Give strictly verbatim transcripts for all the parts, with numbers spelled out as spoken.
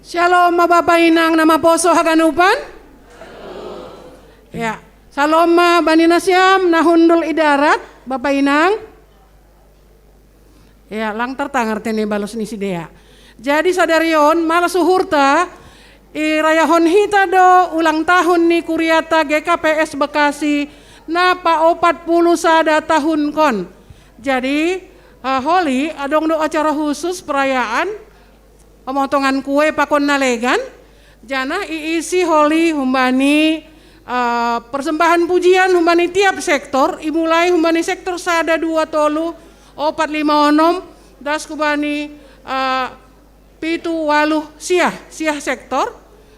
Shalom ma bapa inang na maposo haganupan. Ya. Shalom ma bani nasiam na hundul i darat, bapa inang. Ya, lang tartangar tene balos ni sidea. Jadi sadari on, malas uhurta, irayahon hita do ulang tahun ni kuriata G K P S Bekasi na paopat puluh sada tahunkon. Jadi, eh, Holi, adong do acara khusus perayaan, pemotongan kue pakon na legan, janah iisi Holi humbani, eh, persembahan pujian humbani tiap sektor, imulai humbani sektor sada, dua, tolu, opat, lima, onom, das humbani, eh, pitu, waluh, siah, siah sektor.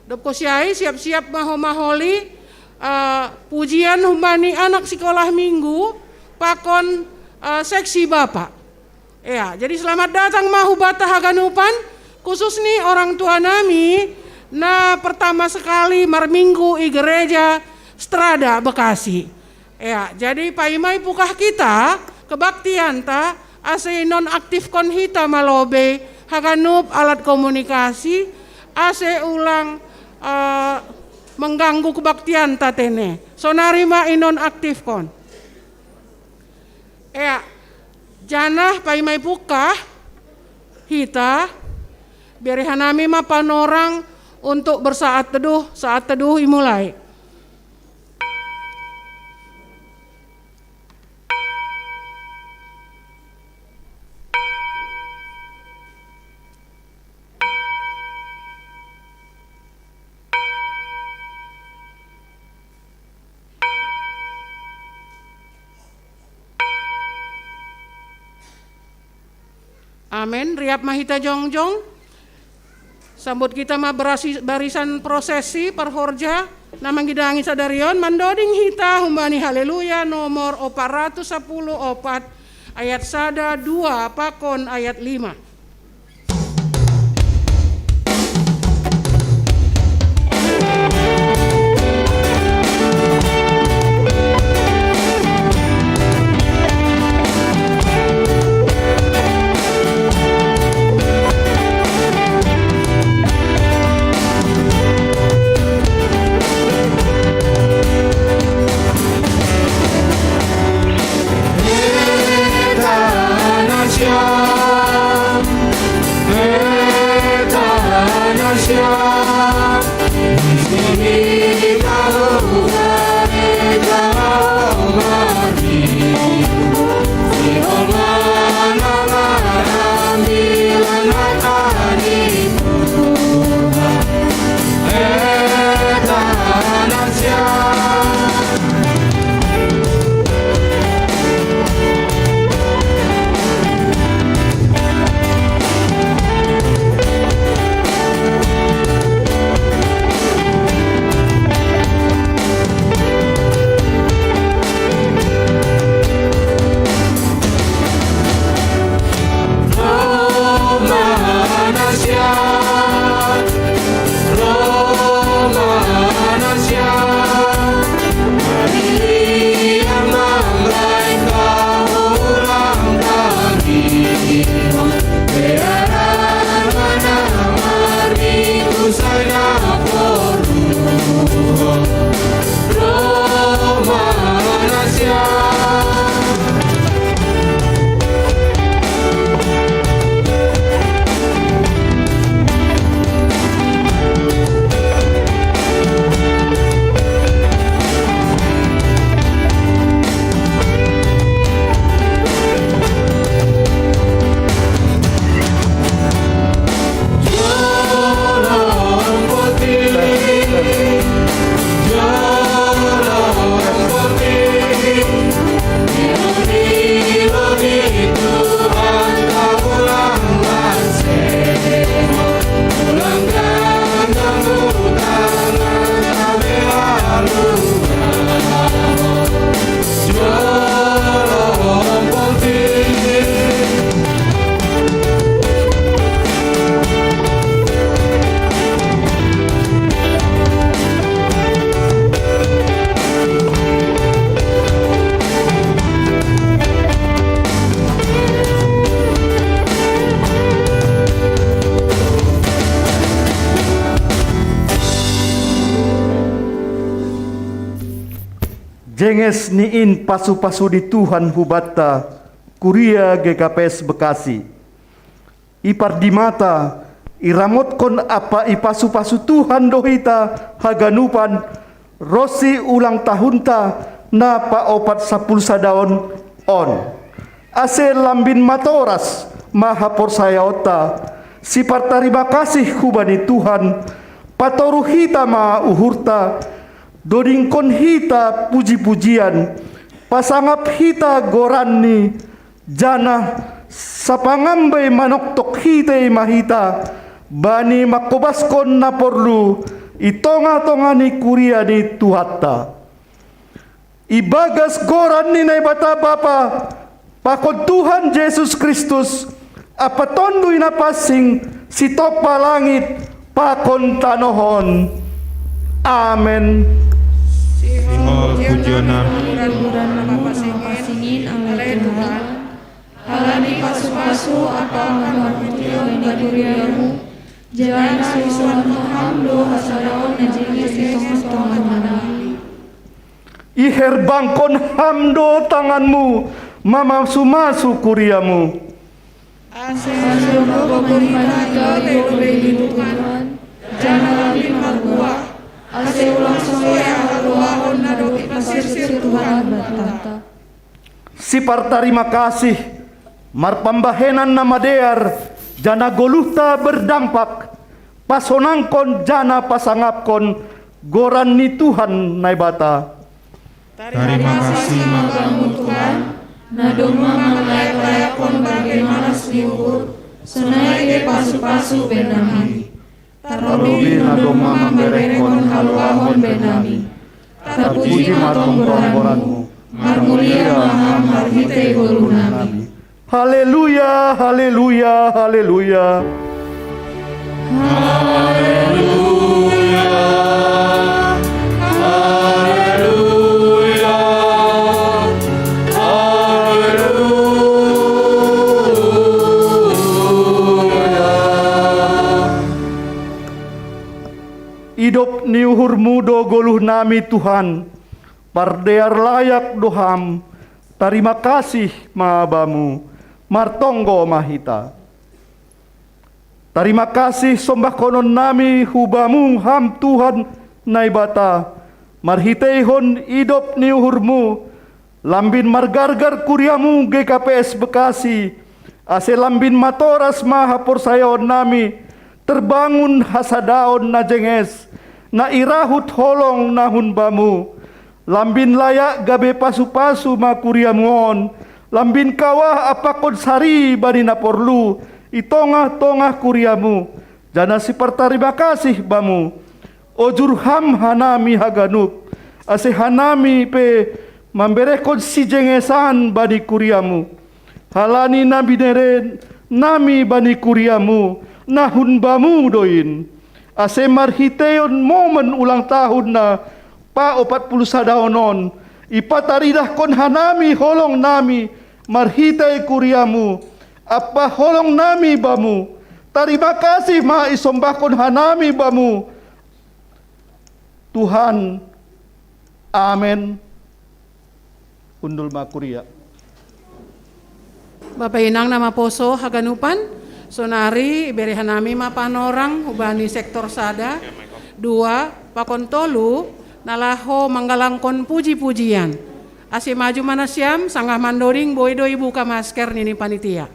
Dob kosiai, siap-siap ma homa Holi, eh, pujian humbani anak sikolah minggu pakon, eh, seksi bapa. Ya, jadi selamat datang ma hubanta haganupan, khusus ni orang tua nami na pertama sekali marminggu i gereja Strada Bekasi. Ya, jadi paima ipukah kita kebaktianta, ase inonaktifkon hita ma lobei haganup alat komunikasi, ase ulang, eh, mengganggu kebaktianta tene. Sonari ma inonaktifkon. Ya, janah paima ipukah hita, bere hanami ma panorang untuk bersaat teduh, saat teduh imulai. Amen. Riap ma hita jongjong. Sambut kita ma berasi-, barisan prosesi parhorja na mangidangi sadari on, mandoding hita humbani Haleluya nomor opat ratus sapuluh opat, ayat sada, dua, pakon ayat lima. Jenges ni in pasu-pasu ni Tuhan hubanta, kuria G K P S Bekasi. Ipardimata, iramotkon ampa ipasu-pasu Tuhan do hita haganupan, ronsi ulang tahunta na paopat sapuluh sadaon on. Ase lambin matoras ma haporsayaonta, sipartarima kasih hubani Tuhan, patoru hita ma uhurta, dodingkon hita puji-pujian, pasangap hita goranni, janah sapangambai manoktok hitei ma hita, bani mangkobaskon na porlu i tongah-tongah ni kuria ni Tuhanta. Ibagas goran ni Naibata Bapa, pakon Tuhan Jesus Kristus, ampa Tonduy Napansing, sitompa langit pakon tanoh on. Amen. Sihol pujion nami. Hiburan na murah pasingin, ale Tuhan. Halani pasu-pasu ampa panghargaion bani kuriamu, janah isuan Ham do hasadaon na jenges i tongah-tongah nami. Iherbangkon Ham do tanganmu mamasu-masu kuriamu. Ase asa dob gogoh hita gabe lobei ni Tuhan, janah lambin marbuah, ase ulang soya haluahon na dob ipasirsir Tuhan banta. Sipartarima kasih, marpambahenan na madear, janah goluhta berdampak, pasonangkon janah pasangapkon goran ni Tuhan Naibata. Tarima kasih ma Bamu Tuhan, na domma manglayak-layakkon bage malas ni uhur, sonai pe pasu-pasu bahen nami. Tarlobih na domma mamberehkon haluahon bahen nami. Tarpuji ma tongtong goranmu, marmulia ma Ham marhitei goluh nami. Haleluya, haleluya, haleluya. Idop ni uhurmu do goluh nami, Tuhan, pardear layak do Ham, tarima kasih ma Bamu, martonggo ma hita. Tarima kasih sombahkonon nami hu Bamu Ham Tuhan Naibata, marhiteihon idop ni uhurmu, lambin margargar kuriamu G K P S Bekasi, ase lambin matoras ma haporsayaon nami, terbangun hasadaon na jenges, na irahut holong na hun Bamu, lambin layak gabe pasu-pasu ma kuriamu on, lambin kawah ampakon sari bani na porlu, i tongah-tongah kuriamu, janah sipartarima kasih Bamu, ojur Ham hanami haganup, ase hanami pe mamberehkon sijengesan bani kuriamu. Halani na binere nami bani kuriamu, na hun Bamu do in. Ase marhiteion momen ulang tahun na paopat puluh sadaon on, ipataridahkon hanami holong nami marhitei kuriamu, ampa holong nami Bamu. Tarima kasih ma isombahkon hanami Bamu, Tuhan. Amen. Hundul ma kuria. Bapa inang na maposo haganupan, sonari ibere hanami ma panorang hubani sektor sada, dua, pakon tolu, na laho manggalangkon puji-pujian. Ase maju ma nasiam, sanggah mandoding boi do ibuka masker nini panitia.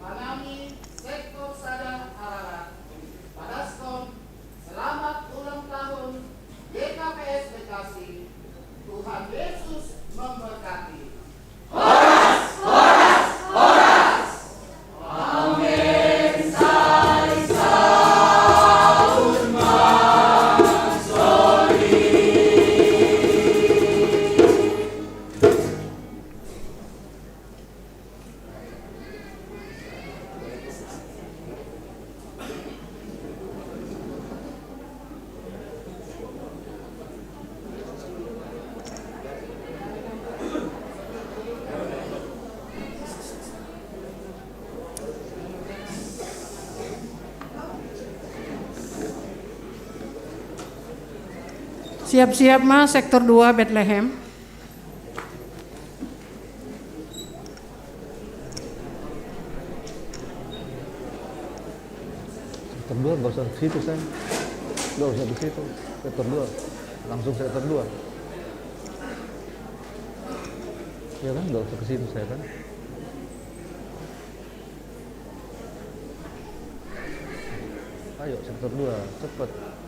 Panami sektor sada Ararat, padaskon selamat ulang tahun G K P S Bekasi. Tuhan Yesus memberkati. Siap-siap, Mas, sektor dua Bethlehem. Sektor dua nggak usah ke situ, saya. Nggak usah ke situ. Sektor dua. Langsung sektor dua. Ya kan, nggak usah ke situ, saya kan. Ayo, sektor dua, cepet.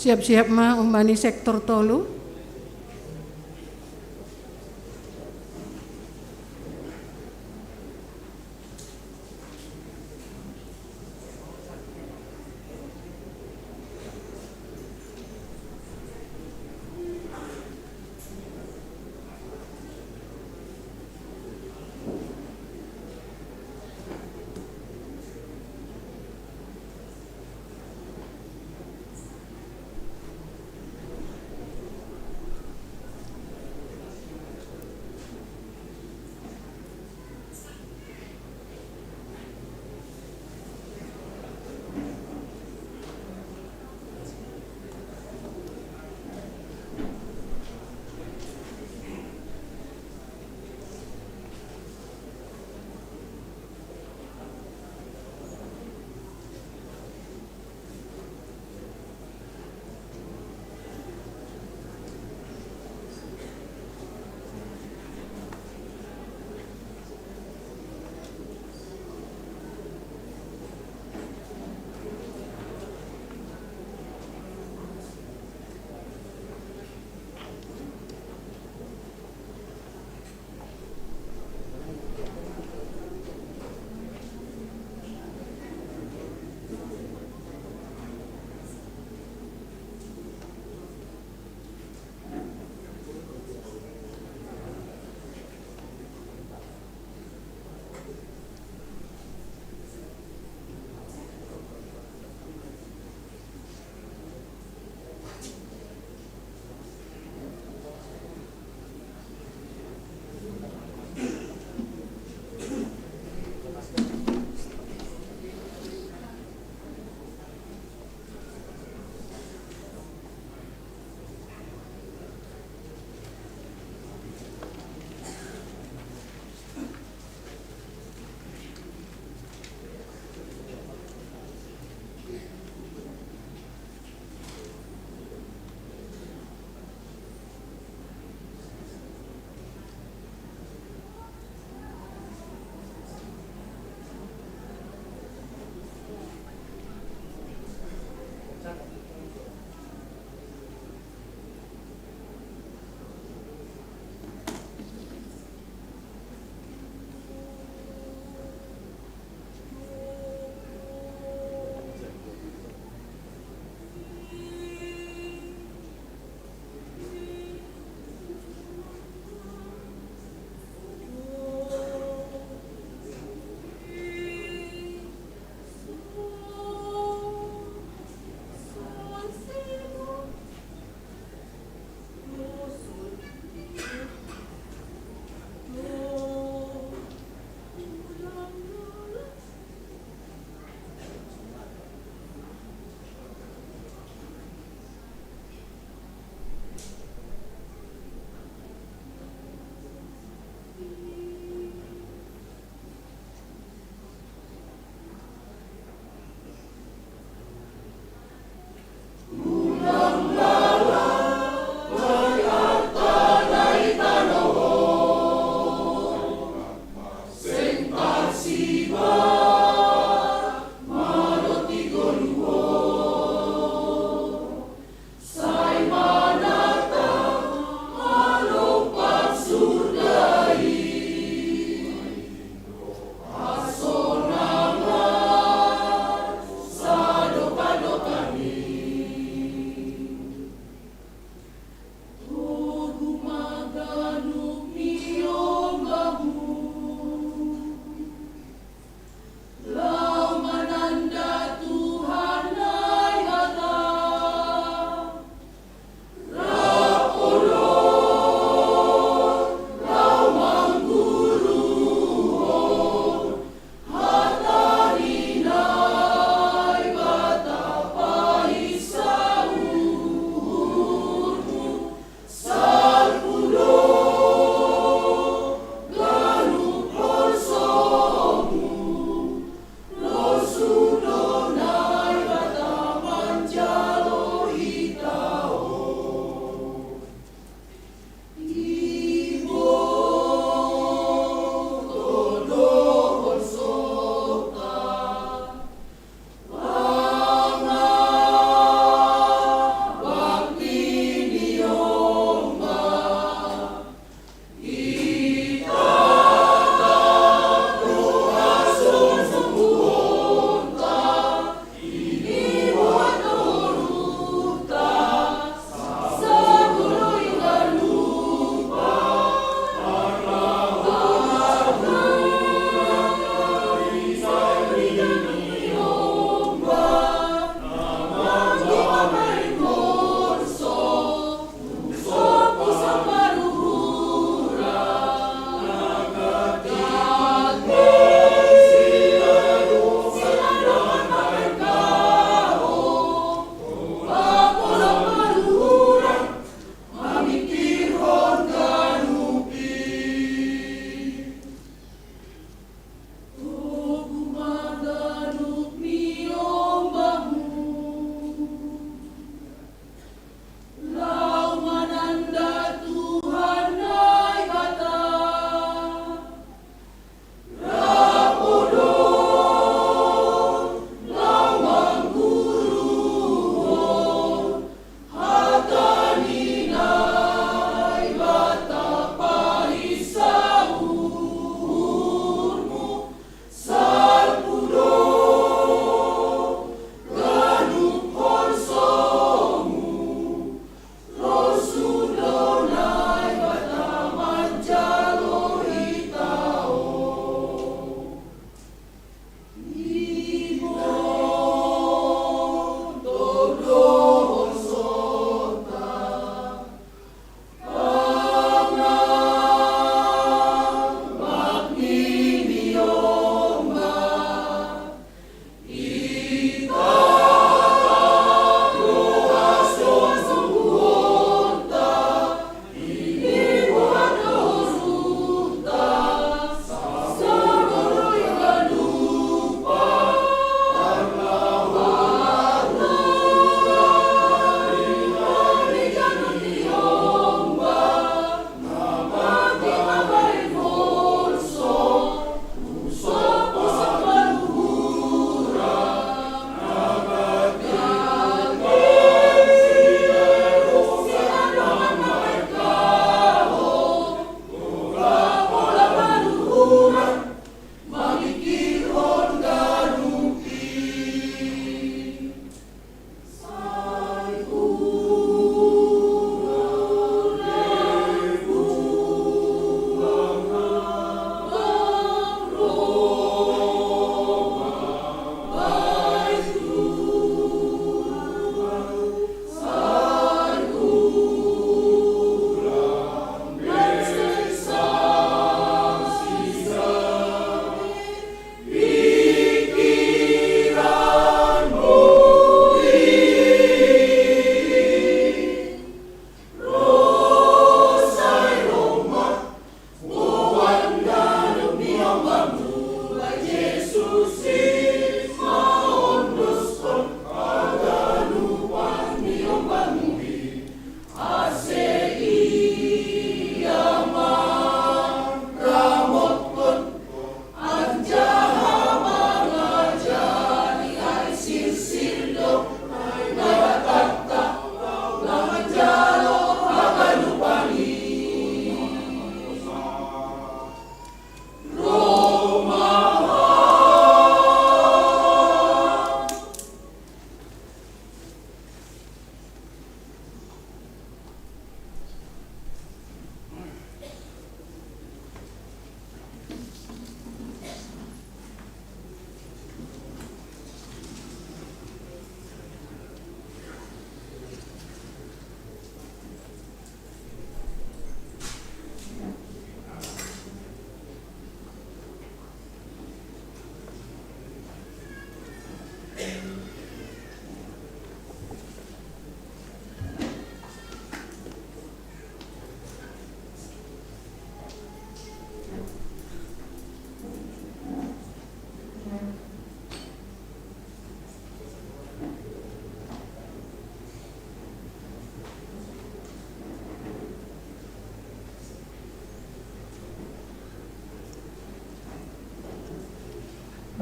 Siap-siap ma umbani sektor tolu.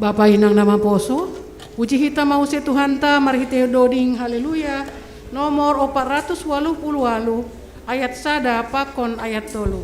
Bapa inang na maposo, puji hita mause Tuhanta marhitei doding Haleluya nomor opat ratus waluh puluh waluh, ayat sada pakon ayat tolu.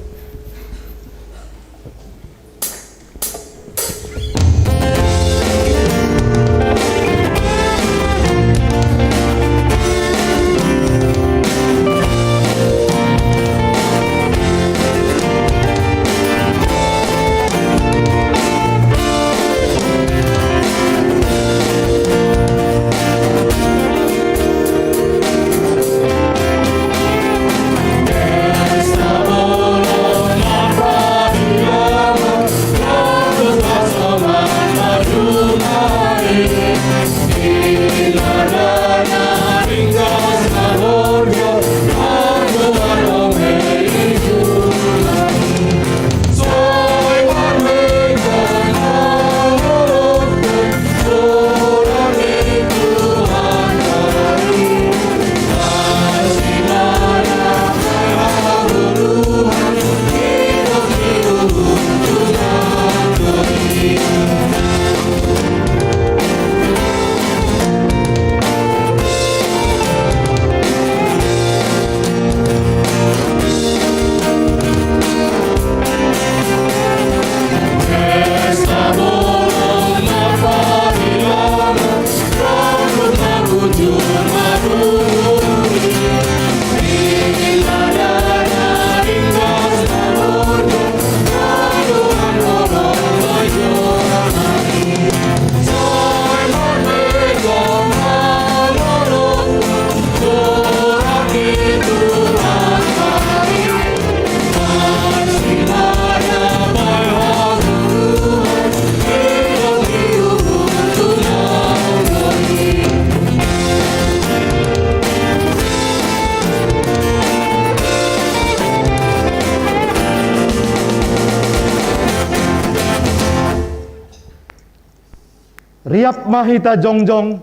Riap ma hita jongjong.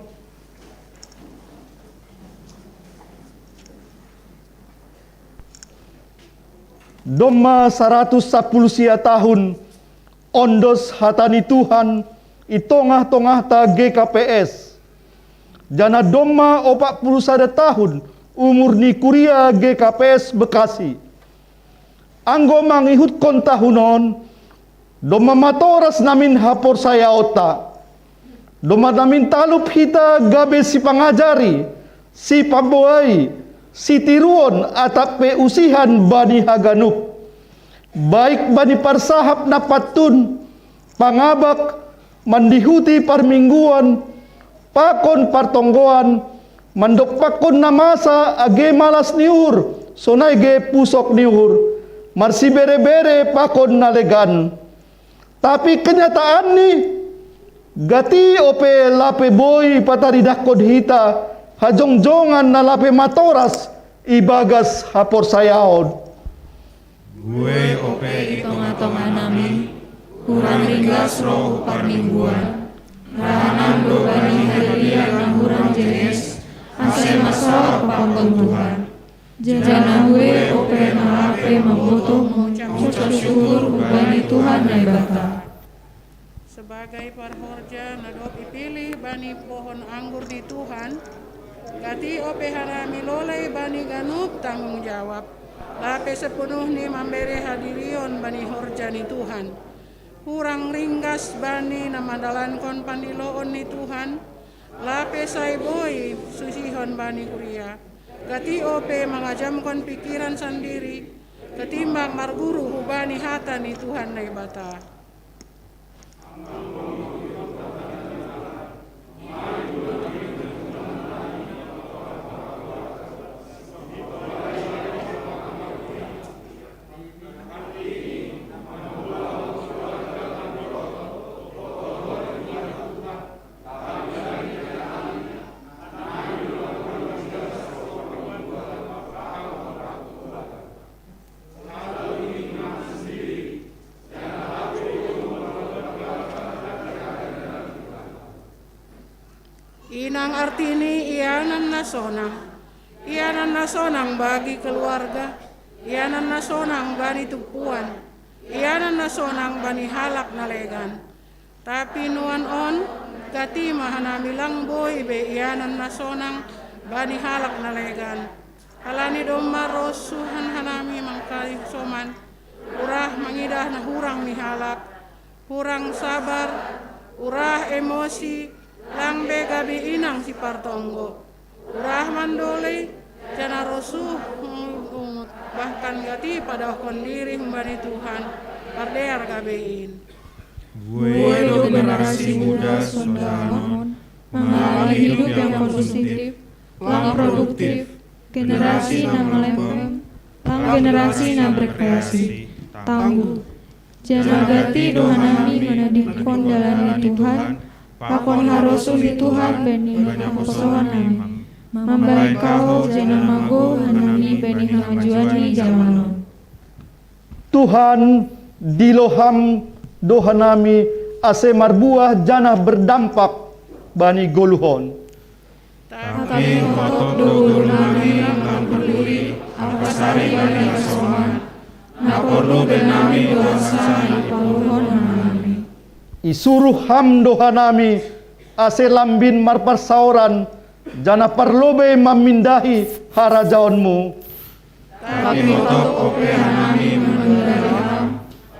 Domma saratus sapuluh sia tahun ondos hata ni Tuhan i tongah-tongahta G K P S. Janah domma opat puluh sada tahun umur ni kuria G K P S Bekasi. Anggo mangihutkon tahun on, domma matoras namin haporsayaonta. Domma namin talup hita gabe sipangajari, sipamboai, sitiruon atap pe usihan bani haganup, baik bani parsahap na pantun, pangabak, mandihuti parmingguan, pakon partonggoan, mandompakkon na masa age malas ni uhur, sonai ge pusok ni uhur, marsibere-bere pakon na legan. Tapi kenyataanni, gati ope lape boi pataridahkon hita hajongjongan na lape matoras ibagas haporsayaon. Buei ope i tongah-tongah nami, hurang ringgas roh hu parmingguan, rahanan do bani haleluya na hurang jenis, ase masaor pakon Tuhan. Janah buei ope na lape mambotoh ngucap syukur hubani Tuhan Naibata. Sebagai parhorja na dob ipilih bani pohon anggur ni Tuhan, gati ope hanami lolei bani ganup tanggung jawab, lape sepenuhni mambere hadirion bani horja ni Tuhan. Hurang ringgas bani na mandalankon pandiloon ni Tuhan, lape sai boi susihon bani kuria, gati ope mangajamkon pikiran sandiri, ketimbang marguru hubani hata ni Tuhan Naibata. Inang artini ianan na sonang, ianan na sonang bagi keluarga, ianan na sonang bani tumpuan, ianan na sonang bani halak na legan. Tapi nuan on, gati ma hanami lang boi be ianan na sonang bani halak na legan. Halani domma rosuhan hanami mangkali soman, urah mangidah na hurang ni halak, hurang sabar, urah emosi, lang be gabe inang sipartonggo. Urah mandolei, janah rosuh ungut, bahkan gati padaohkon diri humbani Tuhan, pardear gabe in. Buei do generasi muda sondanon, mengalami hidup yang konsumtif, lang produktif, generasi na malempem, lang generasi na berkreasi, tangguh. Janah gati do hanami manadingkon dalan ni Tuhan, pakon harosuh ni Tuhan bani haposoan nami, mambahen kahouh janah magoh hanami bani hamajuan ni jaman on. Tuhan, dilo Ham do hanami ase marbuah janah berdampak bani goluh on. Tapi hotop do goluh nami lang parduli, apa sari bani hasoman, na porlu be nami do ansai iporluhon hanami. Isuruh Ham do hanami, ase lambin marparsaoran, janah parlobei mamindahi harajaon-Mu. Tapi hotop ope hanami manundai Ham,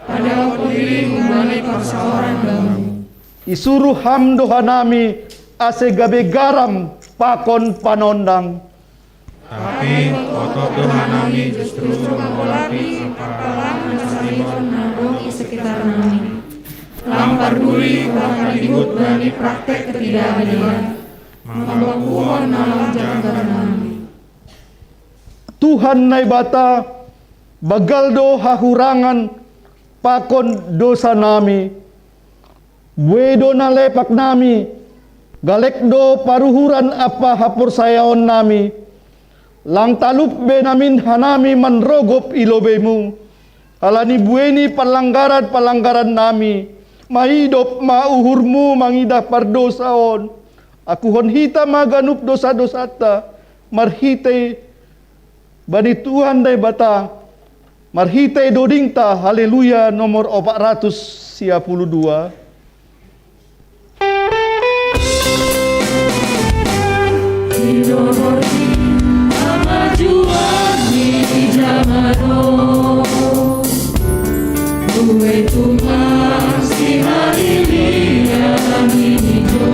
padaohkon diri humbani parsaoran Bamu. Isuruh Ham do hanami, ase gabe garam pakon panondang. Tapi hotop do hanami justru mambolapi angka-angka lang na salihon na adong i sekitar nami. Lang parduli bahkan ihut bani praktek ketidakadilan, mambakuhon na lang janggal nami. Tuhan Naibata, banggal do hahurangan pakon dosa nami. Buei do na lepak nami, galek do paruhuran ampa haporsayaon nami. Lang talup be namin hanami manrogop i lobei-Mu. Halani buei ni parlanggaran-parlanggaran nami, maidop ma uhur-Mu mangidah pardousa on. Akuhon hita ma ganup dousa-dousanta, marhitei bani Tuhan Naibata, marhitei dodingta. Haleluya, nomor opat ratus sia puluh dua. Di nomor hamajuan ni jaman on, buei tumang si halilingan ni ijo.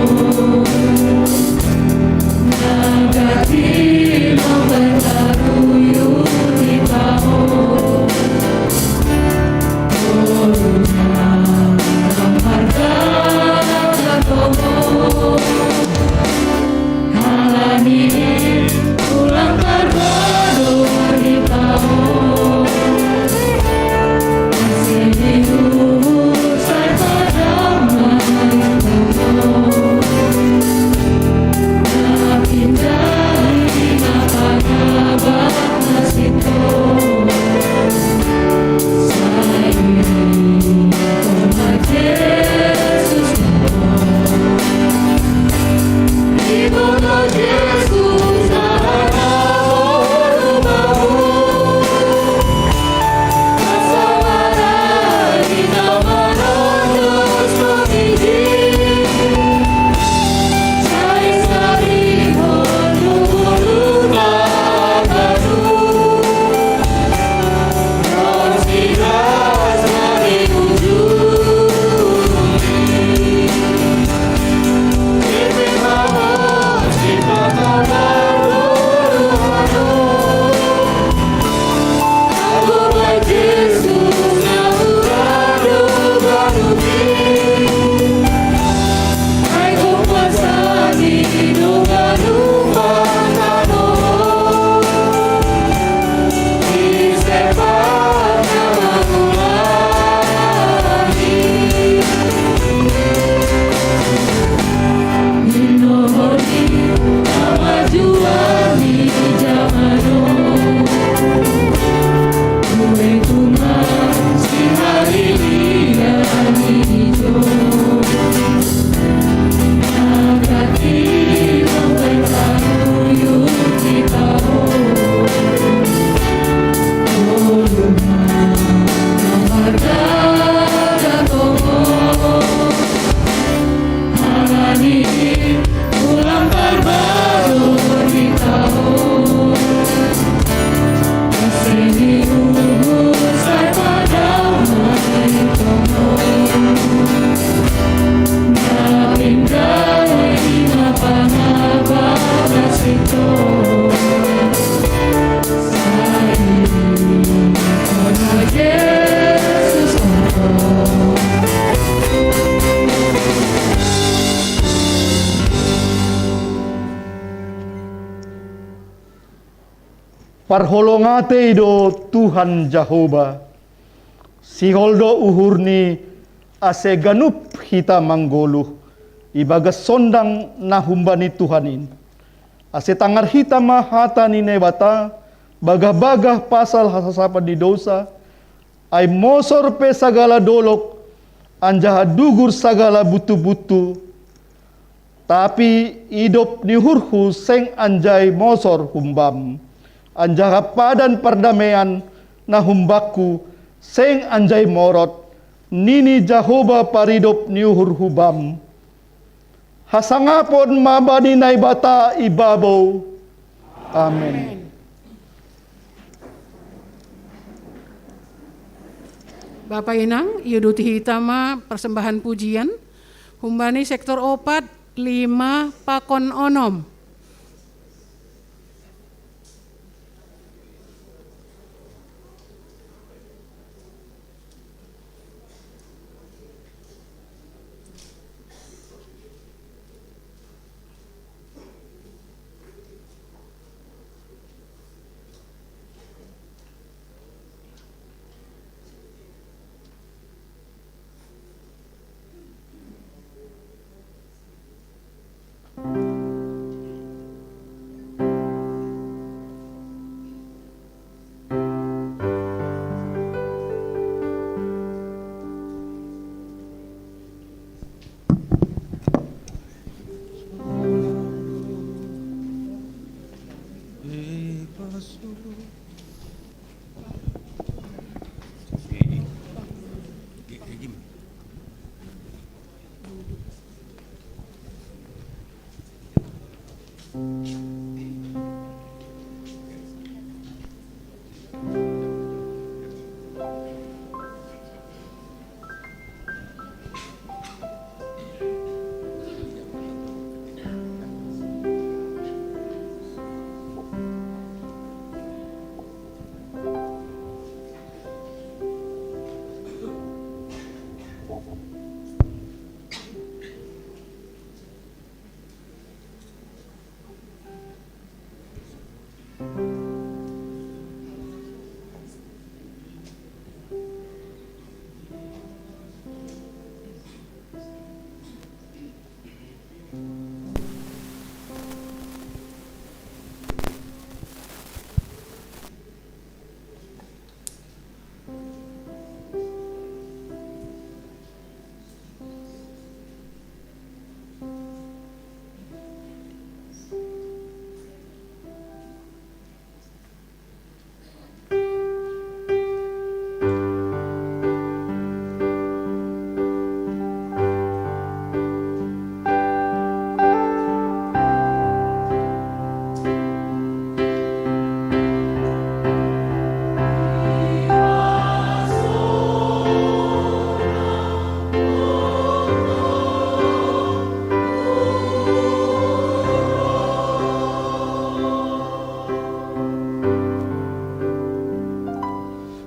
Parholong atei do Tuhan Jahowa, sihol do uhurni, ase ganup hita manggoluh ibagas sondang na humbani Tuhan in. Ase tangar hita ma hata ni Naibata, bagah-bagah pasal hasasapan ni dousa, ai mosor pe sagala dolok, anjaha dugur sagala butu-butu. Tapi idop ni uhurhu seng anjai mosor humbam, anjaha padan pardamean na humbakku seng anjai morot, nini Jahowa paridop ni uhurhu bam. Hasangapon ma bani Naibata i babou. Amen. Bapa inang, iuduti hita ma parsembahan pujian, humbani sektor opat, lima pakon onom.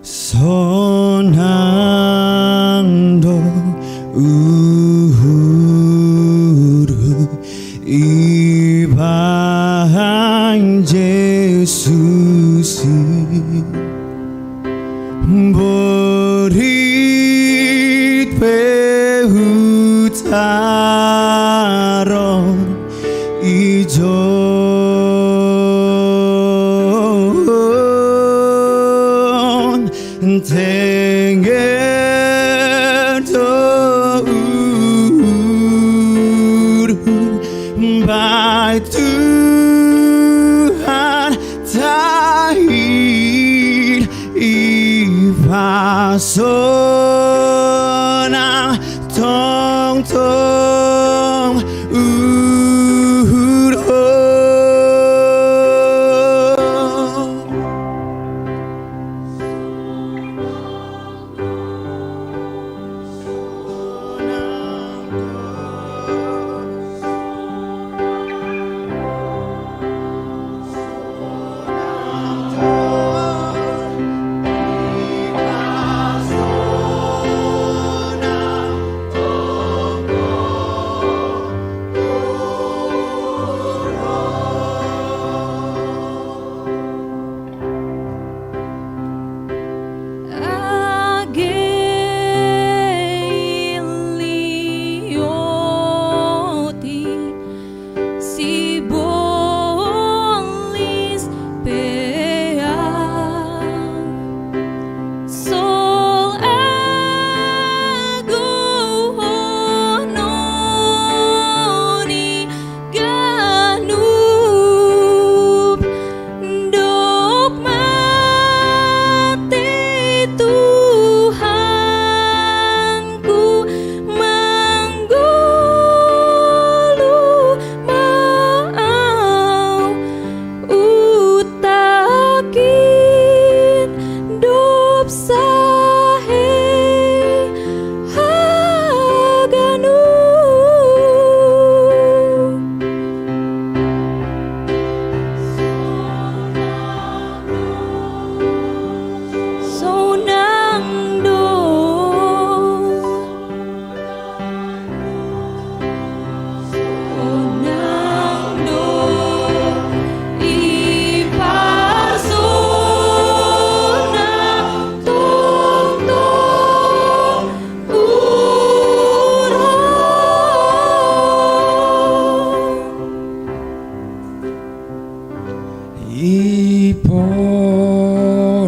Sonang do uhurhu ibahen Jesus i. Borit pe hutaron ijon, tenger do uhurhu bai Tuhan tahir i pasona tongtong uhurhu.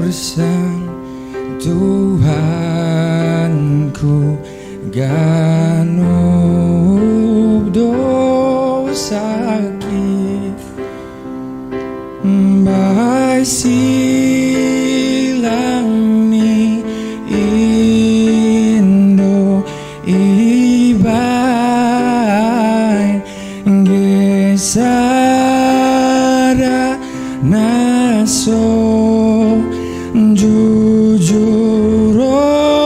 Sang Tuhanku, ganup dosaki. Bai silang ni indo ibai, gesara na so jujur oni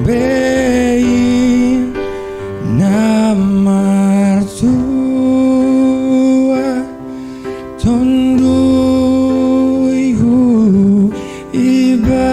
bei na martua tondui hu ibai.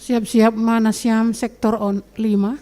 Siap-siap mana siam sektor on lima.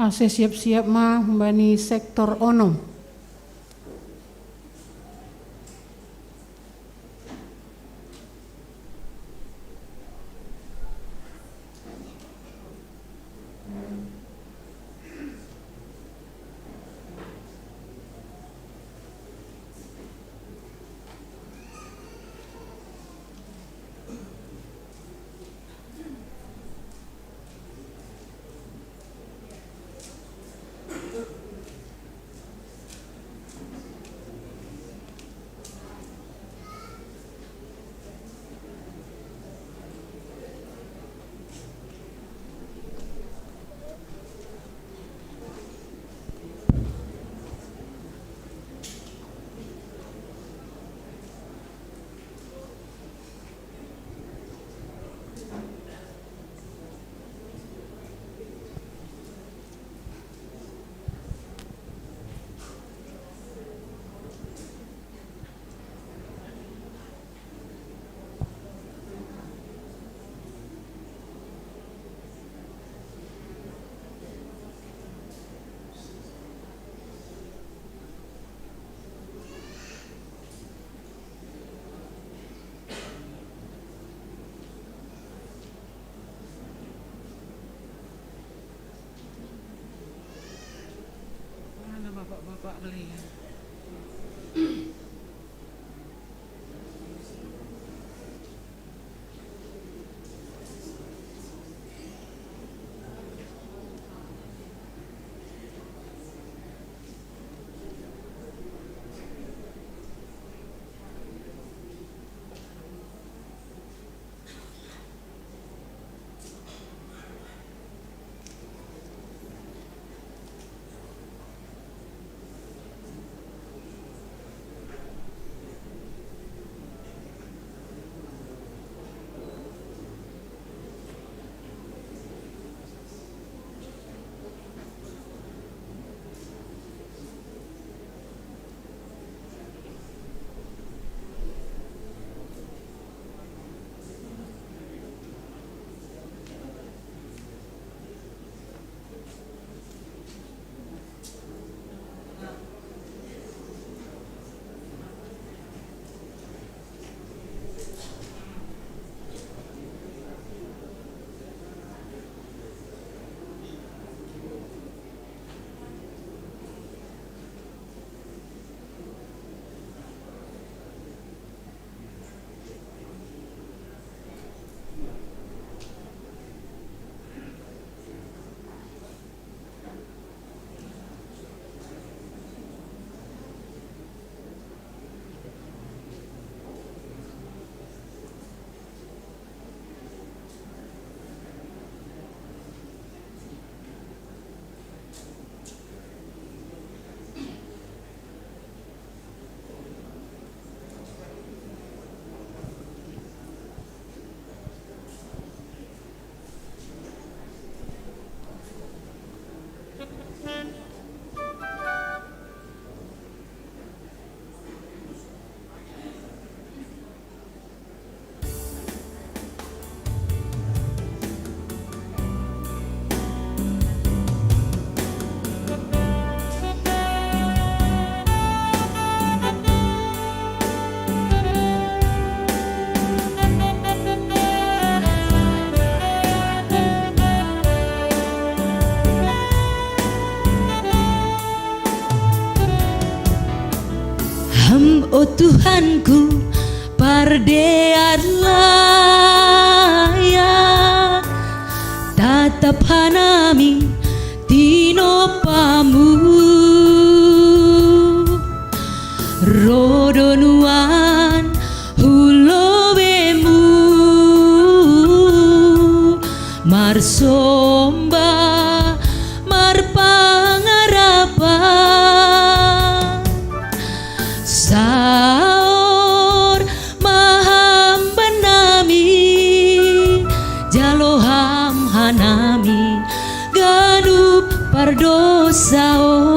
Ase siap-siap ma humbani sektor onom. Mana bapak-bapak belian? Ham, o Tuhanku, pardear layak, tatap hanami tinopamu. Ro do nuan hu lobeimu, marsomba marpangarapan. Saor ma ham bannami, jalo ham hanami ganup pardosaon.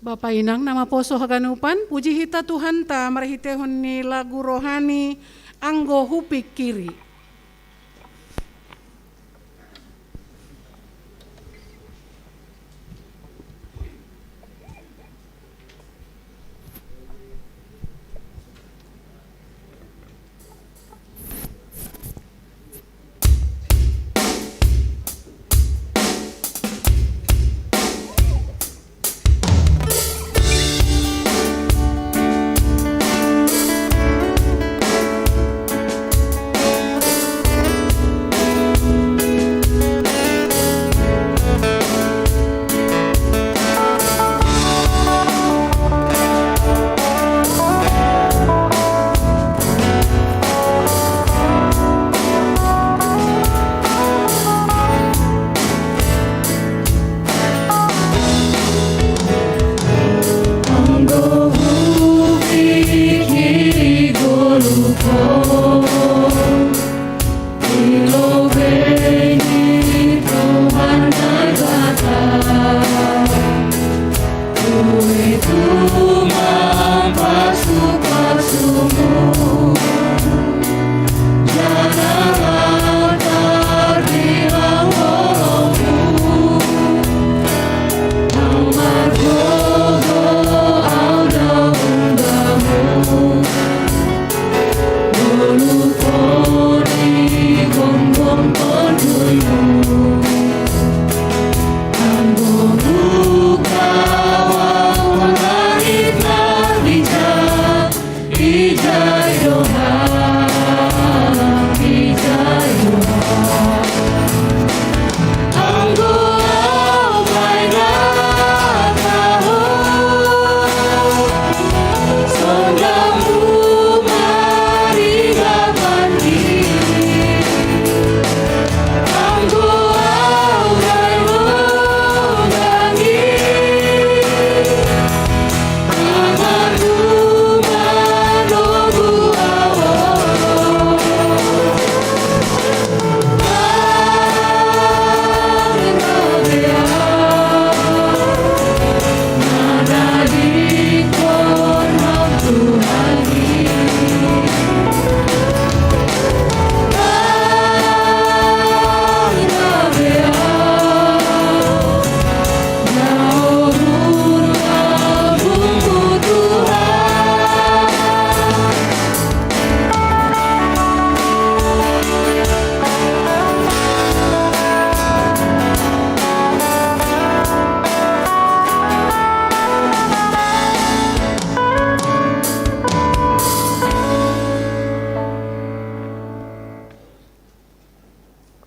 Bapa inang na maposo haganupan, puji hita Tuhanta marhitehon ni lagu rohani anggo hupikiri.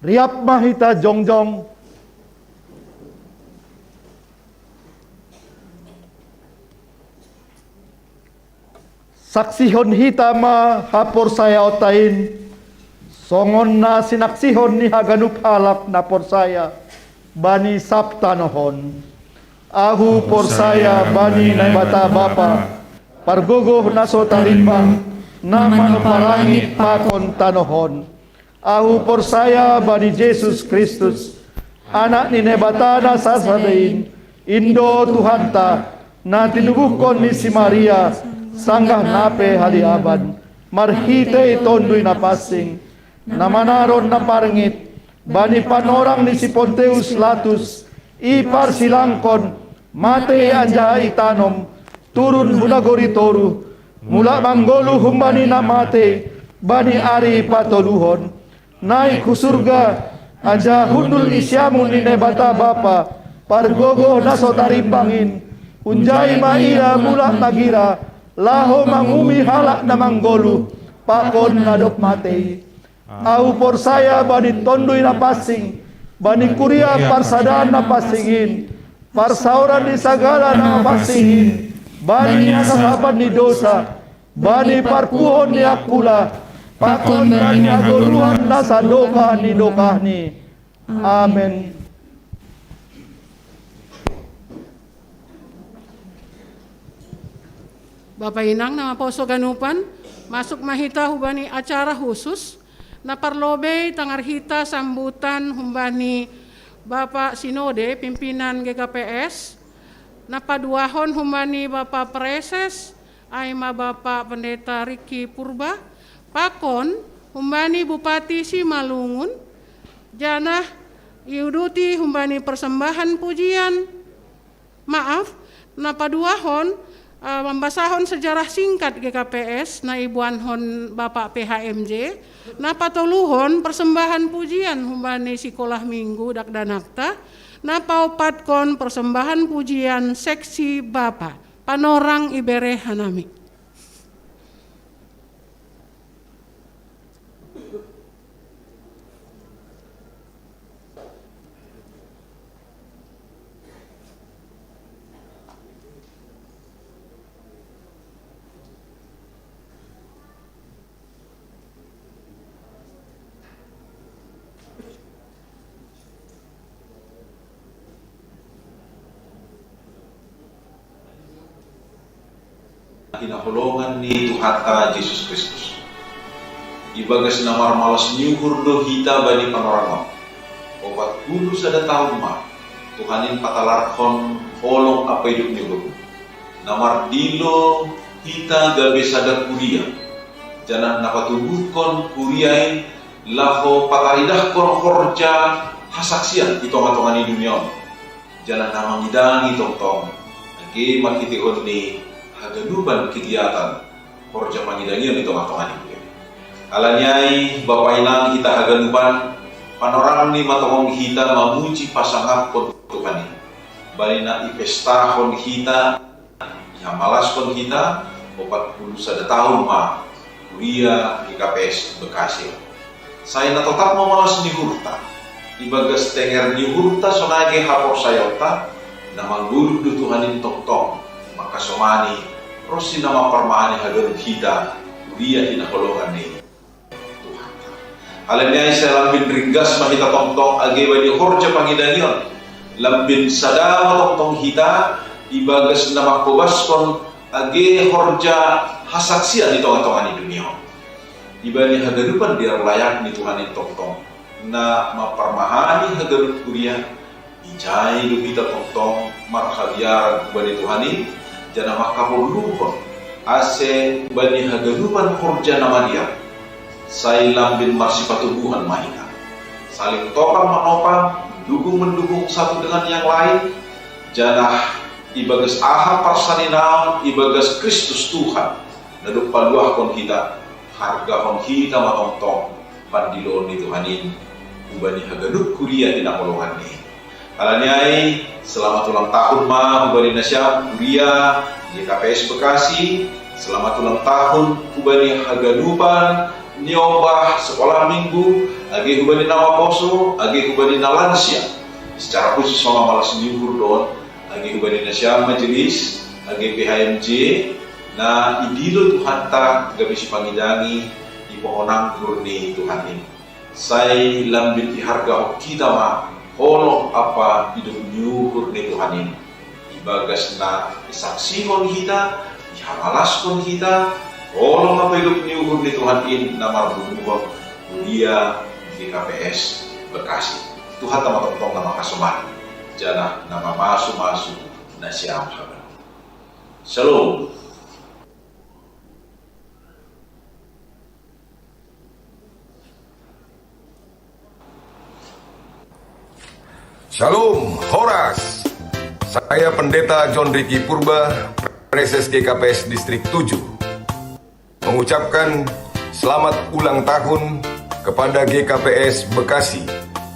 Riap ma hita jongjong. Saksihon hita ma haporsayaonta in, songon na sinaksihon ni haganup halak na porsaya bani sab tanoh on. Ahu porsaya bani Naibata Bapa, pargogoh na so tarimbang, na manompa langit pakon tanoh on. Ahu porsaya bani Jesus Kristus, Anak ni Naibata na sasada in, in do Tuhanta, na tinubuhkon ni si Maria, sanggah na pe haliaban, marhitei Tonduy Napansing, na manaron na parngit, bani panorang ni si Pontius Latus, iparsilangkon, matei anjaha itanom, turun hu nagori toruh, mulak manggoluh humbani na matei, bani ari patoluhon, naik hu surga, anjaha hundul i siamun ni Naibata Bapa, pargogoh na so tarimbang in, hunjai ma Ia mulak magira, laho mangumumi halak na manggoluh, pakon na dob matei. Ahu porsaya bani Tonduy Napansing, bani kuria parsadaan na pansing in, parsaoran ni sagala na pansing in, bani hasasapan ni dousa, bani parpuhon ni angkula, pakon bani hagoluhan na sadokah ni dokahni. Amen. Bapa inang na maposo ganupan, masuk ma hita hubani acara khusus, na parlobei tangar hita sambutan humbani Bapa Sinode, pimpinan G K P S, Napaduahon humbani Bapa Preses, ai ma Bapa Pendeta Riki Purba, pakon humbani Bupati Simalungun, janah iuduti humbani persembahan pujian, maaf, napaduahon, eh, mambasahon sejarah singkat G K P S na ibuanhon Bapa P H M J, napatoluhon persembahan pujian humbani sikolah minggu dakdanakta, napaopatkon persembahan pujian seksi Bapa. Panorang ibere hanami. Hinaholongan ni Tuhanta Jesus Kristus. Ibagas na marmalas ni uhur do hita bani panorang on. Opat puluh sada tahun ma Tuhan in patalarhon holong ampa idop ni uhur, na mardilo hita gabe sada kuria, janah na patubuhkon kuria in laho pataridahkon horja hasaksian i tongah-tongah ni dunia on, janah na mangidangi tongtong, age marhiteihon ni haganupan kegiatan horja pangidangion i tongah-tongah ni kuria. Alani ai, Bapa inang hita haganupan, panorang ni ma tongtong hita mamuji pasangapkon Tuhan in. Bani na ipestahon hita, ihamalaskon hita, opat puluh sada tahun ma kuria G K P S Bekasi. Sai na totap mamalas ni uhurta, ibagas tenger ni uhurta sonai age haporsayaonta, na manggoluh do Tuhan in tongtong, mangkasomani, ronsi na mamparmahani haganup hita, kuria hinaholongan ni Tuhanta. Alani ai sai lambin ringgas ma hita tongtong age bani horja pangidangion, lambin sada ma tongtong hita, ibagas na mangkobaskon age horja hasaksian i tongah-tongah ni dunia on. Ibani haganupan dear layak ni Tuhan in tongtong, na mamparmahani haganup kuria, ijai do hita tongtong marhabiaran hubani Tuhan in, janah mangkaporluhon, ase bani haganupan horja na madear, sai lambin marsipatubuhan ma hita. Saling topang manopang, dukung mendukung satu dengan yang lain, janah ibagas aha parsaninaon ibagas Kristus Tuhan, na dob paluahkon hita, hargahon hita ma tongtong pandiloon ni Tuhan in, hubani haganup kuria hinaholongan ni. Alani ai, selamat ulang tahun ma hubani nasiam kuria G K P S Bekasi, selamat ulang tahun hubani haganupan niombah sekolah minggu, age hubani na maposo, age hubani na lansia. Secara khusus ma mamalas ni uhur do on, age hubani nasiam majelis, age P H M J, na idilo Tuhanta gabe sipangidangi i pohon anggur ni Tuhan in. Sai lambin ihargahon hita ma holong ampa idop ni uhur ni Tuhan in, ibagas na isaksihon hita, ihamalaskon hita holong ampa idop ni uhur ni Tuhan in na marbunuhon kuria G K P S Bekasi. Tuhanta ma tongtong na mangkasomani, janah na mamasu-masu nasiam haganup. Shalom. Shalom, horas. Saya Pendeta John Ricky Purba, Preses G K P S Distrik tujuh, mengucapkan selamat ulang tahun kepada G K P S Bekasi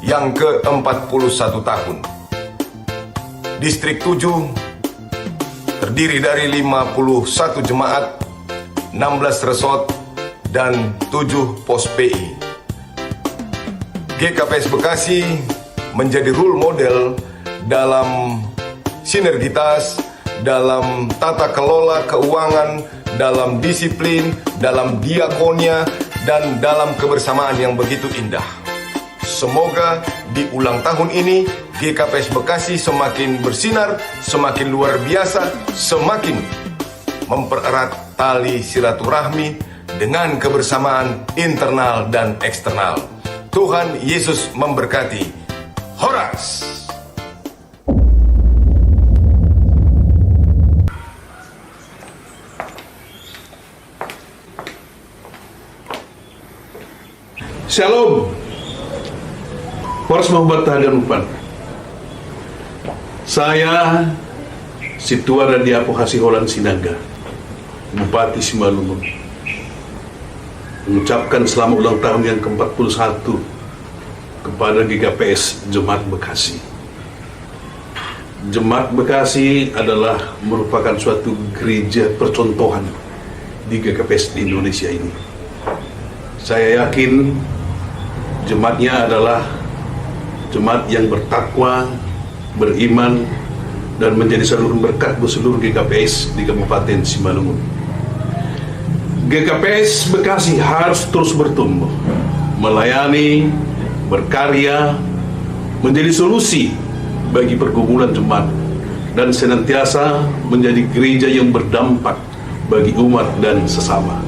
yang ke empat puluh satu tahun. Distrik tujuh terdiri dari lima puluh satu jemaat, enam belas resort, dan tujuh pos P I. G K P S Bekasi menjadi role model dalam sinergitas, dalam tata kelola keuangan, dalam disiplin, dalam diakonia, dan dalam kebersamaan yang begitu indah. Semoga di ulang tahun ini G K P S Bekasi semakin bersinar, semakin luar biasa, semakin mempererat tali silaturahmi dengan kebersamaan internal dan eksternal. Tuhan Yesus memberkati. Horas! Shalom. Horas mahubat tahagan upan. Saya Situa Radiapo Hasiholan Sinaga, Bupati Simalungun, mengucapkan selamat ulang tahun yang keempat puluh satu kepada G K P S Jemaat Bekasi. Jemaat Bekasi adalah merupakan suatu gereja percontohan di G K P S di Indonesia ini. Saya yakin jemaatnya adalah jemaat yang bertakwa, beriman, dan menjadi saluran berkat buat seluruh G K P S di Kabupaten Simalungun. G K P S Bekasi harus terus bertumbuh, melayani, berkarya, menjadi solusi bagi pergumulan jemaat, dan senantiasa menjadi gereja yang berdampak bagi umat dan sesama.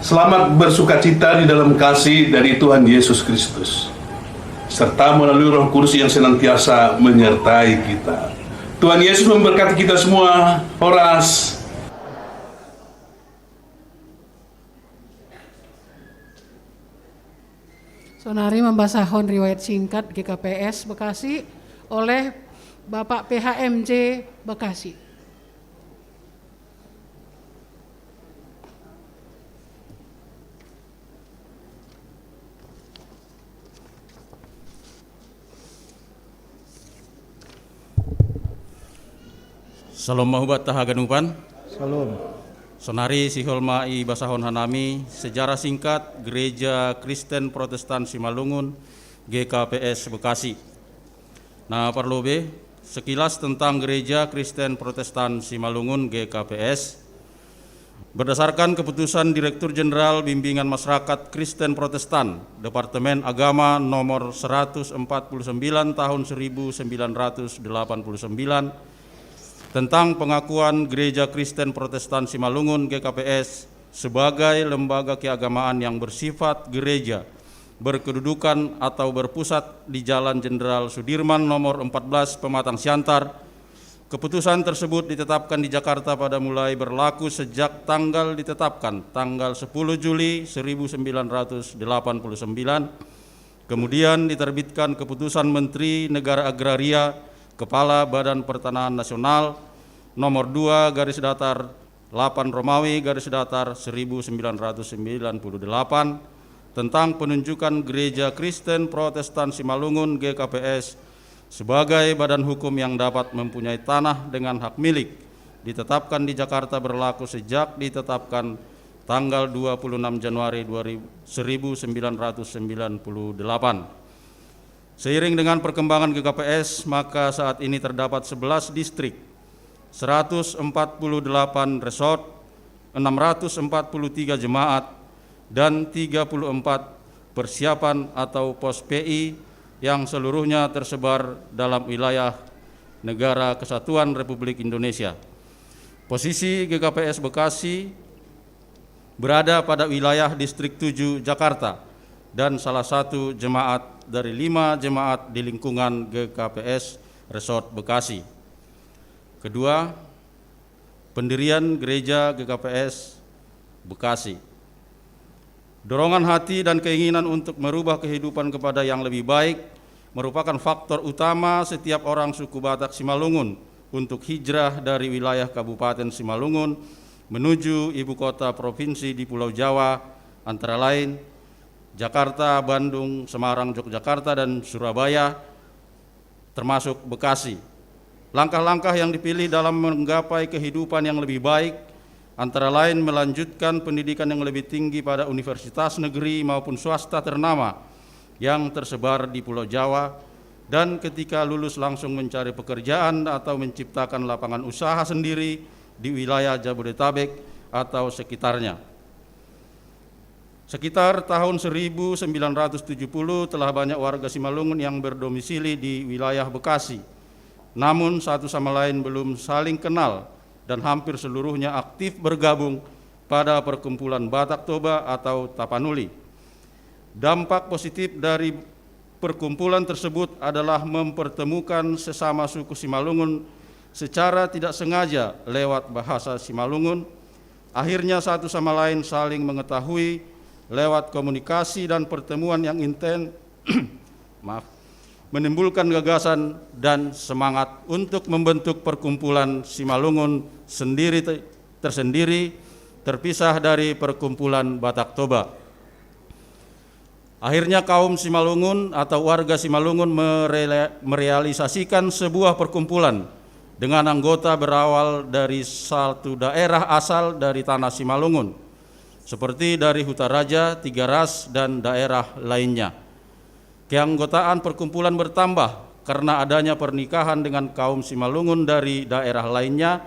Selamat bersukacita di dalam kasih dari Tuhan Yesus Kristus, serta melalui Roh Kudus yang senantiasa menyertai kita. Tuhan Yesus memberkati kita semua. Horas. Sonari mambasahon riwayat singkat G K P S Bekasi oleh Bapak P H M J Bekasi. Shalom mahubat tahaganupan. Shalom. Sonari sihol ma i basahon hanami sejarah singkat Gereja Kristen Protestan Simalungun, G K P S Bekasi. Na parlobe, sekilas tentang Gereja Kristen Protestan Simalungun, G K P S. Berdasarkan keputusan Direktur Jenderal Bimbingan Masyarakat Kristen Protestan, Departemen Agama nomor seratus empat puluh sembilan tahun seribu sembilan ratus delapan puluh sembilan, tentang pengakuan Gereja Kristen Protestan Simalungun, G K P S, sebagai lembaga keagamaan yang bersifat gereja, berkedudukan atau berpusat di Jalan Jenderal Sudirman nomor empat belas, Pematang Siantar. Keputusan tersebut ditetapkan di Jakarta pada mulai berlaku sejak tanggal ditetapkan, tanggal sepuluh Juli seribu sembilan ratus delapan puluh sembilan. Kemudian diterbitkan Keputusan Menteri Negara Agraria, Kepala Badan Pertanahan Nasional, nomor dua garis datar delapan Romawi garis datar seribu sembilan ratus sembilan puluh delapan, tentang penunjukan Gereja Kristen Protestan Simalungun, G K P S, sebagai badan hukum yang dapat mempunyai tanah dengan hak milik, ditetapkan di Jakarta, berlaku sejak ditetapkan tanggal dua puluh enam Januari dua ribu, seribu sembilan ratus sembilan puluh delapan. Seiring dengan perkembangan G K P S, maka saat ini terdapat sebelas distrik, seratus empat puluh delapan resort, enam ratus empat puluh tiga jemaat, dan tiga puluh empat persiapan atau pos P I yang seluruhnya tersebar dalam wilayah Negara Kesatuan Republik Indonesia. Posisi G K P S Bekasi berada pada wilayah Distrik tujuh Jakarta dan salah satu jemaat dari lima jemaat di lingkungan G K P S Resort Bekasi. Kedua, pendirian Gereja G K P S Bekasi. Dorongan hati dan keinginan untuk merubah kehidupan kepada yang lebih baik merupakan faktor utama setiap orang suku Batak Simalungun untuk hijrah dari wilayah Kabupaten Simalungun menuju ibu kota provinsi di Pulau Jawa, antara lain Jakarta, Bandung, Semarang, Yogyakarta, dan Surabaya, termasuk Bekasi. Langkah-langkah yang dipilih dalam menggapai kehidupan yang lebih baik antara lain melanjutkan pendidikan yang lebih tinggi pada universitas negeri maupun swasta ternama yang tersebar di Pulau Jawa, dan ketika lulus langsung mencari pekerjaan atau menciptakan lapangan usaha sendiri di wilayah Jabodetabek atau sekitarnya. Sekitar tahun seribu sembilan ratus tujuh puluh telah banyak warga Simalungun yang berdomisili di wilayah Bekasi. Namun satu sama lain belum saling kenal dan hampir seluruhnya aktif bergabung pada perkumpulan Batak Toba atau Tapanuli. Dampak positif dari perkumpulan tersebut adalah mempertemukan sesama suku Simalungun secara tidak sengaja lewat bahasa Simalungun. Akhirnya satu sama lain saling mengetahui lewat komunikasi dan pertemuan yang inten, maaf, menimbulkan gagasan dan semangat untuk membentuk perkumpulan Simalungun sendiri te-, tersendiri, terpisah dari perkumpulan Batak Toba. Akhirnya kaum Simalungun atau warga Simalungun merele-, merealisasikan sebuah perkumpulan dengan anggota berawal dari satu daerah asal dari tanah Simalungun, seperti dari Hutaraja, Tigaras, dan daerah lainnya. Keanggotaan perkumpulan bertambah karena adanya pernikahan dengan kaum Simalungun dari daerah lainnya,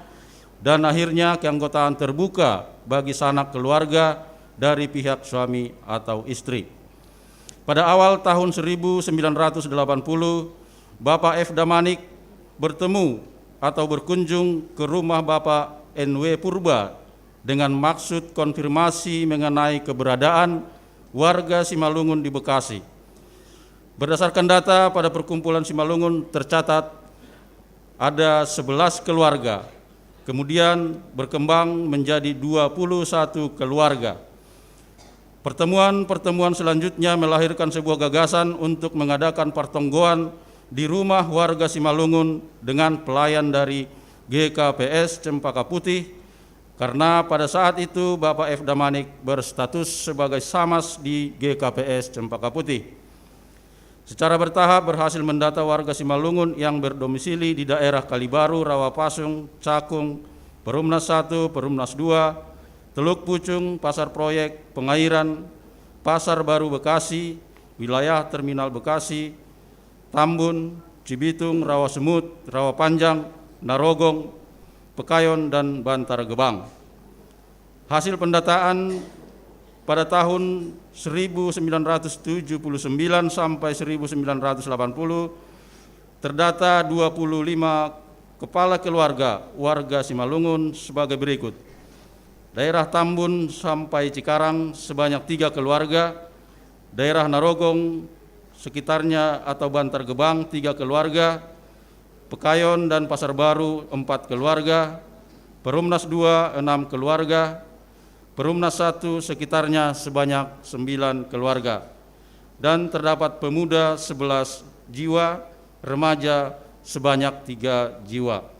dan akhirnya keanggotaan terbuka bagi sanak keluarga dari pihak suami atau istri. Pada awal tahun seribu sembilan ratus delapan puluh, Bapak F. Damanik bertemu atau berkunjung ke rumah Bapak N W Purba dengan maksud konfirmasi mengenai keberadaan warga Simalungun di Bekasi. Berdasarkan data, pada perkumpulan Simalungun tercatat ada sebelas keluarga, kemudian berkembang menjadi dua puluh satu keluarga. Pertemuan-pertemuan selanjutnya melahirkan sebuah gagasan untuk mengadakan partonggoan di rumah warga Simalungun dengan pelayan dari G K P S Cempaka Putih, karena pada saat itu Bapak F. Damanik berstatus sebagai samas di G K P S Cempaka Putih. Secara bertahap berhasil mendata warga Simalungun yang berdomisili di daerah Kalibaru, Rawapasung, Cakung, Perumnas satu, Perumnas dua, Teluk Pucung, Pasar Proyek, Pengairan, Pasar Baru Bekasi, wilayah Terminal Bekasi, Tambun, Cibitung, Rawa Semut, Rawa Panjang, Narogong, Pekayon, dan Bantar Gebang. Hasil pendataan pada tahun seribu sembilan ratus tujuh puluh sembilan sampai seribu sembilan ratus delapan puluh, terdata dua puluh lima kepala keluarga warga Simalungun sebagai berikut. Daerah Tambun sampai Cikarang sebanyak tiga keluarga, daerah Narogong sekitarnya atau Bantar Gebang tiga keluarga, Pekayon dan Pasar Baru empat keluarga, Perumnas dua enam keluarga, Perumnas satu sekitarnya sebanyak sembilan keluarga, dan terdapat pemuda sebelas jiwa, remaja sebanyak tiga jiwa.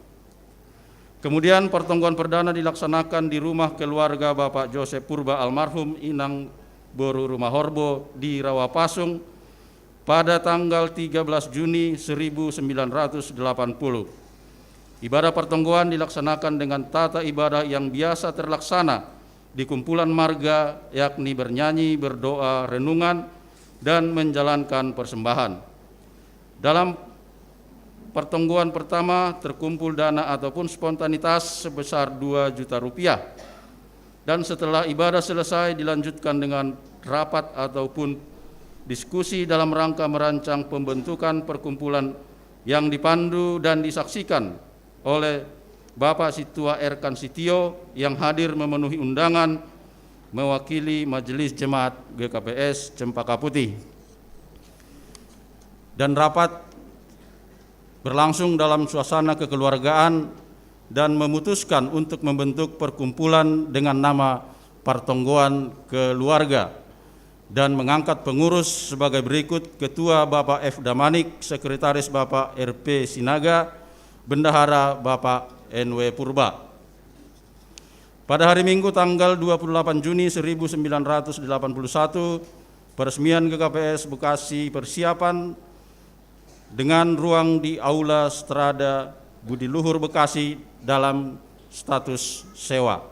Kemudian pertemuan perdana dilaksanakan di rumah keluarga Bapak Joseph Purba almarhum Inang Boru Rumahorbo di Rawapasung pada tanggal tiga belas Juni seribu sembilan ratus delapan puluh. Ibadah pertonggoan dilaksanakan dengan tata ibadah yang biasa terlaksana di kumpulan marga, yakni bernyanyi, berdoa, renungan, dan menjalankan persembahan. Dalam pertonggoan pertama terkumpul dana ataupun spontanitas sebesar dua juta rupiah. Dan setelah ibadah selesai dilanjutkan dengan rapat ataupun diskusi dalam rangka merancang pembentukan perkumpulan yang dipandu dan disaksikan oleh Bapak Situa Erkan Sitio yang hadir memenuhi undangan mewakili Majelis Jemaat G K P S Cempaka Putih. Dan rapat berlangsung dalam suasana kekeluargaan dan memutuskan untuk membentuk perkumpulan dengan nama Partonggoan Keluarga dan mengangkat pengurus sebagai berikut: Ketua Bapak F. Damanik, Sekretaris Bapak R P Sinaga, Bendahara Bapak N W Purba. Pada hari Minggu tanggal dua puluh delapan Juni seribu sembilan ratus delapan puluh satu, peresmian G K P S Bekasi persiapan dengan ruang di Aula Strada Budi Luhur Bekasi dalam status sewa.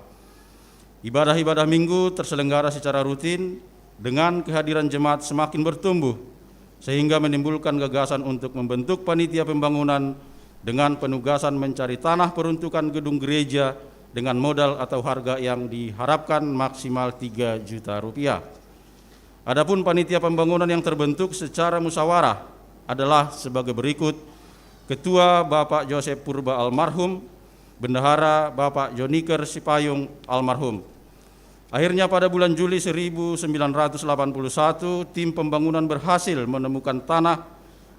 Ibadah-ibadah Minggu terselenggara secara rutin dengan kehadiran jemaat semakin bertumbuh, sehingga menimbulkan gagasan untuk membentuk panitia pembangunan dengan penugasan mencari tanah peruntukan gedung gereja dengan modal atau harga yang diharapkan maksimal tiga juta rupiah. Adapun panitia pembangunan yang terbentuk secara musyawarah adalah sebagai berikut: Ketua Bapak Joseph Purba almarhum, Bendahara Bapak Joniker Sipayung almarhum. Akhirnya pada bulan Juli seribu sembilan ratus delapan puluh satu, tim pembangunan berhasil menemukan tanah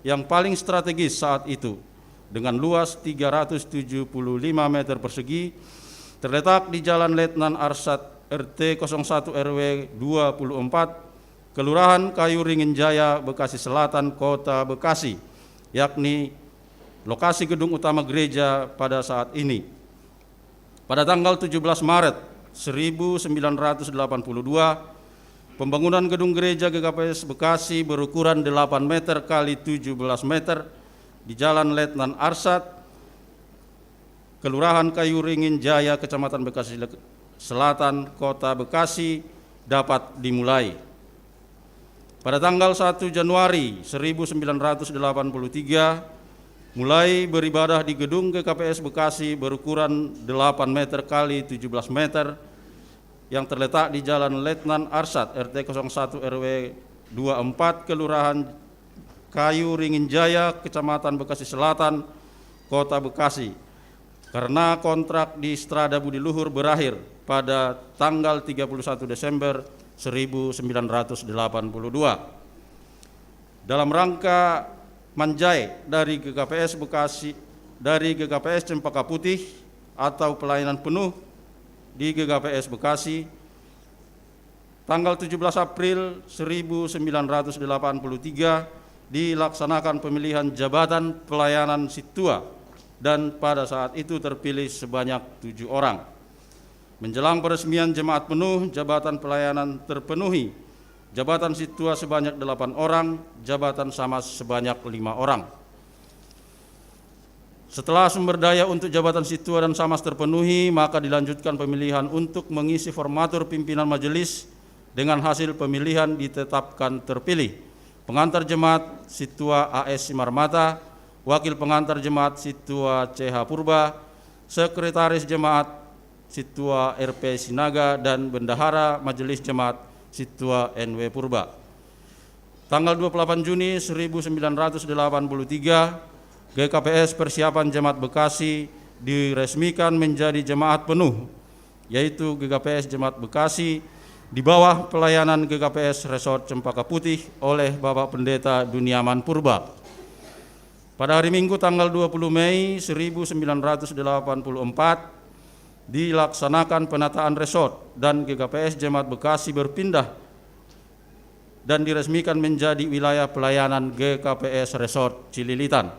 yang paling strategis saat itu, dengan luas tiga ratus tujuh puluh lima meter persegi, terletak di Jalan Letnan Arsat R T kosong satu R W dua puluh empat, Kelurahan Kayu Ringin Jaya, Bekasi Selatan, Kota Bekasi, yakni lokasi gedung utama gereja pada saat ini. Pada tanggal tujuh belas Maret seribu sembilan ratus delapan puluh dua, pembangunan gedung gereja G K P S Bekasi berukuran delapan meter kali tujuh belas meter di Jalan Letnan Arsat, Kelurahan Kayu Ringin Jaya, Kecamatan Bekasi Le-, Selatan, Kota Bekasi, dapat dimulai. Pada tanggal satu Januari seribu sembilan ratus delapan puluh tiga, mulai beribadah di gedung G K P S Bekasi berukuran delapan meter kali tujuh belas meter yang terletak di Jalan Letnan Arsat, R T kosong satu R W dua empat, Kelurahan Kayu Ringin Jaya, Kecamatan Bekasi Selatan, Kota Bekasi. Karena kontrak di Strada Budi Luhur berakhir pada tanggal tiga puluh satu Desember seribu sembilan ratus delapan puluh dua. Dalam rangka manjai dari G K P S Bekasi, dari G K P S Cempaka Putih atau pelayanan penuh di G K P S Bekasi, tanggal tujuh belas April seribu sembilan ratus delapan puluh tiga, dilaksanakan pemilihan jabatan pelayanan Situa, dan pada saat itu terpilih sebanyak tujuh orang. Menjelang peresmian jemaat penuh, jabatan pelayanan terpenuhi. Jabatan Situa sebanyak delapan orang, jabatan Samas sebanyak lima orang. Setelah sumber daya untuk jabatan Situa dan Samas terpenuhi, maka dilanjutkan pemilihan untuk mengisi formatur pimpinan majelis. Dengan hasil pemilihan ditetapkan terpilih pengantar jemaat Situa A S Simarmata, wakil pengantar jemaat Situa C H Purba, sekretaris jemaat Situa R P Sinaga, dan bendahara majelis jemaat Situa N W Purba. Tanggal dua puluh delapan Juni seribu sembilan ratus delapan puluh tiga, G K P S Persiapan Jemaat Bekasi diresmikan menjadi jemaat penuh, yaitu G K P S Jemaat Bekasi di bawah pelayanan G K P S Resort Cempaka Putih oleh Bapak Pendeta Duniaman Purba. Pada hari Minggu tanggal dua puluh Mei seribu sembilan ratus delapan puluh empat, dilaksanakan penataan resort dan G K P S Jemaat Bekasi berpindah dan diresmikan menjadi wilayah pelayanan G K P S Resort Cililitan.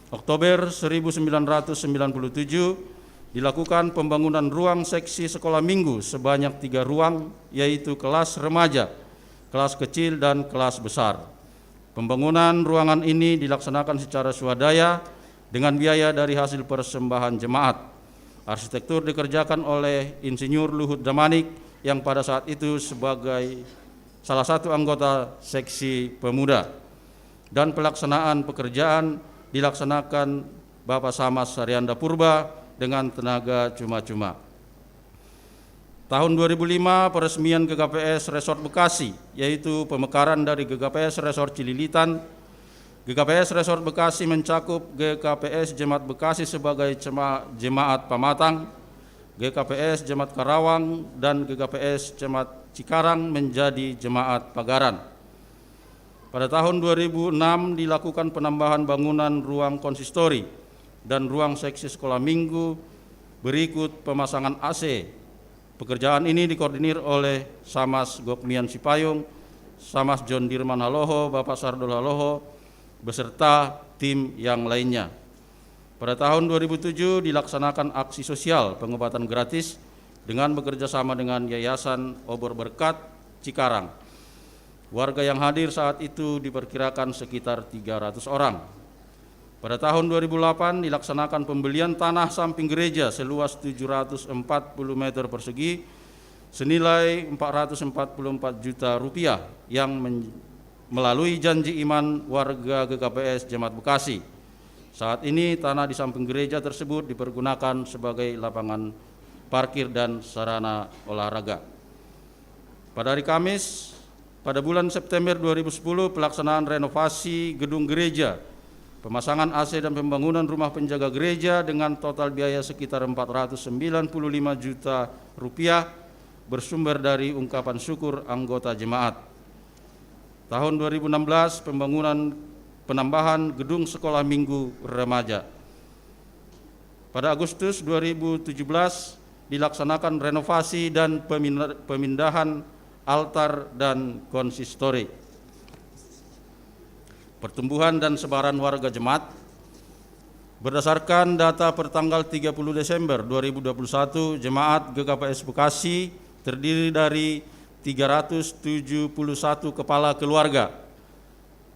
Oktober seribu sembilan ratus sembilan puluh tujuh, dilakukan pembangunan ruang seksi sekolah minggu sebanyak tiga ruang, yaitu kelas remaja, kelas kecil, dan kelas besar. Pembangunan ruangan ini dilaksanakan secara swadaya dengan biaya dari hasil persembahan jemaat. Arsitektur dikerjakan oleh Insinyur Luhut Damanik yang pada saat itu sebagai salah satu anggota seksi pemuda. Dan pelaksanaan pekerjaan dilaksanakan Bapak Samas Sarianda Purba dengan tenaga cuma-cuma. Tahun dua ribu lima, peresmian G K P S Resort Bekasi, yaitu pemekaran dari G K P S Resort Cililitan. G K P S Resort Bekasi mencakup G K P S Jemaat Bekasi sebagai cema-, jemaat pamatang, G K P S Jemaat Karawang, dan G K P S Jemaat Cikarang menjadi jemaat pagaran. Pada tahun dua ribu enam dilakukan penambahan bangunan ruang konsistori dan ruang seksi sekolah minggu, berikut pemasangan A C. Pekerjaan ini dikoordinir oleh Samas Gokmian Sipayung, Samas John Dirman Haloho, Bapak Sardol Haloho, beserta tim yang lainnya. Pada tahun dua ribu tujuh dilaksanakan aksi sosial pengobatan gratis dengan bekerja sama dengan Yayasan Obor Berkat Cikarang. Warga yang hadir saat itu diperkirakan sekitar tiga ratus orang. Pada tahun dua ribu delapan dilaksanakan pembelian tanah samping gereja seluas tujuh ratus empat puluh meter persegi senilai empat ratus empat puluh empat juta rupiah yang men-, melalui janji iman warga G K P S Jemaat Bekasi. Saat ini tanah di samping gereja tersebut dipergunakan sebagai lapangan parkir dan sarana olahraga. Pada hari Kamis, pada bulan September dua ribu sepuluh, pelaksanaan renovasi gedung gereja, pemasangan A C dan pembangunan rumah penjaga gereja dengan total biaya sekitar empat ratus sembilan puluh lima juta rupiah bersumber dari ungkapan syukur anggota jemaat. Tahun dua ribu enam belas, pembangunan penambahan gedung sekolah minggu remaja. Pada Agustus dua ribu tujuh belas, dilaksanakan renovasi dan pemindahan altar dan konsistori. Pertumbuhan dan sebaran warga jemaat. Berdasarkan data per tanggal tiga puluh Desember dua ribu dua puluh satu, jemaat G K P S Bekasi terdiri dari tiga ratus tujuh puluh satu kepala keluarga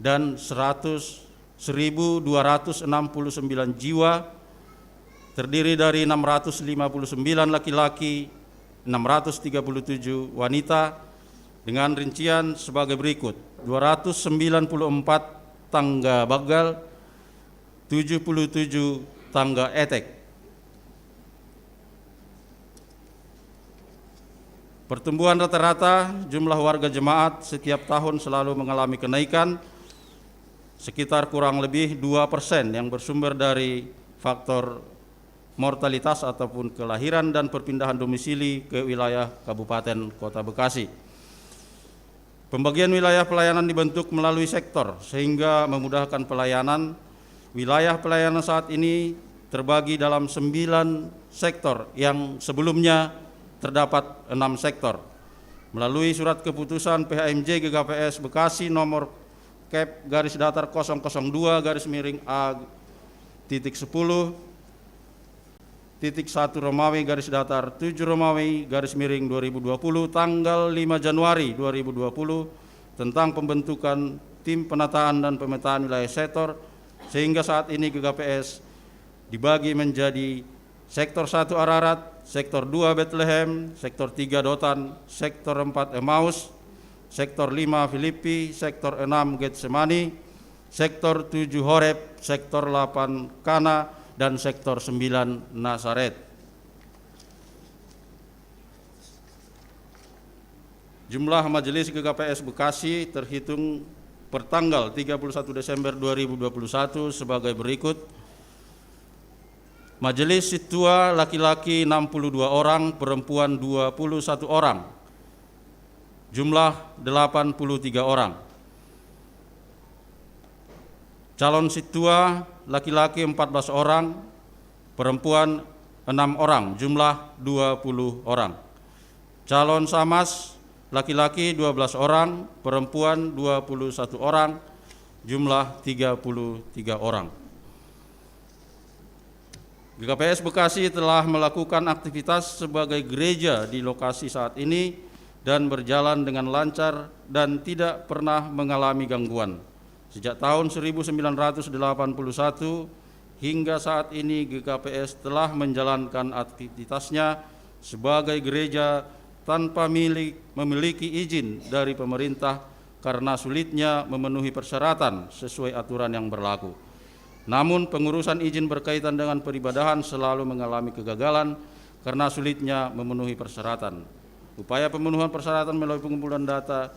dan seratus, seribu dua ratus enam puluh sembilan jiwa, terdiri dari enam ratus lima puluh sembilan laki-laki, enam ratus tiga puluh tujuh wanita, dengan rincian sebagai berikut: dua ratus sembilan puluh empat tangga bagal, tujuh puluh tujuh tangga etek. Pertumbuhan rata-rata jumlah warga jemaat setiap tahun selalu mengalami kenaikan sekitar kurang lebih dua persen, yang bersumber dari faktor mortalitas ataupun kelahiran dan perpindahan domisili ke wilayah Kabupaten Kota Bekasi. Pembagian wilayah pelayanan dibentuk melalui sektor, sehingga memudahkan pelayanan. Wilayah pelayanan saat ini terbagi dalam sembilan sektor, yang sebelumnya terdapat enam sektor. Melalui surat keputusan P H M J G K P S Bekasi nomor Kep garis datar kosong kosong dua garis miring A titik sepuluh titik satu Romawi garis datar tujuh Romawi garis miring dua ribu dua puluh, tanggal lima Januari dua ribu dua puluh, tentang pembentukan tim penataan dan pemetaan wilayah sektor, sehingga saat ini G K P S dibagi menjadi sektor satu Ararat, sektor dua Bethlehem, sektor tiga Dotan, sektor empat Emmaus, sektor lima Filipi, sektor enam Getsemani, sektor tujuh Horeb, sektor delapan Kana, dan sektor sembilan Nazaret. Jumlah majelis G K P S Bekasi terhitung per tanggal tiga puluh satu Desember dua ribu dua puluh satu sebagai berikut. Majelis Situa, laki-laki enam puluh dua orang, perempuan dua puluh satu orang. Jumlah delapan puluh tiga orang. Calon Situa, laki-laki empat belas orang, perempuan enam orang, jumlah dua puluh orang. Calon Samas, laki-laki dua belas orang, perempuan dua puluh satu orang, jumlah tiga puluh tiga orang. G K P S Bekasi telah melakukan aktivitas sebagai gereja di lokasi saat ini dan berjalan dengan lancar dan tidak pernah mengalami gangguan. Sejak tahun seribu sembilan ratus delapan puluh satu hingga saat ini, G K P S telah menjalankan aktivitasnya sebagai gereja tanpa milik, memiliki izin dari pemerintah karena sulitnya memenuhi persyaratan sesuai aturan yang berlaku. Namun, pengurusan izin berkaitan dengan peribadahan selalu mengalami kegagalan karena sulitnya memenuhi persyaratan. Upaya pemenuhan persyaratan melalui pengumpulan data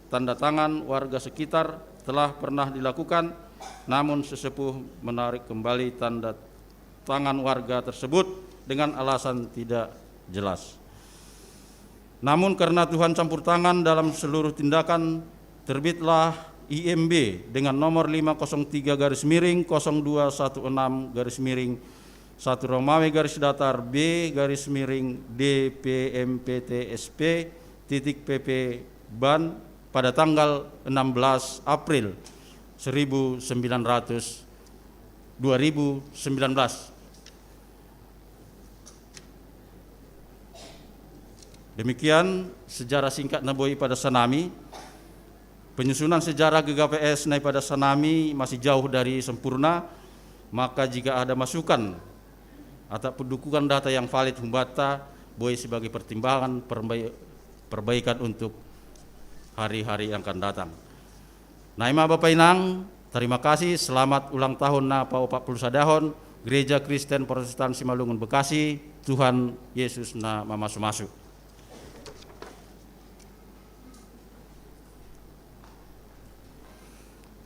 tanda tangan warga sekitar telah pernah dilakukan, namun sesepuh menarik kembali tanda tangan warga tersebut dengan alasan tidak jelas. Namun, karena Tuhan campur tangan dalam seluruh tindakan, terbitlah I M B dengan nomor lima kosong tiga garis miring kosong dua satu enam garis miring satu Romawi garis datar B garis miring D P M P T S P titik P P ban pada tanggal enam belas April seribu sembilan ratus, dua ribu sembilan belas. Demikian sejarah singkat naboi pada sanami. Penyusunan sejarah G K P S nai pada sanami masih jauh dari sempurna, maka jika ada masukan atau pendukungan data yang valid humbata, boi sebagai pertimbangan perbai-, perbaikan untuk hari-hari yang akan datang. Naima Bapak Inang, terima kasih. Selamat ulang tahun na paopat puluh sadahon Gereja Kristen Protestan Simalungun Bekasi. Tuhan Yesus na mamasu-masu.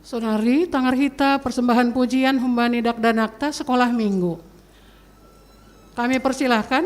Sonari, tangar hita persembahan pujian humbani dakdanakta sekolah minggu. Kami persilahkan.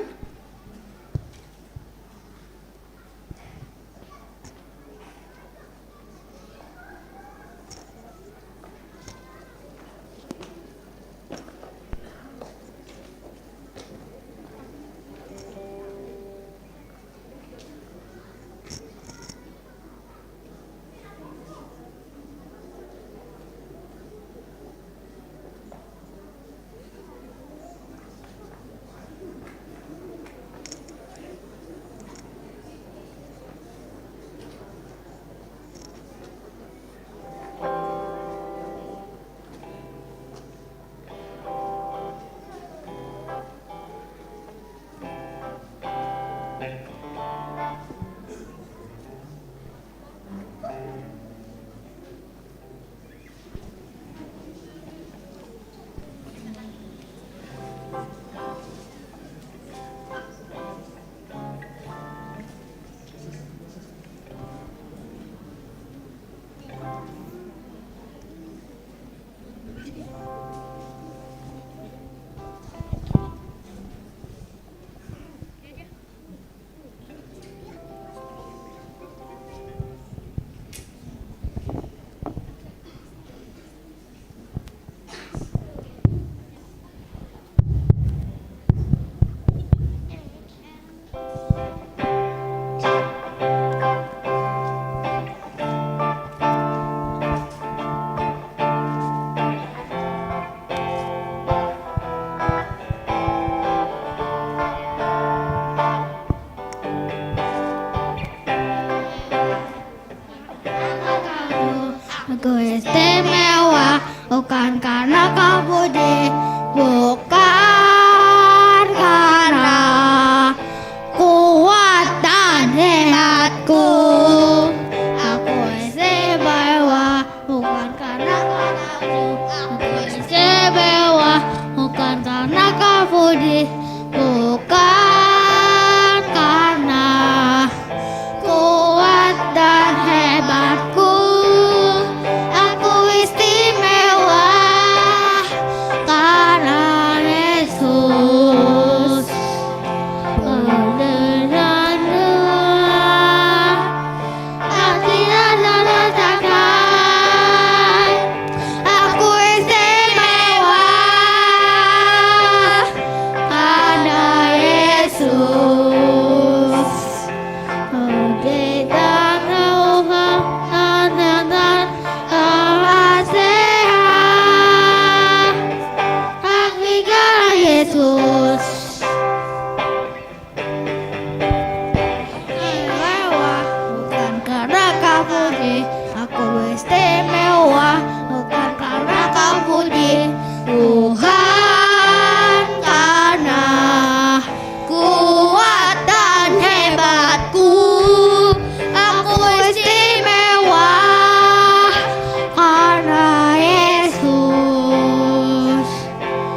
Aku istimewa bukan karena kau puji, bukan karena kuat dan hebatku. Aku istimewa bukan karena kau puji, aku istimewa bukan karena kau puji, bukan karena kuat dan hebatku. Aku istimewa karena Yesus. Hati ada rasakan, aku istimewa karena Yesus. Kita roh dan Allah sehat. Hati karena Yesus. Istimewa bukan karena kau puji, aku istimewa bukan karena kau puji, bukan karena kuat dan hebatku. Aku istimewa karena Yesus.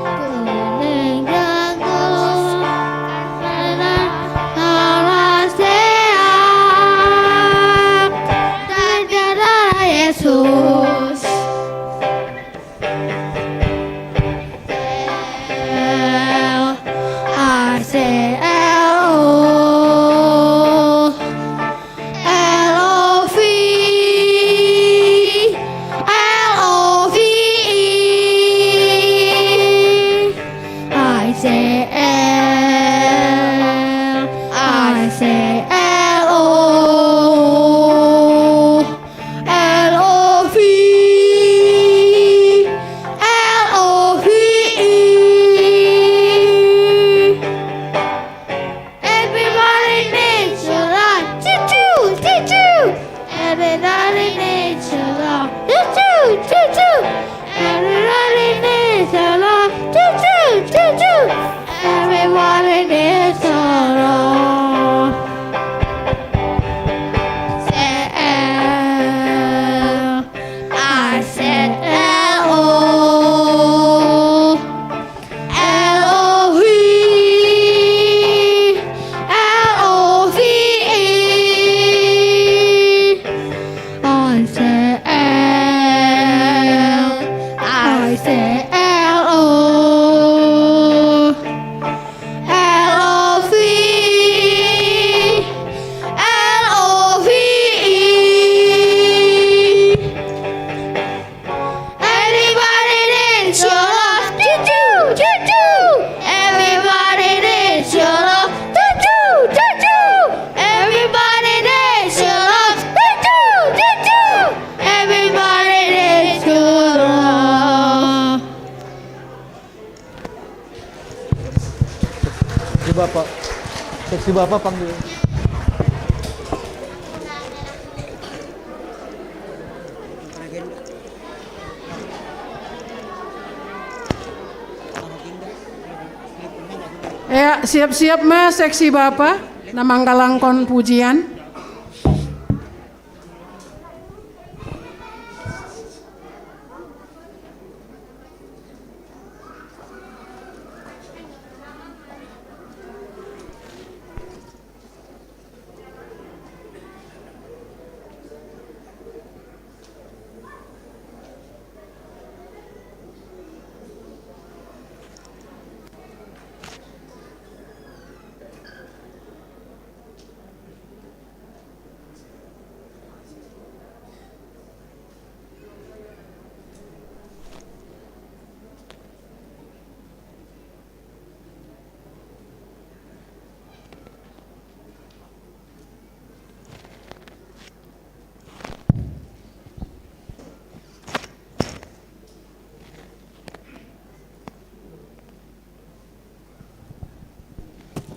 Ku mengganggu karena Allah sehat dan darah Yesus. L I C L O. L O V E, L O V E, I C L, I C L O, L O V E, L O V E. Everybody needs your love. Choo choo, choo choo. Everybody needs your love. Choo choo, choo choo. Everybody needs your love. Choo choo, choo choo. Everybody needs your love. C L, I C L O. L O V E, L O V E, I C L, I C L O, L O V E, L O V E. Everybody needs your love. Choo choo, choo choo. Everybody needs your love. Choo choo, choo choo. Everybody needs your love. Choo choo, choo choo. Everybody needs your love. Seksi Bapak. Seksi Bapak panggil. Ya, siap-siap, Mas, seksi Bapak. Namang kalangkon pujian.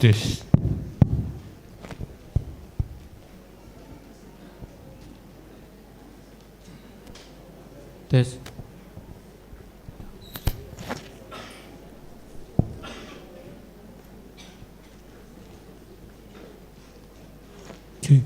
Tes. Tes. Oke.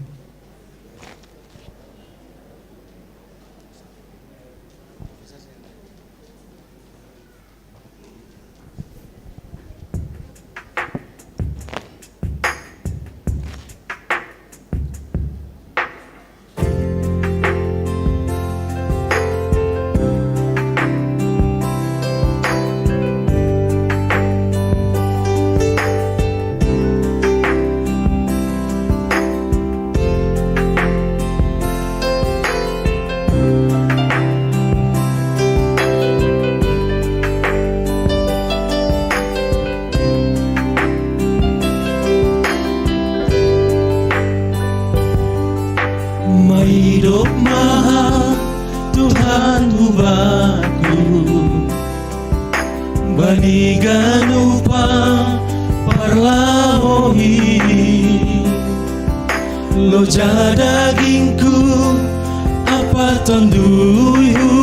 Maidop maha Tuhan hubaku, bani ganupa parlahohi. Loja dagingku apa tonduihu,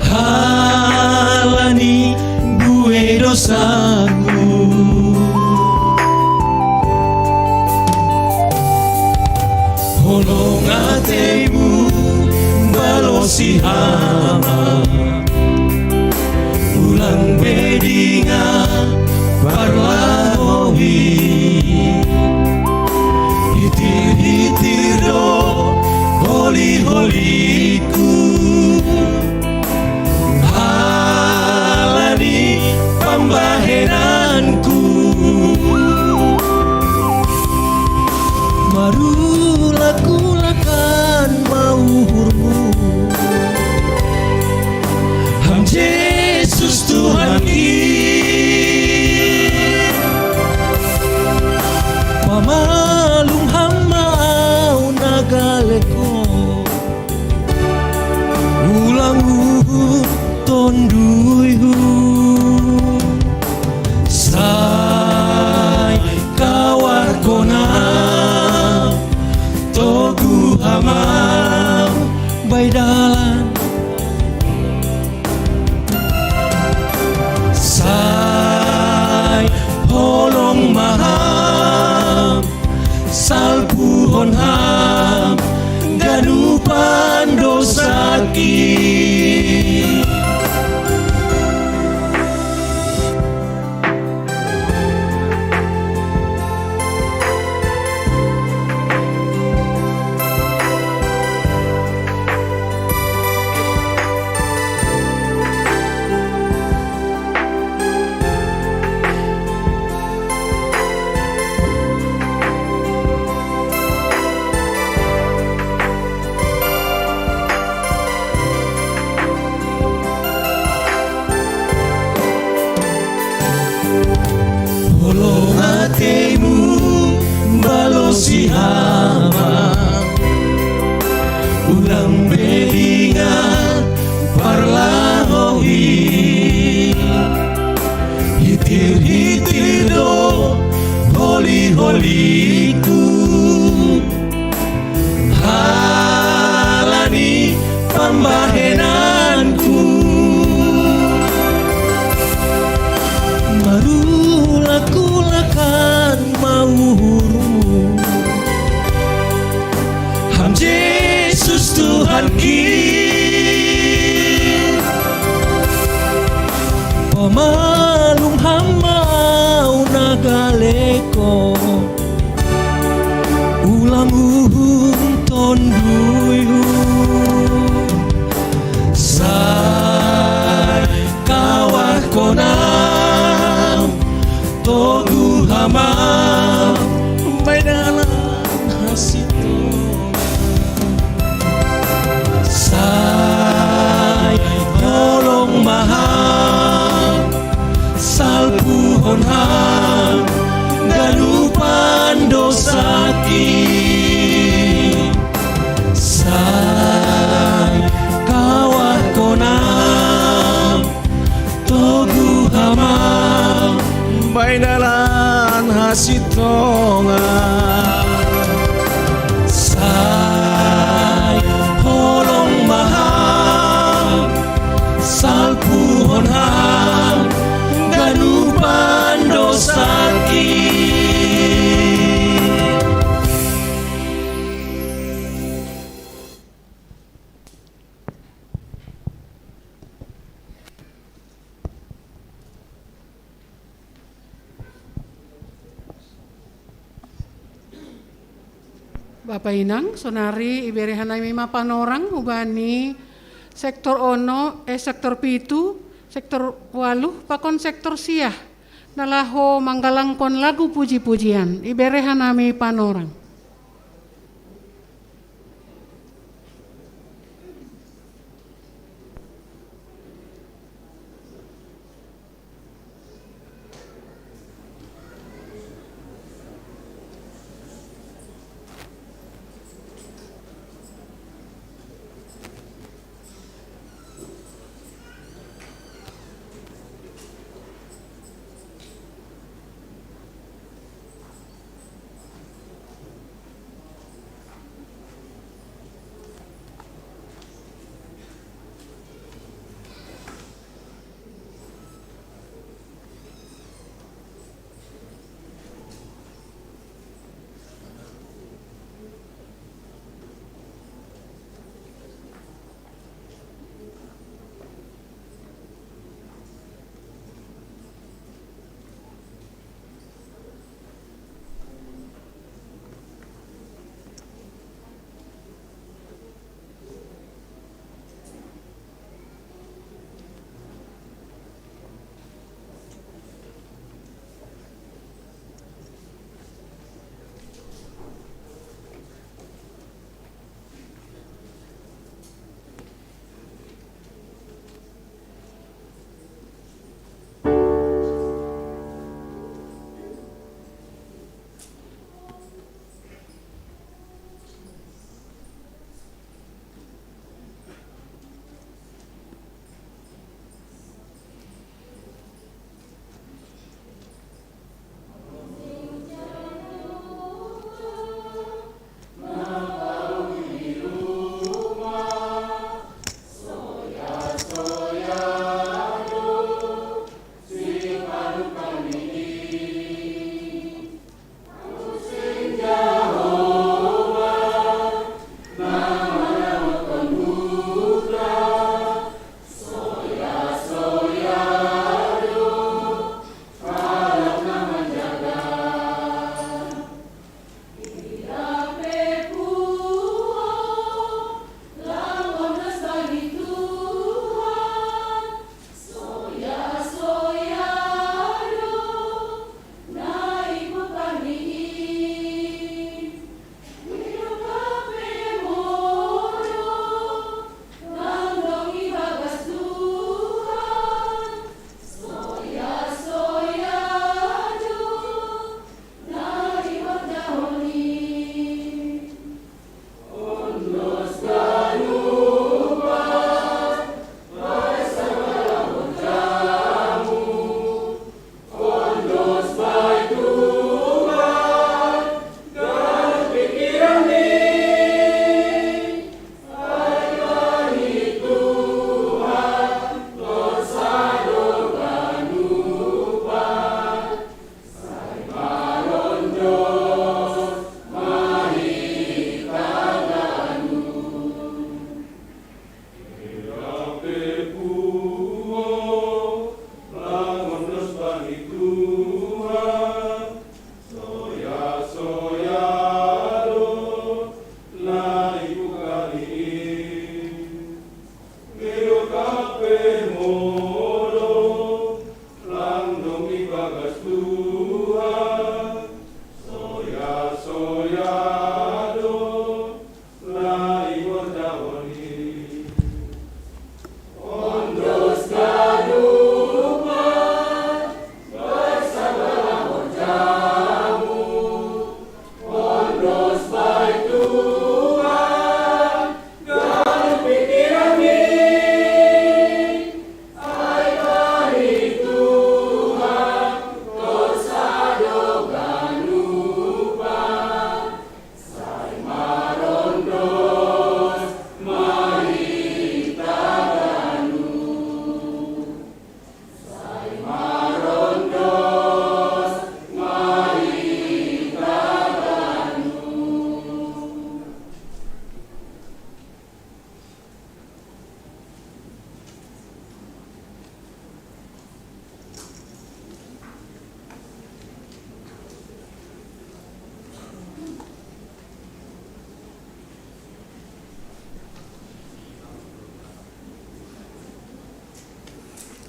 halani bue dosaku. Holong ateimu balosi hama, ulang bedinga parlahohi. Hitir-hitir do holi-holiku, halani pambahenanku. Marulak-ulakan mauhurmu, Ham Jesus Tuhan i. Pamalum hama au na galeko, ulang uhur tonduihu. Sai kawah kona, togu hama bai dalan. Sai holong maham, salpuhon ham ganupan dosaki. Holong ateimu balosi hama, ulang bedinga parlahohi. Hitir-hitir do holi-holiku, halani pambahenanku. Marulak-ulakan mauhurmu, Ham Jesus Tuhanki. Pamalum hama au na galeko, ulang uhur tonduihu. Sai kawah kona, togu hama bai dalan hasitonga. Sai holong maham, salpuhon ham ganupan dosaki. Sai kawah kona, togu hama bai dalan hasitonga. Sai holong maha Bapa inang, sonari iberehan nami ma panorang hubani sektor ono, eh, sektor pitu, sektor walu, pakon sektor sia. Na laho manggalangkon lagu puji-pujian, iberehan nami panorang.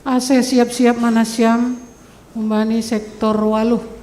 Ase siap-siap manasiam umbani sektor waluh.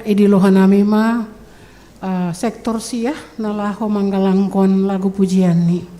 Idi lohanami ma, eh, sektor sia nalaho manggalangkon lagu pujian ni.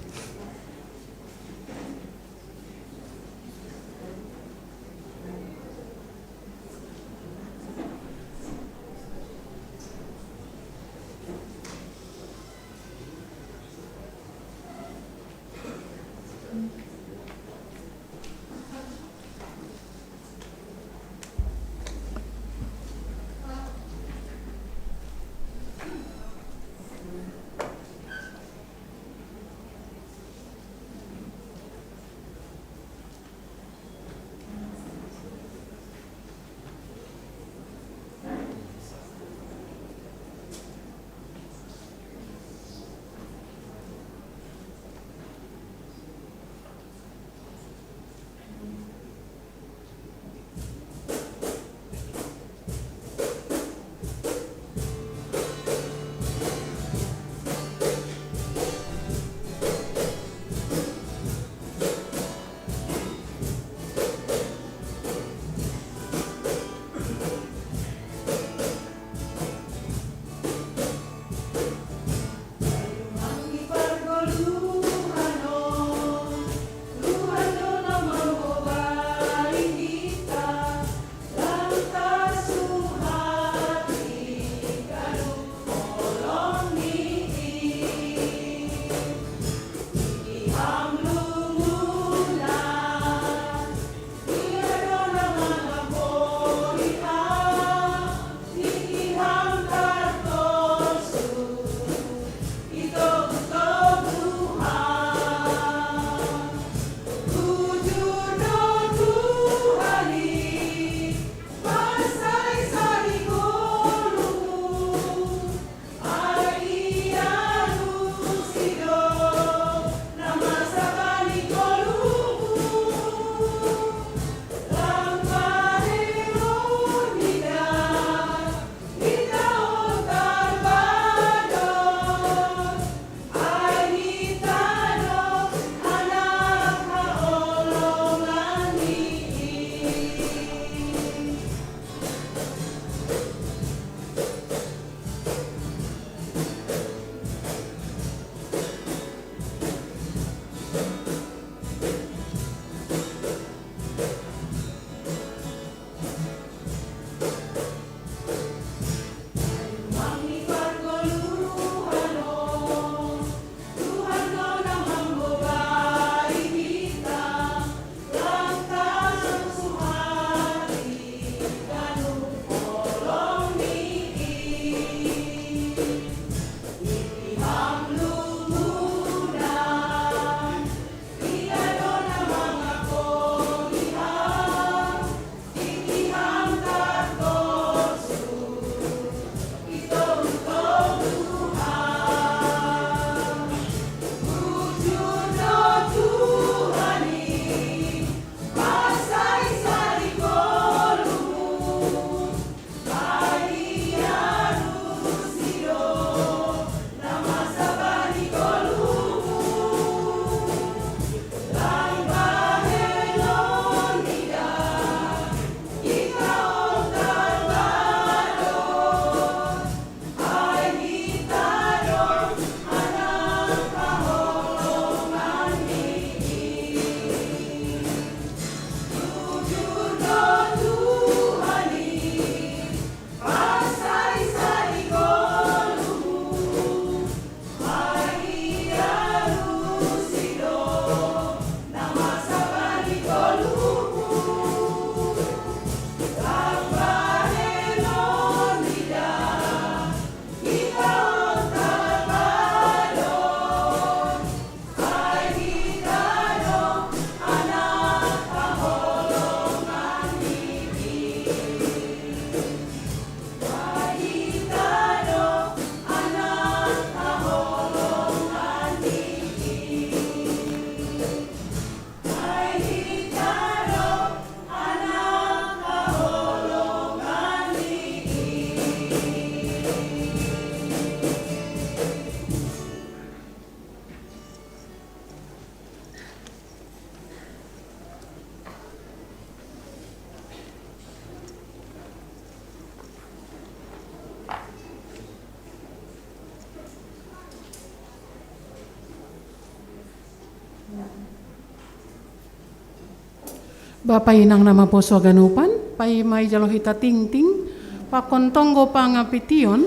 Bapa inang na maposo haganupan, paima ijalo hita tingting, pakon tonggo pangapition,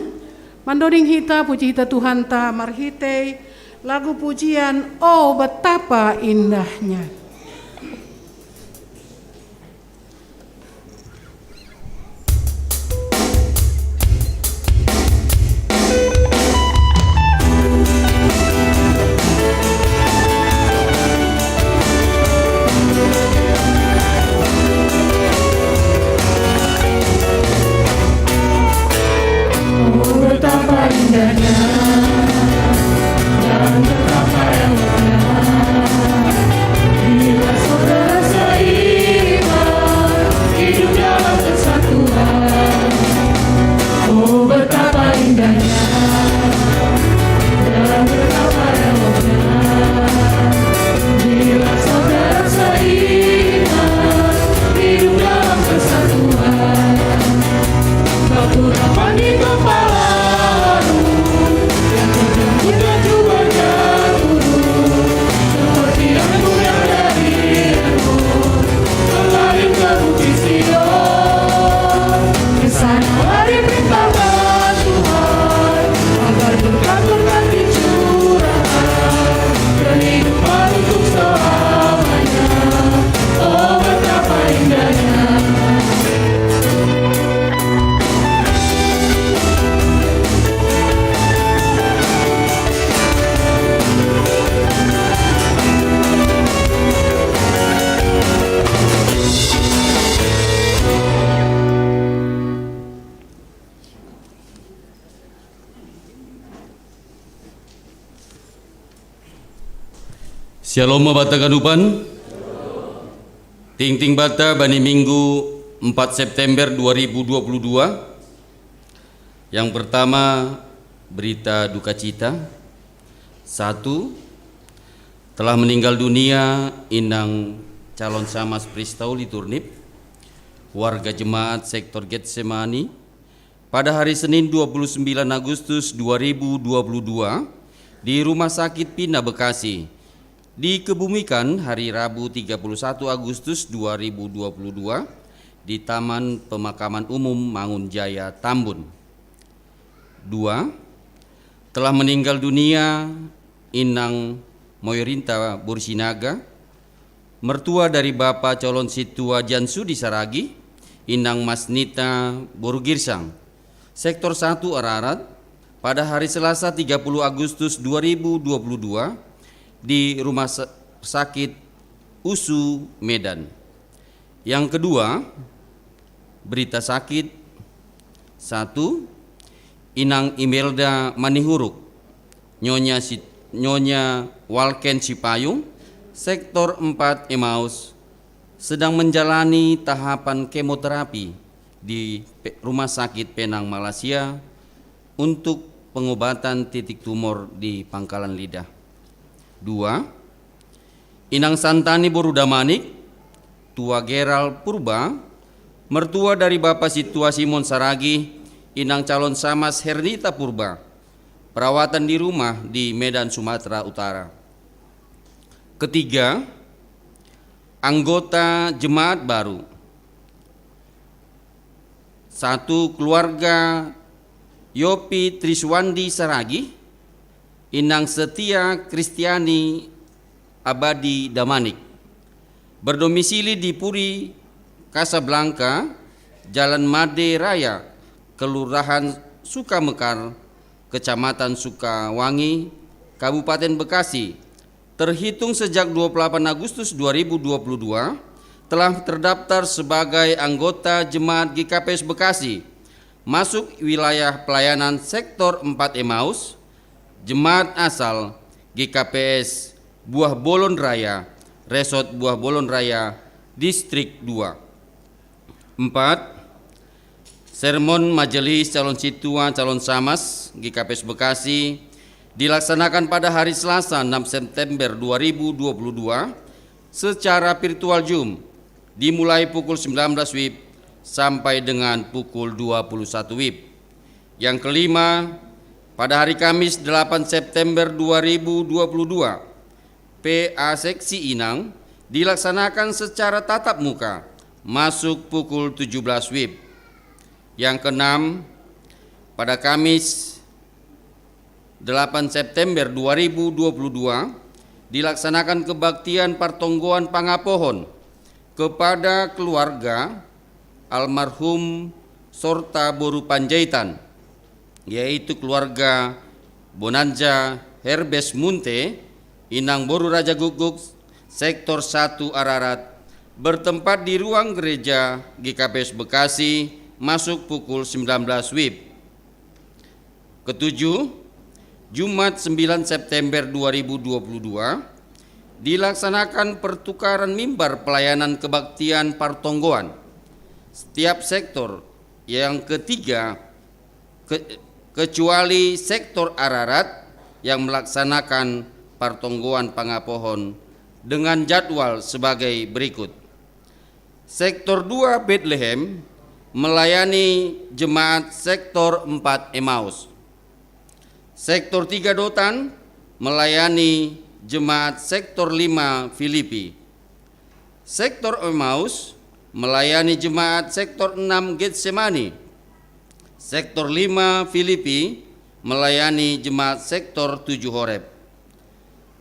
mandoding hita puji hita Tuhanta marhitei lagu pujian, "Oh betapa indahnya." Oh, betapa indahnya dan betapa eloknya bila saudara seiman hidup dalam persatuan. Oh, betapa indahnya dan betapa eloknya bila saudara seiman hidup dalam persatuan. Bapak Rapan di kepala, yang terjemput dan jubahnya turun, seperti anggur yang dari Hermon, berlari ke Bukit Sion. Ke sana lari perintahkan Tuhan, agar berkat-berkat dicurahkan, kehidupan untuk selamanya. Oh, betapa indahnya. Syalom bapa haganupan. Tingting banta bani Minggu empat September dua ribu dua puluh dua. Yang pertama, berita duka cita. Satu, telah meninggal dunia Inang Calon Samas Pristauli Turnip, warga jemaat sektor Getsemani, pada hari Senin dua puluh sembilan Agustus dua ribu dua puluh dua di Rumah Sakit Pina Bekasi. Dikebumikan hari Rabu tiga puluh satu Agustus dua ribu dua puluh dua di Taman Pemakaman Umum Mangunjaya, Tambun. Dua, telah meninggal dunia Inang Moyorinta Boru Sinaga, mertua dari Bapa Calon Situa Jansudi Saragi, Inang Masnita Boru Girsang, Sektor satu Ararat, pada hari Selasa tiga puluh Agustus dua ribu dua puluh dua di Rumah Sa-, Sakit USU Medan. Yang kedua, berita sakit. Satu, Inang Imelda Manihuruk, Nyonya Si-, Nyonya Walken Sipayung, Sektor empat Emmaus, sedang menjalani tahapan kemoterapi di pe-, Rumah Sakit Penang Malaysia untuk pengobatan titik tumor di pangkalan lidah. Dua, Inang Santani Boru Damanik, Tua Geral Purba, mertua dari Bapa Situa Simon Saragi, Inang Calon Samas Hernita Purba, perawatan di rumah di Medan, Sumatera Utara. Ketiga, anggota jemaat baru. Satu, keluarga Yopi Triswandi Saragi, Inang Setia Kristiani Abadi Damanik, berdomisili di Puri Kasablanka, Jalan Made Raya, Kelurahan Sukamekar, Kecamatan Sukawangi, Kabupaten Bekasi, terhitung sejak dua puluh delapan Agustus dua ribu dua puluh dua, telah terdaftar sebagai anggota jemaat G K P S Bekasi, masuk wilayah pelayanan Sektor empat Emmaus, jemaat asal G K P S Buah Bolon Raya, Resort Buah Bolon Raya, Distrik dua. Empat, sermon Majelis Calon Situa Calon Samas G K P S Bekasi dilaksanakan pada hari Selasa enam September dua ribu dua puluh dua secara virtual Zoom, dimulai pukul sembilan belas wib sampai dengan pukul dua puluh satu wib. Yang kelima, pada hari Kamis delapan September dua ribu dua puluh dua, P A Seksi Inang dilaksanakan secara tatap muka, masuk pukul tujuh belas wib. Yang keenam, pada Kamis delapan September dua ribu dua puluh dua, dilaksanakan kebaktian partonggoan pangapohon kepada keluarga almarhum Sorta Boru Panjaitan, yaitu keluarga Bonanza Herbes Munte, Inang Boru Raja Guguk, Sektor satu Ararat, bertempat di ruang gereja G K P S Bekasi, masuk pukul sembilan belas wib. Ketujuh, Jumat sembilan September dua ribu dua puluh dua, dilaksanakan pertukaran mimbar pelayanan kebaktian partonggoan. Setiap sektor, yang ketiga, ke- kecuali sektor Ararat, yang melaksanakan partonggoan pangapohon dengan jadwal sebagai berikut. Sektor dua Bethlehem melayani jemaat sektor empat Emmaus. Sektor tiga Dotan melayani jemaat sektor lima Filipi. Sektor Emmaus melayani jemaat sektor enam Getsemani. Sektor lima Filipi melayani jemaat sektor tujuh Horeb.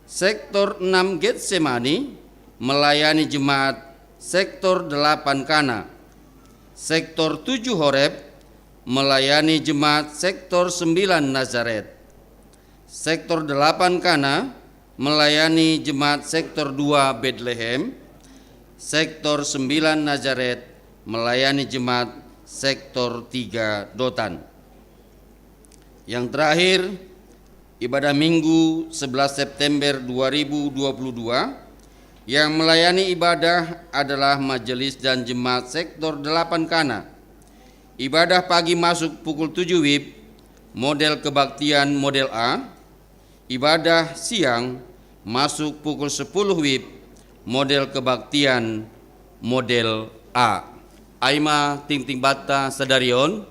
Sektor enam Getsemani melayani jemaat sektor delapan Kana. Sektor tujuh Horeb melayani jemaat sektor sembilan Nazaret. Sektor delapan Kana melayani jemaat sektor dua Bethlehem. Sektor sembilan Nazaret melayani jemaat sektor tiga Dotan. Yang terakhir, ibadah Minggu sebelas September dua ribu dua puluh dua, yang melayani ibadah adalah majelis dan jemaat sektor delapan Kana. Ibadah pagi masuk pukul tujuh wib, model kebaktian model A. Ibadah siang masuk pukul sepuluh wib, model kebaktian model A. Aima tingting bata sadarion,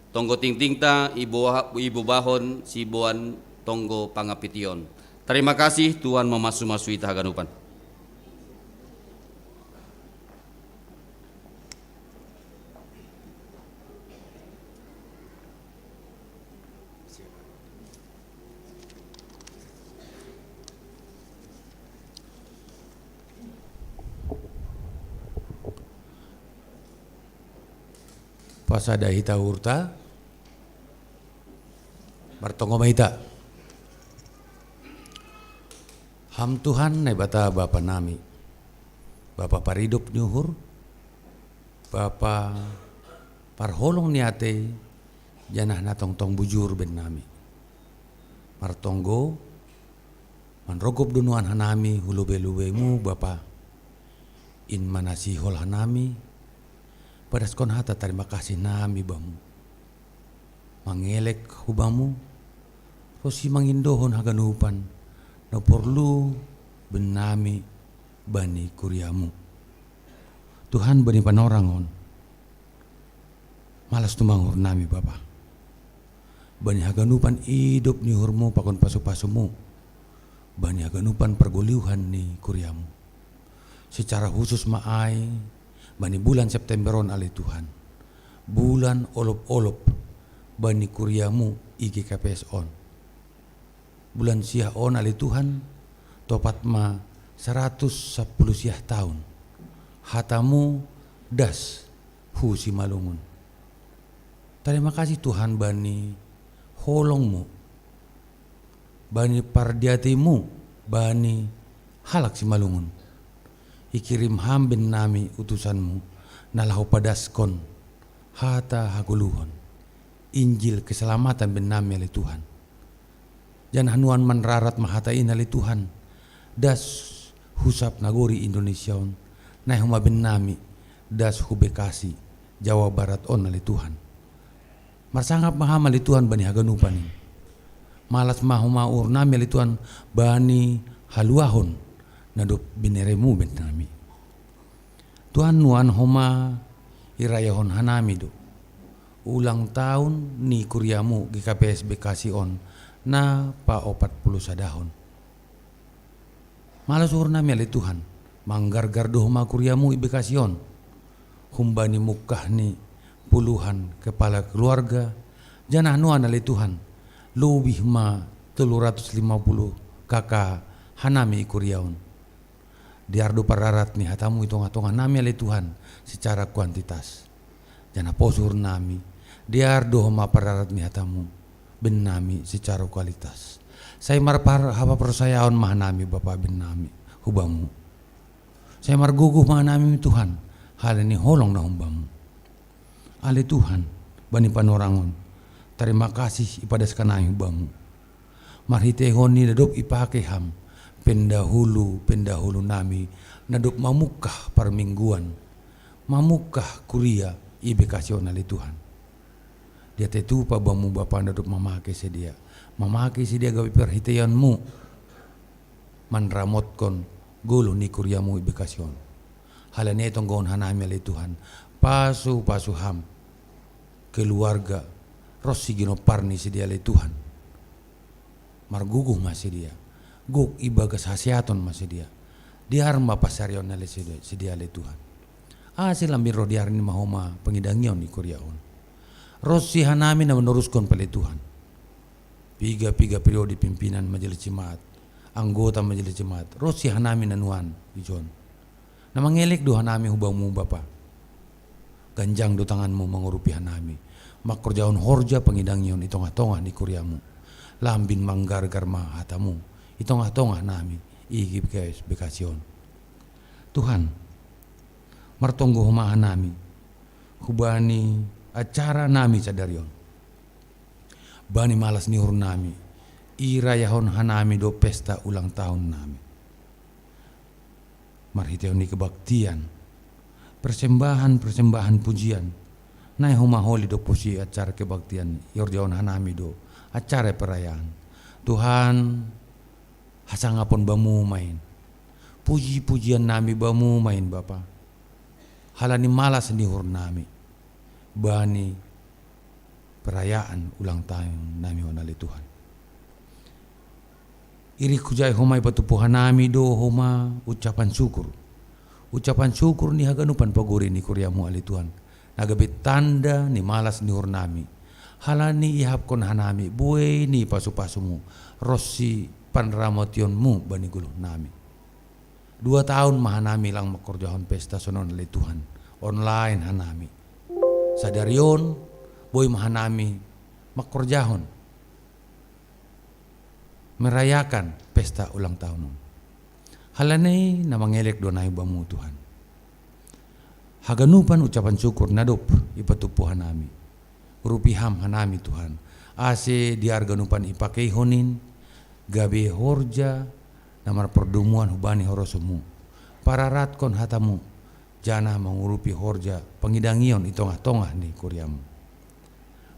tonggo tingtingta ibo, ibo bahon siboan tonggo pangapition. Terima kasih, Tuhan mamasu-masui tahaganupan. Pasada hita hurta, martonggo ma hita. Ham Tuhan Naibata Bapa nami, Bapa paridop ni uhur, Bapa parholong ni atei, janah na tongtong bujur bennami. Martonggo, manrogop do nuan hanami hu lobei-lobeimu Bapa. In ma na sihol hanami, padaskon hata tarima kasih nami Bamu. Mangelek hu Bamu, ronsi mangindohon haganupan na porlu bennami bani kuriamu. Tuhan, bani panorang on, malas tumang uhurnami Bapa. Bani haganupan idop ni uhurmu pakon pasu-pasumu, bani haganupan pargoliuhan ni kuriamu. Secara khusus ma ai, bani bulan September on ale Tuhan. Bulan olop-olop bani kuriamu i G K P S on. Bulan siah on ale Tuhan, topat ma saratus sampulu siah taon. Hatamu das hu Simalungun. Tarima kasih Tuhan bani holongmu, bani pardiateimu, bani halak Simalungun. Ikirim Ham bennami utusanmu, na laho padaskon hata hagoluhon, Injil keselamatan bennami ale Tuhan. Janah nuan manrarat ma hata in ale Tuhan, das hu sab nagori Indonesia on, naeng homa bennami das hu Bekasi, Jawa Barat on ale Tuhan. Marsangap ma Ham ale Tuhan bani haganupan in. Malas ma homa uhurnami ale Tuhan bani haluahon na dob bineremu bennami. Tuhan, nuan homa irayahon hanami do ulang taon ni kuriamu G K P S Bekasi on na paopat pulu sadahon. Malas uhurnami ale Tuhan, Manggargar do homa kuriamu i bekasi on, humbani mungkah ni puluhan kepala keluarga, janah nuan ale Tuhan, lobih ma tolu ratus lima puluh K K hanami i kuria on. Dear do pararat ni hatamu i tongah-tongah nami ale Tuhan, secara kuantitas. Janah pos uhur nami, dear do homa pararat ni hatamu, bahen nami secara kualitas. Sai marpar hapaporsayaon ma hanami Bapa bahen nami hu Bamu. Sai margogoh ma hanami Tuhan, halani holong na humbamu. Ale Tuhan, bani panorang on, tarima kasih ipadaskon nami hu Bamu. Marhiteihon ni na dob ipake Ham, pendahulu, pendahulu nami, na dob mamungkah parmingguan, mamungkah kuria i bekasi on ale Tuhan. Dia tetu pa Bamu Bapa na dob mamake sidea, mamake sidea gabe parhiteionmu, manramotkon goluh ni kuriamu i bekasi on. Halani ai tonggohon hanami ale Tuhan, pasu-pasu Ham keluarga ronsi ginompar ni sidea ale Tuhan. Margogoh ma sidea, gok ibagas hasehaton ma sidea. Dear ma pansarion ale sidea, sidea ale Tuhan. Ase lambin roh dear ni ma homa pangidangion i kuria on. Ronsi hanami na manoruskon pe ale Tuhan. Piga-piga periode pimpinan majelis jemaat, anggota majelis jemaat, ronsi hanami na nuan ijon. Na mangelek do hanami hu Bamu Bapa. Ganjang do tanganmu mangurupi hanami, mangkorjahon horja pangidangion i tongah-tongah ni kuriamu. Lambin manggargar ma hatamu i tongah-tongah nami i bekasi on. Tuhan, martonggo homa hanami hubani acara nami sadari on. Bani malas ni uhur nami, irayahon hanami do pesta ulang tahun nami. Marhiteihon ni kebaktian, persembahan-persembahan pujian, nai homa holi do puji acara kebaktian, ihorjahon hanami do acara perayaan. Tuhan, hasangapon Bamu ma in. Puji-pujian nami Bamu ma in Bapa. Halani malas ni uhur nami bani perayaan ulang tahun nami on ale Tuhan. Irik hujai homa ipatumpu hanami do homa ucapan syukur. Ucapan syukur ni haganupan pagori ni kuriamu ale Tuhan, na gabe tanda ni malas ni uhur nami. Halani ihapkon hanami buei ni pasu-pasumu, ronsi panramotionmu bani goluh nami. Dua tahun ma hanami lang mangkorjahon pesta sonon ale Tuhan, online hanami. Sadari on, boi ma hanami mangkorjahon, merayakan pesta ulang tahun on. Halani na mangelek do nai Bamu Tuhan. Haganupan ucapan syukur na dob ipatumpu hanami. Urupi Ham hanami Tuhan. Ase dear ganupan ipakeihon in, gabe horja na marpardomuan hubani harosuhmu. Pararatkon hatamu, janah mangurupi horja pangidangion i tongah-tongah ni kuriamu.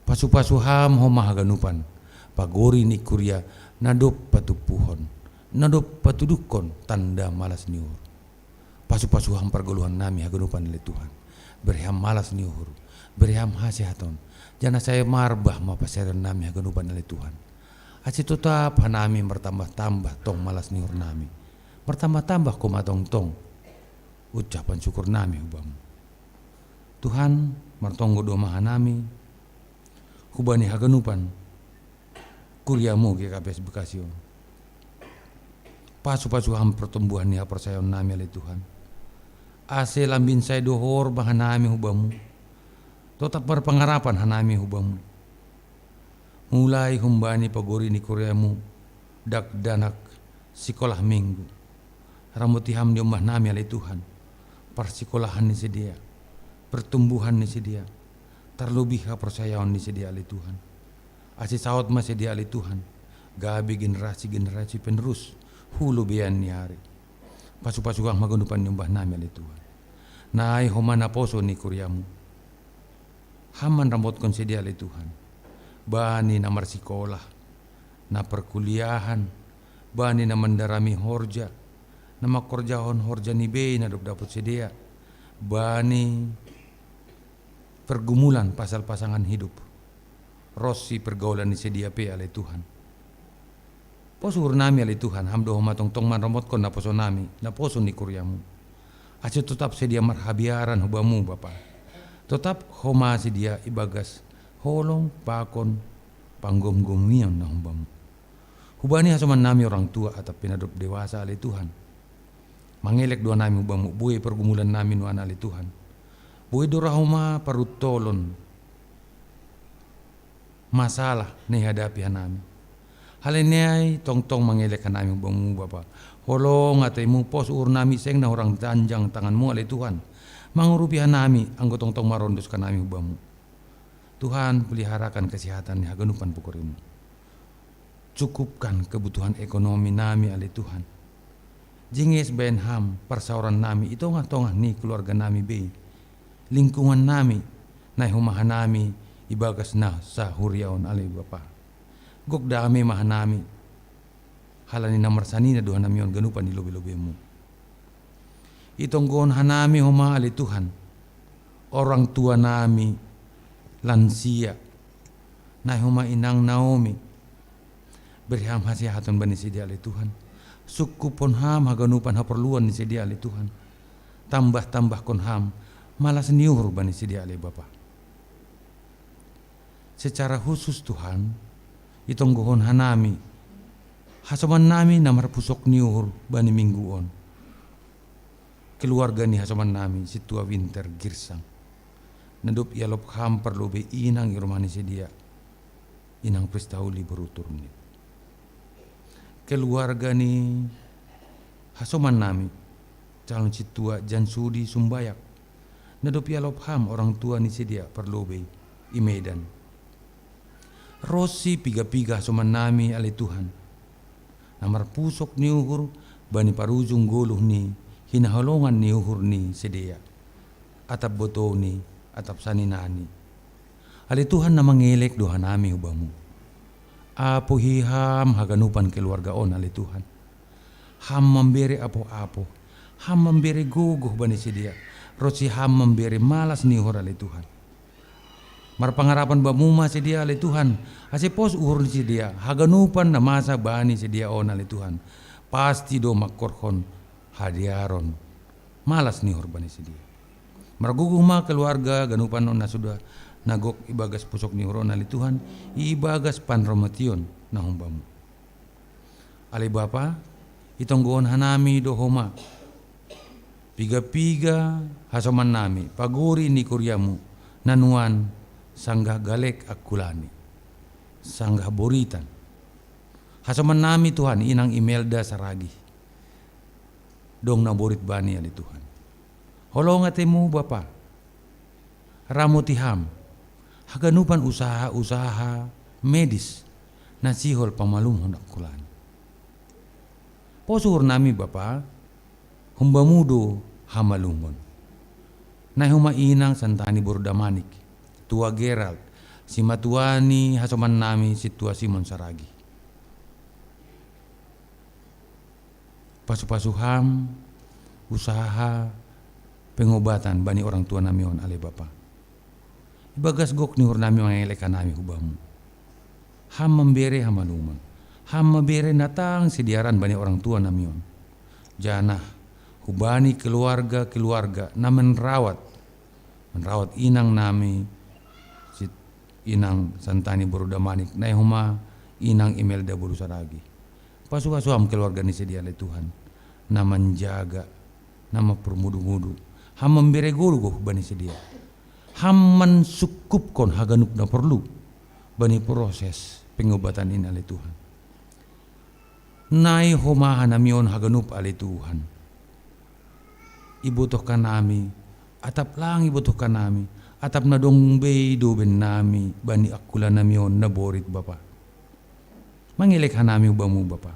Pasu-pasu Ham homa haganupan pagori ni kuria na dob patumpuhon, na dob patuduhkon tanda malas ni uhur. Pasu-pasu Ham pargoluhan nami haganupan ale Tuhan. Bere Ham malas ni uhur, bere Ham hasehaton, janah sai marbah ma pansarion nami haganupan ale Tuhan. Ase totap hanami martambah-tambah tong malas ni uhur nami. Martambah-tambah koma tongtong ucapan syukur nami hu Bamu. Tuhan, martonggo do homa hanami hubani haganupan kuriamu G K P S Bekasi on. Pasu-pasu Ham pertumbuhan ni haporsayaon nami ale Tuhan. Ase lambin sai dohor ma hanami hu Bamu. Totap marpangarapan hanami hu Bamu. Mulai humbani pagori ni kuriamu, dakdanak sikolah minggu. Ramoti Ham niombah nami ale Tuhan. Parsikolahan ni sidea, pertumbuhan ni sidea, tarlobih haporsayaon ni sidea ale Tuhan. Ase saut ma sidea ale Tuhan, gabe generasi-generasi penerus hu lobeian ni ari. Pasu-pasu Ham haganupan niombah nami ale Tuhan. Nai homa naposo ni kuriamu. Ham manramotkon sidea ale Tuhan. Bani na marsikolah, na perkuliahan, bani na mandarami horja, na mangkorjahon horja ni bei na dob dapot sidea, bani pergumulan pasal pasangan hidup, ronsi pergaulan ni sidea pe ale Tuhan. Pos uhur nami ale Tuhan, Ham do homa tongtong manramotkon naposo nami, naposo ni kuriamu. Ase totap sedia marhabiaran hu Bamu Bapa. Totap homa sedia ibagas holong pakon panggomgomion na hu Bamu. Hubani hasoman nami orang tua atap pinadop dewasa ale Tuhan. Mangelek do hanami hu Bamu, bue pergumulan nami nuan ale Tuhan. Bue do ra homa paruttolon masalah na ihadapi hanami. Hal ni ai tongtong mangelek hanami hu Bamu Bapa. Holong ateimu, pos uhur nami seng na hurang janjang tanganmu ale Tuhan. Mangurupi hanami anggo tongtong marondos hanami hu Bamu. Tuhan, peliharakan kesehatan ni haganupan pukurimu. Cukupkan kebutuhan ekonomi nami ale Tuhan. Jinges baen Ham parsaoran nami i tongah-tongah ni keluarga nami be, lingkungan nami, nai homa hanami ibagas na sahuriaon ale Bapa. Gok dame ma hanami, halani na marsanina do hanami on ganupan i lobe-lobemu. Itonggohon hanami homa ale Tuhan, orang tua nami, lansia, nai homa inang Naomi. Bere Ham hasehaton bani sedia ale Tuhan. Sukkuphon Ham haganupan haporluan ni sedia ale Tuhan. Tambah-tambahkon Ham malas ni uhur bani sedia ale Bapa. Secara khusus Tuhan, itonggohon hanami hasoman nami na marpusok ni uhur bani minggu on. Keluarga ni hasoman nami sintua Winter Girsang. Na dob ialop Ham parlobei inang i rumah ni sedia, inang Prista Uli boru Turnip. Keluarga ni hasoman nami calon sintua Jansudi Sumbayak. Na dob ialop Ham orang tua ni sedia parlobei i Medan. Ronsi piga-piga hasoman nami ale Tuhan, na marpusok ni uhur bani parujung goluh ni hinaholongan ni uhur ni sedia, atap botouni, atap saninani. Ale Tuhan, na mangelek do hanami hu Bamu. Apuhi Ham haganupan keluarga on ale Tuhan. Ham mambere apoh-apoh, Ham mambere gogoh bani sedia, ronsi Ham mambere malas ni uhur ale Tuhan. Marpangarapan Bamu ma sedia ale Tuhan, ase pos uhur ni sedia, haganupan na masa bani sedia on ale Tuhan. Pasti do mangkorhon hadearon malas ni uhur bani sedia. Margogoh ma keluarga ganupan on na suda na gok ibagas pusok ni uhur on ale Tuhan, ibagas panramotion na hum Bamu. Ale Bapa, itonggohon hanami do homa piga-piga hasoman nami pagori ni kuriamu na nuan sanggah galek angkulani, sanggah boritan. Hasoman nami Tuhan, inang Imelda Saragih. Dong na borit bani ale Tuhan. Holong ateimu Bapa. Ramoti Ham haganupan usaha-usaha medis na sihol pamalumhon angkulani. Pos uhur nami Bapa, hum Bamu do hamalumon. Nai homa inang Santani boru Damanik, tua Gerald, simatua ni hasoman nami sintua Simon Saragih. Pasu-pasu Ham usaha pengobatan bani orang tua nami on ale Bapa. Ibagas gok ni uhur nami mangelek hanami hu Bamu. Ham mambere hamalumon. Ham mambere na tang sediaran bani orang tua nami on. Janah hubani keluarga-keluarga na manrawat, manrawat inang nami, si inang Santani boru Damanik, nai homa inang Imelda boru Saragih. Pasu-pasu Ham keluarga ni sedia ale Tuhan, na manjaga, na mamparmudu-mudu. Ham mambere gogoh bani sedia. Ham mansukkupkon haganup na porlu bani proses pengobatan in ale Tuhan. Nai homa hanami on haganup ale Tuhan. Ibotohkan nami, atap lang ibotohkan nami, atap na dong be i doben nami bani angkulan nami on na borit Bapa. Mangelek hanami hu Bamu Bapa.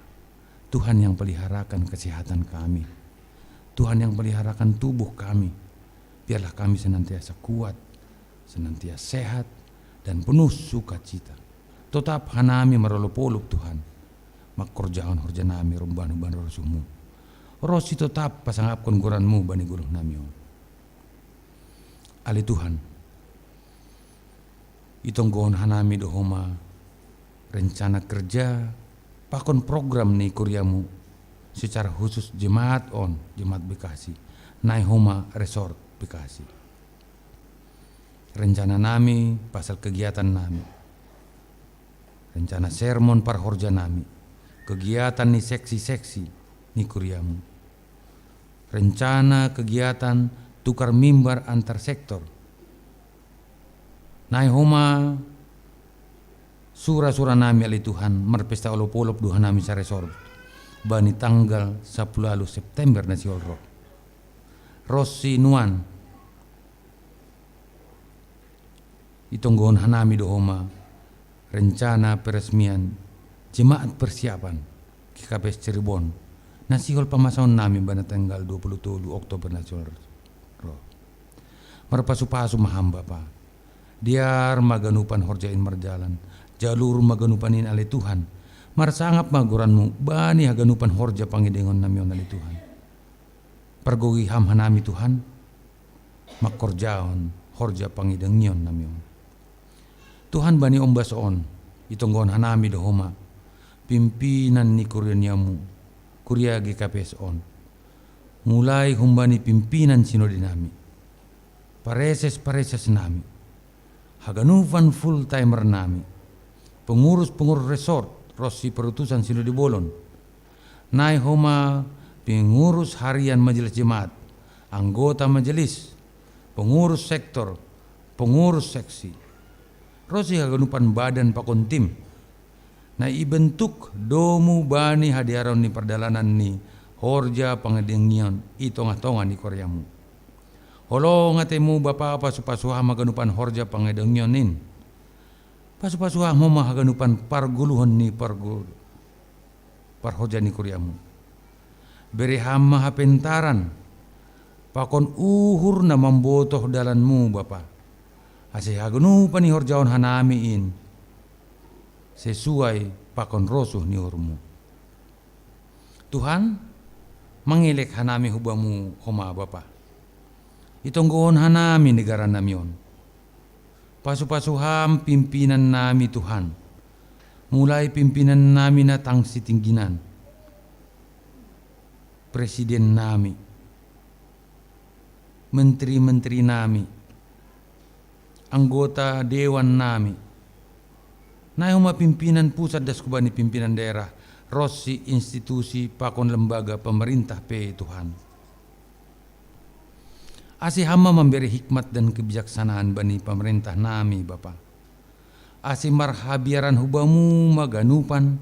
Tuhan yang peliharakan kesehatan kami. Tuhan yang peliharakan tubuh kami. Biarlah kami senantiasa kuat, senantiasa sehat, dan penuh sukacita. Totap hanami marolop-olop Tuhan, mangkorjahon horja nami romban huban rosuhmu. Ronsi totap pasangapkon goranmu bani goluh nami on. Ale Tuhan, itonggohon hanami do homa rencana kerja pakon program ni kuriamu secara khusus jemaat on, jemaat Bekasi. Nai homa resort Bekasi. Rencana nami pasal kegiatan nami. Rencana sermon parhorja nami. Kegiatan ni seksi-seksi ni kuriamu. Rencana kegiatan tukar mimbar antar sektor. Nai homa sura-sura nami ale Tuhan, marpesta olop-olop doha nami saresort. Bani tanggal sapuluh September na sihol ro. Ros si nuan. Itonggohon hanami do homa rencana peresmian jemaat persiapan G K P S Cirebon. Na sihol pamasaon nami bana tanggal dua puluh tolu Oktober na sihol ro. Marpasu-pasu ma ham Bapa. Dear ma haganupan horja in marjalan. Jalur ma haganupan in ale Tuhan. Marsangap ma goranmu bani haganupan horja pangidengon nami on ale Tuhan. Pargogi ham hanami Tuhan. Mangkorjahon horja pangidengion nami on. Tuhan bani ombas on. Itonggohon hanami do homa. Pimpinan ni kuria niamu. Kuria G K P S on. Mulai humbani pimpinan sinode nami. Pareses-pareses nami. Haganupan full timer nami. Pengurus-pengurus resort, ros si perutusan sinode bolon. Nai homa pengurus harian majelis jemaat, anggota majelis, pengurus sektor, pengurus seksi. Ros si haganupan badan pakon tim. Na ibentuk domu bani hadearon ni pardalanan ni horja pangidengion i tongah-tongah ni kuriamu. Holong atemu Bapa pasu-pasu ham haganupan horja pangidengion in. Pasu-pasu ham homa haganupan pargoluhon ni pargo-, parhorja ni kuriamu. Bere ham ma hapentaran, pakon uhur na mambotoh dalanmu Bapa. Ase haganupan ihorjahon hanami in. Sesuai pakon rosuh ni uhurmu. Tuhan, mangelek hanami hubamu homa Bapa. Itonggohon hanami negara nami on. Pasu-pasu ham pimpinan nami Tuhan. Mulai pimpinan nami na tang sitingginan. Presiden nami. Menteri-menteri nami. Anggota dewan nami. Nai homa pimpinan pusat das hubani pimpinan daerah, ros si institusi pakon lembaga pemerintah pe Tuhan. Ase ham ma mambere hikmat dan kebijaksanaan bani pamarentah nami Bapa. Ase marhabiaran hubamu ma haganupan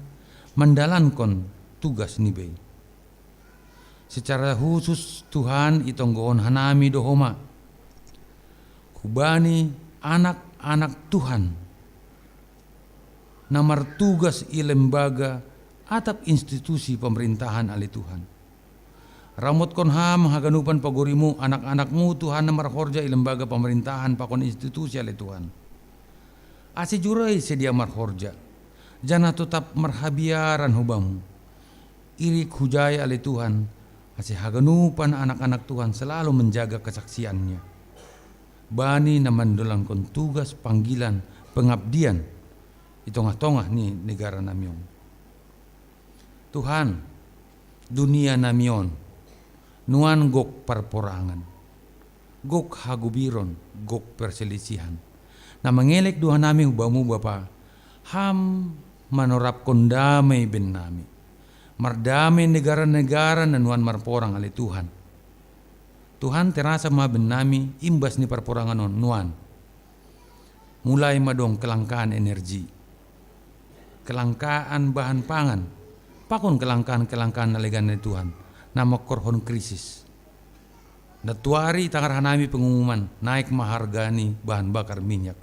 mandalankon tugas ni bei. Secara khusus Tuhan itonggohon hanami do homa. Hubani anak-anak Tuhan. Na martugas i lembaga atap institusi pemerintahan ale Tuhan. Ramotkon ham haganupan pagorimu anak-anakmu Tuhan na marhorja i lembaga pemerintahan pakon institusi ale Tuhan. Ase juroi sedia marhorja. Janah totap marhabiaran hubamu. Irik hujai ale Tuhan. Ase haganupan anak-anak Tuhan selalu menjaga kesaksiannya. Bani na mandalankon tugas panggilan pengabdian i tongah-tongah ni negara nami on. Tuhan, dunia nami on, nuan gok parporangan, gok hagubiron, gok perselisihan. Na mangelek doha nami hubamu Bapa, ham manorapkon damei bennami. Mardamei negara-negara na nuan marporang ale Tuhan. Tuhan terasa ma bennami imbas ni parporangan on nuan. Mulai ma dong kelangkaan energi. Kelangkaan bahan pangan. Pakon kelangkaan-kelangkaan na legan ni Tuhan. Na mangkorhon krisis. Na tuari tangar hanami pengumuman naik ma harga ni bahan bakar minyak.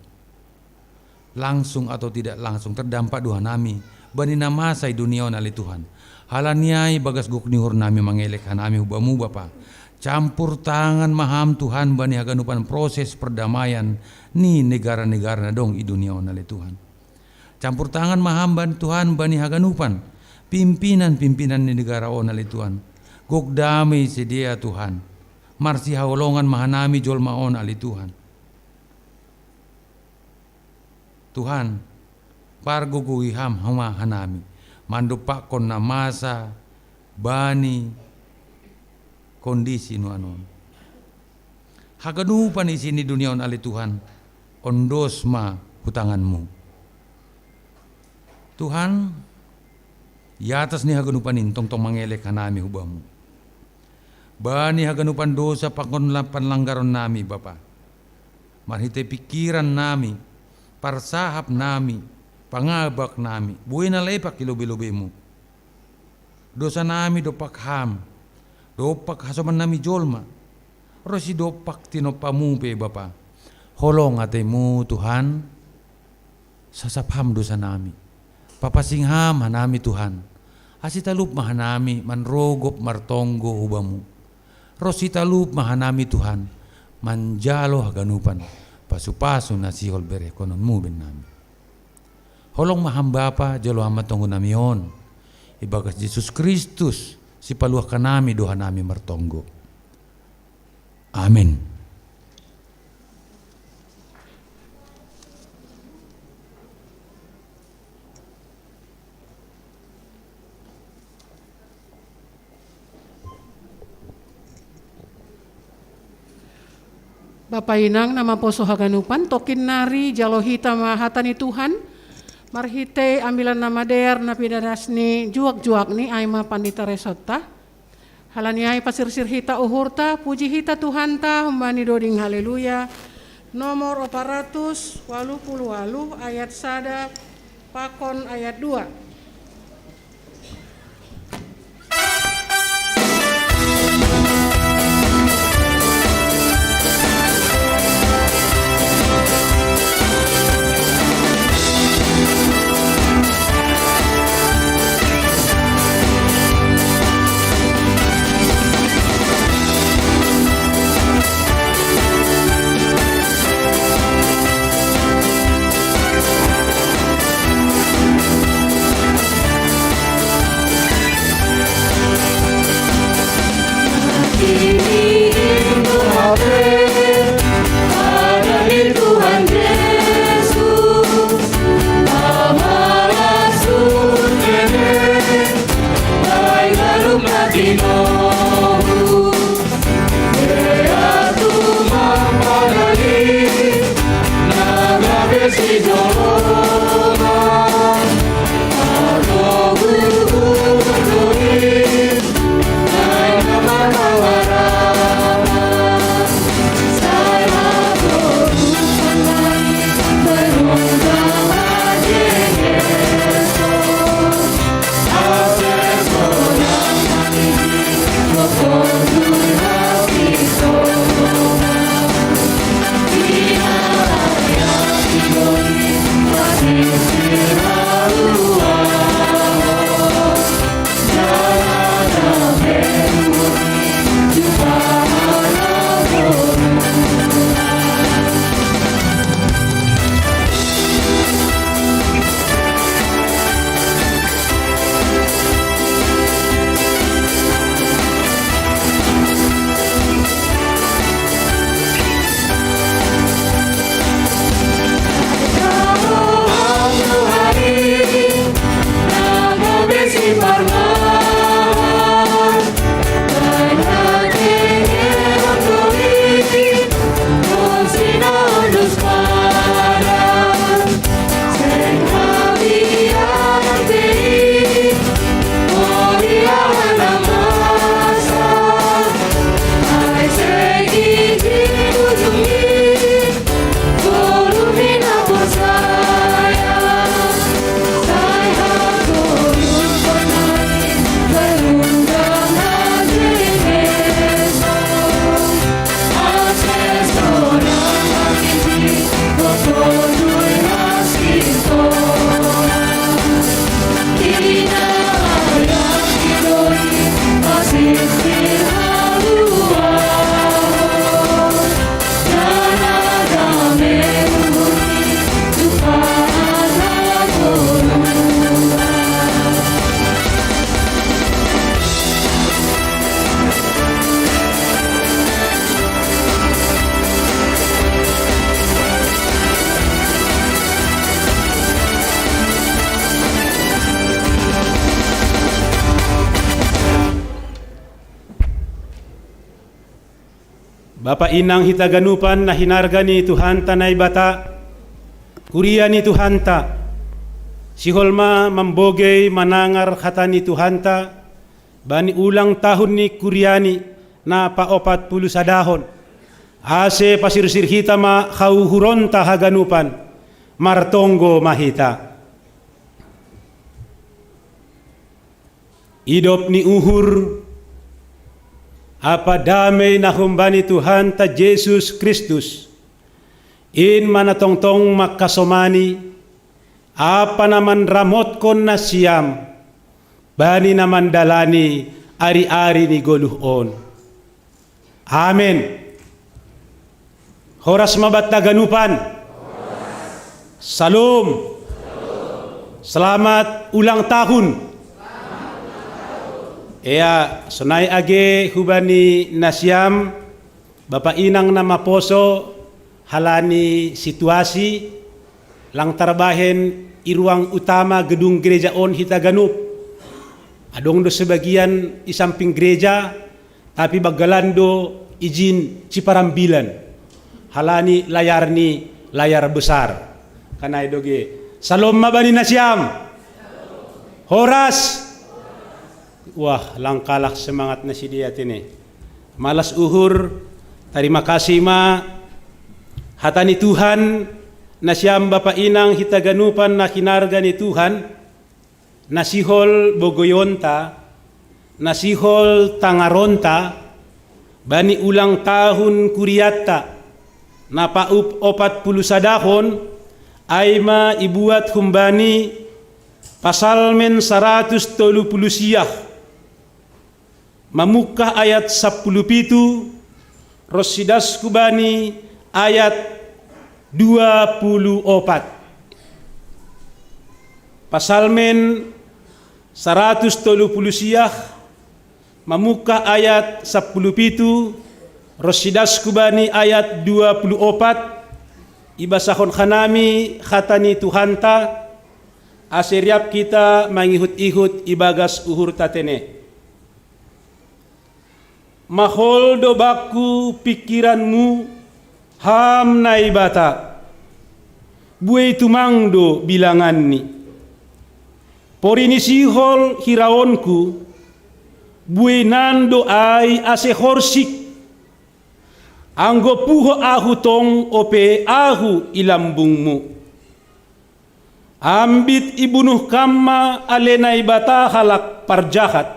Langsung atau tidak langsung terdampak doha nami. Bani na masa i dunia on ale Tuhan. Halani ai bagas gok ni uhur nami mangelek hanami hubamu Bapa. Campur tangan ma ham Tuhan bani haganupan proses perdamaian ni negara-negara na dong i dunia on ale Tuhan. Campur tangan ma ham bani Tuhan bani haganupan pimpinan-pimpinan ni negara on ale Tuhan. Gok damei sedia Tuhan. Marsihaholongan ma hanami jolma on ale Tuhan. Tuhan, pargogohi ham homa hanami mandompakkon na masa bani kondisi nuan on. Haganupan isi ni dunia on ale Tuhan, ondos ma hu tanganmu. Tuhan, i atas ni haganupan in tongtong mangelek hanami hu Bamu. Bani haganupan dosa pakon la-, panlanggaron nami Bapa. Marhite pikiran nami, parsahap nami, pangabak nami, buei na lepak i lobei-lobeimu. Dosa nami dompak Ham, dompak hasoman nami jolma, ro si dompak tinompamu pe Bapa. Holong ateimu Tuhan, sasap Ham dosa nami. Papasing Ham hanami Tuhan. Asi talup ma hanami manrogop martonggo hu Bamu. Ro si talup ma hanami Tuhan, manjalo haganupan pasu-pasu na sihol berehkononmu bennami. Holong ma Ham Bapa, jalo Ham ma tonggo nami on. Ibagas Jesus Kristus, sipaluah hanami do hanami martonggo. Amen. Bapa inang na maposo haganupan, tokin nari jalo hita ma hata ni Tuhan, marhitei Ambilan Namadear na pinadas ni juak-juak ni ai ma pandita resonta. Halani ai pasirsir hita uhurta, puji hita Tuhanta humbani doding haleluya, nomor opat ratus walu pulu walu ayat sada pakon ayat dua. Bapa inang hita ganupan na hinarga ni Tuhanta Naibata, kuria ni Tuhanta, sihol ma mambogei manangar hata ni Tuhanta, bani ulang tahun ni kuriani na paopat pulu sadahon. Ase pasirsir hita ma hauhuronta haganupan, martonggo ma hita. Idop ni uhur, apa damei na humbani Tuhanta Jesus Kristus, in ma na tongtong mangkasomani, apa na manramotkon nasiam, bani na mandalani ari-ari ni goluh on. Amen. Horas ma banta ganupan. Salom. Selamat ulang tahun. Ea, sonai age hubani nasiam, bapa inang na maposo, halani situasi, lang tarbahen i ruang utama gedung gereja on hita ganup. Adong do sebagian i samping gereja, tapi banggalan do ijin siparambilan. Halani layar ni layar besar. Kanai doge. Salom ma bani nasiam. Horas. Wah, lang kalak semangat na sidea tene. Malas uhur, tarima kasih ma. Hata ni Tuhan, nasiam bapa inang hita ganupan na hinarga ni Tuhan, na sihol bogoionta, na sihol tangaronta, bani ulang tahun kuriatta, na paup opat pulu sadahon, ai ma ibuat humbani Pasalmen saratus tolu pulu siah, mamungkah ayat sampulu pitu, ros sidas hubani ayat dua pulu opat. Pasalmen saratus tolu pulu siah, mamungkah ayat sampulu pitu, ros sidas hubani ayat dua pulu opat, ibasahon hanami hata ni Tuhanta, ase riap hita mangihut-ihut ibagas uhurta tene. Mahol do bangku pingkiranmu, ham Naibata, buei tumang do bilanganni. Pori ni sihol hiraonku, buei nan do ai ase horsik. Anggo puho ahu tong ope ahu i lambungmu. Ambit ibunuh kam ma ale Naibata halak parjahat,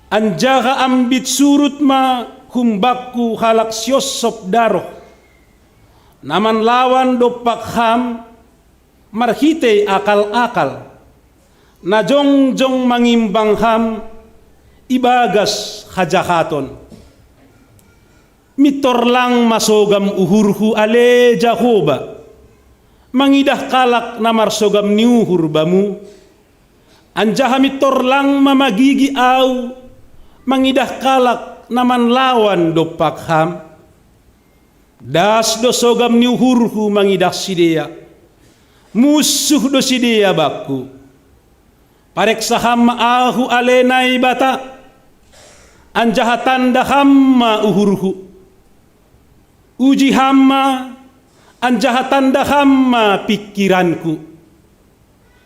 anjaha ambit surut ma humbakku halak siossop daroh, na manlawan dompak ham marhitei akal-akal, na jongjong mangimbang ham ibagas hajahaton. Mintor lang ma sogam uhurhu ale Jahowa, mangidah kalak na marsogam ni uhur bamu, anjaha mintor lang ma magigi ahu mangidah kalak na manlawan dompak ham. Das do sogam ni uhurhu mangidah sidea, munsuh do sidea bangku. Pareksa ham ma ahu ale Naibata, anjaha tanda ham ma uhurhu. Uji ham ma, anjaha tanda ham ma pingkiranku.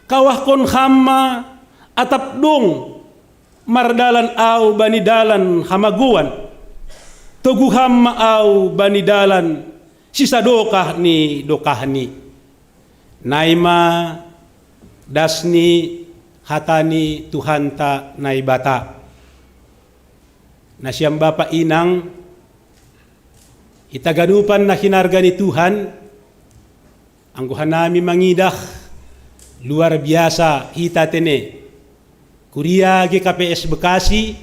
Kawahkon ham ma atap dong mardalan ahu bani dalan hamagoan. Togu ham ma ahu bani dalan sisadokah ni dokahni. Nai ma das ni hata ni Tuhanta Naibata. Nasiam bapa inang, hita ganupan na hinarga ni Tuhan, anggo hanami mangidah, luar biasa hita tene. Kuria G K P S Bekasi,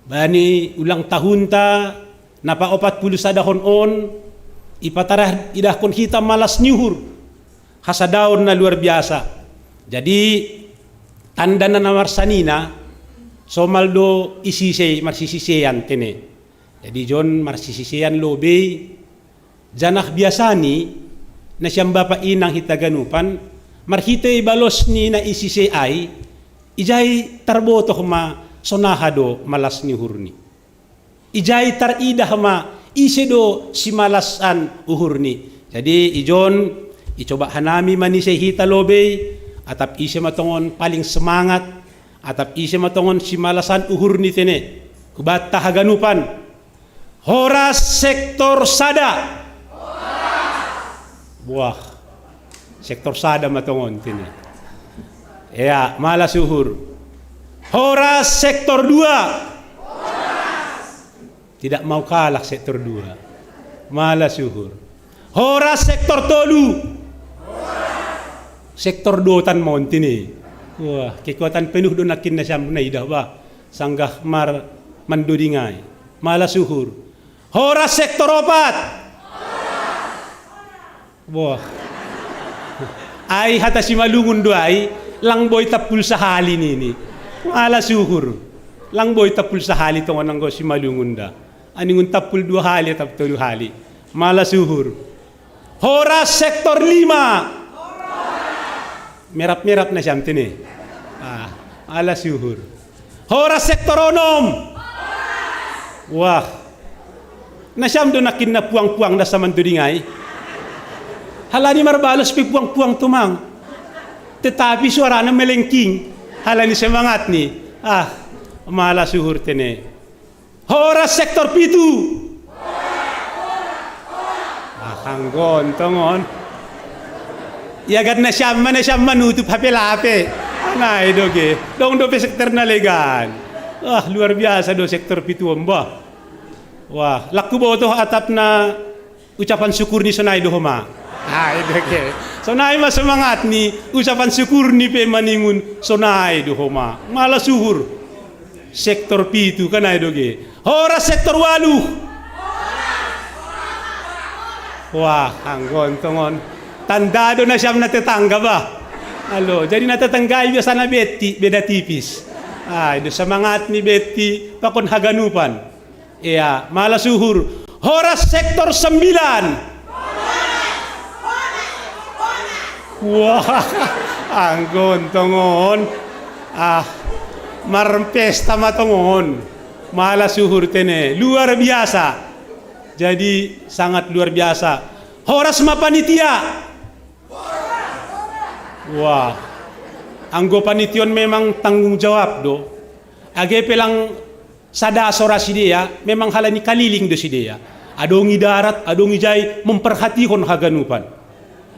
bani ulang tahunta na paopat pulu sadahon on, ipatarah idahkon hita malas ni uhur, hasadaon na luar biasa. Jadi tanda na marsanina, somal do isisei marsisisean tene. Jadi jon marsisisean lobei, janah biasani, nasiam bapa inang hita ganupan, marhitei balos ni na isisei ai, ijai tarbotoh ma sonaha do malas ni uhurni. Ijai taridah ma ise do simalasan uhurni. Jadi ijon, icoba hanami manise hita lobei, atap ise ma tongon paling semangat, atap ise ma tongon simalasan uhurni tene. Kubatta haganupan. Horas sektor sada. Wah, sektor sada ma tongon tene. Ya, malas uhur. Horas sektor dua. Tidak mau kalah sektor dua. Malas uhur. Horas sektor tolu. Sektor dotan ma on tene. Wah, kekuatan penuh do nangkin nasiam na idah bah. Sanggah mar mandodingai. Malas uhur. Horas sektor opat. Wah. Ai hata Simalungun do ai, lang boi tappul sahali nini. Malas uhur. Lang boi tappul sahali tongon anggo Simalungun da. Aningun tappul dua hali atap tolu hali. Malas uhur. Horas sektor lima. Merap-merap nasiam tene. Ah, malas uhur. Horas sektor onom. Wah. Nasiam do nangkin na puang-puang da samantudingai. Halani marbalos pe puang-puang tumang. Tetapi suarana melengking. Halani semangatni. Ah, malas uhur tene. Horas sektor pitu. Ah, anggo on tongon. Iagan nasiam ma, nasiam manutup hape lape. Nai doge. Dong dope sektor na legan. Wah, luar biasa do sektor pitu on bah. Wah, lang huboto atap na ucapan syukur ni sonai do homa. Ai doge. Sonai ma semangatni, ucapan syukur ni pe maningun sonai do homa. Malas uhur. Sektor pitu kan ai doge. Horas sektor walu. Wah, anggo on tongon. Tanda do nasiam na tetangga bah. Alo, jadi na tetanggai biasana betti, beda tipis. Ai do semangatni betti, pakon haganupan. Ia, malas uhur. Horas sektor sembilan. Wah, anggo on tongon. Ah, marpesta ma tongon. Malas uhur tene. Luar biasa. Jadi sangat luar biasa. Horas ma panitia. Wah. Anggo panitia on memang tanggung jawab do. Age pe lang sada sora sidea, memang halani kaliling do sidea. Adong i darat, adong i jai, memperhatihon haganupan.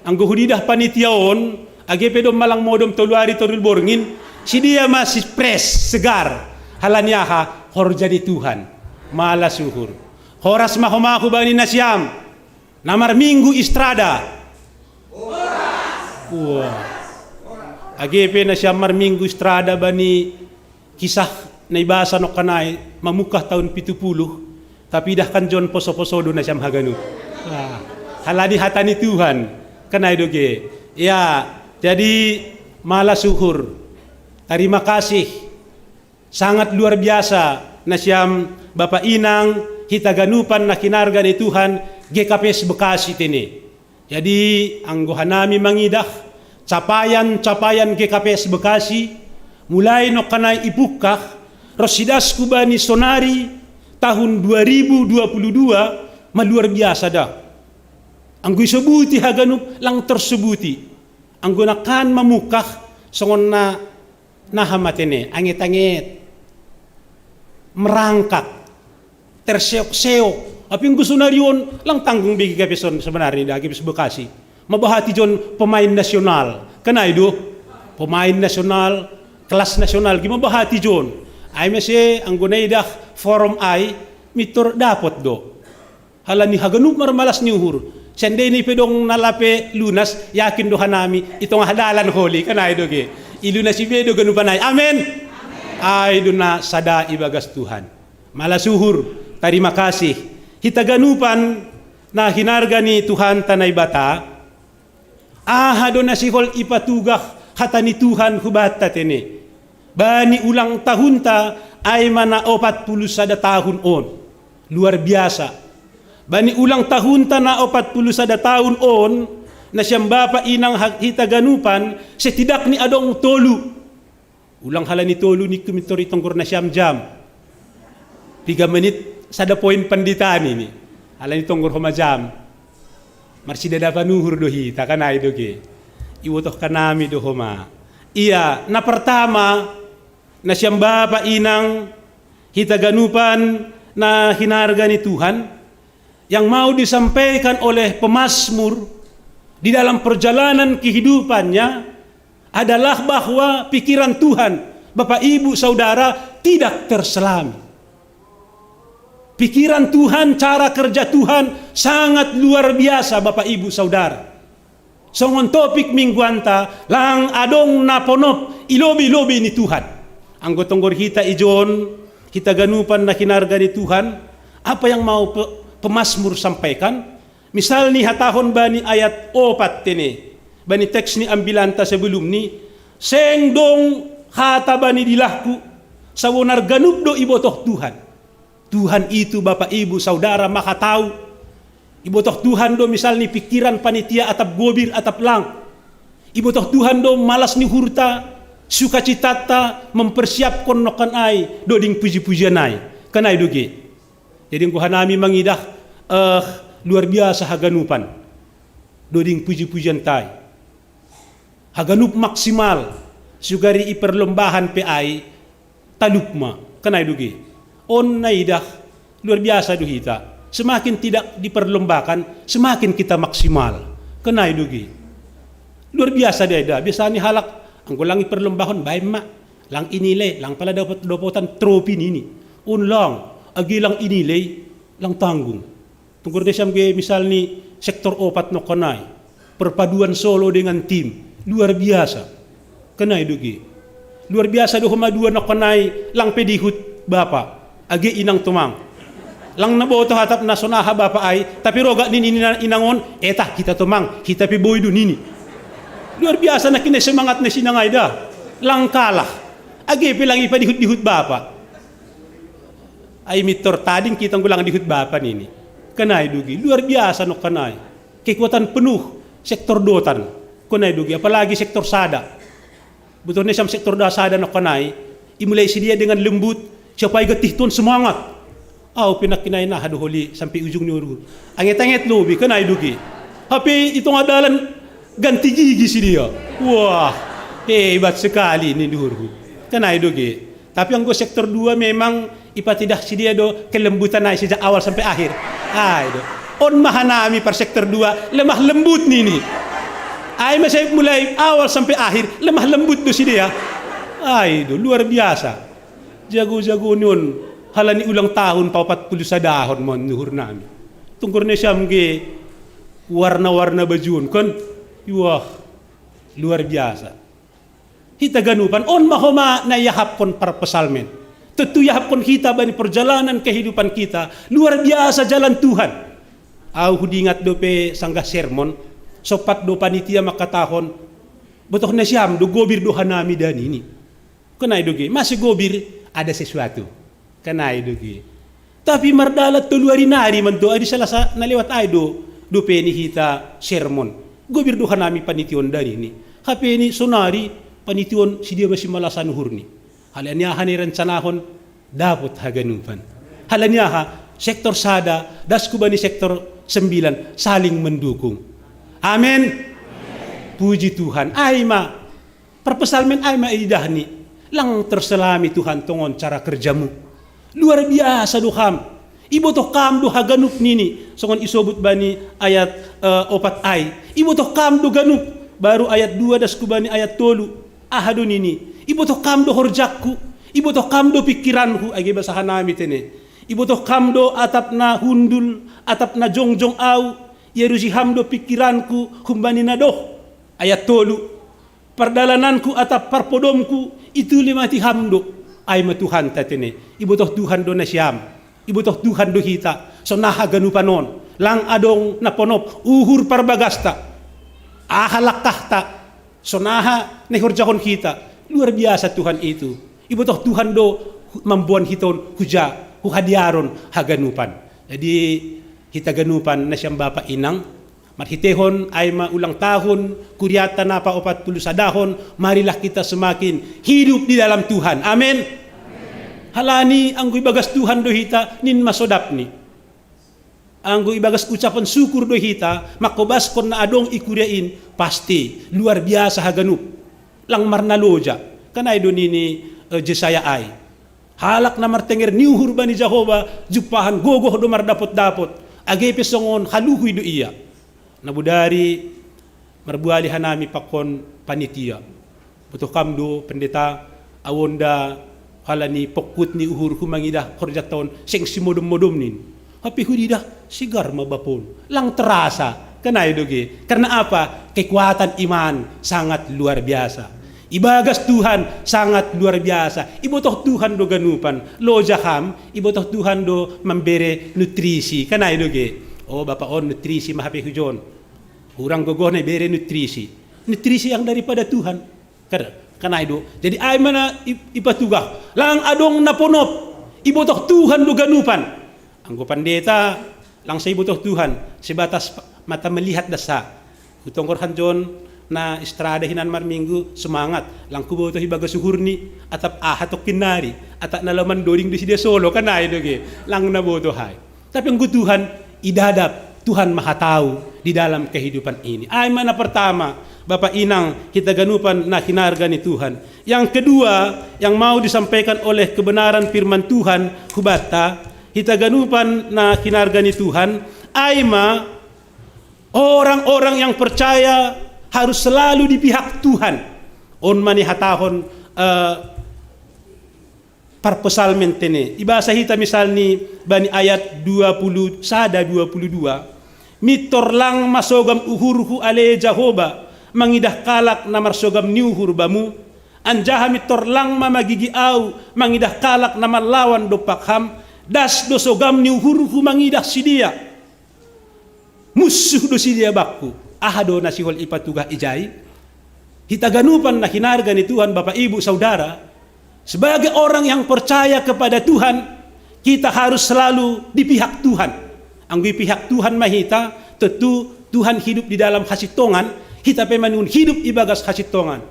Anggo hudidah panitia on, age pe domma lang modom tolu ari tolu borngin, sidea ma si pres, segar. Halani aha? Horja ni Tuhan. Malas uhur. Horas ma homa hubani nasiam. Na marminggu Istrada. Wah. Age pe nasiam marminggu Istrada bani kisah na ibasa nongkanai mamungkah tahun pitu puluh, tapi dah kan jon poso-poso do nasiam haganup. Wah. Halani hata ni Tuhan. Kan ai doge. Ya, jadi malas uhur. Tarima kasih. Sangat luar biasa nasiam Bapa Inang, hita ganupan na hinarga ni Tuhan, G K P S Bekasi tene. Jadi anggo hanami mangidah capaian-capaian G K P S Bekasi, mulai nongkanai ipungkah, ros sidasku bani sonari tahun dua ribu dua puluh dua, ma luar biasa da. Anggo isobuti haganup lang tersobuti. Anggo nangkan mamungkah songon na naha ma tene, anget-anget, merangkak, terseok-seok. Tapi anggo sonari on lang tanggung be G K P S on sebenarnya da, G K P S Bekasi. Mabahati jon pemain nasional. Kan ai do? Pemain nasional, kelas nasional, ge mabahati jon. Ai mese anggo na idah forum ai, mitor dapot do. Halani haganup marmalas ni uhur. Seandainya pe dong na lape lunas, yakin do hanami, i tongah dalan holi, kan ai doge. Ilunasi be do ganupan ai. Amen. Ai do na sada ibagas Tuhan. Malas uhur, tarima kasih. Hita ganupan na hinarga ni Tuhanta Naibata, aha do na sihol ipatugah hata ni Tuhan hubanta tene. Bani ulang tahunta ai ma na opat puluh sada tahun on. Luar biasa. Bani ulang tahunta na opat puluh sada tahun on, nasiam bapa inang ha-, hita ganupan, setidakni adong tolu. Ulang halani tolu ningku mitor itonggor nasiam jam. Piga menit, Sada poin pandita nini. Alani tonggor homa jam. Marsidada panuhur do hita, kan ai do ge. Ibotoh kanami do homa. Ia, na pertama, na siam bapa inang, hita ganupan na hinarga ni Tuhan, yang mau disampaikan oleh pemazmur di dalam perjalanan kehidupannya adalah bahwa pikiran Tuhan, Bapak Ibu Saudara, tidak terselami. Pikiran Tuhan, cara kerja Tuhan sangat luar biasa, Bapak Ibu Saudara. Songon topik mingguanta, lang adong na ponop ilobi-lobi ni Tuhan. Anggo tonggor hita ijon, hita ganupan na hinarga ni Tuhan, apa yang mau pe-, pemazmur sampaikan? Misal ni hatahon bani ayat opat tene, bani teks ni ambilanta sebelum ni, seng dong hata bani dilahku, sabonar ganup do ibotoh Tuhan. Tuhan itu, Bapak Ibu Saudara, maha tahu. Ibotoh Tuhan do misal ni pikiran panitia atap gobir atap lang. Ibotoh Tuhan do malas ni uhurta, sukacitata mempersiapkon nongkan ai doding puji-pujian ai. Kan ai do ge. Jadi anggo hanami mangidah, eh, luar biasa haganupan doding puji-pujian tai. Haganup maksimal, sugari iperlombahan pe ai, talup ma, kan ai do ge. On na idah, luar biasa do hita. Semakin tidak diperlombakan, semakin kita maksimal. Kan ai do ge. Luar biasa dia dah. Biasa ni halak, anggo lang iperlombahon, baen ma. Lang inilai, lang pala dapot, dapotan tropi nini. On lang, age lang inilai, lang tanggung. Tonggor na siam ge misal ni sektor opat nongkan ai. Perpaduan solo dengan tim. Luar biasa. Kan ai do ge. Luar biasa do homa dua nongkan ai lang pe dihut bapa. Age inang tomang. Lang na botoh atap na sonaha bapa ai, tapi rogat nini ina-, inang on, eta hita tomang, hita pe boi do nini. Luar biasa na kine semangat na sinang ai dah. Lang kalah. Age pe lang ipadihut-dihut bapa. Ai mintor tading hita anggo lang dihut bapa nini. Kan ai do ge, luar biasa nongkan ai. Kekuatan penuh sektor dotan. Kan ai do ge, apalagi sektor sada. Botoh na siam sektor da sada nongkan ai. Imulai sidea dengan lembut, siapa i getih ton semangat. Au pe nangkin ai naha do holi sampe ujung ni uhurhu. Anget-anget lobi, kan ai do ge. Hape i tonga dalan ganti gigi sidea. Wah, hebat sekali ni di uhurhu. Kan ai do ge. Tapi anggo sektor dua memang ipatidah sidea do kelembutan ai sejak awal sampe akhir. Ai do. On ma hanami par sektor dua, lemah lembut nini. Ai ma sai mulai awal sampe akhir, lemah lembut do sidea. Ai do, luar biasa. Jago-jago ni on, halani ulang tahun paopat pulu sadahon ma on ni uhurnami. Tonggor na siam ge warna-warna baju on, kan? Wah, luar biasa. Hita ganupan, on ma homa na iahapkon parpsalmen. Tontu iahapkon hita bani perjalanan kehidupan kita. Luar biasa jalan Tuhan. Au hudingat dope sanggah sermon, sompat do panitia mangkatahon, botoh na siam do, gobir do hanami da nini. Kan ai do ge, mase gobir, ada sesuatu. Kan ai do ge. Tapi mardalan tolu ari nari manto, ari Salasa na lewat ai do dope ni hita sermon. Gobir do hanami panition da nini. Hape ni sonari panition sidea ma simalasan uhurni. Halani aha na irencanahon, dapot haganupan. Halani aha, sektor sada das hubani sektor sembilan, saling mendukung. Amin. Puji Tuhan. Ai ma, parpsalmen ai ma idah ni, lang terselami Tuhan tongon cara kerjamu. Luar biasa do ham. Ibotoh kam do haganup nini, songon isobut bani ayat, eh, opat ai. Ibotoh kam do ganup, baru ayat dua das hubani ayat tolu. Aha do nini? Ibotoh kam do horjangku, ibotoh kam do pikiranku, age basa hanami tene. Ibotoh kam do atap na hundul, atap na jongjong au, iarusi ham do pikiranku humbani na doh. Ayat tolu. Pardalananku atap parpodomku, itulimati ham do. Ai ma Tuhanta tene. Ibotoh Tuhan do na siam. Ibotoh Tuhan do hita. Sonaha ganupan on. Lang adong na ponop. Uhur parbagasta. Aha langkahta. Sonaha na ihorjahon hita. Luar biasa Tuhan itu. Ibotoh Tuhan do hu-, mamboan hita on huja, huhadiaron haganupan. Jadi, hita ganupan na siam bapa inang, marhitehon ai ma ulang tahun kuriata na paopat pulu sadahon, marilah kita semakin hidup di dalam Tuhan. Amin. Halani anggo ibagas Tuhan do hita, nin masodapni. Anggo ibagas ucapan syukur do hita, mangkobaskon na adong i kuria in, pasti luar biasa haganup. Lang marnaloja. Kan ai do nini eh, Jesaya ai. Halak na martenger ni uhur bani Jahowa, jumpahan gogoh do mardapot-dapot. Age pe songon haluhuy do ia. Na bodari marbuali hanami pakon panitia. Botoh kam do pendeta, au on da halani pongkut ni uhurhu mangidah horjanta on seng simodom-modom nin. Hape huidah sigar ma bapon. Lang terasa. Kan ai do ge. Karena apa? Kekuatan iman sangat luar biasa. Ibagas Tuhan sangat luar biasa. Ibotoh Tuhan do ganupan. Loja ham, ibotoh Tuhan do mambere nutrisi. Kan ai do ge. Oh, bapa on nutrisi ma hape hujon. Hurang gogohna ibere nutrisi. Nutrisi yang daripada Tuhan. Kan, kan ai do. Jadi ai ma na i- ipatugah. Lang adong na ponop. Ibotoh Tuhan do ganupan. Anggo pandeta, lang sai ibotoh Tuhan. Sebatas pa- mata melihat dasa. Hutonggor hanjon na istrada hinan marminggu semangat. Lang hubotoh ibagas uhurni. Atap aha tokkinnari. Atap na laho mandoding di side solo. Kan ai do ge. Lang na botoh ai. Tapi anggo Tuhan, idadap, Tuhan Maha Tahu di dalam kehidupan ini. Ai ma na pertama, Bapak Inang, hita ganupan na hinarga ni Tuhan. Yang kedua, yang mau disampaikan oleh kebenaran firman Tuhan, hubata, hita ganupan na hinarga ni Tuhan, ai ma orang-orang yang percaya harus selalu di pihak Tuhan. On ma ni hatahon eh, parpsalmen tene. Ibasa hita misalni bani ayat dua puluh sada, dua puluh dua. Mintor lang ma sogam uhurhu ale Jahowa, mangidah kalak na marsogam ni uhur bamu, anjaha mintor lang ma magigi au, mangidah kalak na mallawan dompak ham, das do sogam ni uhurhu mangidah sidea. Munsuh do sidea bakku. Aha do na sihol ipatugah ijai? Hita ganupan na hinarga ni Tuhan, Bapak Ibu Saudara, sebagai orang yang percaya kepada Tuhan, kita harus selalu di pihak Tuhan. Anggo i pihak Tuhan ma hita, tentu Tuhan hidup di dalam hasintongan, hita pe maningon hidup ibagas hasintongan.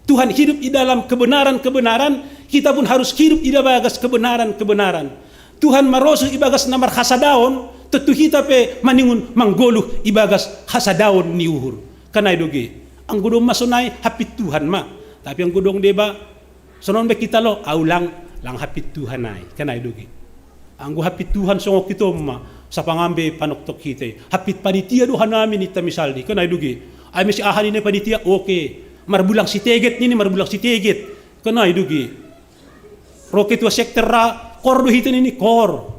Tuhan hidup di dalam kebenaran-kebenaran, kita pun harus hidup di bagas kebenaran-kebenaran. Tuhan marosuh ibagas na marhasadaon, tentu hita pe maningon manggoluh ibagas hasadaon ni uhur. Kan ai do ge. Anggo dong ma sonai hampit Tuhan ma. Tapi anggo dong deba sonon be hita lo, au lang, lang hampit Tuhan ai. Kan ai do ge. Anggo hampit Tuhan songon hita on ma, sapangam be panoktok hita i. Hampit panitia do hanami ninta misalni, kan ai do ge. Ai masi aha nini panitia, oke. Marbulang siteget nini, marbulang siteget. Kan ai do ge. Ro ketua sektor ra, kor do hita nini, kor.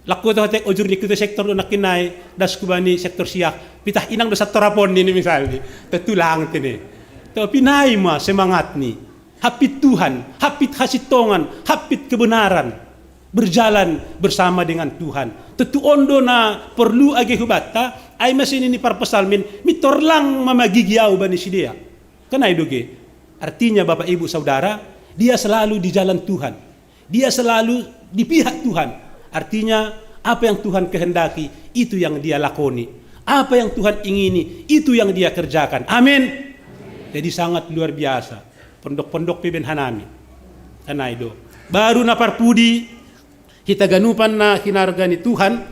Lang huboto hita ojur ni ketua sektor do nangkin ai, das hubani sektor siak. Pitah inang do sektor apon nini misalni. Tentu lang tene. Tapi nai ma semangatni. Hampit Tuhan, hampit hasintongan, hampit kebenaran. Berjalan bersama dengan Tuhan. Tentu on do na porlu age hubanta, ai masi nini parpsalmen, mintor lang ma magigi au bani sidea. Kan ai do ge. Artinya Bapak Ibu Saudara, dia selalu di jalan Tuhan. Dia selalu di pihak Tuhan. Artinya apa yang Tuhan kehendaki, itu yang dia lakoni. Apa yang Tuhan ingini, itu yang dia kerjakan. Amin. Jadi sangat luar biasa. Pondok-pondok pe baen hanami. Kan ai do. Baru na parpudi, hita ganupan na hinarga ni Tuhan,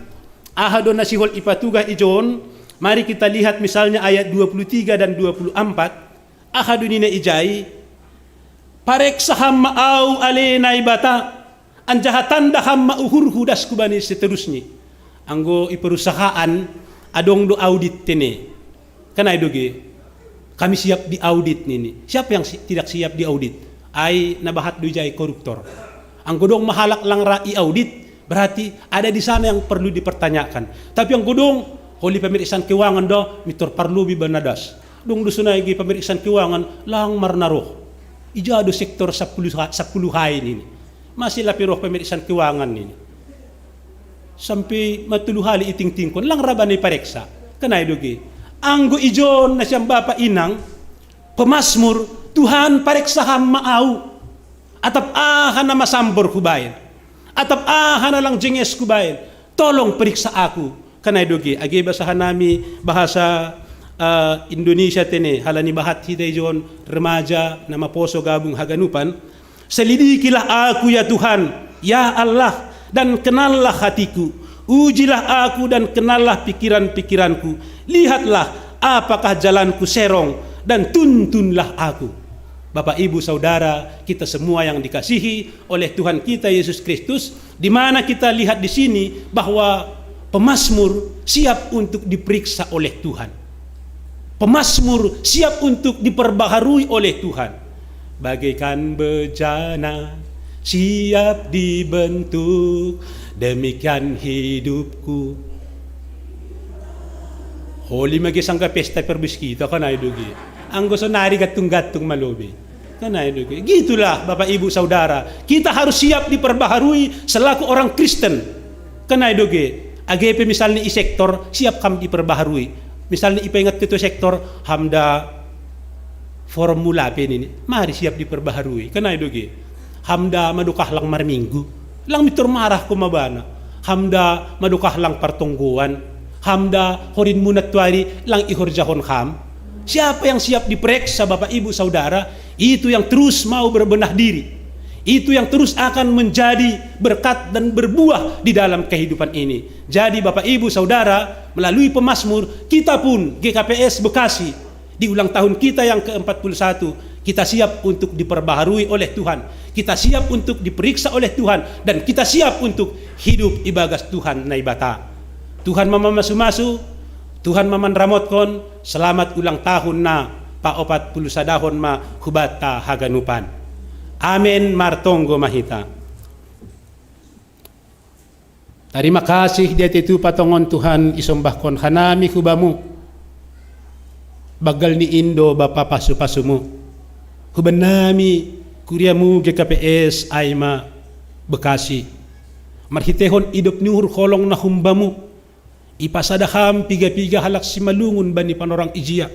aha do na sihol ipatugah ijon, mari kita lihat misalnya ayat dua puluh tiga dan dua puluh empat, aha do nina ijai, pareksa ham ma au ale Naibata, anjaha tanda ham ma uhurhu das hubani seterusni. Anggo i perusahaan, adong do audit tene. Kan ai do ge. Kami siap diaudit nini. Siapa yang si- tidak siap diaudit? Ai na bahat do ijai koruptor. Anggo dong ma halak lang ra iaudit, berarti ada di sana yang perlu dipertanyakan. Tapi anggo dong, holi pemeriksaan keuangan do, mintor parlobi bana das. Dong do sonai ge pemeriksaan keuangan, lang marnaroh. Ija do sektor sappuluh ha- sappuluh hai nini. Masi lape roh pemeriksaan keuangan nini. Sampe ma tolu hali itingtingkon, lang ra bana ipareksa. Kan ai do ge. Anggo ijon na sian bapa inang, pemazmur, Tuhan pareksa ham ma au. Atap aha na masambor hubaen. Atap aha na lang jenges hubaen. Tolong periksa aku. Kan ai do ge. Age basa hanami bahasa eh, Indonesia tene. Halani bahat hita ijon remaja na maposo gabung haganupan. Selidikilah aku, ya Tuhan, ya Allah, dan kenallah hatiku. Ujilah aku dan kenallah pikiran-pikiranku. Lihatlah apakah jalanku serong, dan tuntunlah aku. Bapak, Ibu, Saudara, kita semua yang dikasihi oleh Tuhan kita Yesus Kristus, di mana kita lihat di sini bahwa pemazmur siap untuk diperiksa oleh Tuhan. Pemazmur siap untuk diperbaharui oleh Tuhan. Bagaikan bejana siap dibentuk, demikian hidupku. Holi mage sangga pesta perbis kita kan, ai doge. Anggo sonari gantung-gantung ma lobei. Kan, ai doge. Gitulah, Bapak, Ibu, Saudara. Kita harus siap diperbaharui selaku orang Kristen. Kan, ai doge. Age pe misalnya i sektor, siap kam diperbaharui. Misalnya ipaingat ketua sektor, ham da formula pe nini. Mari siap diperbaharui. Kan, ai doge. Ham da madokah lang marminggu. Lang mintor marah ho ma bana. Ham da madokah lang partonggoan. Ham da horinmuna tuari lang ihorjahon ham. Siapa yang siap diperiksa, Bapak, Ibu, Saudara, itu yang terus mau berbenah diri. Itu yang terus akan menjadi berkat dan berbuah di dalam kehidupan ini. Jadi, Bapak, Ibu, Saudara, melalui pemazmur, kita pun, G K P S Bekasi, di ulang tahun kita yang keempat puluh satu, kita siap untuk diperbaharui oleh Tuhan. Kita siap untuk diperiksa oleh Tuhan. Dan kita siap untuk hidup ibagas Tuhan Naibata. Tuhan mamamasu-masu, Tuhan mamanramotkon. Selamat ulang tahun na paopat puluh sadahon ma hubanta haganupan. Amen. Martonggo ma hita. Tarima kasih di atetu patongon Tuhan isombahkon hanami hubamu. Banggal ni indo bapa pasu-pasumu. Hubannami kuriamu G K P S ai ma Bekasi. Marhitehon idop ni uhur holong na humbamu. Ipasada ham piga-piga halak Simalungun bani panorang ijia.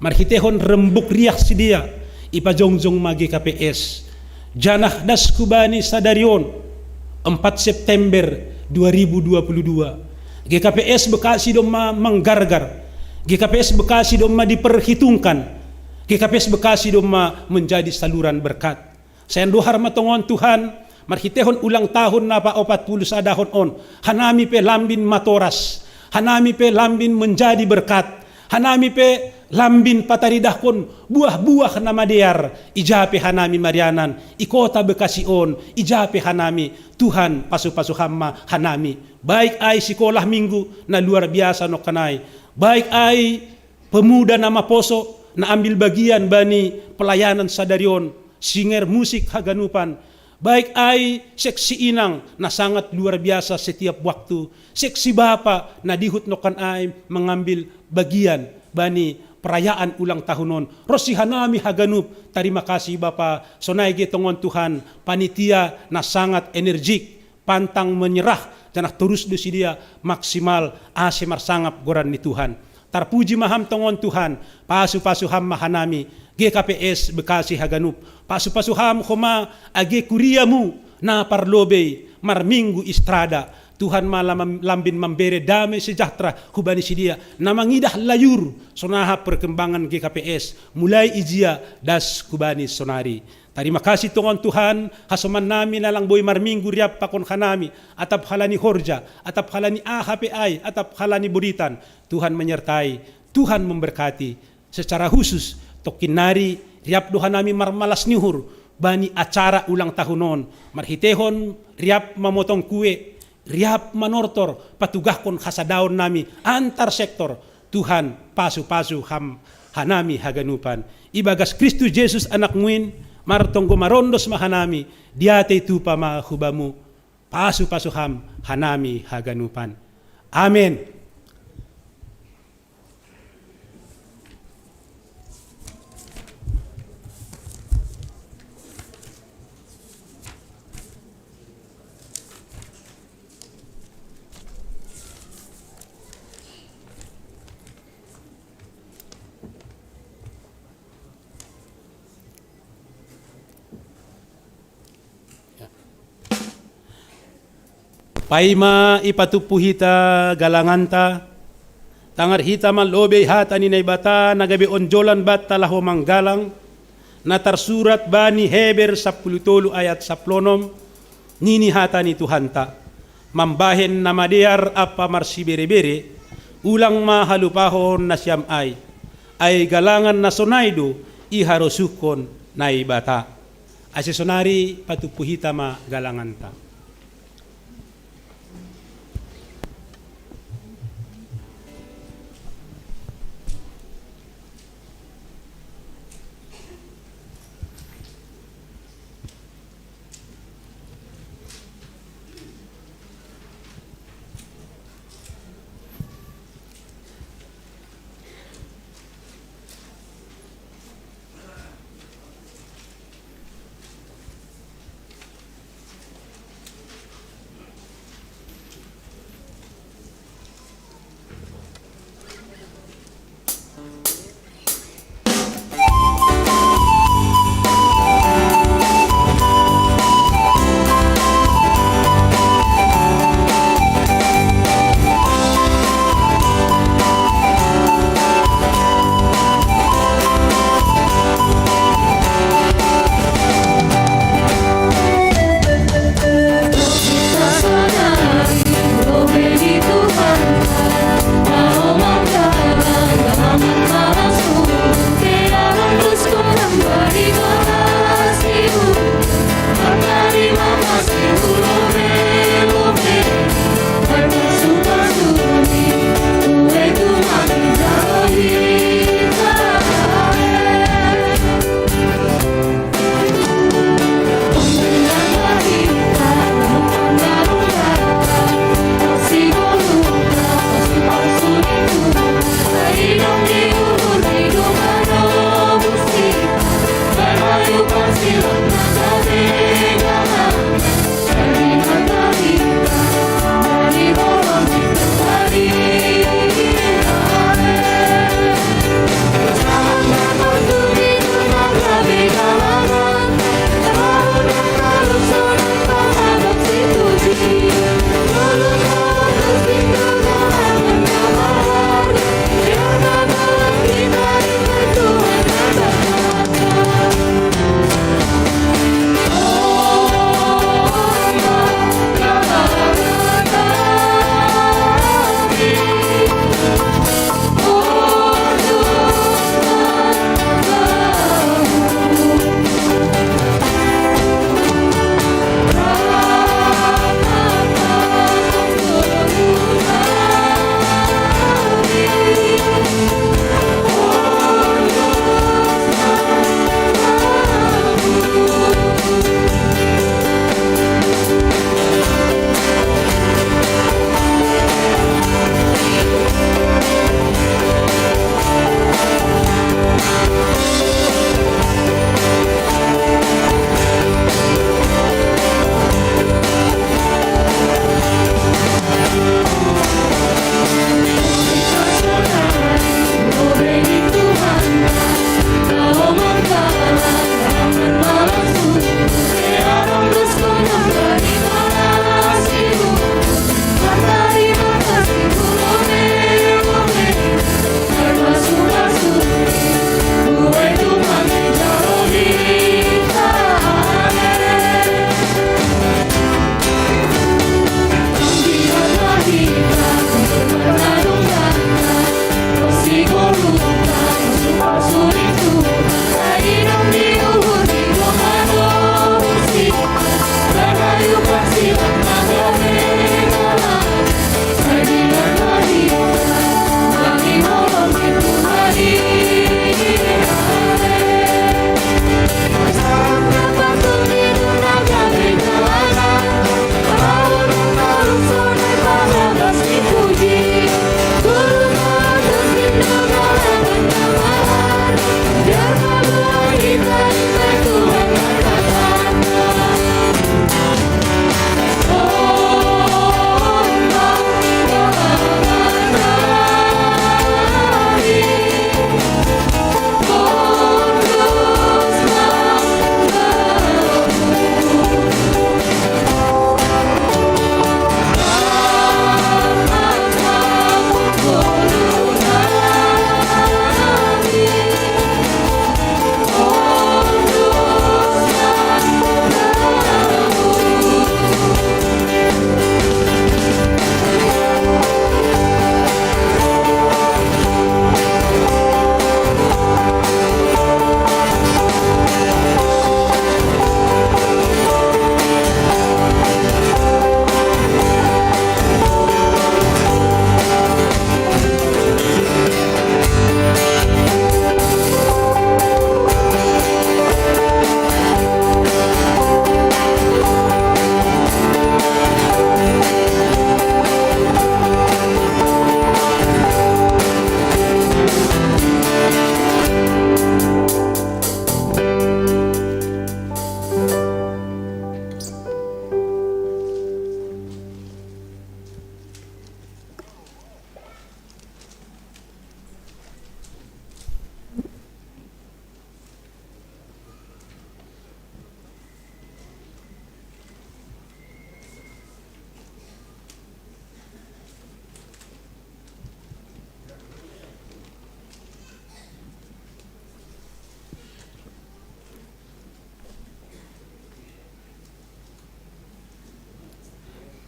Marhitehon rembuk riah sidea, ipajongjong ma G K P S. Janah das hubani sadari on, empat September dua ribu dua puluh dua. G K P S Bekasi domma manggargar. G K P S Bekasi domma diperhitungkan. G K P S Bekasi domma menjadi saluran berkat. Sai andohar ma tongon Tuhan, marhitehon ulang tahun na paopat puluh sadahon on, hanami pe lambin matoras, hanami pe lambin menjadi berkat, hanami pe lambin pataridahkon buah-buah na madear, ija pe hanami marianan, i kota Bekasi on, ija pe hanami, Tuhan pasu-pasu ham ma hanami. Baik ai sikolah minggu na luar biasa nongkan ai, baik ai pemuda na maposo, na ambil bagian bani pelayanan sadari on, singer musik haganupan, baik ai seksi inang na sangat luar biasa setiap waktu, seksi bapa na dihut nongkan ai mengambil bagian bani perayaan ulang tahun on. Ronsi hanami haganup, tarima kasih bapa, sonai ge tongon Tuhan, panitia na sangat energik, pantang menyerah, janah torus do sidea maksimal ase marsangap goran ni Tuhan. Tarpuji ma ham tongon Tuhan, pasu-pasu ham ma hanami, G K P S Bekasi haganup, pasu-pasu ham homa age kuriamu na parlobei marminggu Istrada, Tuhan ma lam-, lambin mambere damai sejahtera hubani sidea, na mangidah layur sonaha perkembangan G K P S, mulai ijia das hubani sonari. Tarima kasih tongon Tuhan, hasomannami na lang boi marminggu riap pakon hanami, atap halani horja, atap halani aha pe ai, atap halani boritan, Tuhan menyertai, Tuhan memberkati. Secara khusus, tongkin nari riap do hanami marmalas ni uhur bani acara ulang tahun on, marhitehon riap mamotong kue, riap manortor, patugahkon hasadaonnami antar sektor. Tuhan pasu-pasu ham hanami haganupan. Ibagas Kristus Jesus Anakmu in, martonggo marondos ma hanami, diatei tupa ma hubamu, pasu-pasu ham hanami haganupan. Amen. Paima ipatumpu hita galanganta, tangar hita mallobei hata ni Naibata na gabe onjolan banta laho manggalang, Na tarsurat bani Heber sampulu tolu ayat sampulu onom, nini hata ni Tuhanta: Mambahen na madear ampa marsibere-bere, ulang ma halupahon nasiam ai, ai galangan na sonai do iharosuhon Naibata. Ase sonari patumpu hita ma galanganta.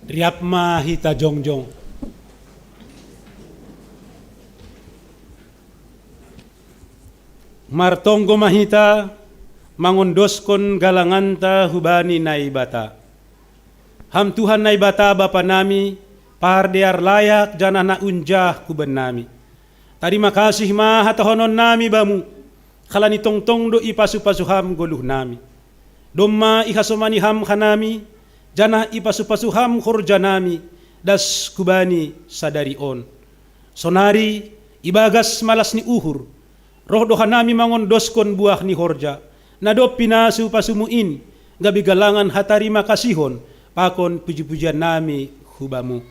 Riap ma hita jongjong. Martonggo ma hita, mangondoskon galanganta hubani Naibata. Ham Tuhan Naibata Bapa nami, pardear layak janah na unjah huban nami. Tarima kasih ma hatahonon nami Bamu, halani tongtong do ipasu-pasu Ham goluh nami. Domma ihasomani Ham hanami, janah ipasu-pasu Ham horja nami, das hubani sadari on. Sonari, ibagas malas ni uhur, roh do hanami mangondoskon buah ni horja, na dob pinasu-pasumu in, gabe galangan hatarima kasihon, pakon puji-pujian nami hu Bamu.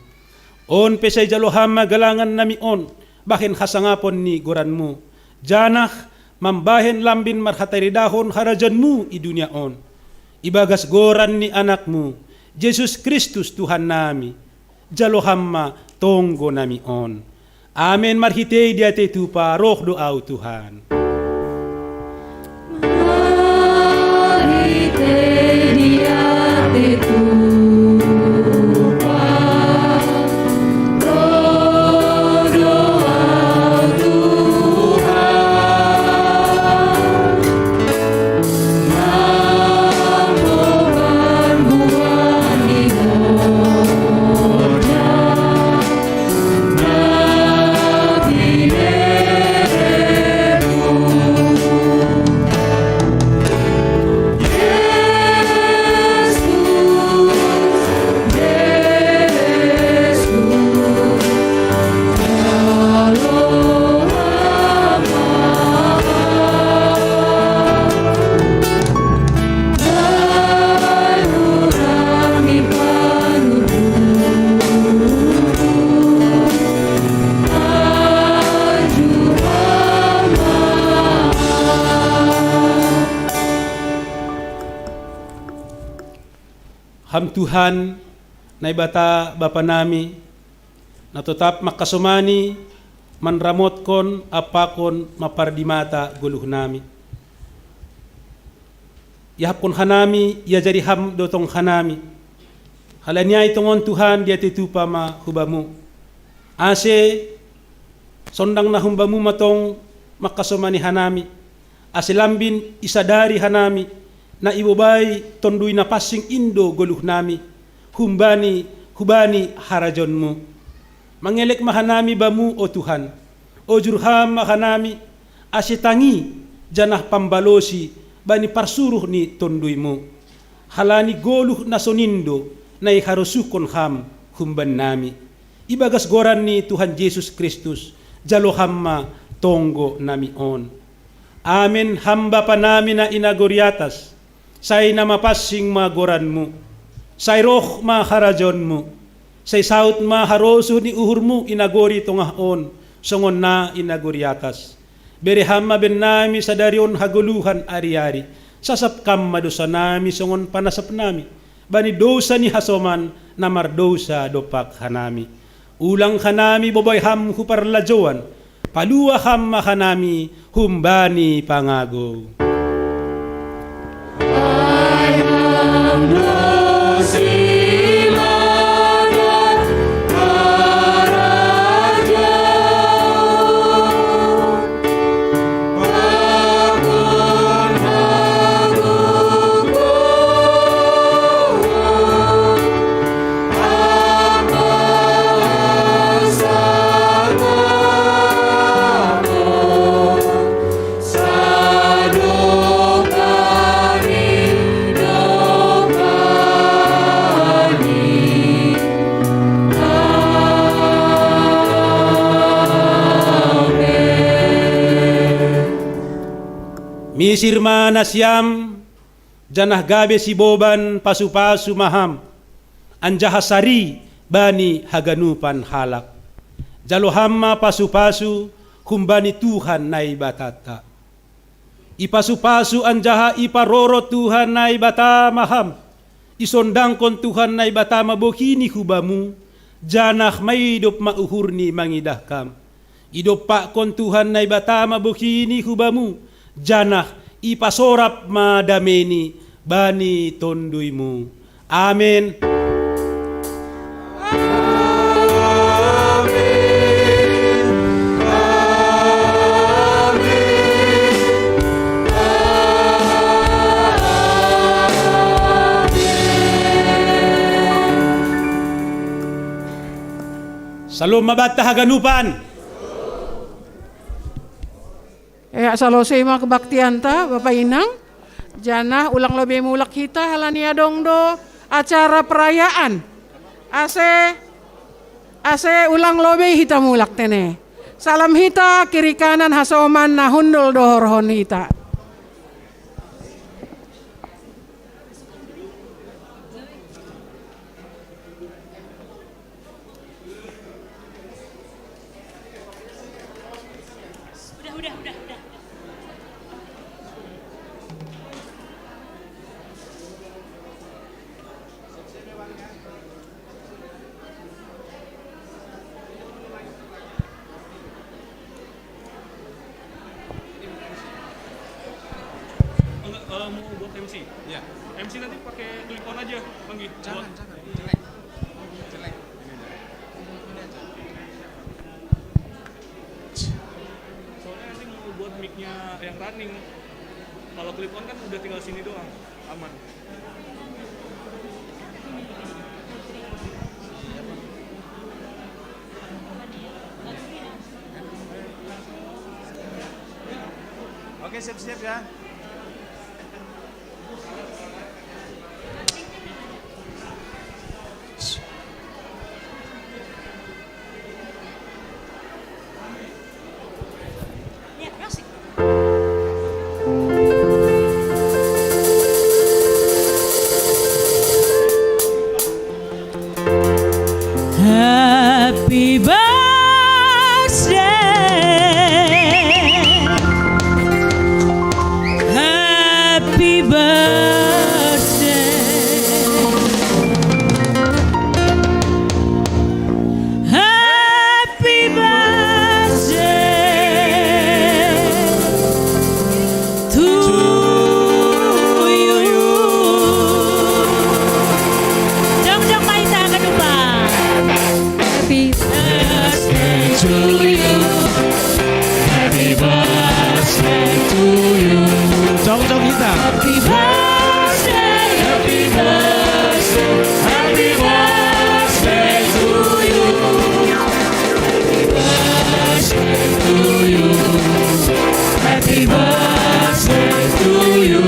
On pe sai jalo Ham ma galangan nami on, bahen hasangapon ni goranMu, janah mambahen lambin marhataridahon harajaonMu i dunia on. Ibagas goran ni AnakMu, Jesus Kristus Tuhan nami, jalo Ham ma tonggo nami on. Amen. Marhitei diatei tupa roh do ahu Tuhan. Ham Tuhan, Naibata Bapa nami, na totap mangkasomani manramotkon ampakon mampardimata goluh nami. Iahapkon hanami, iajari Ham do tong hanami. Halani ai tongon Tuhan diatei tupa ma hu Bamu. Ase sondang na hum Bamu ma tong mangkasomani hanami. Ase lambin isadari hanami, na ibobai Tonduy Napansing in do goluh nami, humbani, hubani harajaonMu. Mangelek ma hanami Bamu, o Tuhan, ojur Ham ma hanami, ase tangi, janah pambalosi bani parsuruh ni TonduyMu. Halani goluh na sonin do, na iharosuhkon Ham humban nami. Ibagas goran ni Tuhan Jesus Kristus, jalo Ham ma tonggo nami on. Amen. Ham Bapa nami na i nagori atas, sai na mapansing ma goranMu. Sai roh ma harajaonMu. Sai saud ma harosuh ni uhurMu i nagori tongah on, songon na i nagori atas. Bere Ham ma bennami sadari on hagoluhan ari-ari. Sasap Kam ma dousanami songon panasapnami bani dousa ni hasoman na mardousa dompak hanami. Ulang hanami bobai Ham hu parlajouan, palua Ham ma hanami humbani pangagou. Misir ma nasiam, janah gabe siboban pasu-pasu ma Ham, anjaha sari bani haganupan halak. Jalo Ham ma pasu-pasu humbani Tuhan Naibatanta. Ipasu-pasu anjaha iparoro Tuhan Naibata ma Ham. Isondangkon Tuhan Naibata ma bohini hu Bamu, janah maidop ma uhurni mangidah Kam. Idompakkon Tuhan Naibata ma bohini hu Bamu, janah ipasorap ma dameini bani TonduyMu. Amen. Salom mabata haganupan. Ea, salosei ma kebaktianta, Bapa Inang. Janah ulang lobei mulak hita halani adong do acara perayaan. Ase, ase ulang lobei hita mulak tene. Salam hita kiri kanan hasoman na hundul dohorhon hita. Enggak, eh, mau buat M C. Ya. M C nanti pakai clip on aja, Bang Gi. Jangan, buat jangan. Jelek. Jelek. Ini aja. Ini aja. Soalnya nanti mau buat mic-nya yang running. Kalau clip on kan udah tinggal sini doang. Aman. Oke, siap-siap ya. Happy birthday. Happy birthday. Happy birthday to you. Jongjong ma hita haganupan. Happy birthday to you. Happy birthday to you. Jongjong hita. Happy birthday, happy birthday, happy birthday to you. Happy birthday to you. Happy birthday to you.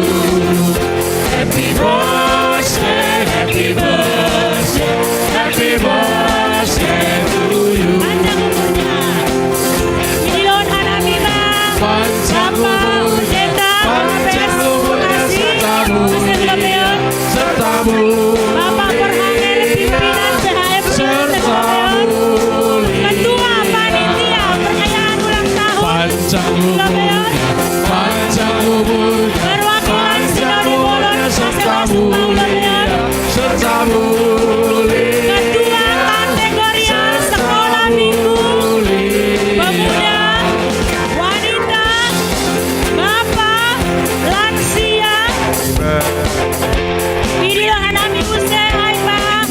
Happy birthday, happy birthday, happy birthday to you. Panjang umurnya. Idilohon hanami, Bang. Panjang umur, panjang umur, serta muli, serta muli. Bapak Perhangeri pimpinan P H M serta muli. Ketua Panitia Perayaan Ulang Tahun. Panjang umur, panjang umur, perwakilan Sinode Bolon, serta muli, serta muli. Ketua kategorial sekolah minggu, pemuda, wanita, bapak, lansia. Idilohon hanami use ai, Pak.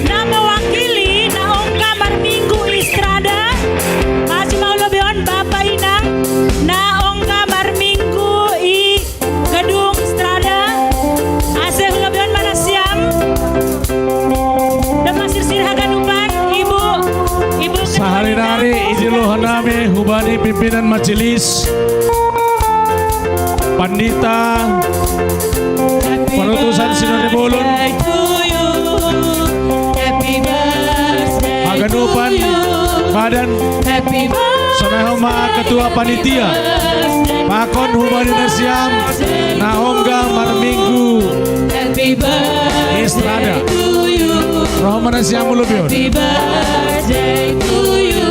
Na mewakili na ongga marminggu i Strada, masih mau lobihon Bapa Inang, na ongga marminggu i gedung Strada, ase hulobihon ma nasiam. Dob masirsir haganupan, Ibu, Ibu Ketua. Sahari-hari idilohon hanami hubani pimpinan majelis, Pandita, Perutusan Sinode Bolon, haganupan badan, sonai homa ketua panitia, pakon hubani nasiam na ongga marminggu i Strada. Roh ma nasiam ulubihon. Happy birthday to you.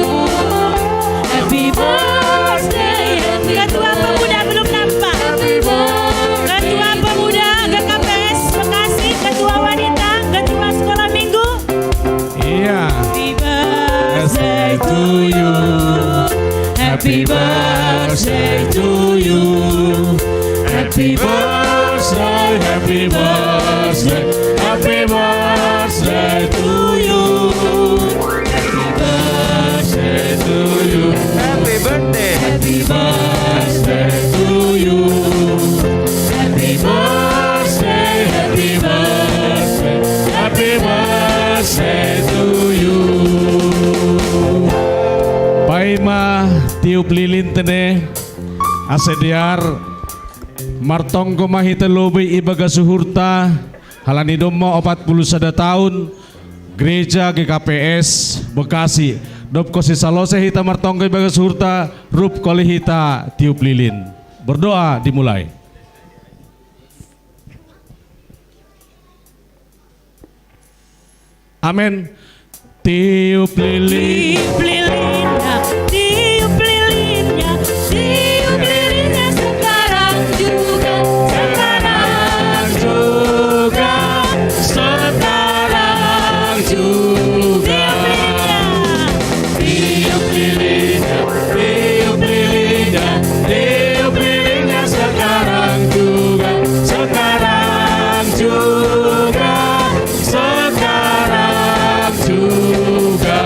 Happy birthday. Ketua Pemuda belum nampak. Ketua Pemuda G K P S Bekasi, Ketua Wanita, Ketua Sekolah Minggu. Iya. Happy birthday to you. Happy birthday to you. Happy birthday, happy birthday, happy birthday to you. Paima tiup lilin tene, ase dear martonggo ma hita lobei ibagas uhurta, halani domma opat puluh sada taun Gereja G K P S Bekasi. Dob kosisalose hita martonggo ibagas uhurta, rup koli hita tiup lilin. Berdoa dimulai. Amin. Tiup lilin. Tiup lilinnya, tiup lilinnya, tiup lilinnya sekarang juga, sekarang juga, sekarang juga. Tiup lilinnya, tiup lilinnya, tiup lilinnya sekarang juga, sekarang juga, sekarang juga.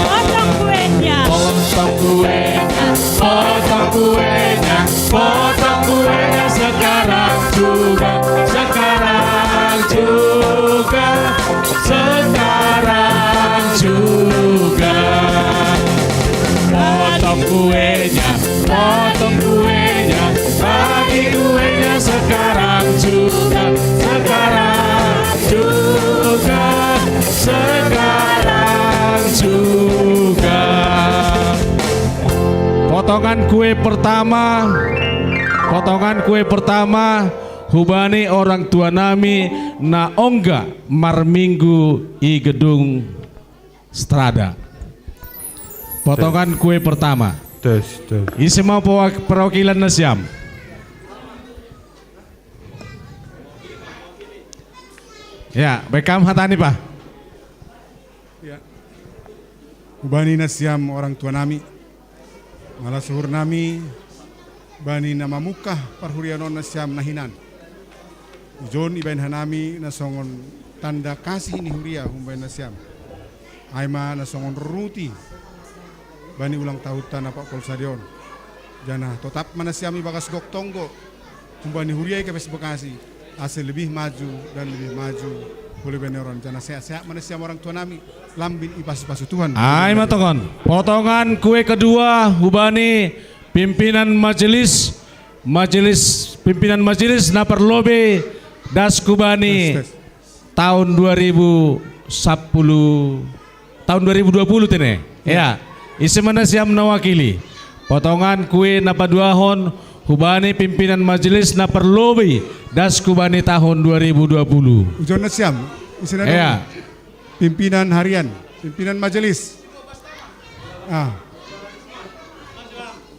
Potong kuenya. Potong kuenya, potong kuenya, potong kuenya sekarang juga, sekarang juga, sekarang juga. Potong kuenya, potong kuenya, bagi kuenya sekarang juga, sekarang juga, sekarang juga. Potongan kue pertama, potongan kue pertama hubani orang tua nami na ongga marminggu i gedung Strada. Potongan kue pertama. Tes, tes. Ise ma pewak-, perwakilan nasiam? Ya, bekam hatani, Pak. Ya. Hubani nasiam orang tua nami, malas uhur nami bani na mamungkah parhuriaon nasiam na hinan. Ujon ibaen hanami na songon tanda kasih ni huria humbani nasiam. Ai ma na songon ruti bani ulang tahunta na opat puluh sada on. Janah totap ma nasiam ibagas gok tonggo humbani huria I K P S Bekasi, ase lebih maju dan lebih maju. Boleh bani orang, janah sehat-sehat ma nasiam orang tua nami, lambin ipasu-pasu Tuhan. Ai ma tongon. Potongan kue kedua hubani pimpinan majelis, majelis, pimpinan majelis na parlobei das hubani. Tes, tes. Tahun dua ribu sepuluh, tahun dua ribu dua puluh tene. Ya. Ya. Ise ma nasiam na wakili? Potongan kue na paduahon hubani pimpinan majelis na parlobei das hubani tahun dua ribu dua puluh. Ujon nasiam. Ise na. Ya. Pimpinan harian, pimpinan majelis. Ah.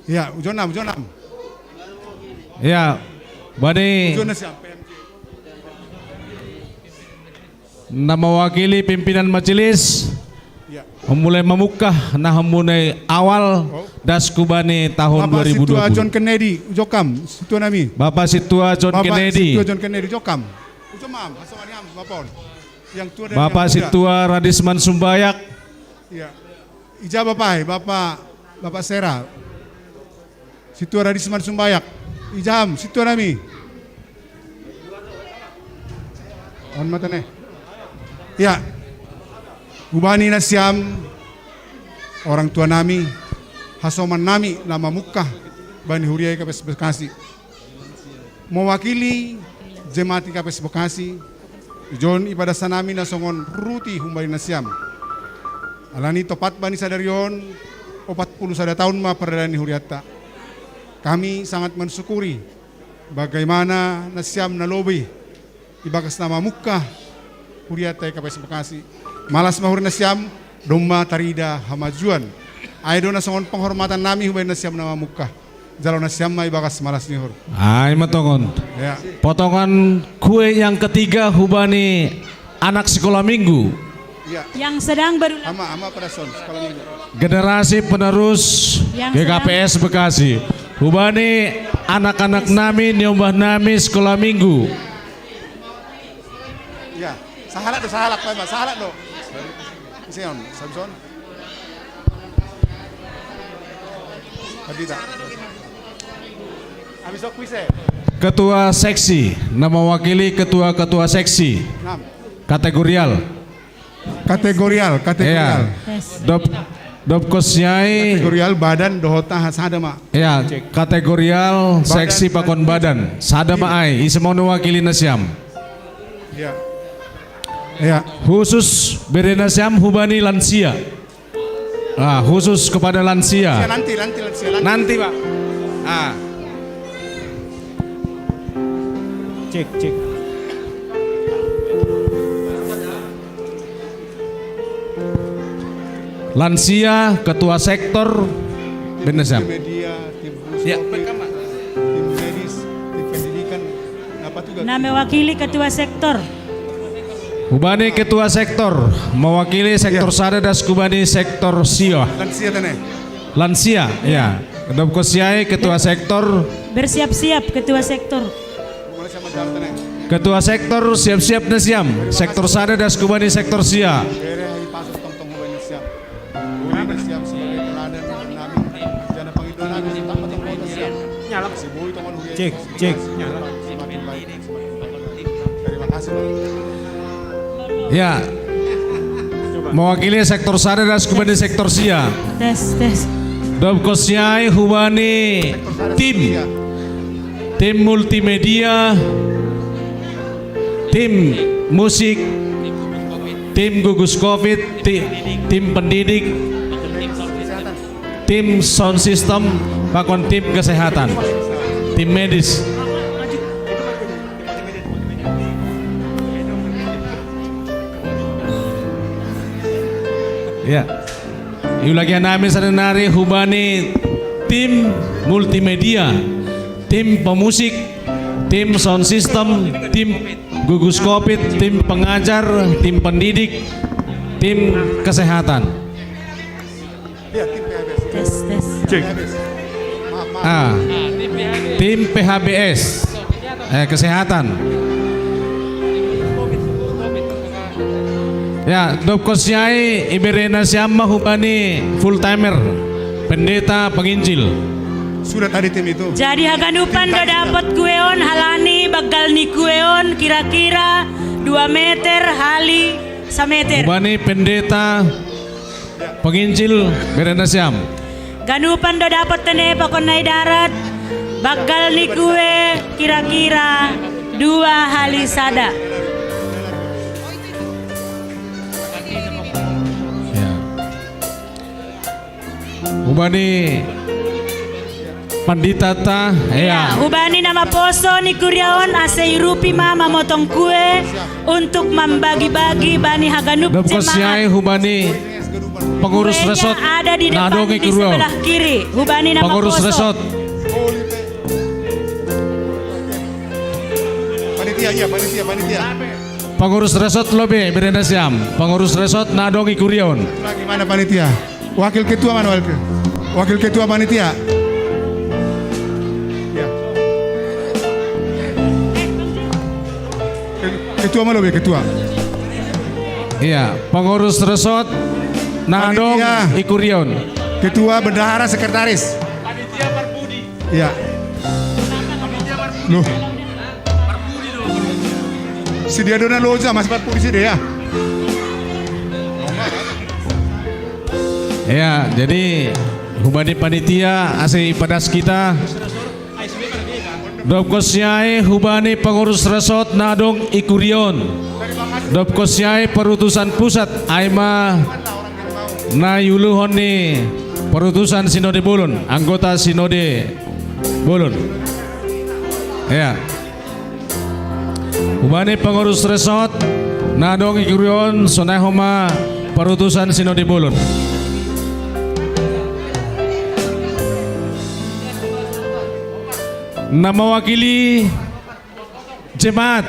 Ya, ujonam, ujonam. Ya, bani. Ujon nasiam. Na mewakili pimpinan majelis. Ya. Mulai mamungkah na mulai awal. Oh. Das hubani tahun Bapak dua ribu dua puluh. Sintua John Kennedy, ujokkam, sintua nami. Bapak Sintua John Kennedy. Bapak Sintua John Kennedy, ujokkam. Ujokkam, hasomaniam, Bapak. Yang tua dari Bapak yang muda. Sintua Radisman Sumbayak. Ya. Ija Bapak, Bapak, Bapak Sera. Sintua Radisman Sumbayak. Ijam, sintua nami. On mata ne. Ya. Hubani nasiam, orang tua nami, hasoman nami na mamungkah bani huria I K P S Bekasi. Mewakili jemaat I K P S Bekasi, ujon ipadas hanami na songon ruti humbani nasiam. Alani totap bani sadari on, opat puluh sada taun ma pardalanan ni hurianta. Kami sangat mensyukuri bagaimana nasiam na lobei ibagas na mamungkah hurianta I K P S Bekasi. Malas ma uhur nasiam, domma tarida hamajuan. Ai do na songon penghormatan nami hubani nasiam na mamungkah. Jalo nasiam ma ibagas malas ni uhur. Ai ma tongon. Ya. Potongan kue yang ketiga hubani anak sekolah minggu. Ya. Yang sedang berulang. Ama, ama pada son, sekolah minggu. Generasi penerus. Yang G K P S sedang. Bekasi. Hubani anak-anak nami, niombah nami sekolah minggu. Ya, sahalak do, sahalak, Pak, Pak, sahalak do. Ise on, Samson. Adita. Habis aku ise. Ketua seksi, na mewakili ketua-ketua seksi. Enam. Kategorial. Kategorial, kategorial. Dop dop kosiai. Kategorial badan dohot aha sada ma. Ya, kategorial seksi pakon badan. Sada ma ai, ise ma mewakili nasiam. Ya. Ya. Khusus bere nasiam hubani lansia. Ah, khusus kepada lansia. Nanti, nanti lansia. Nanti, Pak. Ah. Cek, cek. Lansia, ketua sektor, benar siap. Media, tim khusus ya, COVID, tim medis, tim pendidikan, apa tuh? Nah, mewakili ketua sektor. Hubani ketua sektor, mewakili sektor ya. Sada das kubani sektor sio. Lansia tane. Lansia, ya. Kedop kosiai ketua sektor. Bersiap-siap ketua sektor. Ketua sektor siap-siap nasiam. Sektor sada das kubani sektor sia. Cek, cek. Terima kasih. Ya. Mewakili sektor sada das kubani sektor sia. Tes, tes. Dop kosiai hubani tim. Tim multimedia, tim musik, tim gugus covid, tim pendidik, tim sound system, pakon tim kesehatan, tim medis. Ya. Iulagian nami sada nari hubani tim multimedia, tim pemusik, tim sound system, tim gugus covid, tim pengajar, tim pendidik, tim kesehatan. Tes, tes. Cek. Ah, tim P H B S, eh, kesehatan. Ya, dop kosiai iberena siam ma hubani full timer, pendeta penginjil. Sudah tadi tim itu. Jadi haganupan do dapot kueon halani baggal ni kueon kira-kira dua meter hali sameter. Hubani pendeta penginjil berena siam. Ganupan do dapot tene pakon na i darat, baggal ni kue kira-kira dua hali sada. Ya. Hubani pandita ta, ya. Hubani na maposo ni kuria on ase irupi ma mamotong kue untuk mambagi-bagi bani haganup jemaat. Hubani pengurus resort na adong i kuria on. Hubani na pengurus resort. Panitia, iya, panitia, panitia. Pengurus resort lobi berena siam. Pengurus resort na adong i kuria on. Bagaimana panitia? Wakil ketua mana wakil? Wakil ketua panitia. Ya. Ketua mana be ketua? Iya, pengurus resort na adong i kuria on. Ketua bendahara sekretaris. Iya. Loh. Sedia dona loja mas parpudi sedia. Ya, jadi hubani panitia ase ipadas kita. Dop kosiai hubani pengurus resort na adong i kuria on. Dop kosiai perutusan pusat ai ma na iuluhon ni perutusan sinode bolon, anggota sinode bolon. Ya. Hubani pengurus resort na adong i kuria on sonai homa perutusan sinode bolon. Na mewakili jemaat.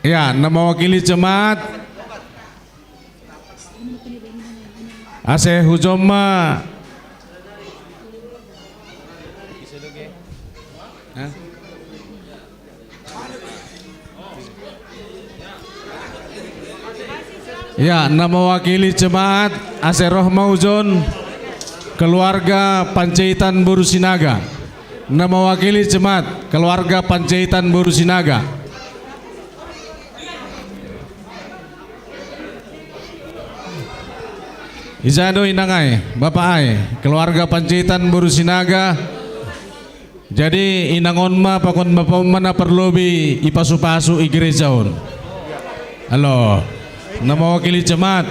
Ya, na mewakili jemaat. Ase hujom ma. Ya, na mewakili jemaat ase roh ma hujon keluarga Panjaitan Boru Sinaga. Na mewakili jemaat keluarga Panjaitan Boru Sinaga. Ija do inang ai, bapa ai, keluarga Panjaitan boru Sinaga. Jadi inang on ma pakon bapa on ma na parlobei i pasu-pasu i gereja on. Halo. Na mewakili jemaat.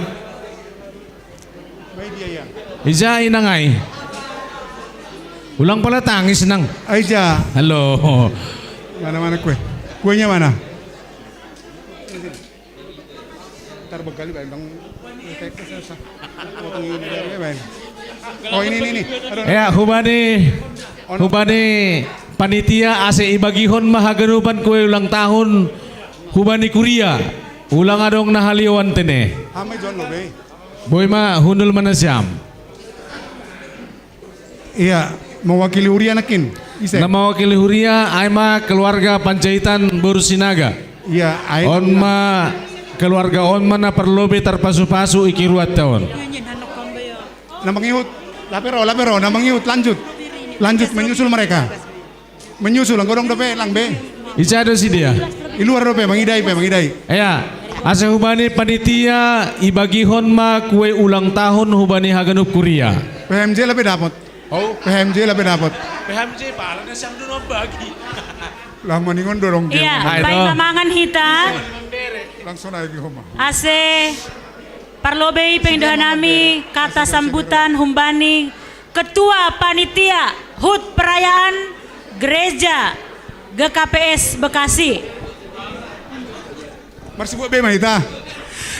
Ija inang ai. Ulang pala tangis nang. Aija. Halo. Mana-mana kue. Kuenya mana? Ntar begali, Bang. Potong ini dari, Bang. Oh, ini, ini, ini. Aduh. Ya, hubani, hubani panitia ase ibagihon ma haganupan kue ulang tahun hubani kuria. Ulang adong na halioan tene. Hame John lo, Bey. Boi ma hundul ma nasiam. Iya, mewakili huria nakin. Ise? Na mewakili huria ai ma keluarga Panjaitan boru Sinaga. Iya, ai. On ma keluarga on ma na parlobei tarpasu-pasu i kiruatta on. Na mangihut. Lapero, lapero, na mangihut, lanjut. Lanjut, menyusul mereka. Menyusul, anggo dong dope, lang be. Ija do si dia. I luar dope, mangidai pe, mangidai. Ya, ase hubani panitia ibagihon ma kue ulang tahun hubani haganup kuria. P H M J lape dapot. Oh. P H M J lape dapot. P H M J pala na siam do na bagi. Lah maningon dorong. Iya, baik mamangan hita. Langsung aja di homa. Ase parlobei pendohanami kata sambutan humbani Ketua Panitia H U T Perayaan Gereja G K P S Bekasi. Marsibuat be ma hita.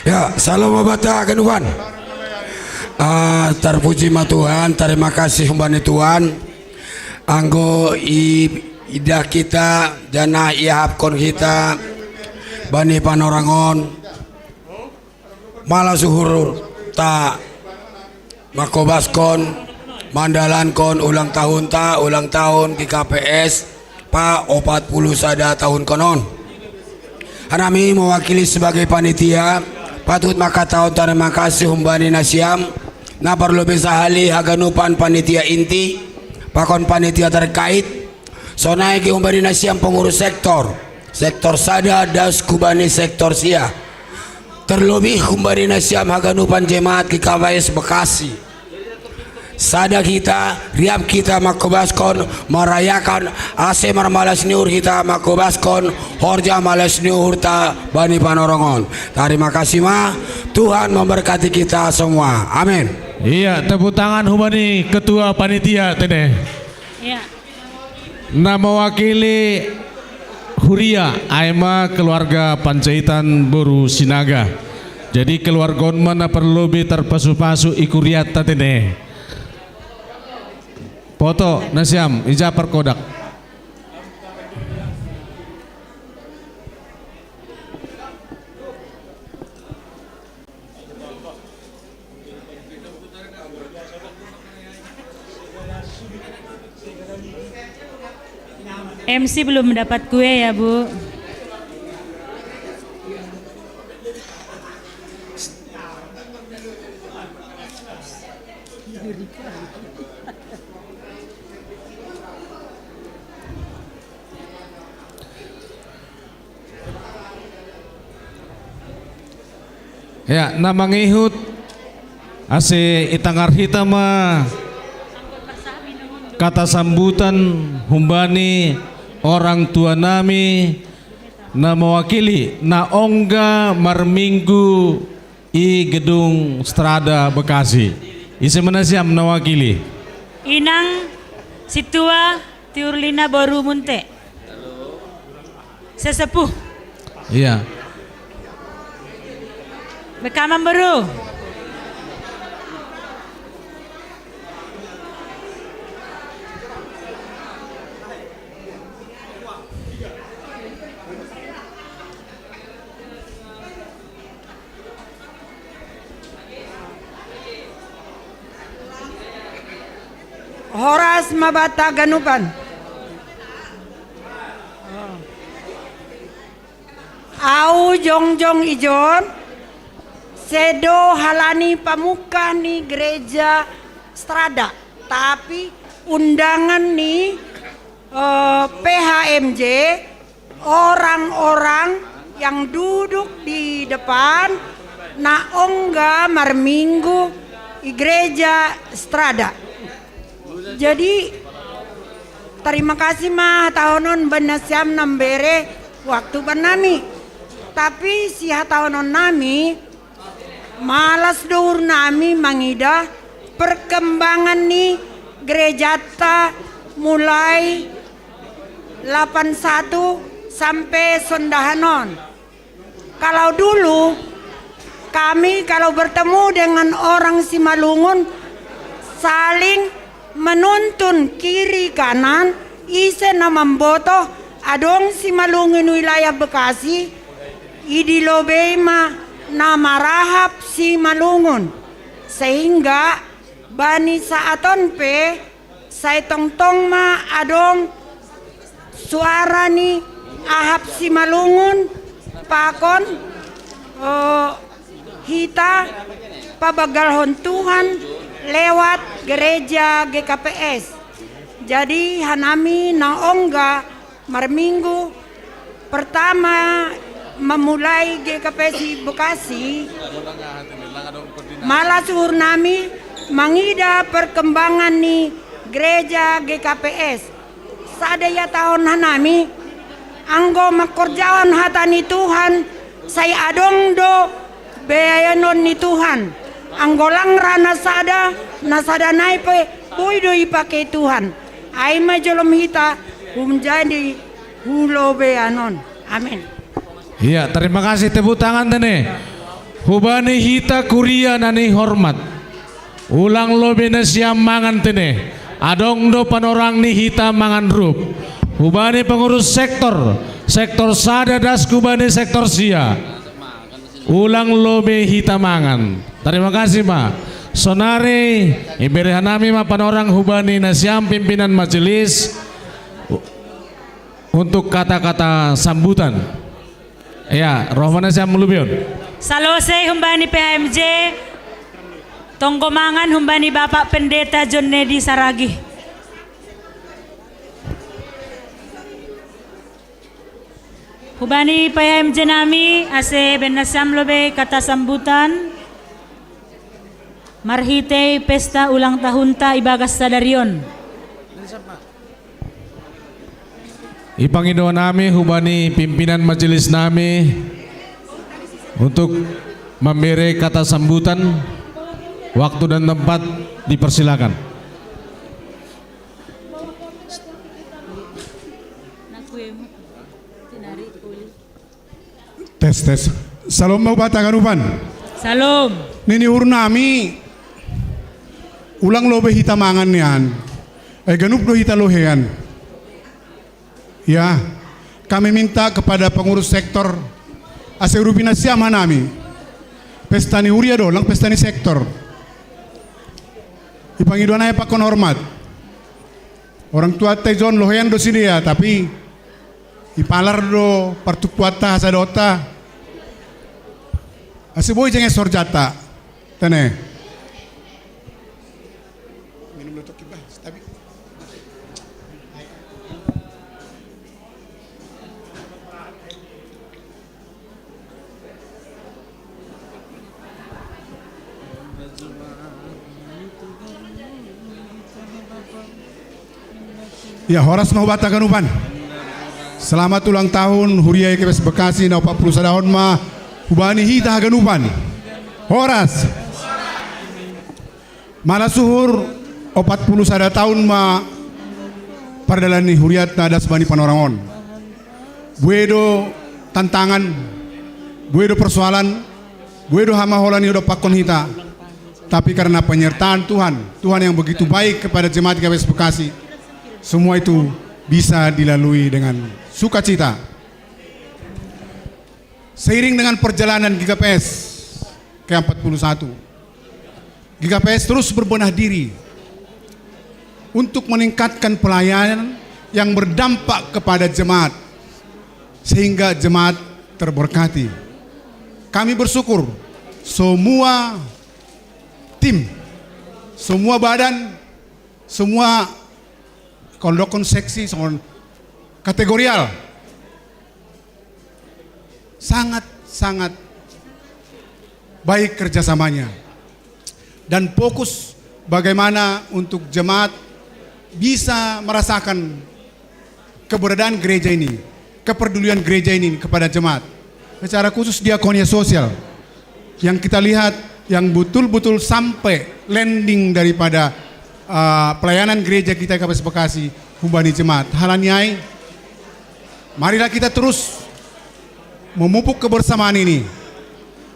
Ya, salam mabata haganupan. Ah, tarpuji ma Tuhan, tarima kasih humbani Tuhan. Anggo i, idah hita, janah iahapkon hita bani panorangon. Malas uhur ta mangkobaskon, mandalankon ulang tahunta, ulang tahun G K P S, pa opat puluh sada tahun konon. Anami mewakili sebagai panitia, patut mangkatahon tarima kasih humbani nasiam, na parlobei sahali haganupan panitia inti, pakon panitia terkait, sonai ge humbani nasiam pengurus sektor, sektor sada das hubani sektor sia. Terlebih humbani nasiam haganupan jemaat G K P S Bekasi. Sada hita, riap hita mangkobaskon, marayakan, ase marmalas ni uhur hita mangkobaskon horja malas ni uhurta bani panorangon. Tarima kasih ma, Tuhan memberkati kita semua. Amin. Iya, tepuk tangan humbani ketua panitia tene. Iya. Na mewakili huria ai ma keluarga Panjaitan boru Sinaga. Jadi keluarga on ma na parlobei tarpasu-pasu i kuriatta tene. Poto nasiam, ija parkodak. M C belum dapat kue ya, Bu. Ya, na mangihut ase itangar hita ma kata sambutan humbani orang tua nami na mewakili na ongga marminggu i Gedung Strada Bekasi. Ise ma nasiam na mewakili? Inang Situa Tiurlina boru Munte. Sesepuh. Iya. Rekaman boru. Horas mabata haganupan. Au jongjong ijon, sedo halani pamungka ni gereja Strada, tapi undangan ni, eh, P H M J, orang-orang yang duduk di depan, na ongga marminggu Igreja Strada. Jadi, tarima kasi ma hatahonon bani na siam na mambere waktu bani nami. Tapi sihatahonon nami, malas do uhur nami mangida perkembangan ni gerejata mulai lapan satu sampe sondahan on. Kalau dulu, kami kalau bertemu dengan orang Simalungun, saling menuntun kiri kanan, ise na mambotoh adong Simalungun wilayah Bekasi, idilobei ma na marahap Simalungun. Sehingga bani saat on pe, sai tongtong ma adong suara ni ahap Simalungun pakon, eh, hita pabagalhon Tuhan lewat gereja G K P S. Jadi hanami na ongga marminggu pertama mamulai G K P S Bekasi, malas uhur nami mangida perkembangan ni gereja G K P S. Sada ia tahun hanami, anggo mangkorjahon hata ni Tuhan, sai adong do beanon ni Tuhan. Anggo lang ra na sada, na sada nai pe boi do ipake Tuhan. Ai ma jolom hita, hum jadi hulo beanon. Amin. Iya, terima kasih, tepuk tangan tene. Hubani hita kuria na nihormat. Ulang lobe nasiam mangan tene. Adong do panorang ni hita mangan rup. Hubani pengurus sektor, sektor sada das hubani sektor sia. Ulang lobe hita mangan. Terima kasih ma. Sonari, iberehan nami ma panorang hubani nasiam pimpinan majelis untuk kata-kata sambutan. Ya, roh ma nasiam lubion. Salose humbani P H M J, tonggo mangan humbani Bapak Pendeta John Nedi Saragih. Hubani P H M J nami, ase baen nasiam lobe kata sambutan marhitei pesta ulang tahunta ibagas sadari on. Ipangido nami hubani pimpinan majelis nami untuk mambere kata sambutan, waktu dan tempat dipersilakan. Tes, tes. Salom ma hubanta haganupan. Salom. Nini uhur nami, ulang lobe hita mangan nian. Eh, ganup do hita lohean. Ya, kami minta kepada pengurus sektor, ase urupi nasiam hanami. Pesta ni huria do, lang pesta ni sektor. Ipangido nai pakon hormat. Orang tuanta ijon lohean do sidea, tapi ipalar do partukkuanta hasadonta. Ase boi jenges horjata. Tene. Minum dulu toki bah, stabil. Ya, horas ma hubanta haganupan. Selamat ulang tahun huria G K P S Bekasi na opat puluh sadahon ma hubani hita haganupan. Horas. Malas uhur, opat puluh sada taon ma pardalan ni hurianta das bani panorang on. Bue do tantangan, bue do persoalan, bue do hamaholan ni odompakkon hita. Tapi karena penyertaan Tuhan, Tuhan yang begitu baik kepada jemaat G K P S Bekasi, semua itu bisa dilalui dengan sukacita. Seiring dengan perjalanan G K P S ke empat puluh satu, G K P S terus berbenah diri untuk meningkatkan pelayanan yang berdampak kepada jemaat, sehingga jemaat terberkati. Kami bersyukur semua tim, semua badan, semua, kalau dokon seksi, songon kategorial, sangat-sangat baik kerjasamanya. dan fokus bagaimana untuk jemaat bisa merasakan keberadaan gereja ini, kepedulian gereja ini kepada jemaat. Secara khusus diakonia sosial yang kita lihat, yang betul-betul sampai landing daripada uh, pelayanan gereja kita K P S Bekasi humbani jemaat. Halaniai, marilah kita terus memupuk kebersamaan ini.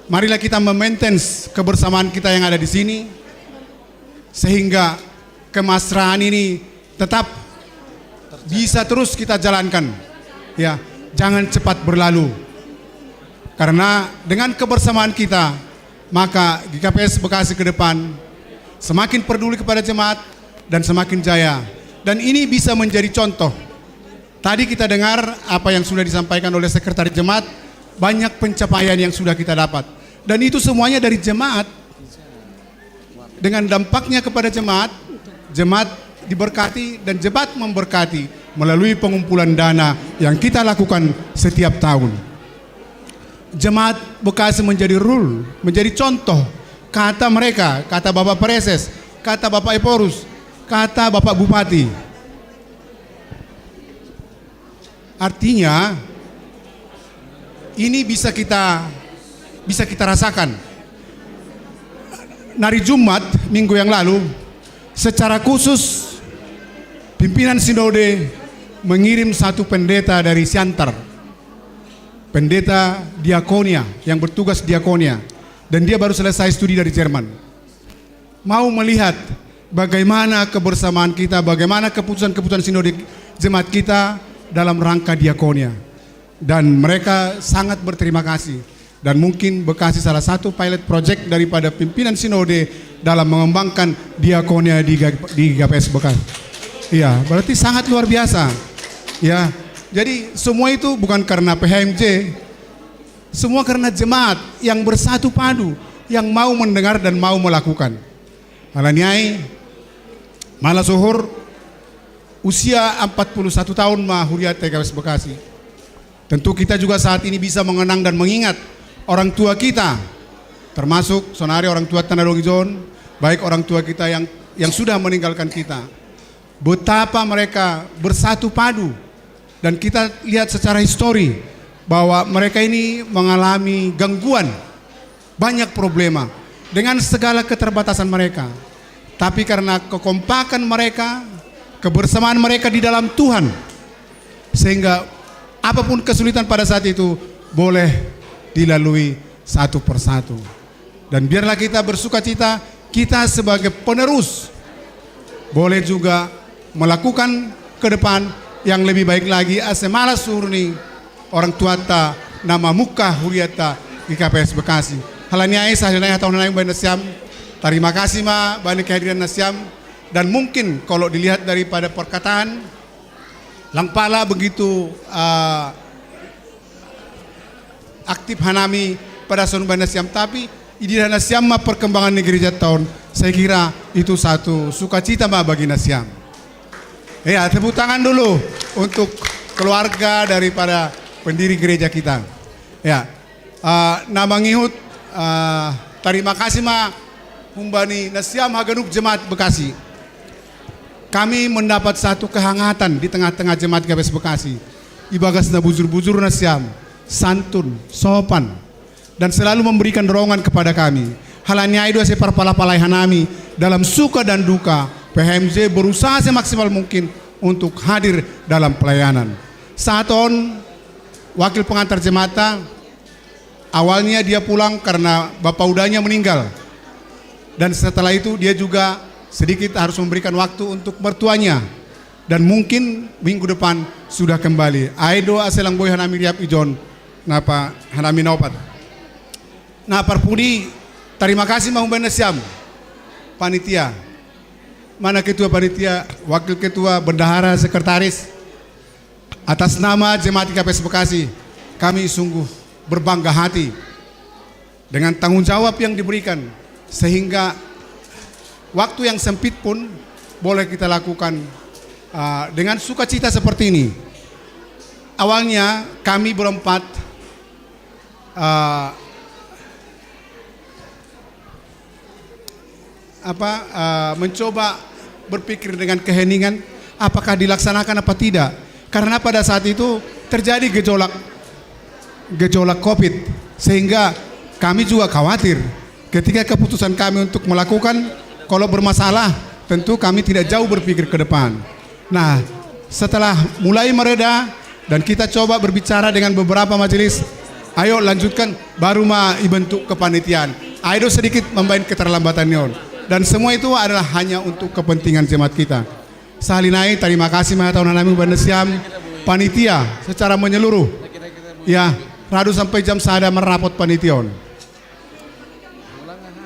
Marilah kita memaintain kebersamaan kita yang ada di sini, sehingga kemesraan ini tetap bisa terus kita jalankan. Ya, jangan cepat berlalu. Karena dengan kebersamaan kita, maka G K P S Bekasi ke depan semakin peduli kepada jemaat dan semakin jaya. Dan ini bisa menjadi contoh. Tadi kita dengar apa yang sudah disampaikan oleh sekretaris jemaat, banyak pencapaian yang sudah kita dapat. Dan itu semuanya dari jemaat. Dengan dampaknya kepada jemaat, jemaat diberkati dan jemaat memberkati melalui pengumpulan dana yang kita lakukan setiap tahun. Jemaat Bekasi menjadi rule, menjadi contoh. Kata mereka, kata Bapak Preses, kata Bapak Ephorus, kata Bapak Bupati. Artinya, ini bisa kita bisa kita rasakan. Hari Jumat minggu yang lalu, secara khusus pimpinan sinode mengirim satu pendeta dari Siantar, pendeta diakonia yang bertugas diakonia, dan dia baru selesai studi dari Jerman. Mau melihat bagaimana kebersamaan kita, bagaimana keputusan-keputusan sinode jemaat kita dalam rangka diakonia. Dan mereka sangat berterima kasih. Dan mungkin Bekasi salah satu pilot project daripada pimpinan sinode dalam mengembangkan diakonia di, di G K P S Bekasi. Iya, berarti sangat luar biasa. Ya, jadi semua itu bukan karena P H M J, semua karena jemaat yang bersatu padu, yang mau mendengar dan mau melakukan. Halaniai, malah suhur usia empat puluh satu tahun ma huriat T K W S Bekasi. Tentu kita juga saat ini bisa mengenang dan mengingat orang tua kita, termasuk sonari orang tua Tanah Dongi John, baik orang tua kita yang yang sudah meninggalkan kita. Betapa mereka bersatu padu, dan kita lihat secara histori bahwa mereka ini mengalami gangguan, banyak problema dengan segala keterbatasan mereka. Tapi karena kekompakan mereka, kebersamaan mereka di dalam Tuhan, sehingga apapun kesulitan pada saat itu boleh dilalui satu persatu. Dan biarlah kita bersukacita, kita sebagai penerus boleh juga melakukan ke depan yang lebih baik lagi. Ase malah suhur ni orang tuata nama muka huriata di K P S Bekasi. Halaniai, sahaja nai hatau nai bani nasiam. Terima kasih ma bani kehadiran nasiam. Dan mungkin kalau dilihat daripada perkataan, lang pala begitu uh, aktif hanami pada sonung bani nasiam, tapi idira nasiam ma perkembangan negeri jataun, saya kira itu satu sukacita ma bagi nasiam. Ya, tepuk tangan dulu untuk keluarga daripada pendiri gereja kita. Ya, uh, nama ngihut, uh, terima kasih ma humbani nasiam haganup jemaat Bekasi. Kami mendapat satu kehangatan di tengah-tengah jemaat G K P S Bekasi. Ibagas na bujur-bujur nasiam, santun, sopan, dan selalu memberikan dorongan kepada kami. Halaniai dua separ palapalai hanami dalam suka dan duka, P H M J berusaha semaksimal mungkin untuk hadir dalam pelayanan. Saat on, wakil pengantar jemaat, awalnya dia pulang karena bapak udanya meninggal. Dan setelah itu dia juga sedikit harus memberikan waktu untuk mertuanya. Dan mungkin minggu depan sudah kembali. Aido aselang boy hanami riap ijon napa hanami naupat. Nah, parpudi, terima kasih ma humbani nasiam panitia. Mana ketua panitia, wakil ketua, bendahara, sekretaris. Atas nama jemaat G K P S Bekasi, kami sungguh berbangga hati dengan tanggung jawab yang diberikan, sehingga waktu yang sempit pun boleh kita lakukan uh, dengan sukacita seperti ini. Awalnya kami berempat uh, apa, eh, mencoba berpikir dengan keheningan, apakah dilaksanakan apa tidak? Karena pada saat itu terjadi gejolak gejolak covid, sehingga kami juga khawatir ketika keputusan kami untuk melakukan, kalau bermasalah, tentu kami tidak jauh berpikir ke depan. Nah, setelah mulai mereda dan kita coba berbicara dengan beberapa majelis, ayo lanjutkan, baru ma ibentuk kepanitiaan. Ayo sedikit membain keterlambatan neon. Dan semua itu adalah hanya untuk kepentingan jemaat kita. Sahalina i, terima kasih ma tahun nami ubani siam panitia secara menyeluruh. Ya, radu sampai jam sada merapot panition.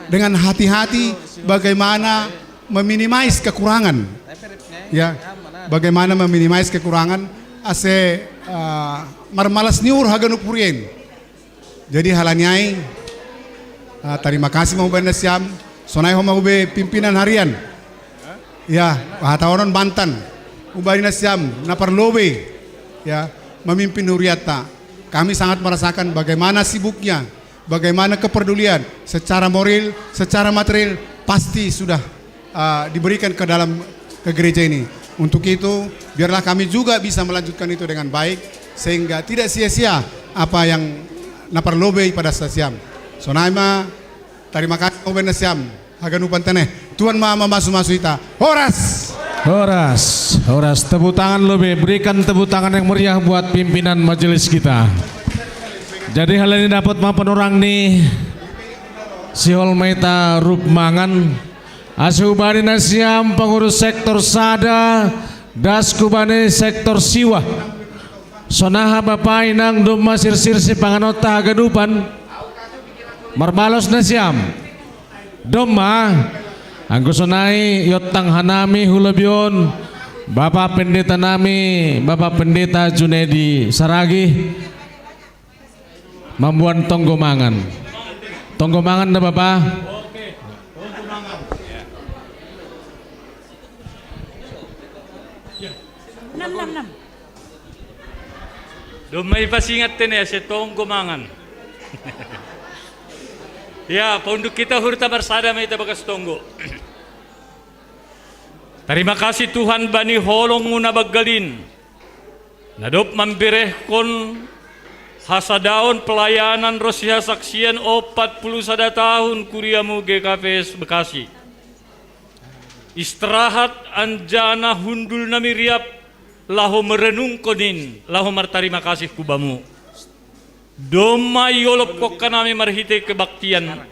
Dengan hati-hati bagaimana meminimais kekurangan. Ya, bagaimana meminimais kekurangan ase, eh, marmalas ni uhur haganup hurian. Jadi halani ai, eh, terima kasih ma ubani nasiam, sonai ho ma ube pimpinan harian. Ya, hata onon bantan. Ubani nasiam, na parlobei. Ya, memimpin huriatta. Kami sangat merasakan bagaimana sibuknya, bagaimana kepedulian secara moral, secara material, pasti sudah, uh, diberikan ke dalam, ke gereja ini. Untuk itu, biarlah kami juga bisa melanjutkan itu dengan baik, sehingga tidak sia-sia apa yang na parlobei pada saat siam. Sonai ma, terima kasih ma ubani nasiam. Haganupan tene. Tuhan ma mamasu-masu hita. Horas. Horas, horas. Tepuk tangan lobe. Berikan tepuk tangan yang meriah buat pimpinan majelis kita. Jadi halani i dapot ma panorang ni sihol ma hita rup mangan. Ase ubani nasiam pengurus sektor sada, das kubani sektor siwa. Sonaha bapa inang domma sirsir sipanganonta haganupan. Marmalas nasiam. Domma, anggo sonai iontang hanami hu lobei on, Bapa Pendeta nami, Bapa Pendeta Junedi Saragih, mamboan tonggo mangan. Tonggo mangan da Bapa? Enam, enam, enam. Domma ipasingat tene ase tonggo mangan. Ya, paunduk hita uhurta marsada ma hita bagas tonggo. Terima kasih Tuhan bani holong-Mu na banggal in, na dob mamberehkon hasadaon pelayanan ronsi hasaksian ompat puluh sada tahun kuria-Mu G K P S Bekasi. Istirahat anjaha hundul nami riap laho merenungkon in, laho martarima kasih hu Bamu. Domma iolopkon hanami marhitei kebaktian,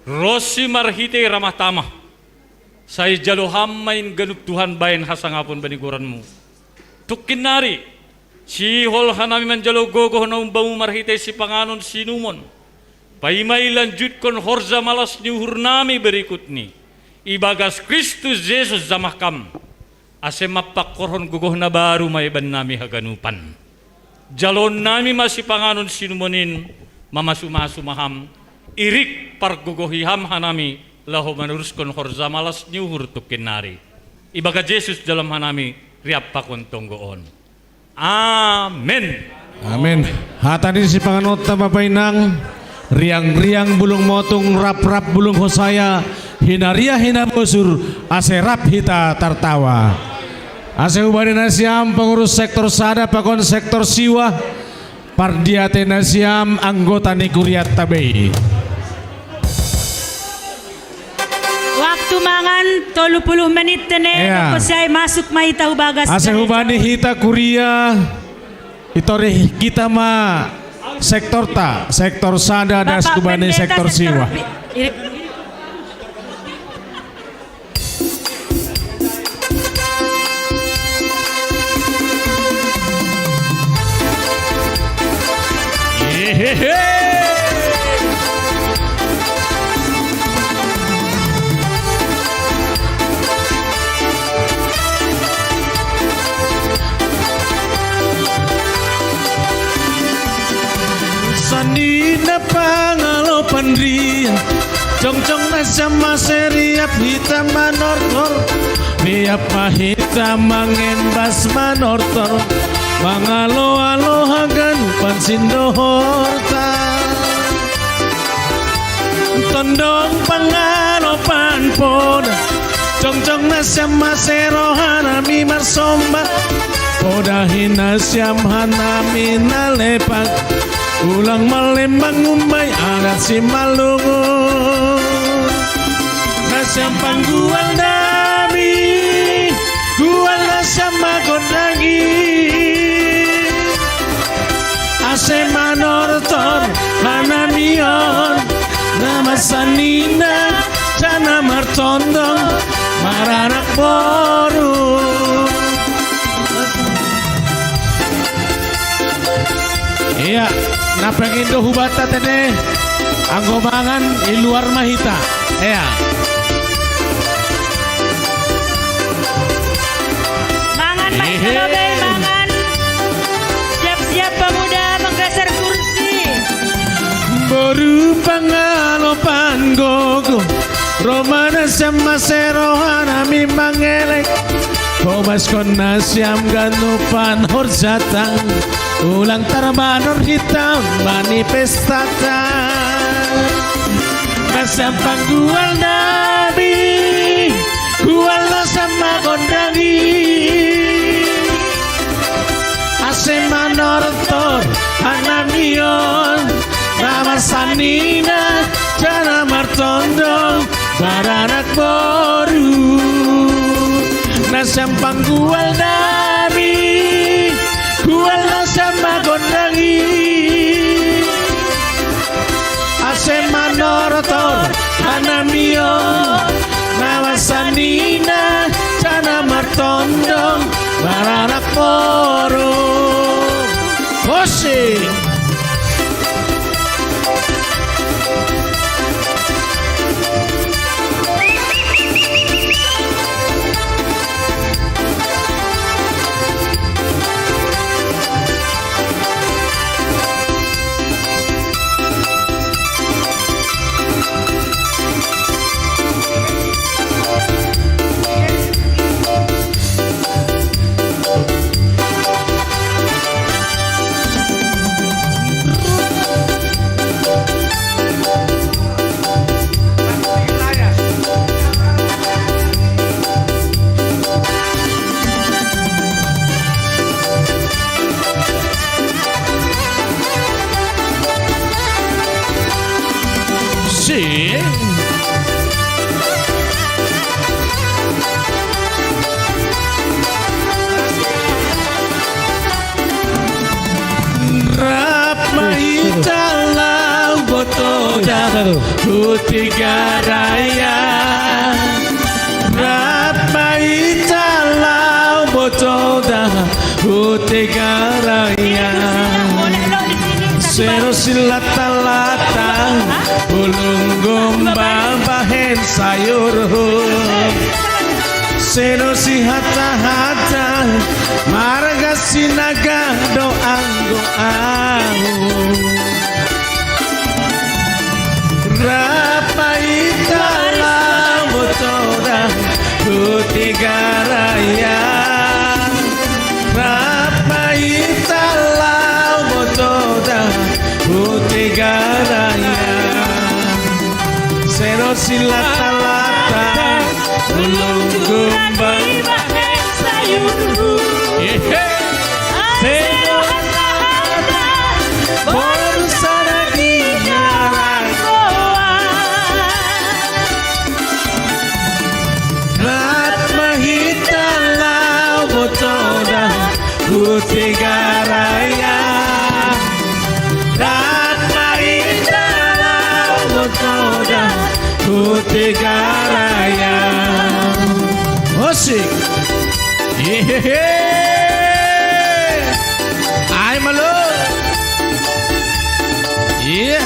ronsi marhitei ramah tamah. Sai jalo Ham ma in ganup Tuhan bahen hasangapon bani goran-Mu. Tungkin nari, sihol hanami manjalo gogoh na umbamu marhitei sipanganon sinumon. Paima ilanjutkon horja malas ni uhurnami berikutni. Ibagas Kristus Jesus jamah Kam. Ase mampangkorhon gogoh na baru ma i bannami haganupan. Jaloonnami ma sipanganon sinumon in, mamasu-masu ma Ham, irik pargogohi Ham hanami, laho manuruskon horja malas ni uhur tungkin nari. Ibagas Jesus jalo Ham hanami, riap pakon tonggo on. Amen. Amen. Hata ni sipanganonta Bapa inang, riang-riang bulung motung, rap-rap bulung hosaya, hinariah hinabosur, ase rap hita tartawa. Ase hubani nasiam pengurus sektor sada pakon sektor siwa, pardiatei nasiam anggota ni kuriatta be i. Waktu mangan tolu puluh menit tene, ea, dohot sai masuk ma hita hu bagas. Ase hubani hita kuria, itorih hita ma sektorta, sektor sada das hubani sektor siwa. Sanina pangalo panria, jongjong nasa maseriap hita manortor, riap ma hita mangembas manortor, mangalo-alo haganupan sindohorta. Tondong pangalopan Poda jongjong na siam masero hanami marsomba. Poda hina siam hanami nalepak. Ulang malembang umbai adat Simalungun. Na siam panggual nami, gual na siam magondangi. Ase manortor hanami on, na masanina jana martondong maranak boru. Iya, na pengindo hubata tene anggo mangan i luar mahita. Iya. Mangan, Pak, iya. Kalau bayi mangan. Siap-siap pemuda menggeser kursi. Boru pangalopan gogo, romana siam masero hanami mangelek. Hobaskon na siam ganupan horjatang, ulang tarbanor hita manifestata. Na siam panggual nami, gual na siam magondangi. Ase manortor hanami on, na masanina jana martondong maranak boru. Na siam panggual nami, gual na siam magondangi. Ase manortor hanami on, na masanina jana martondong maranak boru. Musik. Sing. Rap mahita laho botoda hu Tiga Raya. Rap mahita laho botoda hu Tiga Raya. Sero silatalata, bulung gombang bahen sayur. Sero sihatahata, marga Sinaga do anggo au. Rap mahita laho botoda hu Tiga Raya. Rap mahita laho botoda hu Tiga Raya. Sero silatalata, bulung gombang. Yehe. Sero silatalata, boru sada di Narangoa. Rap mahita laho botoda hu Tiga Raya. Rap mahita laho botoda hu Tiga Raya. Musik. Yehehe. Ai malo. Iya.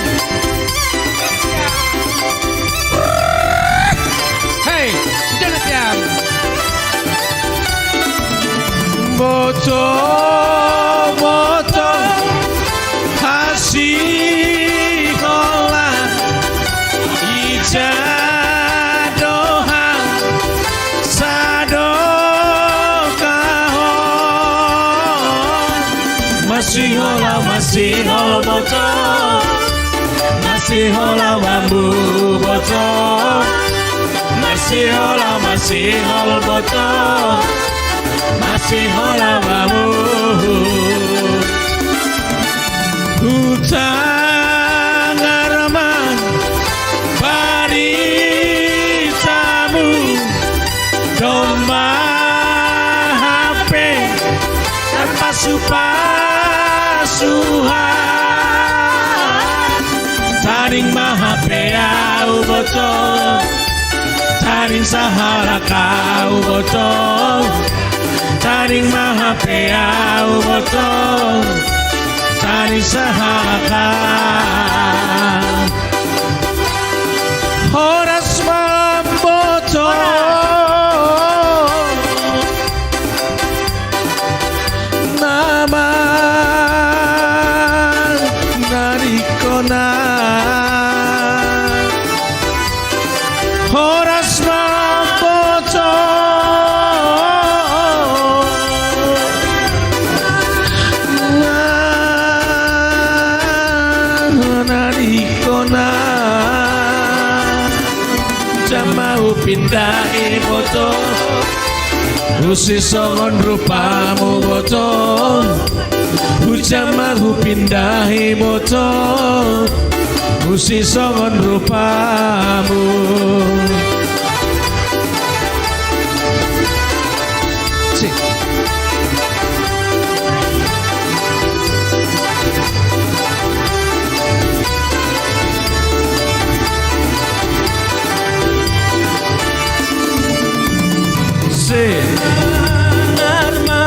Hei, jangan diam. Boto, boto, hasikola, ija doha, sadokahon. Masihola, masihola boto, masihola mambu boto, na Masihol, masihol boto, masihol mamu. Hutang arman baritamu, domba hape tarpasu-pasuhan. Taning mahape au boto, taning sahalak au boto, taning mahape au boto, taning sahalak. Horas ma boto. Nama narikona. Horas ma boto. Narikona. Jama hupindahi boto, husi songon rupamu boto. Hujama hupindahi boto, husi songon rupamu. Sik. Sik. Arma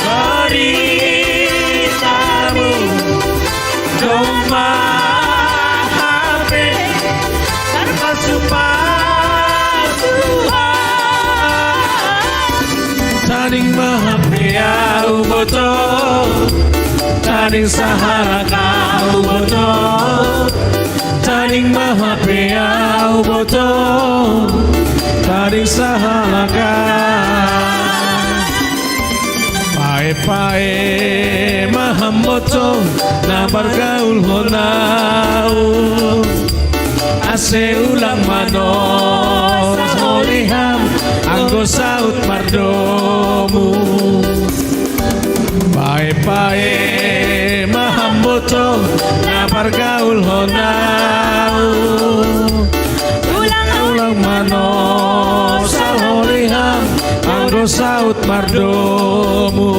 baritamu, domba hape tarpasu-pasuhan. Taning mahape au boto, taning sahalak au boto, taning mahape au boto, taning sahalak. Pae-pae ma hamu boto na pargaulhon au, ase ulang manos holi ham anggo saut mardomu. Pae-pae ma hamu boto na pargaulhon au, ulang manos holi ham anggo saut mardomu.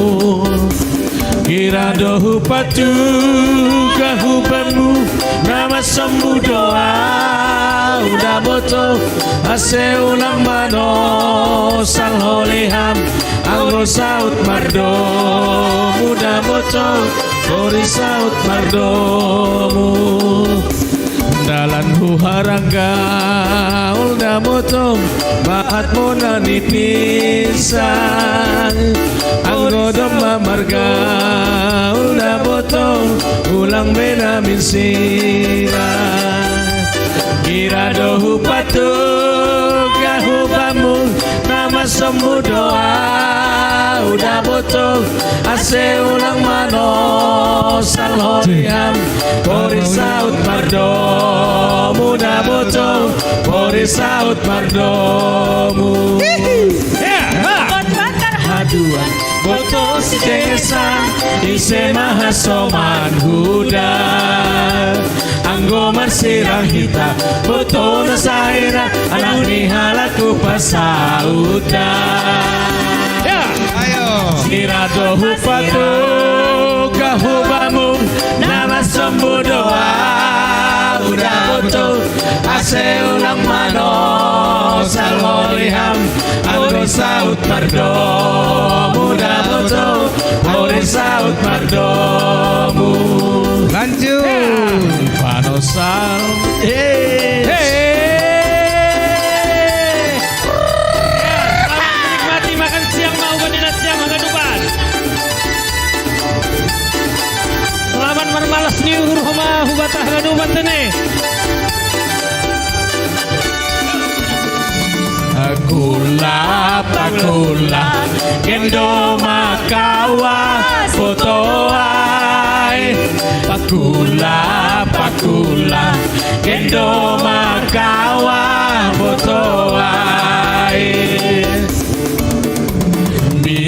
Hira do hupatupa hubamu, na marsombu do au daboto, ase ulang manos holi ham anggo saut mardomu daboto, hori saut mardomu. Dalan huharanggaul daboto, bahat mona ni pisang. Anggo domma margaul daboto, ulang be na minsirang. Hira do hupatupa hubamu, na marsombu do au daboto, ase ulang manos holi ham. Hori saut mardomu daboto, hori saut mardomu. Hihi. Ya, ha. Haduan boto sidesan, ise ma hasoman huda. Anggo marsirang hita, boto na sahira, anak ni halak tu pasauta. Ya. Ayo. Hira do hupatupa hubamu, na marsombu do au daboto, ase ulang manos holi ham. Anggo saut mardomu daboto, hori saut mardomu. Lanjut. Panosal. Hei. Hei. Ya, selamat menikmati makan siang, mau ganti nasi siang, makan depan. Selamat marmalas ni uhur homa hubata haganupan tene. Pakula, pakula, gendo makawa boto ai. Pakula, pakula, gendo makawa boto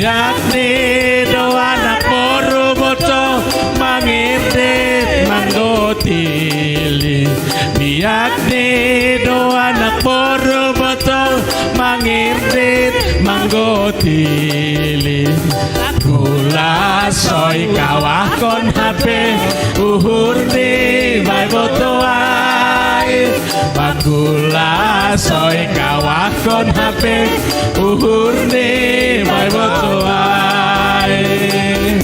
Yakni do anak boru boto mangirdit manggotili. Yakni do anak boru boto mangirdit manggotili. Kula soi kawakon H P uhurni bai boto ai. Bakula soi kawakon H P uhurni bai boto ai.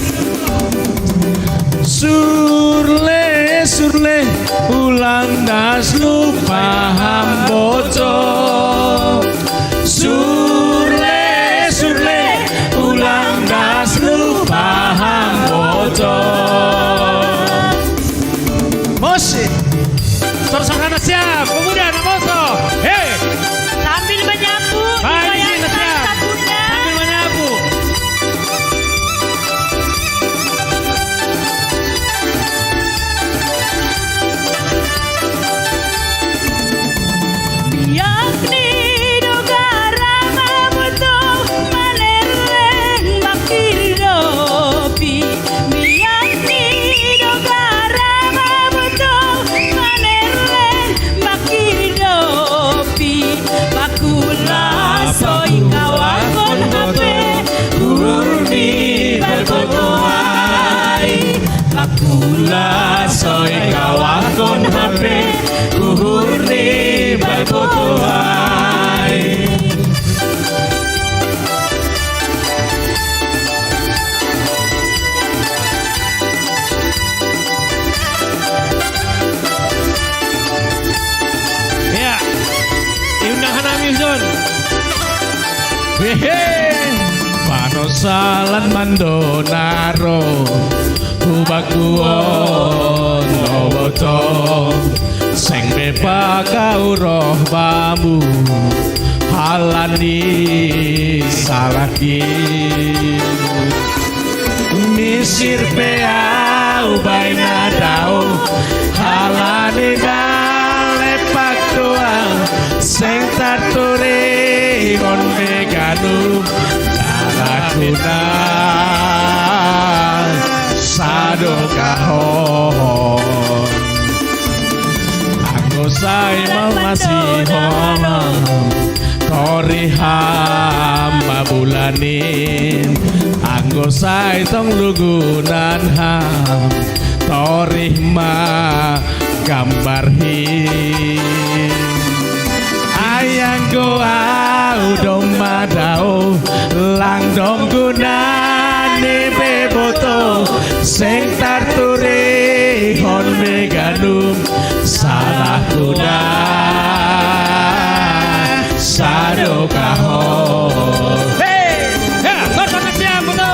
Surle, surle, ulang das lupa hamboto. Surle, surle, ulang das lupa hamboto. Mosi. Sor-sorana siap, pemuda anak moso. Hei. Sambil menyapu, baik, dibayarkan siap. Sabunnya. Sambil menyapu. Yakni do garam butuh manereng bakir dopi. Yakni do garam butuh manereng bakir dopi. Bakula soi kawakon H P uhurni bai boto ai. Bakula soi kawakon H P uhurni bai boto ai. Ya. Diundang hanami, Zon. Hehe. Panosalan mandonaro. Hubakuon oboto. Seng bepaka uroh bamu. Halani salaki. Misir pe au baina dao, halani dale paktoa, seng tartore hon meganu, dalakuna sado kahon. Anggo sai mamasihon torih ham ma bulanin, anggo sai tong lugunan ham torih ma gambarhin. Ai anggo au domma dao, lang dong gunani be boto, seng tarturihon meganum, salahkuna sadokahon. Hei! Ya, kosong siap, boto.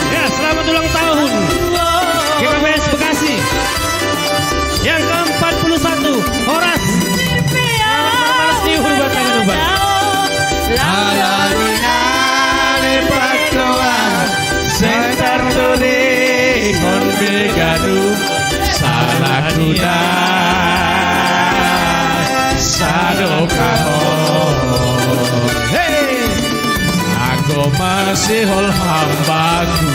Ya, selamat ulang tahun. G K P S Bekasi. Yang keempat puluh satu, Horas. Selamat malam, Tiur Batangan Uban. Alani ale patoa, seng tartone hon begadu, salahkuna sadokahon. Hei! Anggo masihol hambaku,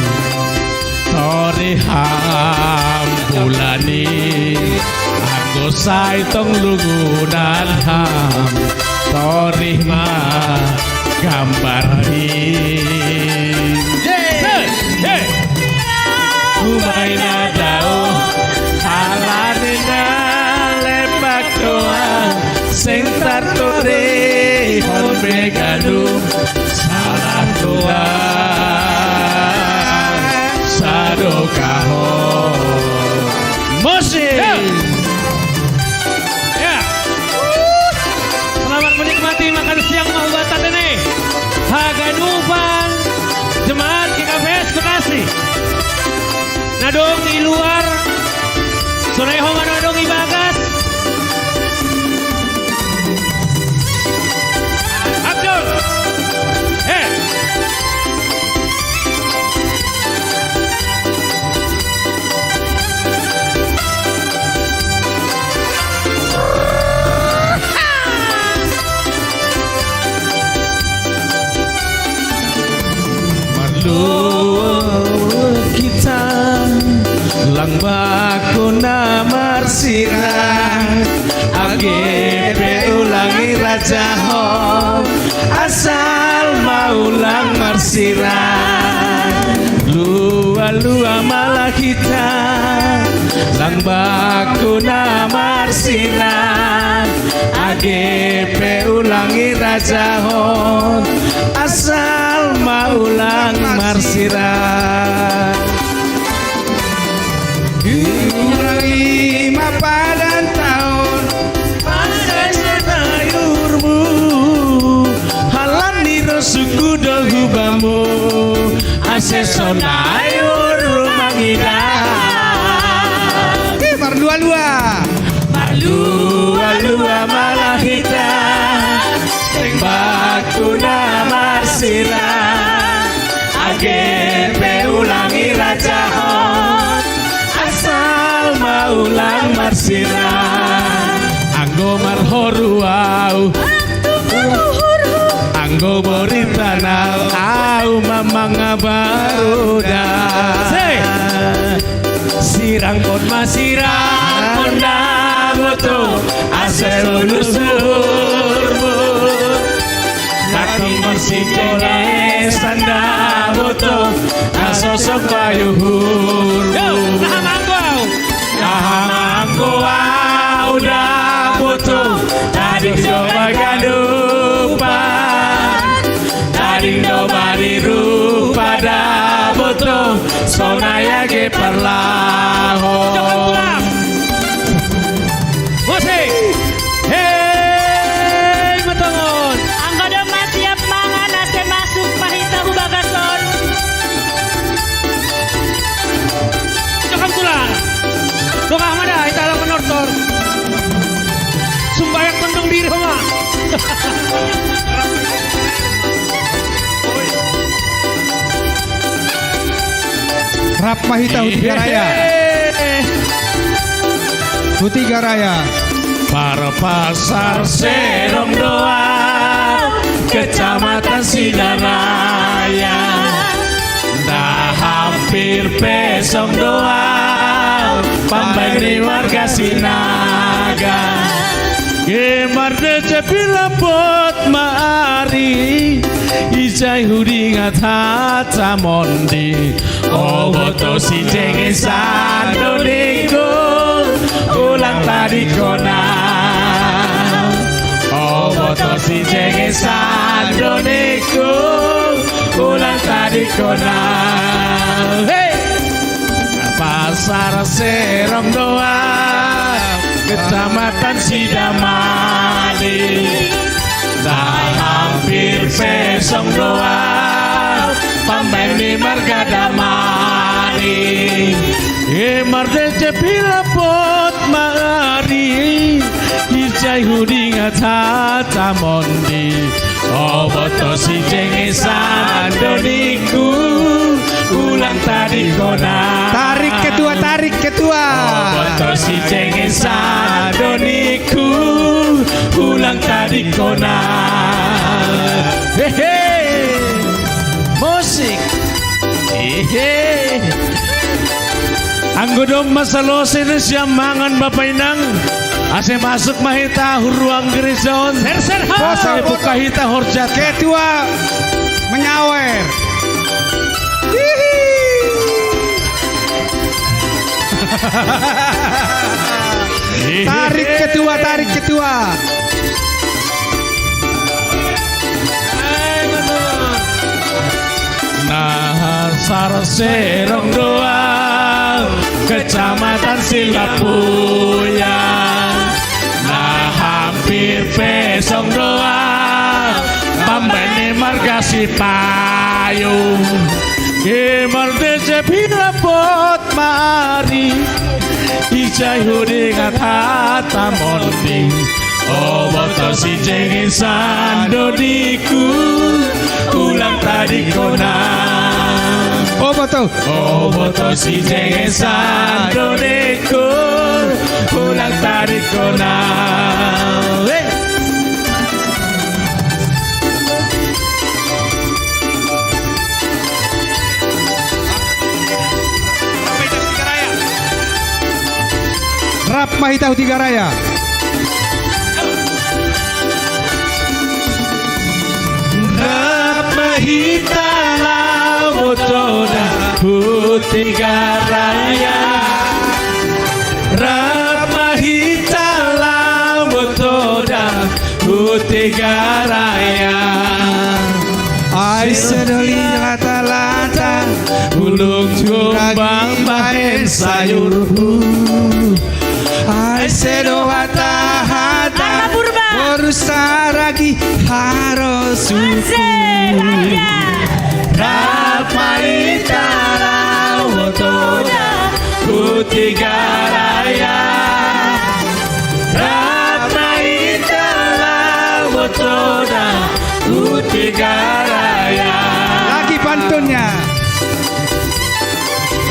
torih ham bulanin, anggo sai tong lugunan ham, torih ma gambarhin. Hei! Hei! Hubaina dao, alani na lepak doang, seng tartone hon begadu, salahkuna sadokahon. Musik. Ya. Ya. Selamat menikmati makan siang ma hubatata ne. Haganupan jemaat G K P S Bekasi. Na dong di luar, sonai ho ma na dong di bagas. Abdul. Eh. Kita lang bakuna marsira, age pe ulang i raja ho, asal ma ulang marsira. Lua-lua ma lahita, lang bakuna marsira, age pe ulang i raja ho, asal ma ulang marsira. Ulang i ma padan taon, padan sonayurmu, halani ro suku do hubamu, ase sonayur mangida. Ih, marlua-lua. Marlua-lua ma lahita, seng bakuna marsira, age pe ulang i raja ho, asal ma ulang marsira. Anggo marhoru au, anggo borit tanau au ma mangabaru da. Sei. Sirang on ma sirang on da boto, ase lulus umurmu. Tapi marsijengesan da boto, na sosok bayuhurmu. Yo, aha ma anggo au? Aha ma anggo au da boto, tading do bagadupan, tading do barirupa da boto, sonai age parlaho. Jokon tulang. Musik. Hei, matongon. Anggo domma siap mangan, ase masuk ma hita hu bagas on. Jokon tulang. Dongah ma da hita ala manortor. Sumbayang mendung diri ho ma. Rap ma hita hu Tiga Raya. Hu Tiga Raya. Parpasar Serong do au, Kecamatan Sidaraya. Nda hampir pe song do au, pambaen ni marga Sinaga. Ge mardece pilapot ma ari, ijai hudingat hatamondi. O boto sijengesan do ningku, ulang tadingkon au. O boto sijengesan do ningku, ulang tadingkon au. Hei! Pasar Serong do au, Kecamatan Sidamadi. Nda hampir pe song do au, pambaen ni marga Damadi. Ge mardece pilapot ma ari, ijai hudingat hatamondi. O boto sijengesan do ningku, ulang tadingkon au. Tarik ketua, tarik ketua. O boto sijengesan do ningku, ulang tadingkon au. Hehe. Musik. Hehe. Anggo domma salose na siap mangan Bapa Inang, ase masuk ma hita hu ruang gereja on. Ser, ser, ho. Poso, buka hita horjat. Ketua menyawer. Hihi. Tarik ketua, tarik ketua. Nahasar Serong do au, Kecamatan Silapuya. Nda hampir pe song do au, pambaen ni marga Sipayung. Ge mardece pilapot ma ari, ijai hudingat hatamondi. O boto sijengesan do ningku, ulang tadingkon au. O boto. O boto sijengesan do ningku, ulang tadingkon au. Hei! Mahita Hutigaraya. Rap mahita lawo toda Hutigaraya. Rap mahita lawo toda Hutigaraya. Ai sedoli lata-lata, ulung jumbang bahen sayurhu. Ai sedo hata-hata, Arta Purba. Boru saragi haro suku. Asik, aja. Rap mahita lawo toda Hutigaraya. Rap mahita lawo toda Hutigaraya. Lagi pantunnya.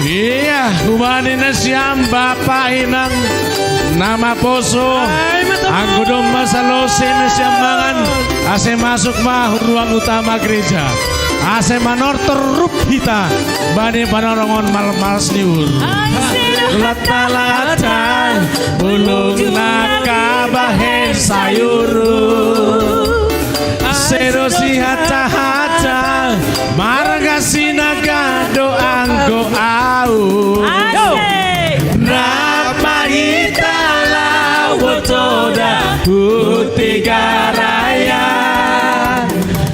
Iya, humani na siyam bapa' inang na maposo. Ay, matapo. Anggo domma salose na siyam mangan, asay masuk ma hu ruang utama gereja. Asay manortor rup hita bani panarongon malmalas ni uhur. Ay, sino. Lata-lata, ulung na kabahen sayurhu. Sedo sihata-hata, marga sinaga do anggo au. Asik. Rap mahita lawo toda Hutigaraya.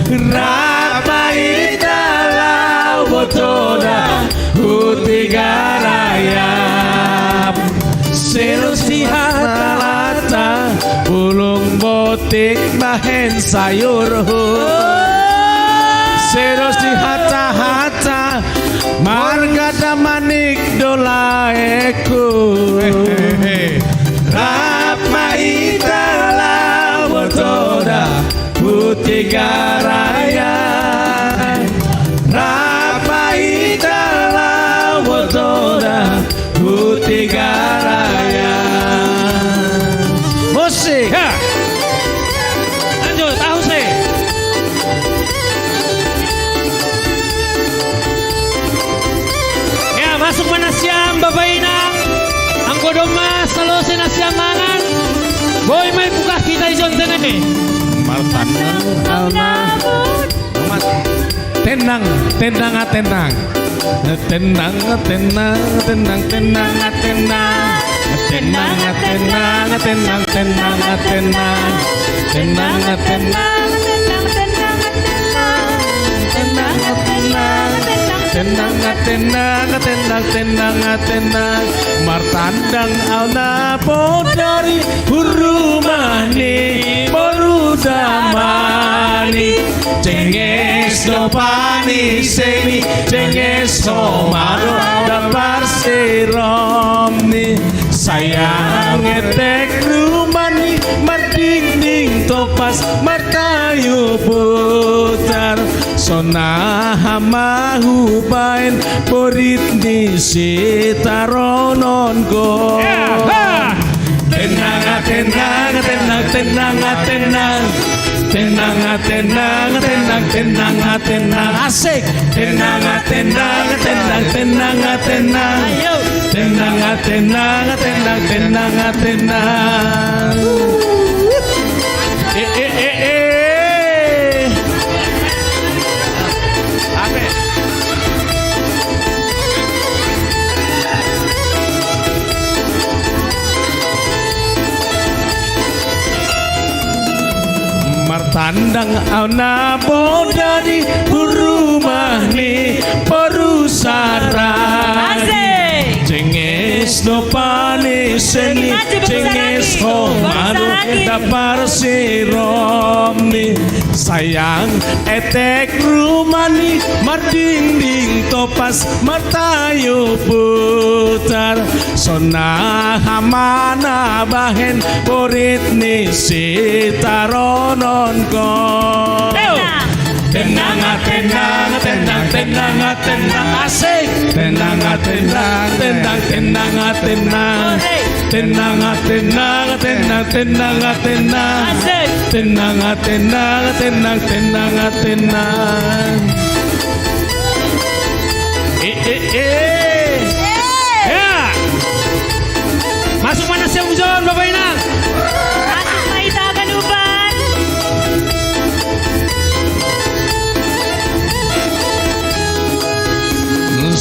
Rap mahita lawo toda Hutigaraya. Sedo sihata-hata, ulung botik bahen sayurhu. Sedo sihata-hata, marga Damanik do laengku. Rap mahita lawo toda Hutigaraya. Rap mahita lawo toda Hutigaraya. Musik. Ya. Lanjut, Ahuse. Ya, masuk ma na siyam bapa' inang. Anggo domma salose na siyam mangan, boi ma ipungka hita i jon tengen i. Martanna. Tenang, tenang, ah, tenang. Tenang, tenang, tenang, tenang, ah, tenang. Tenang, ah, tenang, tenang, tenang, ah, tenang. Tenang, ah, tenang. Tenang, ah, tenang. Tenang, ah, tenang, tenang, ah, tenang, tenang, ah, tenang. Martandang au na bodari hu rumah ni boru Damanik. Jenges do paniseni, jenges do maro da parsiromni. Sayang etek rumahni mardingding topas markayu putar. Sonang ma hubaen borit ni sitarononku. Ya, ha! Tenang, ah, tenang, tenang, tenang, ah, tenang. Tenang, ah, tenang, tenang, tenang, ah, tenang. Asik. Tenang, ah, tenang, tenang, tenang, ah, tenang. Ayo. Tenang, ah, tenang, tenang, tenang, ah, tenang. Eh, eh, eh, eh. Ape? Martandang au na bodari hu rumah ni boru Saragi. Asik. Jenges do paniseni, maju, Bapak jenges Saragi. Ho Bapak maro Saragi. Da parsiromni. Sayang etek rumahni mardingding topas martayu putar. Sonang ma na bahen borit ni sitarononku. Ayo. Tenang, ah, tenang, tenang, tenang, ah, tenang, asik. Tenang, ah, tenang, tenang, tenang, ah, tenang. Ore. Tenang, ah, tenang, tenang, tenang, ah, tenang. Asik. Tenang, ah, tenang, tenang, tenang, ah, tenang. Eh, eh, eh. Eh. Ya. Masuk ma na siyam hu jon.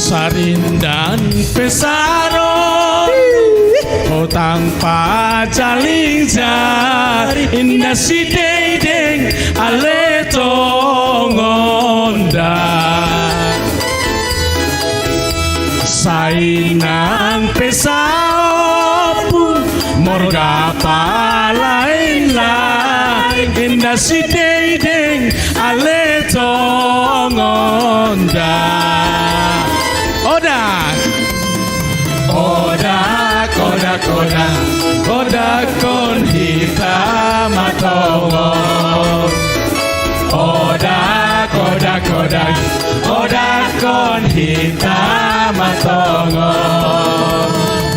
Sarindan pesaro, hotang pacaling jari, inda si Dengdeng ale tongonda. Sainang pesaopun morga palain-lain, inda si Dengdeng ale tongonda. Oda. Oda, koda, koda, oda kon hita matongo. Oda, koda, koda, oda kon hita matongo.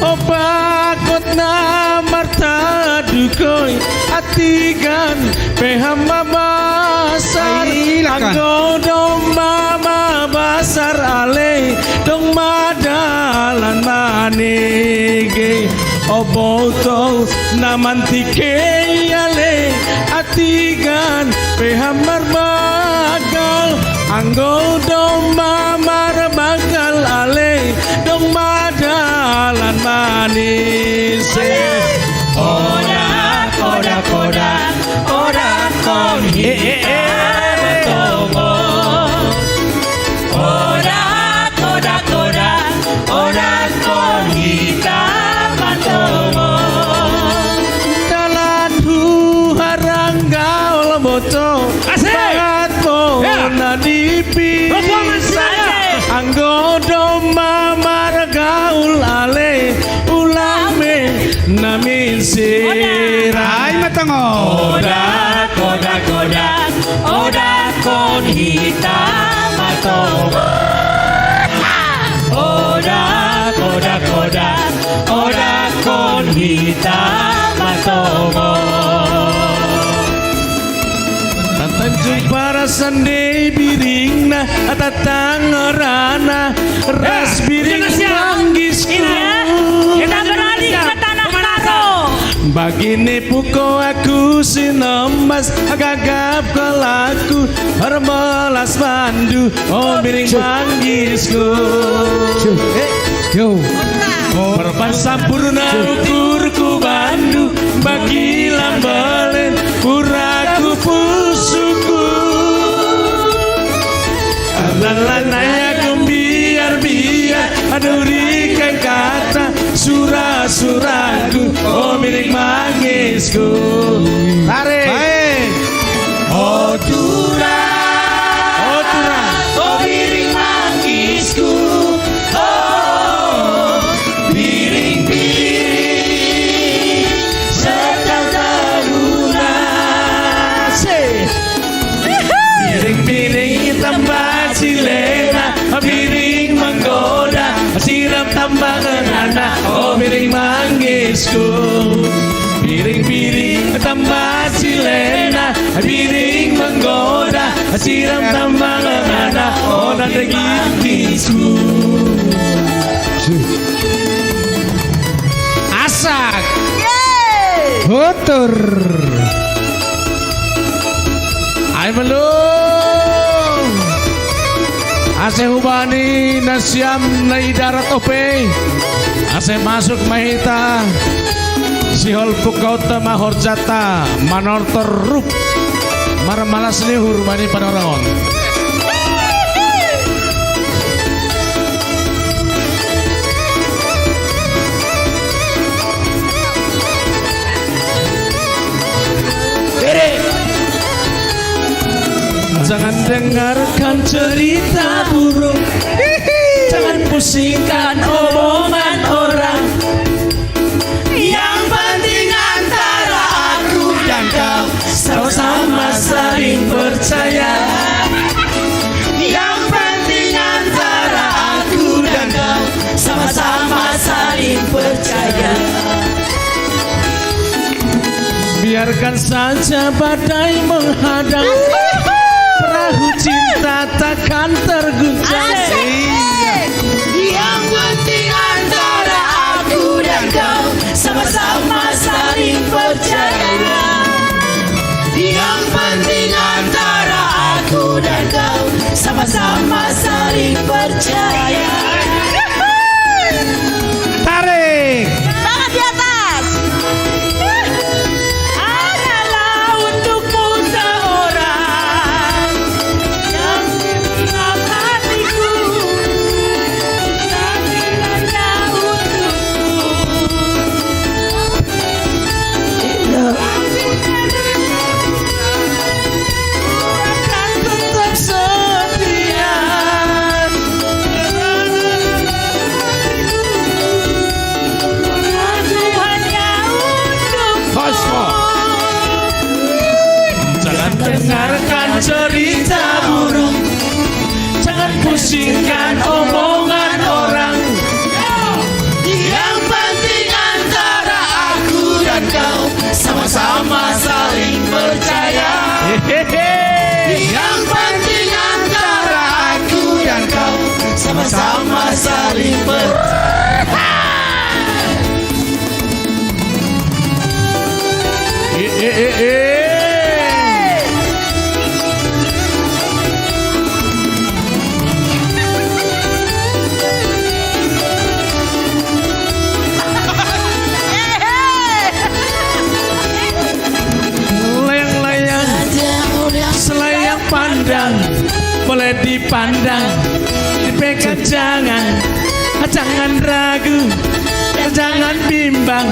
Oba kotna marta dukoi atigan pehama basar. Ai, laka. Anggo domma mabasar ale dong ma dalan manege. Oboto na mantike ale atigan peham marbagal. Anggo domma marbagal ale dong ma dalan manise. Oda, koda, koda, oda kon hita matongo. Oda, koda, koda, oda kon hita matongo. Dalan huharangga oloboto. Asik. Bangat. Ya. Pona dipi. Performance saya. Anggo domma margaul ale ulame namin sira. Ai matongo. Oda, koda, koda, oda kon hita matongo. Oda, koda, koda, oda kon hita matongo. Tantan jumpa rasande biringna, tatang rana, ras biring manggis. Ini ya, kita beralih ke tanah Karo. Bagine puko aku sinembas, gagap kelaku, berbelas bandu, oh biring manggisku. Yo. Perpan sampurna ukurku bandu, bagilan belen puraku pusuku. Lalanaya gembiar-biar, adurikan kata sura-suraku, oh milik mangisku. Tarik. Baik. Oh tura. Oh tura. Oh biring mangisku. Oh biring-biring serta taruna. Sih. Biring-biring tambah silena, biring menggoda, siram tambah ngenana, oh biring mangisku. Biring-biring tambah silena, biring menggoda, siram tambah ngenana, oh nanda gintisku. Asak. Yeay. Hotur. Ai belum. Ase hubani nasiam na i darat ope. Ase masuk mahita. Sihol pukauta mahorjata manortor rup. Marmalas ni hurmani panorangon. Jangan dengarkan cerita burung. Jangan pusingkan omongan orang. Yang penting antara aku dan kau sama-sama saling percaya. Yang penting antara aku dan kau sama-sama saling percaya. Biarkan saja badai menghadang, perahu cinta takkan terguncang. Asik. Yang penting antara aku dan kau sama-sama saling percaya. Yang penting antara aku dan kau sama-sama saling percaya. Singkan omongan orang. Yang penting antara aku dan kau sama-sama saling percaya. Hehehe. Yang penting antara aku dan kau sama-sama saling percaya. Eh, eh, eh, eh. Layang-layang, selayang pandang, boleh dipandang, dipegang jangan, jangan ragu, jangan bimbang.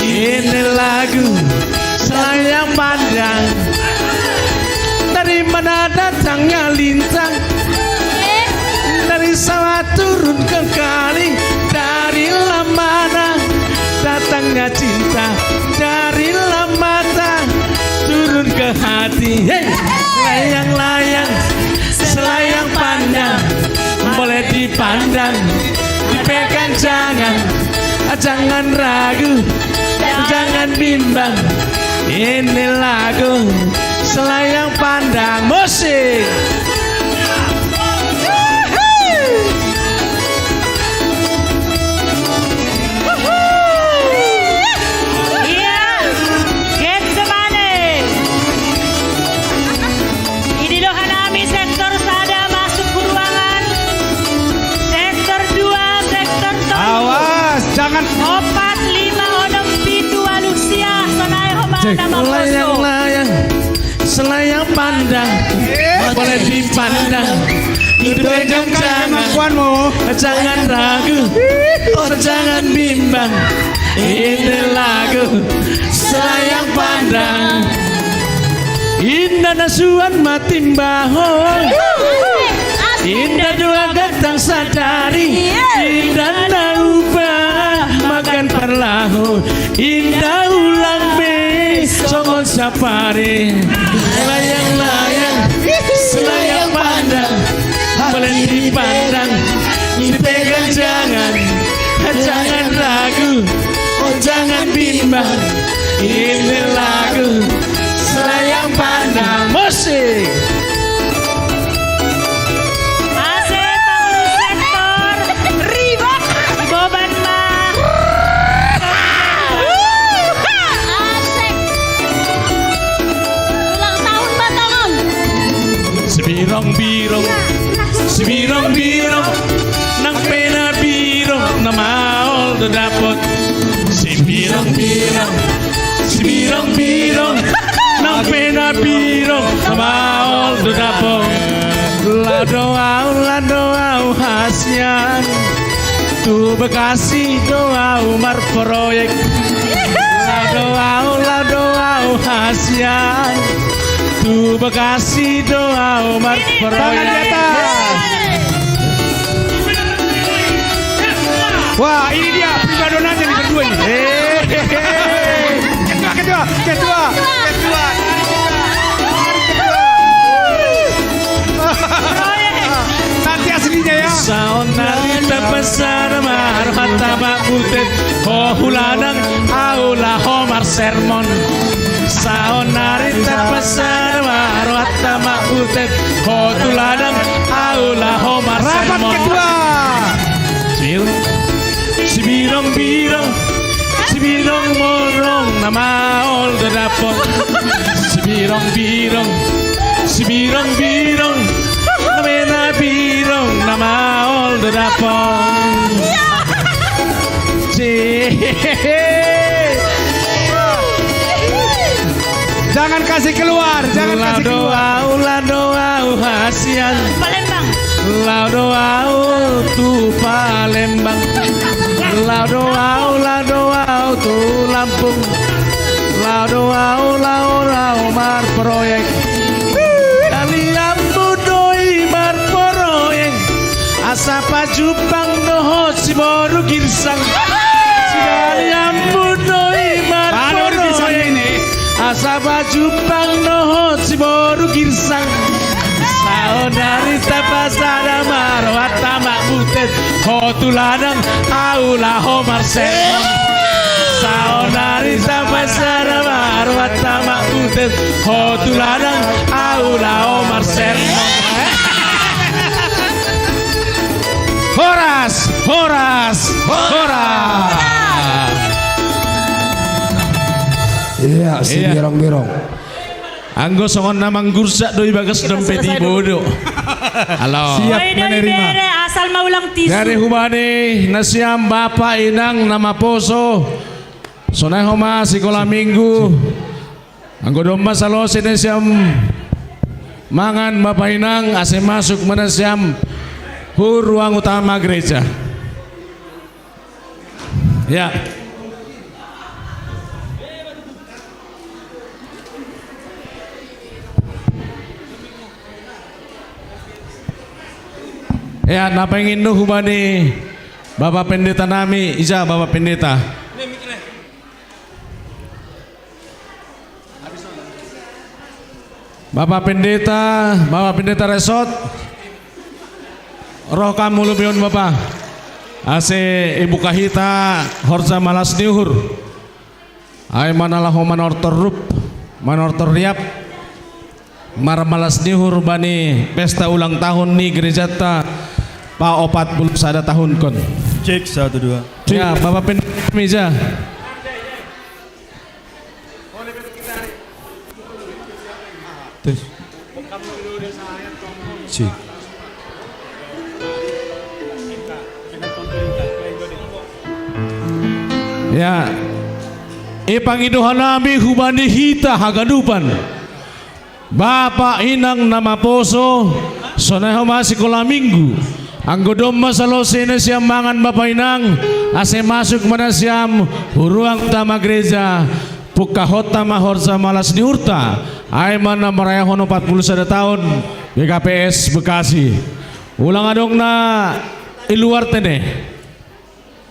Ini lagu selayang pandang. Dari mana datangnya lintang? Dari sawah turun ke kali. Dari mana datangnya cinta? Dari mata turun ke hati. Hei, layang-layang, selayang pandang, boleh dipandang, dipegang jangan, jangan ragu, jangan bimbang. Ini lagu selayang pandang. Musik. Iya, Getsemane. Ini lo hanami sektor sada masuk ke ruangan. Sektor dua, sektor tolu. Awas, jangan. Opat, lima, onom, pitu, walu, sia, sonai, homa, cek, nama, layang, kosong. Layang. Selayang pandang, boleh dipandang, dipegang jangan, jangan ragu, oh, jangan bimbang. Ini lagu selayang pandang. Indah nasuan matimbaho. Indah doa gatang sadari. Indah naupa makan parlaho. Indah ulang be songon sapari. Layang-layang, selayang pandang, boleh dipandang, dipegang jangan, jangan ragu, oh, jangan bimbang. Ini lagu selayang pandang. Musik. Asik, pengurus sektor. Ribet. Iboban mah. Asik. Ulang tahun Batangan. Sibirong-birong, sibirong-birong, nang pena birong, na maol do dapot. Sibirong-birong, sibirong-birong, nang pena birong, na maol do dapot. Lao do au, lao do au hasian. Tu Bekasi do au marproyek. Lao do au, lao do au hasian. Tu Bekasi do au marproyek. Tangan di atas. Wah, ini dia primadonanya nih berdua nih. Hehehe. Ketua, ketua, ketua, ketua. Nanti aslinya ya. Saonari tapasada ma rohanta ma butet, ho tu ladang au laho marsermon. Saonari tapasada ma rohanta ma butet, ho tu ladang au laho marsermon. Rapat ketua. Sibirong-birong, sibirong-birong, na maol do dapot. Sibirong-birong, sibirong-birong, na pena birong, na maol do dapot. Jangan kasih keluar, jangan kasih keluar. Lao do au, lao do au hasian. Palembang. Lao do au tu Palembang. Lao do au, lao do au tu Lampung. Lao do au, lao do au marproyek. Dalianmu do i marproyek. Asa pajumpang dohot si boru Girsang. Dalianmu do i marproyek. Asa pajumpang dohot si boru Girsang. Saonari tapasada ma Ho tuladang, au laho marsermon. Saonari sampasara marwatta ma'butes. Ho tuladang, au laho marsermon. Horas, horas, horas. Iya, si Iya. Birong-birong. Anggo songon na manggursak do ibagas dompet i bodo. Halo. Siap menerima. Asal maulang tisu. Dari hubani nasiam bapa inang na maposo. Sonai homa sikola minggu. Anggo domma salose nasiam mangan bapa inang ase masuk ma nasiam hu ruang utama gereja. Ya. Ya, na pengen nu hubani Bapak Pendeta nami, ija Bapak Pendeta. Bapak Pendeta, Bapak Pendeta Resort, roh kam ulubion Bapak. Ase ibuka hita horja malas ni uhur. Ai manalaho manortor rup, manortor riap, marmalas ni uhur bani pesta ulang tahun ni gerejata pa opat puluh sada tahun kon. Cek satu dua. Ya, Bapak Pendeta mija. Terus. Si. Ya. Ipangido hanami hubani hita haganupan. Bapa inang na maposo, sonai homa sikola minggu. Anggo domma salose nasiam mangan bapa inang, ase masuk ma nasiam hu ruang utama gereja, pungkahonta ma horja malas ni uhurta, ai ma na marayahon opat puluh sada tahun G K P S Bekasi. Ulang adong na i luar tene.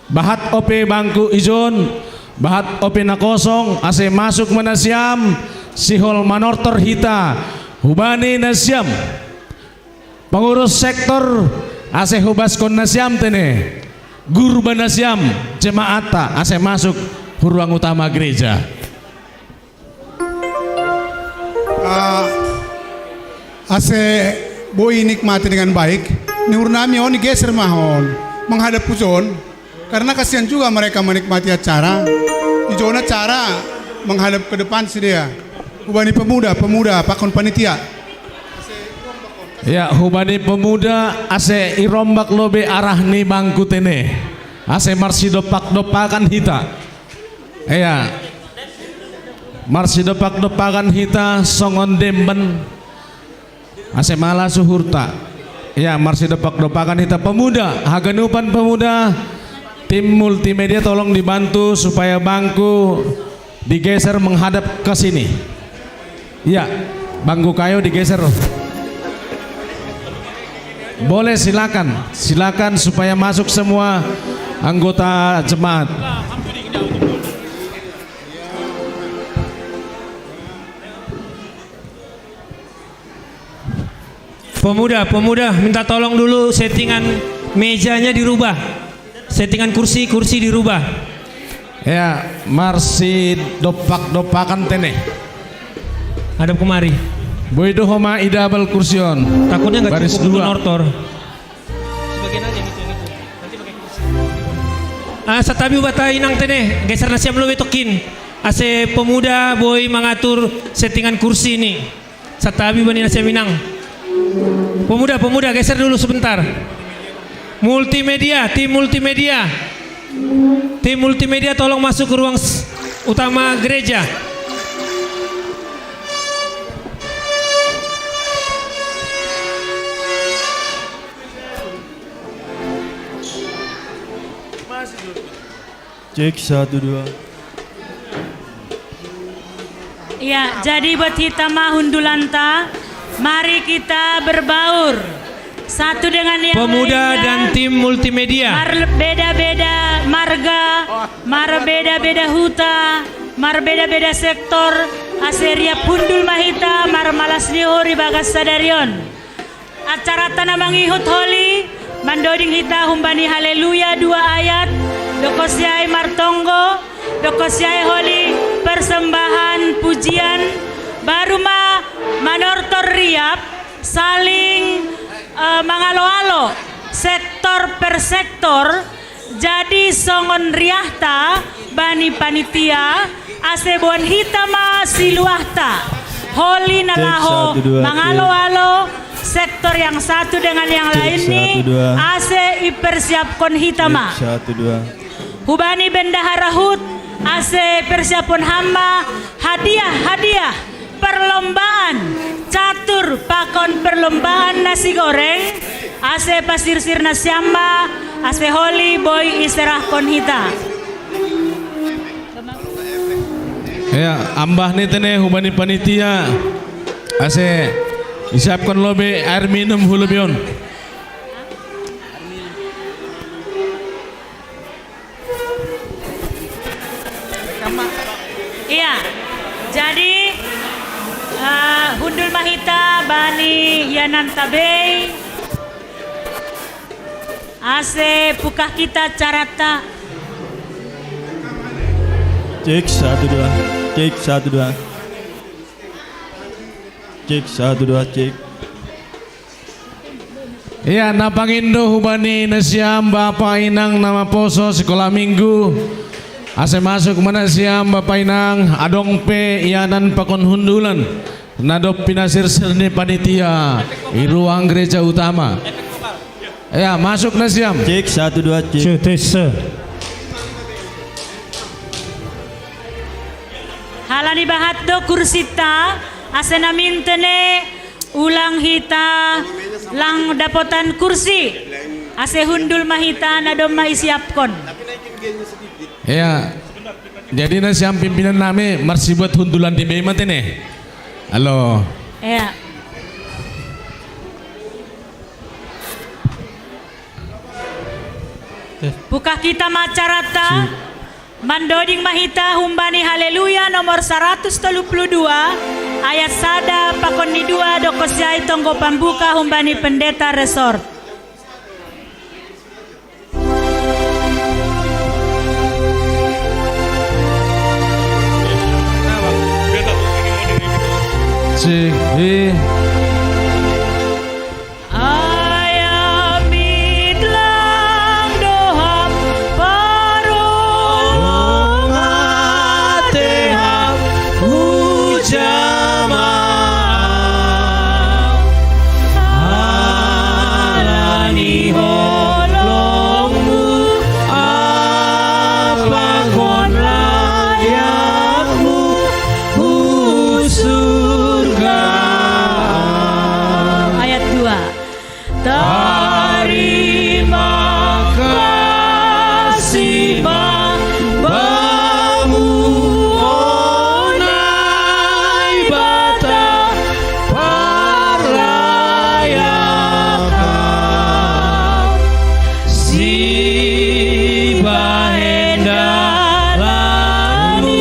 Bahat ope bangku ijon, bahat ope na kosong, ase masuk ma nasiam, sihol manortor hita, hubani nasiam. Pengurus sektor, ase hubaskon nasiam tene. Guru ba nasiam, jemaatta, ase masuk hu ruang utama gereja. Ah, ase boi nikmati dengan baik, ni uhurnami on geser ma on menghadap hu jon, karena kasihan juga mereka menikmati acara. Di jon acara menghadap ke depan sidea. Hubani pemuda, pemuda, pakon panitia. Ya, hubani pemuda ase irombak lobe arah ni bangku tene. Ase marsidompak-dompakan hita. Iya. Marsidompak-dompakan hita songon demban. Ase malas uhurta. Ya, marsidompak-dompakan hita pemuda, haganupan pemuda. Tim multimedia tolong dibantu supaya bangku digeser menghadap ke sini. Ya, bangku kayu digeser. Boleh, silakan. Silakan supaya masuk semua anggota jemaat. Pemuda, pemuda, minta tolong dulu settingan mejanya dirubah. Settingan kursi, kursi dirubah. Ya, marsidompak-dompakan tene. Hadap kemari. Boi do homa idabal kursi on. Takutnya nggak cukup untuk nortor. Sebagian aja gitu, yang itu. Nanti pakai kursi. Ah, santabi bapa inang tene, geser nasiam lobe tokkin. Ase pemuda boi mangatur settingan kursi ni. Santabi bani nasiam inang. Pemuda, pemuda, geser dulu sebentar. Multimedia, tim multimedia. Tim multimedia tolong masuk ke ruang s-, utama gereja. Cek, satu, dua. Ya, jadi buat hita ma hundulanta, mari kita berbaur satu dengan yang lainnya. Pemuda dan tim multimedia. Marbeda-beda marga, marbeda-beda huta, marbeda-beda sektor, ase riap hundul ma hita, marmalas ni uhur ibagas sadari on. Acaranta na mangihut holi, Mandoding hita humbani Haleluya dua ayat, doko siai martonggo, doko siai holi persembahan pujian, baru ma manortor riap, saling, eh, mangalo-alo, sektor per sektor, jadi songon riahta bani panitia, ase boan hita ma siluahta. Holi na laho mangalo-alo sektor yang satu dengan yang lain ni, ase ipersiapkon hita ma. Hubani bendahara hut, ase persiapkon ham ma hadiah-hadiah perlombaan catur pakon perlombaan nasi goreng, ase pasirsir nasiam ma, ase holi boi iserahkon hita. Ya, ambah ni tene hubani panitia, ase isiapkon lobe air minum hu lobe on. Iya, jadi, eh, hundul ma hita bani iananta bei, ase pukah hita carata. Cek satu dua, cek satu dua, cek satu dua, cek. Iya, na pangindo hubani nasiam bapa inang na maposo sikola minggu, ase masuk ma nasiam bapa inang, adong pe ianan pakon hundulan na dob pinasirsir ni panitia i ruang gereja utama. Iya, masuk nasiam. Cek satu dua, cek. Cek, tes. Halani bahat do kursinta, ase namin tene ulang hita lang dapotan kursi, ase hundul ma hita na domma isiapkon. Iya. Jadi nasiam pimpinan nami marsibuat hundulan di bei ma tene. Halo. Iya. Pukah hita ma carata. Mandoding ma hita humbani Haleluya nomor saratus tolu pulu dua, ayat sada pakon ni dua, doko siai tonggo pambuka humbani pendeta resort. Sing, i. Ai amit lang do ham, parolong ate ham, hujama ham. Alani holongmu, apakhon layakmu hu surga. Ayat dua. Tarima kasih ma Bamu, o Naibata, parlayakam sibahen dalanmu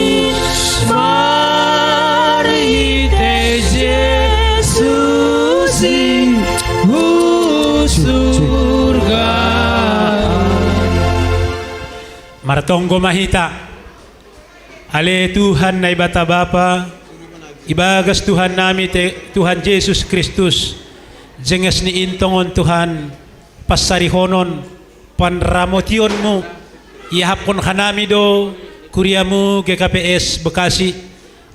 marhitei Jesus i hu surga. Martonggo ma hita. Ale Tuhan Naibata Bapa, ibagas Tuhan nami te, Tuhan Jesus Kristus, jenges ni in tongon Tuhan, pansarihonon, panramotionmu, iahapkon hanami do kuriamu G K P S Bekasi,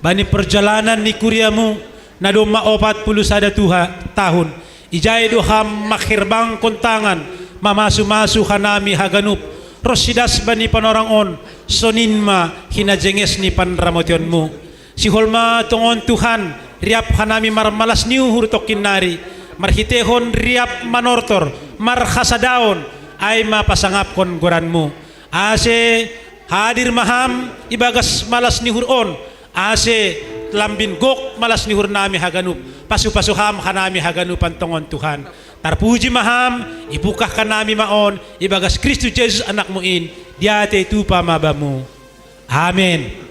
bani perjalanan ni kuriamu na domma opat pulu sada tuha, tahun, ijai do ham mangherbangkon tangan, mamasu-masu hanami haganup, ronsi das bani panorang on, sonin ma hinajenges ni panramotionmu. Sihol ma tongon Tuhan, riap hanami marmalas ni uhur tongkin nari, marhiteihon riap manortor, marhasadaon, ai ma pasangapkon goranmu. Ase hadir ma ham ibagas malas ni uhur on, ase lambin gok malas ni uhur nami haganup, pasu-pasu ham hanami haganupan tongon Tuhan. Tarpuji ma ham, ipukah hanami ma on, ibagas Kristus Jesus anakmu in, diatei tupa ma bamu. Amen.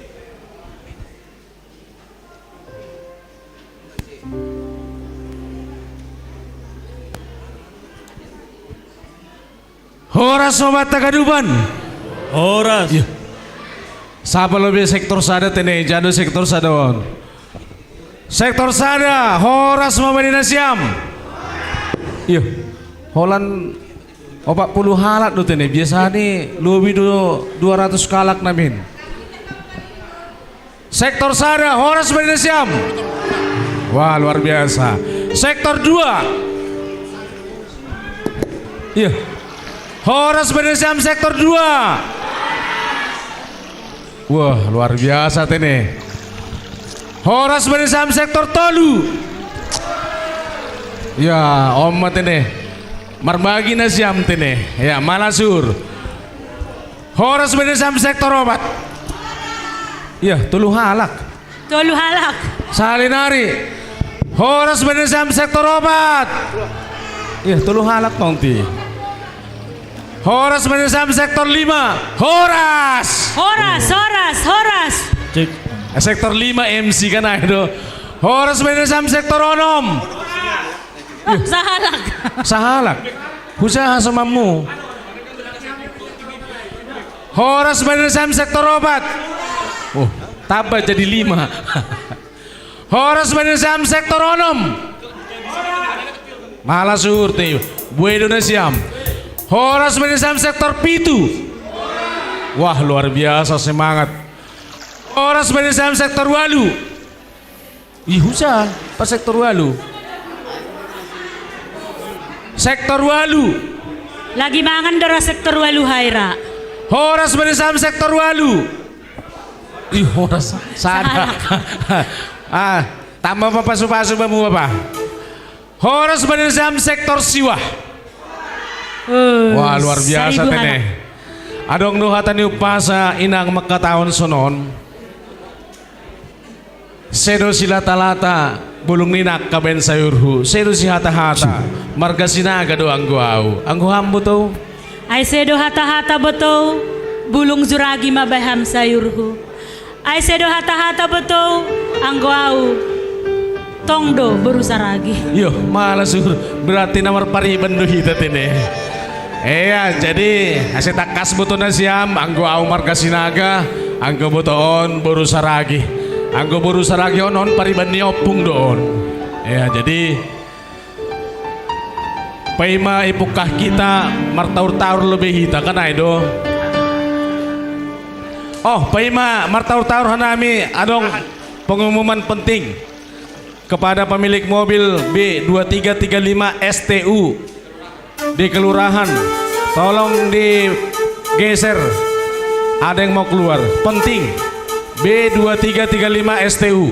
Horas Sobat Tagaduban. Horas. Iya. Sapa lobi sektor sada tene, jado sektor sada on. Sektor sada, horas ma bani nasiam. Iya. Holan opat puluh halak do tene, biasa ni lobi do dua ratus kalak namin. Sektor sada, horas bani nasiam. Wah, luar biasa. Sektor dua. Iya. Horas bani nasiam sektor dua. Wah, luar biasa tene. Horas bani nasiam sektor tolu. Ya, om ma tene. Marbagi nasiam tene. Ya, malasur. Horas bani nasiam sektor opat. Iya, tolu halak. Tolu halak. Sahali nari. Horas bani nasiam sektor opat. Iya, tolu halak tongti. Horas bani nasiam sektor lima. Horas. Horas, horas, horas. Cek. Eh, sektor lima M C kan ayo do. Horas bani nasiam sektor onom. Oh, sahalak. Sahalak. Husaha sama mu. Horas bani nasiam sektor opat. Oh, tambah jadi lima. Horas bani nasiam sektor onom. Malasur ti. Buedo nasiam. Horas bani nasiam sektor pitu. Wah, luar biasa semangat. Horas bani nasiam sektor walu. Ih, husa, pas sektor walu. Sektor walu. Lagi mangan dora sektor walu haira. Horas bani nasiam sektor walu. Ih, horas. Sada. Ah, tambah papasu-pasu bamu apa? Horas bani nasiam sektor siwah. Wah, luar biasa tene. Adong do hata ni umpasa inang mangkatahon sonon. Sedo silata-lata bulung ni nangka baen sayurhu, sedo sihata-hata marga Sinaga do anggo au, anggo ham botou. Ai sedo hata-hata botou, bulung juragi ma baen ham sayurhu. Ai sedo hata-hata botou, anggo au tong do boru Saragi. Iyo, malasur, berarti na marpariban do hita tene. Iya, jadi ase tangkas boto nasiam, anggo au marga Sinaga, anggo boto on boru Saragi. Anggo boru Saragi on, on pariban ni ompung do on. Iya, jadi paima ipungkah hita martaur-taur lobi hita kan ai do. Oh, paima martaur-taur hanami adong pengumuman penting. Kepada pemilik mobil B dua tiga tiga lima S T U di kelurahan, tolong digeser. Ada yang mau keluar. Penting. B dua tiga tiga lima S T U.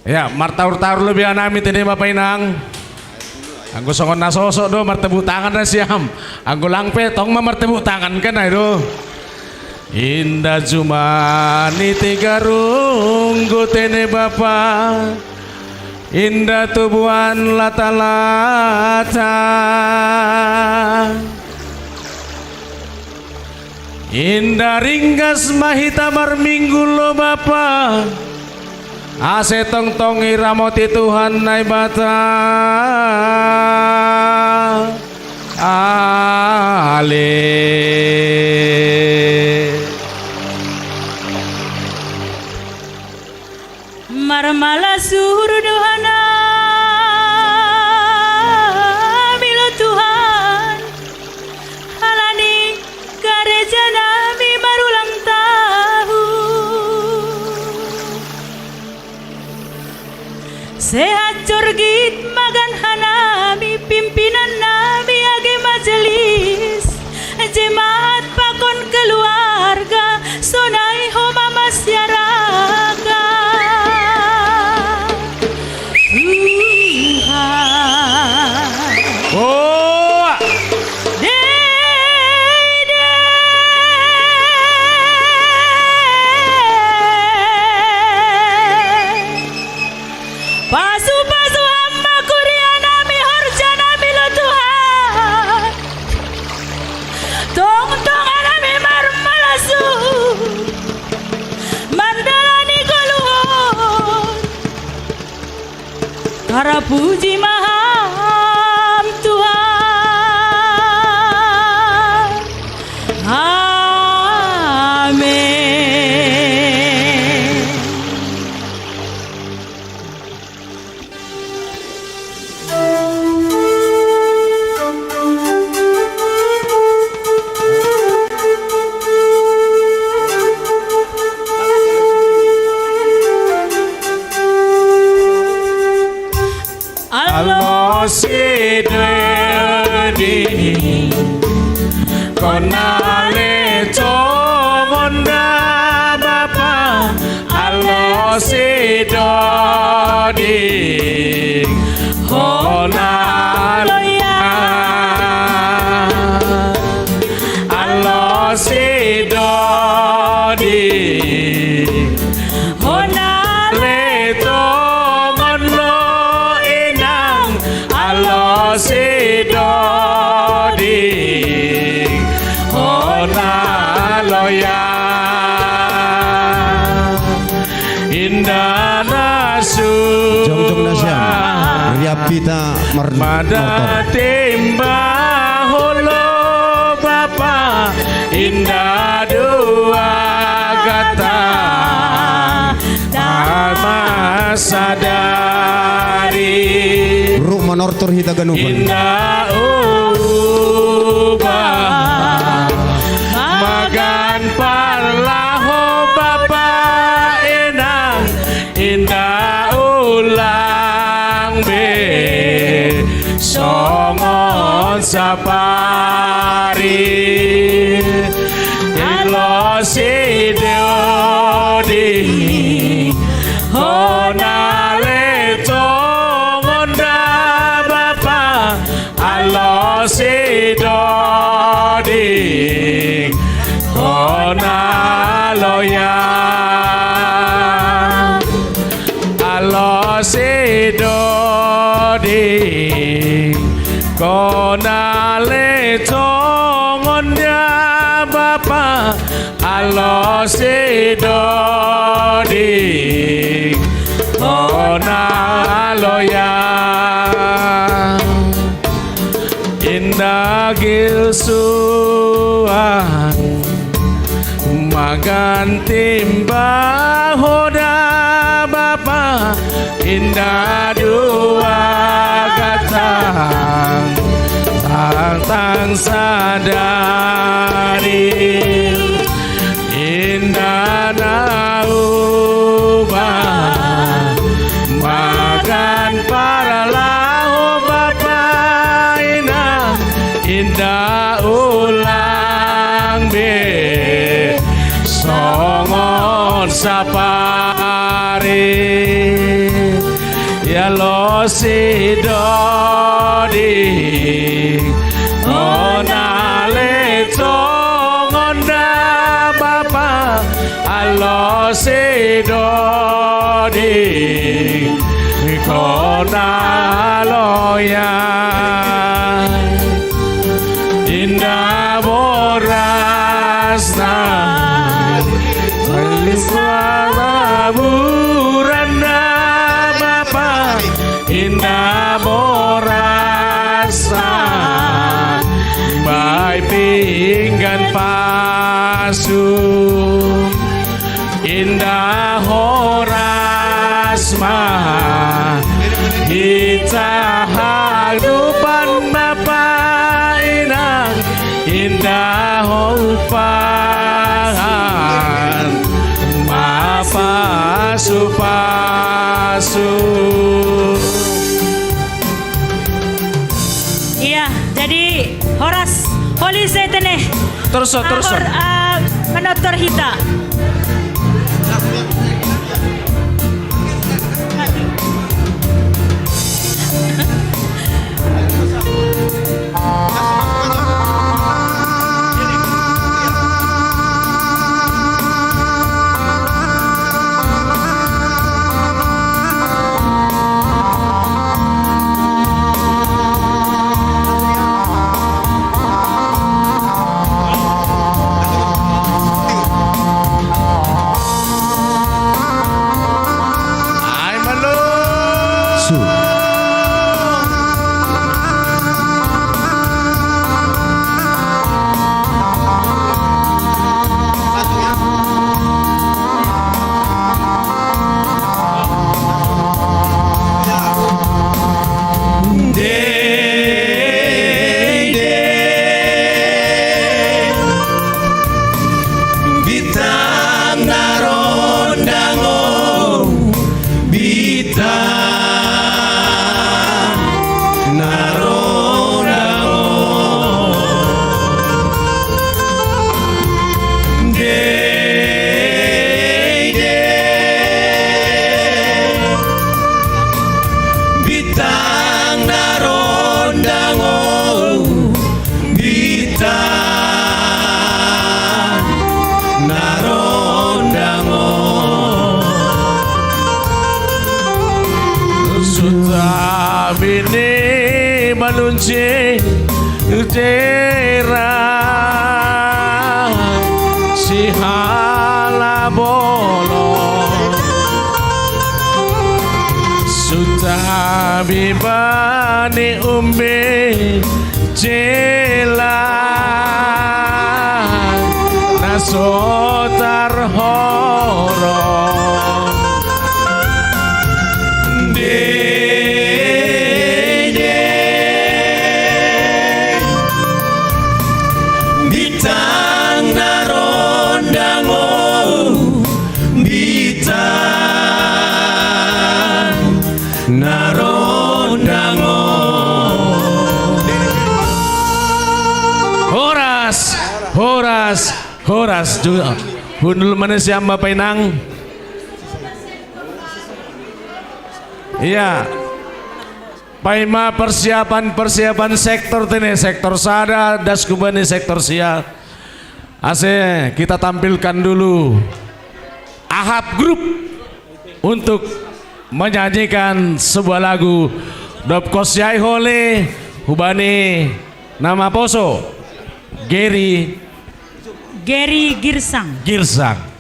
Ya, martaur-taur lobi hanami tene Bapa Inang. Anggo songon na sosok do martepuk tangan nasiam. Anggo lang pe tong ma martepuk tangan kan ai do. Inda jumani tiga runggu tene Bapa. Inda tubuan lata-lata. Inda ringgas ma hita marminggu lo Bapa, ase tongtong iramoti Tuhan Naibata. Ale. Marmalasur do hanami lo Tuhan, halani gareja nami marulang tahun. Sehat jorgit magan hanami, pimpinan nami age majelis, jemaat pakon keluarga, sonai homa masyarakat. Tuhan. Oh. Dei, dei. Pasu-pasu hamba kuria nami horja nami lo Tuhan. Tongtong hanami marmalasur mandalani goluhon. Para puji maham Tuhan. Amin. Allo sidodi konale tongonda bapa. Allo sidodi konale ya. Allo sidodi konale tongonlo inang. Allo sidodi konalo ya. Indana su. Jongjong na siya. Riyapita mar-, martor. Mada timba holo bapa inda dua gata tama sadari. Ru manortor hita ganupan. Inda uba magan parlaho bapa inang. Inda ulang be songon sapari. Ilo sidodi konale tongonda bapa. Allo sidodi konalo ya. Allo sidodi konale tongonda bapa. Allo sidodi konalo ya. Inda gilsuan magan timba hoda bapa. Inda dua gatang tangtang sadari. Inda na uba magan parlaho bapa inang. Inda ulang be songon sapari. Ya lo sidodi konale tongonda bapa. Allo sidodi konalo ya. Inda borasna malis laburanna bapa. Inda borasna bai pinggan pasu. Inda horas ma hita hadupan bapa inang. Inda hopas ma pasu-pasu. Iya, jadi horas, horas hita ne. Terus, terus. Ahor, ah, manortor hita. Ai malo. Su. Bintang na ronda ngo. Dei, dei. Bintang na ronda ngo. Bintang na ronda ngo. Suta bini manunci tera si hala bolo. Suta bibani umbi Jela na sotar horo. Dede. Bintang na ronda ngo. Bintang na ronda ngo. Horas, horas, horas. Juga. Hundul mana siapa Bapak Inang? Iya. Paima persiapan-persiapan sektor tene, sektor sada, das kubani sektor sia. Ase kita tampilkan dulu Ahab Group untuk menyanyikan sebuah lagu Dop Kosiai Hole hubani nama poso Geri Geri Girsang. Girsang.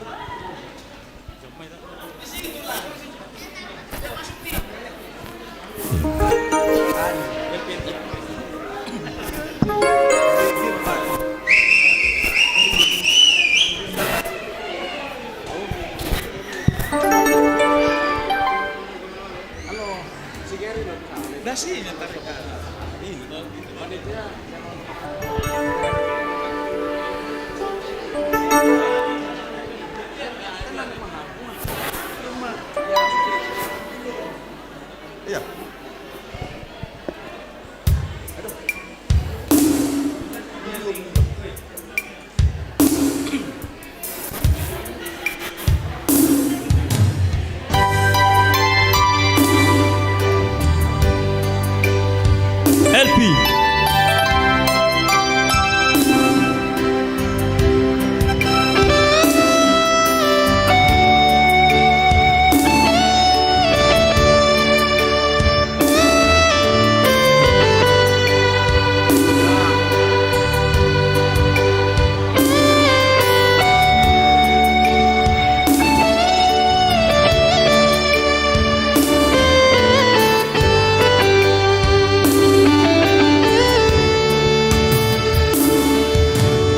L P.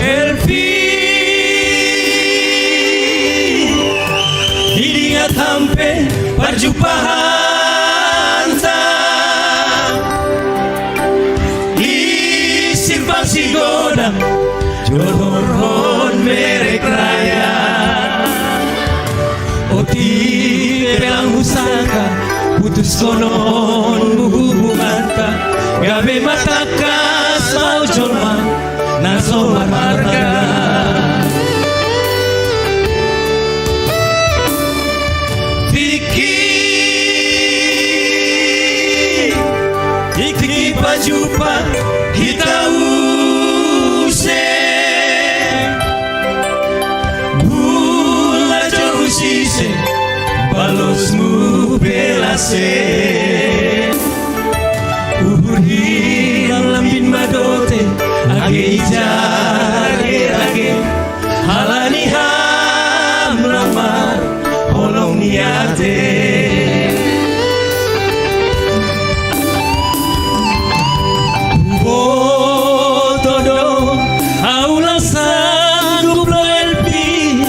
Elvi, hidingat hampe parjupahanta. Di simpang sigodang, Johor hon merek raya. Oti pelang husangka, putus konon hubunganta. Gabe matakas mau jolma, na so marmarga. Fiki, iki pajupa hita use. Bula jo usise, balos mu belase. Uhur hilang lambin madote, age ija, age, age. Halani ham lamar, holong niate. Botodo, aula sanggup lo elpi.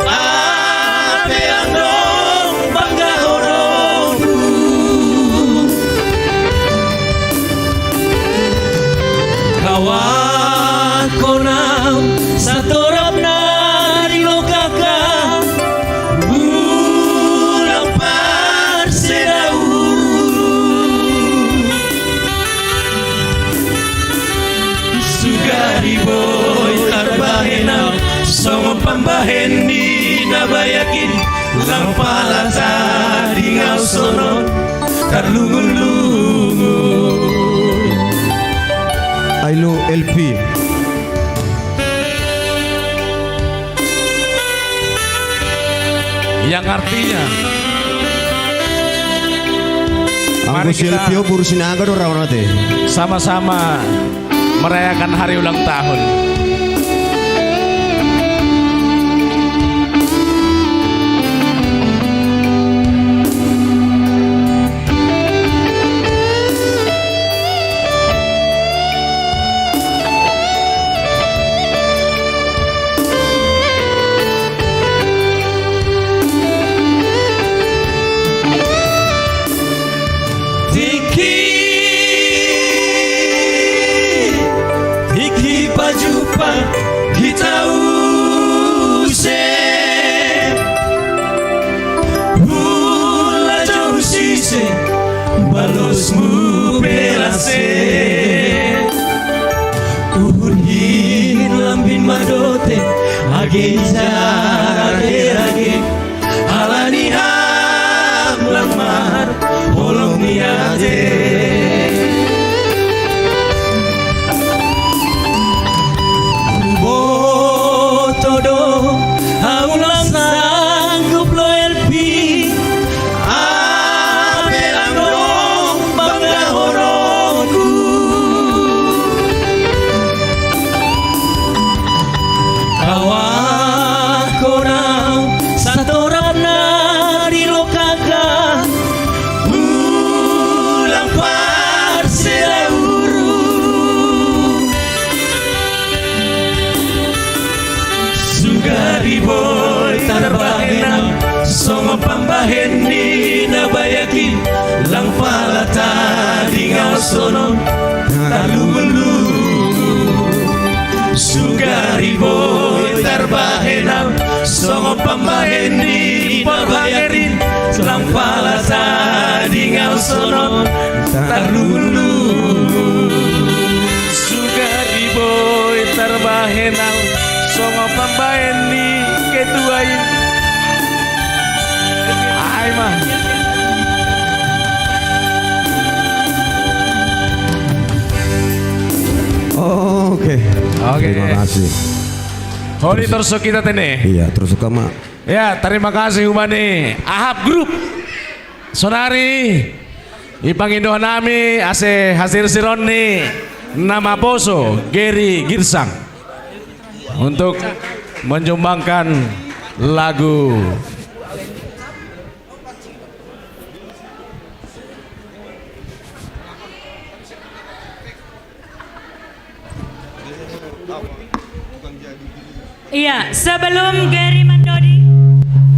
Ape andong bangga odongku. Kawan Songon pambahen ni na bayak i, lang pala tadingau sonon tarlungun-lungun. Ailu L P. Yang artinya, mari kita Anggo si L P o, boru Sinaga do raonate. Sama-sama merayakan hari ulang tahun. Tingki, tingki pajumpang hita use. Hula jo husise, balosmu pe lase. Uhur hin lambin mandote, age ija rage-rage. Ala ni ham lang mahar holong ni ate. Huboto do ahu lang sanggup lo L P, ape lang dong panggahononku. Kawan konau satorap na di lokaka, ulang parsela uru. Sugari boi tarbahen au songon pambahen ni na bayak i, lang pala tadingau sonon tarlungun-lungun. Sugari boi tarbahen au songon pambahen ni na bayak i, lang pala tadingau sonon tarlungun-lungun. Sugari boi tarbahen au songon pambahen ni ketua i. Ai ma. Oke. Oke. Terima kasih. Holi torus hita tene. Iya, torus ma. Ya, terima kasih umani Ahab Group. Sonari ipangindo hami ase hasirsirhon ni na maposo Geri Girsang untuk menyumbangkan lagu. Iya, sebelum Geri mandodi,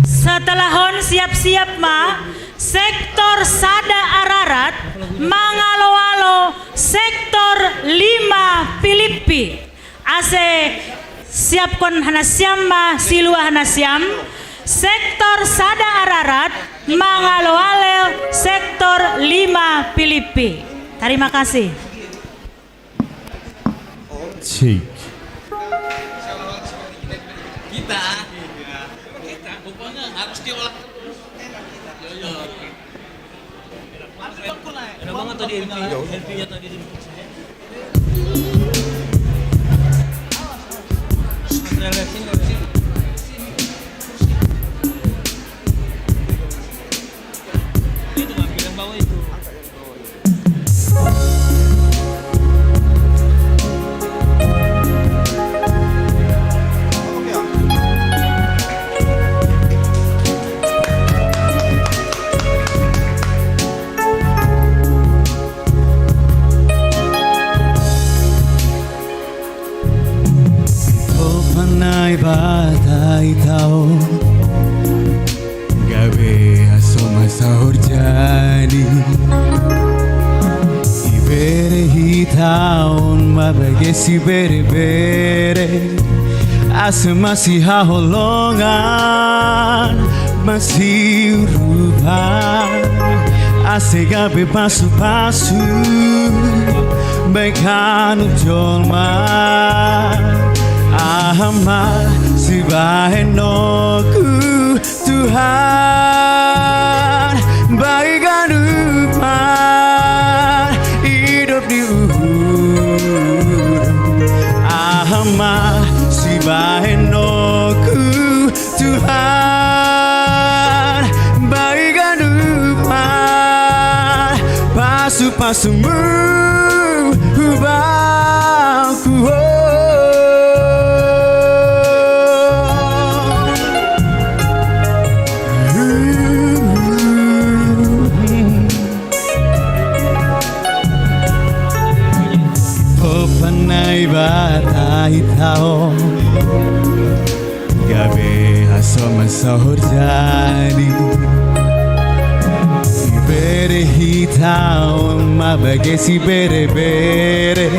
setelah on siap-siap ma sektor sada Ararat mangalo-alo sektor lima Pilippi. Ase siapkon hanasiam ma siluahan nasiam, sektor sada Ararat mangalo-alo sektor lima Pilippi. Terima kasih. Cik. Kita, kita, pokoknya harus diolah. Yo, yo. Ada banget tadi L P, L P-nya tadi. Itu, ambil yang bawah itu. Ho panai batai tau, gabe aso masa horjani. Ibere hita on mabege sibere-bere, ase masihaholongan, masiurupan, ase gabe pasu-pasu bahen hami jolma. Aha ma sibahenonku Tuhan, baik ganupan hidup di uhur. Aha ma sibahenonku Tuhan, baik ganupan pasu-pasumu hubaku. Opanai batai tao. Gabe haso masahur jadi. Bere hitau ma bagesi bere-bere.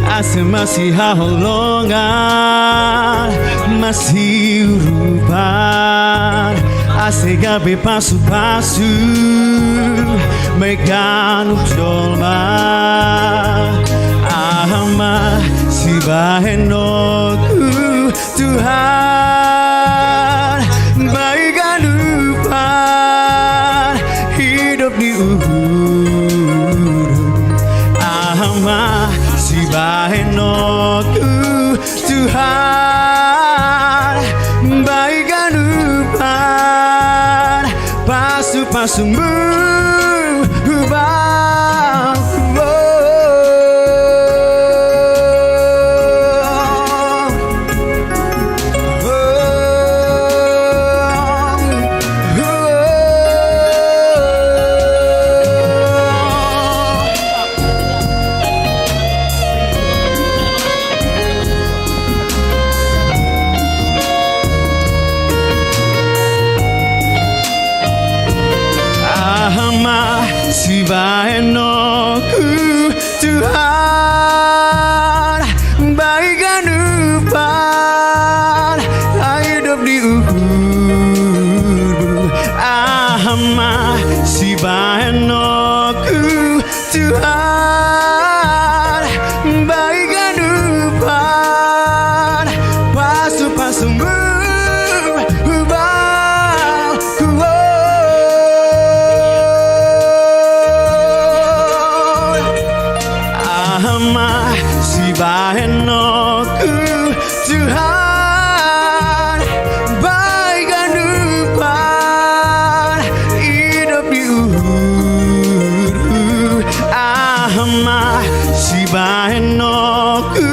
Ase masi haholongan, masi urupan. Ase gabe pasu-pasu, mai ganup jolma. Aha ma sibahenonku Tuhan, baik ganupan hidup di uhur. Aha ma sibahenonku Tuhan, baik ganupan pasu-pasumu hubaku. Aha ma sibahenonku Tuhan, baik ganupan hidup di uhur. Aha ma sibahenonku Tuhan, baik ganupan pasu-pasumu hubaku. Aha ma sibahenonku Tuhan, baik ganupan hidup di uhur. Aha ma sibahenonku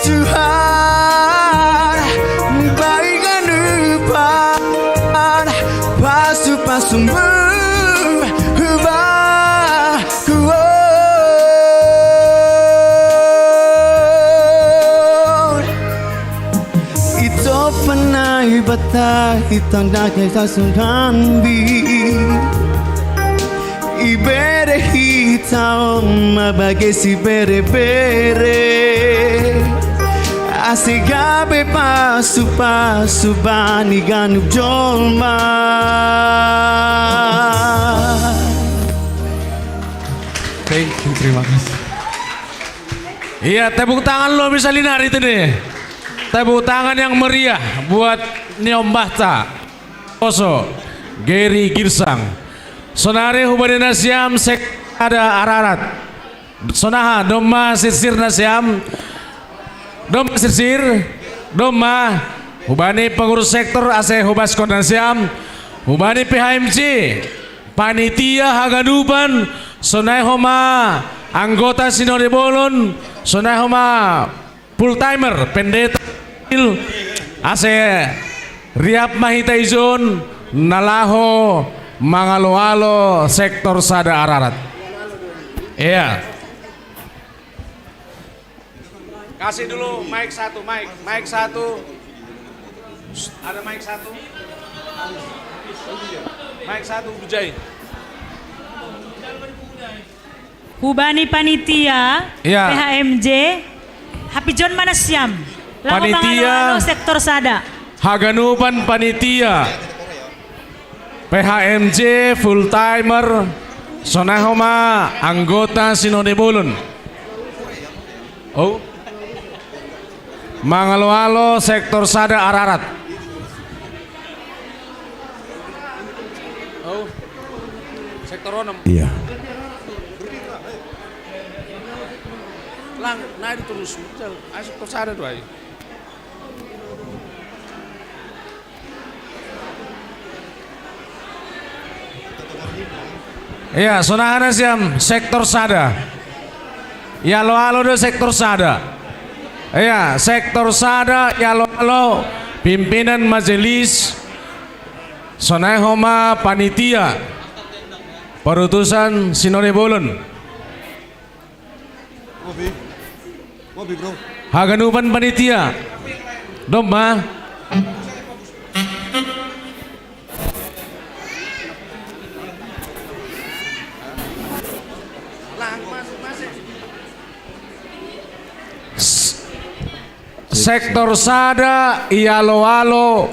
Tuhan, baik ganupan pasu-pasumu hubaku. Ito panai batai tanda kesa sundan bi. Ibere hitau ma bagesi bere-bere. Ase gabe pasu-pasu bani ganup jolma. Thank you, terima kasih. Iya, tepuk tangan lo bisa linar itu nih. Tepuk tangan yang meriah buat Niombahta Poso, Geri Girsang. Sonari hubani nasiam sek ada ararat. Sonaha domma sirsir nasiam. Domma sirsir, domma hubani pengurus sektor ase hubaskon nasiam. Hubani P H M C, panitia haganupan, sonai homa anggota sinode bolon, sonai homa full timer, pendeta, ase riap ma hita ijon na laho mangalo-alo sektor sada ararat. Iya. Kasih dulu mic satu, mic, mic satu. Ada mic satu. Mic satu, Bujai. Hubani panitia, iya, P H M J, hapijon ma nasiam. Laho panitia, mangalo-alo sektor sada. Haganupan panitia P H M J full timer, sonai homa anggota sinode bolon. Oh. Mangalo-alo sektor sada Ararat. Oh, sektor onom. Iya. Lang, naik terus. Ayo sektor sada tuh, ayo. Iya, sonari siam sektor sada. Iyalo-alo do sektor sada. Iya, sektor sada, iyalo-alo, pimpinan majelis, sonai homa panitia, perutusan Sinode Bolon. Haganupan panitia. Domma. Sektor sada, iyalo-alo,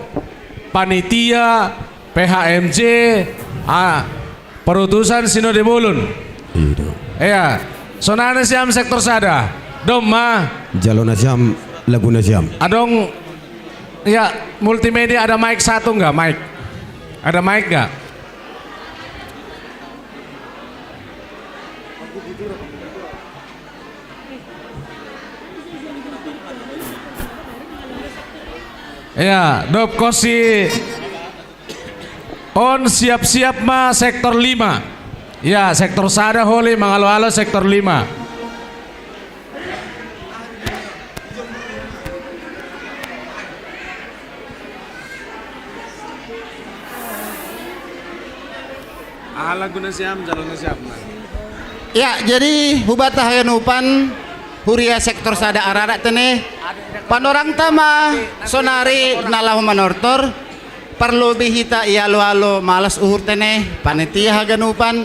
panitia, P H M J, ah, perutusan Sinode Bolon. Iya. Sonari siam sektor sada. Domma. Jalo nasiam, lagu nasiam. Adong, ya, multimedia ada mic satu nggak, mic? Ada mic nggak? Ya, dop kosi on siap-siap ma sektor lima. Ya, sektor sada holi mangalo-alo sektor lima. Ala guna siam, jalo nasiam. Ya, jadi hubata haganupan huria sektor sada Ararat tene. Panorang tama sonari na laho manortor, parlobi hita iyalo-alo malas uhur tene, panitia haganupan,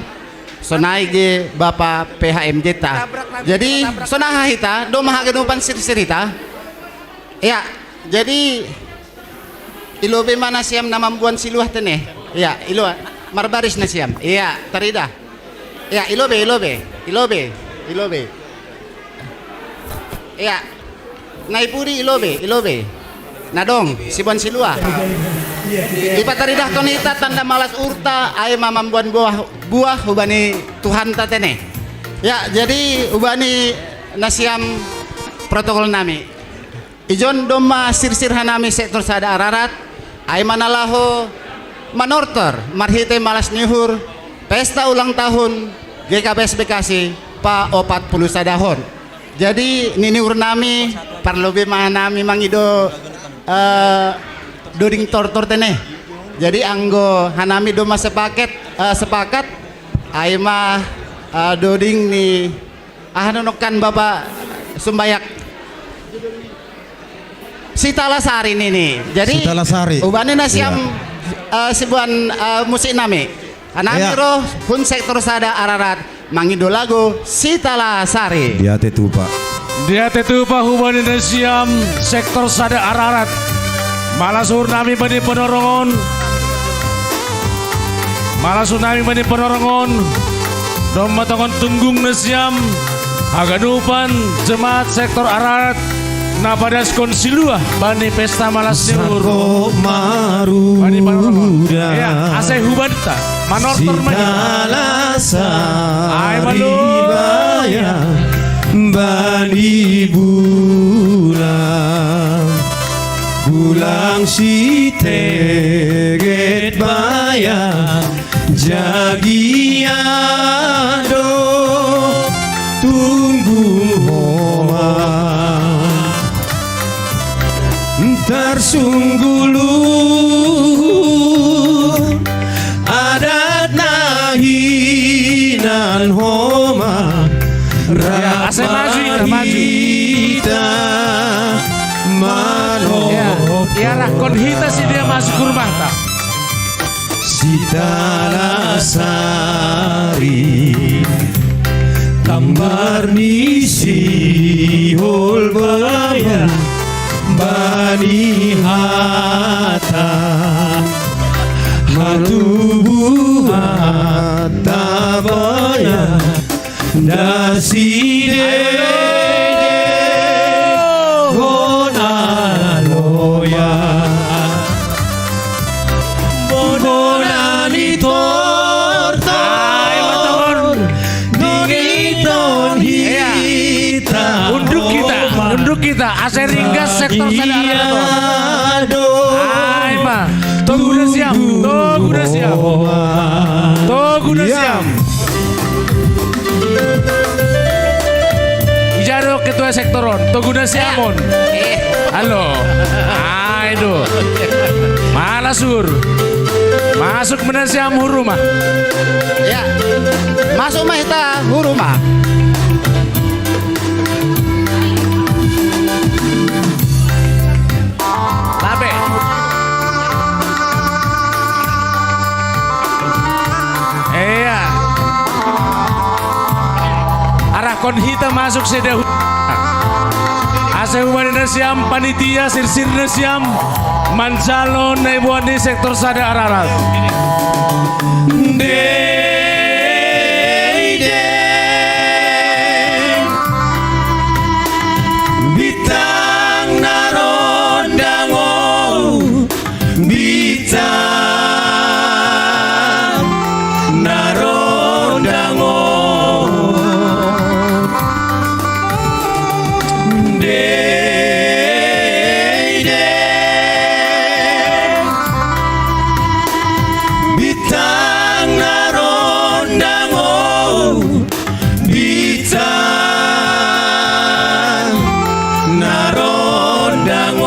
sonai ge Bapa P H M J ta. Jadi, sonaha hita, domma haganupan sirsir hita. Ya, jadi ilobe ma nasiam na mamboan siluah tene. Ya, iloa, marbaris nasiam. Ya, taridah. Ya, ilobe, ilobe, ilobe, ilobe. Ya. Nai pudi ilobe, ilobe. Na dong, siboan siluah. Ipataridahkon hita tanda malas uhurta, ai ma mamboan buah, buah hubani Tuhanta tene. Ya, jadi hubani nasiam protokol nami. Ijon domma sirsir hanami sektor sada Ararat, ai ma na laho manortor marhite malas ni uhur pesta ulang tahun G K B S Bekasi pa opat puluh sadahon. Jadi nini uhur nami, parlobi ma hanami mangido, eh, doding tortor tene. Jadi anggo hanami domma sepaket, eh, sepakat, ai ma, eh, doding ni, aha nonokkan Bapak Sumbayak. Sitalasari nini. Jadi, Sitalasari. Hubani nasiam, iya, eh, siboan, eh, musik nami. Hanami, iya, ro hun sektor sada Ararat mangido lagu Sitalasari. Diate tupa. Diate tupa hubani nasiam sektor sada Ararat. Malas uhur nami bani Ponorong on. Malas uhur nami bani Ponorong on. Domma tongon tunggung nasiam haganupan jemaat sektor Ararat na padaskon siluah bani pesta malas ni uhur. Sako maruda. Bani Ponorong on. Ya, asa hubanta manortor ma hita. Sitalasari. Ai malo. Baya bani bulan, bulan siteget baya, jagia do tunggu homa. Tarsungkul adat na hinan homa. Ya, asa maju, ya, maju. Hita mano. Ya, ya, rakon hita si dia masuk ke rumah ta. Sitalasari, tambar ni sihol baya, bani hata, hatubuan ta baya, daside hona Ase ringgas sektor sadar. Iya, do. Ai ma. Togu na siam. Togu na siam. Togu na siam. Ija do ketua sektor on. Togu na siam on. Halo. Ai do. Malas uhur. Masuk ma na siam hu ruma. Ya. Masuk ma hita hu ruma. Lape. Iya. Arahkon hita masuk sedia hu-, ase hubani na siam panitia sirsir na siam manjalo na iboan ni sektor sada Ararat. Dei, dei. Bintang na rondang o, bintang na rondang o. Dei, dei. Bintang na rondang o, bintang na rondang o.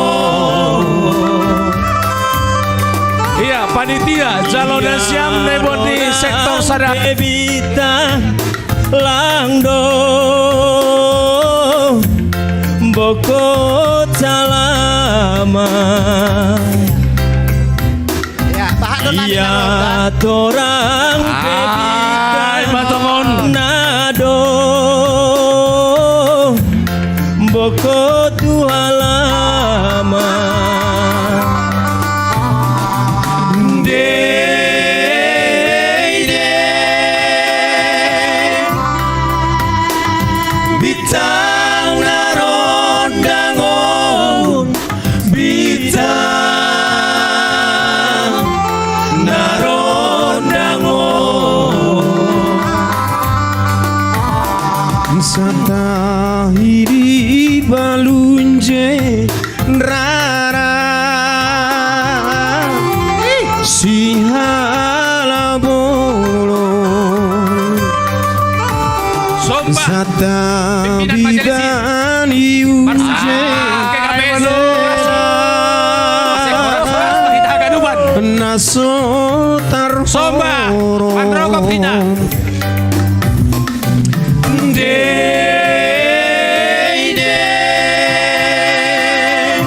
Iya, panitia, jalo na siam na iboan ni sektor sada. Bintang lang do bokot salama. Ya, tahan dulu nanti. Iya, kalau udah. Torang ai ma tongon. Na do bokot tu halama. Dei, dei. Bintang na rondang o, bintang na rondang o. Satahi di balunje rara si halabolo. Somba. Satabi bani uje. Naso tarhoro. Somba. Pandrokop kita. Dei, dei.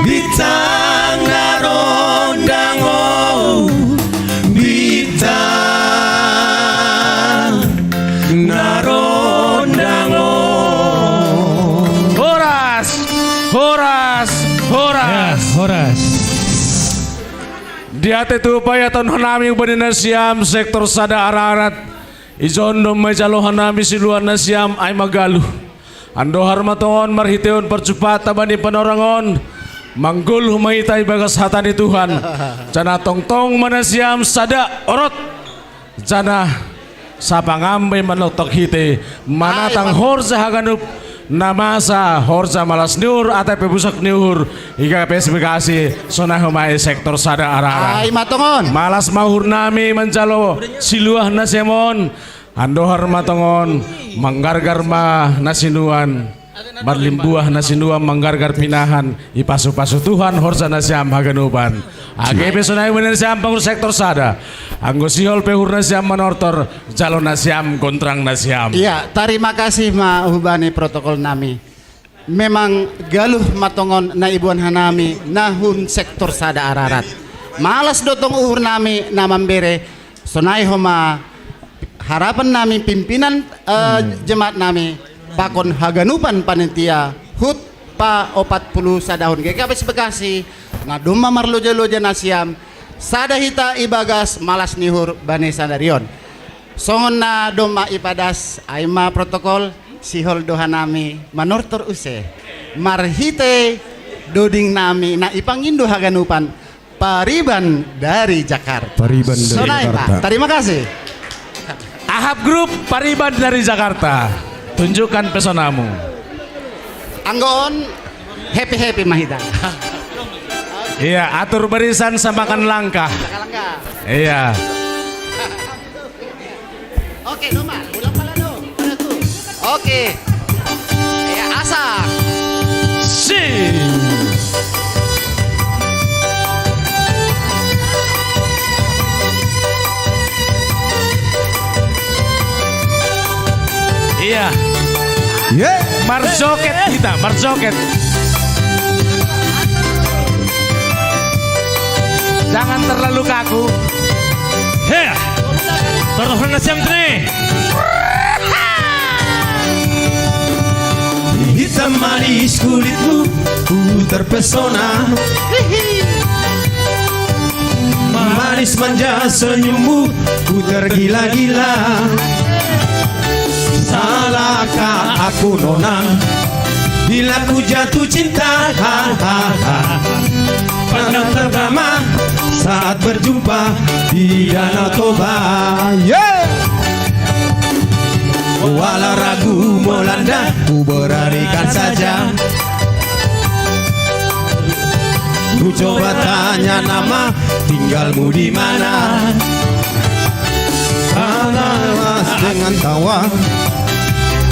Bintang na rondang o, bintang na rondang o. Horas, horas, horas. Ya, horas. Diate tupa iatonhon nami hubani na siam sektor sada Ararat. Ijon do ma ijalo hanami siluan na siam ai ma galuh. Andohar ma tongon marhitehon parjumpangta bani panorang on, manggoluh ma hita ibagas hata ni Tuhan. Janah tongtong ma na siam sada orot. Janah sapangam be manoktok hita manatang horja haganup na masa, horja malas ni uhur atap pe busak ni uhur. Iga pes Bekasi, sonai homa i sektor sada Ararat. Ai ma tongon. Malas ma uhur nami manjalo siluah na siam on. Andohar ma tongon, manggargar ma na sinuan, marlimbuah na sinuan, manggargar pinahan, ipasu-pasu Tuhan horja na siam haganupan. Age pe sonai homa na siam pangurus sektor sada. Anggo sihol pe uhur na siam manortor, jalo na siam, gontrang na siam. Iya, tarima kasih ma hubani protokol nami. Memang galuh ma tongon na iboan hanami na hun sektor sada Ararat. Malas do tong uhur nami na mambere, sonai homa harapan nami pimpinan, eh, jemaat nami pakon haganupan panitia hut pa opat puluh sadahun G K P S Bekasi, na domma marloja-loja na siam, sada hita ibagas malas ni uhur bani sadari on. Songon na domma ipadas ai ma protokol, sihol do hanami manortor use marhite doding nami na ipangindo haganupan Pariban dari Jakarta. Pariban dari Jakarta. Sonai ma. Tarima kasih. Ahab Group, Pariban dari Jakarta. Tunjukkan pesonamu. Anggon happy-happy mah hita. Iya, atur barisan samakan langkah. Iya. Oke, Noma, ulang pala dong. Mana tuh? Oke. Ya, asa. Sing. Iya. Ye. Marjoket kita, marjoket. Jangan terlalu kaku. He. Tortohna siam tene. Hitam manis kulitmu, ku terpesona. Manis manja senyummu, ku tergila-gila. Salahkah aku, Nona, bila ku jatuh cinta? Ha, ha, ha. Pandang pertama saat berjumpa di Danau Toba. Yeah. Walau ragu melanda, ku beranikan saja. Ku coba tanya nama, tinggalmu di mana? Panas dengan tawa,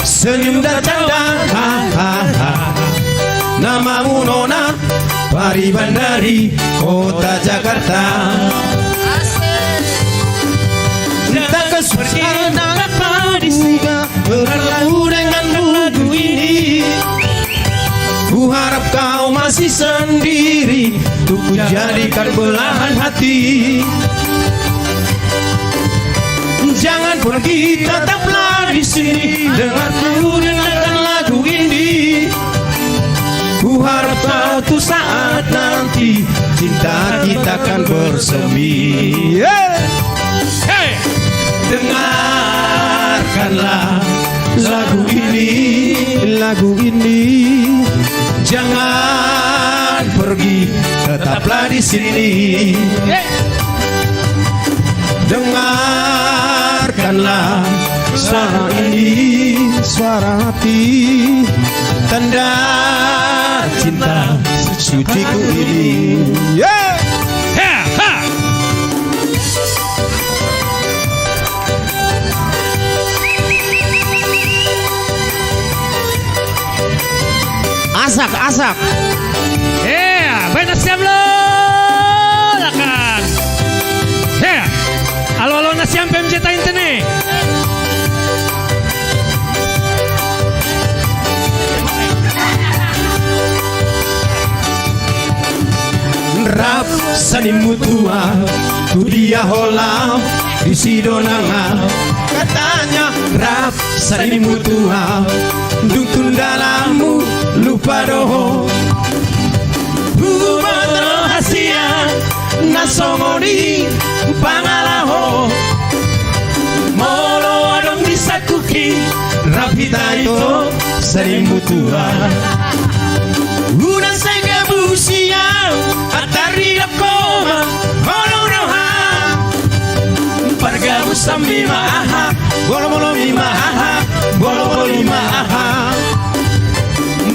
senyum dan canda. Ha, ha, ha. Namamu, Nona, Pariban dari kota Jakarta. Cinta kesusahan apa di sini? Berlalu dengan lagu ini. Ku harap kau masih sendiri, untuk jadikan belahan hati. Jangan pergi, tetaplah di sini. Dengarku, dengarkan lagu ini. Ku harap suatu saat nanti cinta kita akan bersemi. Yeah. Hey. Dengarkanlah lagu ini, lagu ini. Jangan pergi, tetaplah di sini. Hey. Dengarkanlah suara ini, suara hati, tanda cinta suciku ini. Yeah. Ha, ha. Asak, asak. Hea, baina siam lo. Lakan. Hea. Alo-alo na siam P M J ta intene. Rap sanimu tua, tu dia hola di sidonanga. Katanya rap sanimu tua, dutun dalamu lupa doho. Buat rahasia na songoni pangalaho. Molo adong di sakuki, rap hita ito sanimu tua. Unang sai gabu siam, atar didok ho ma, holong roha. Pargabusonmi ma aha, bolobolomi ma aha, bolobolomi ma aha.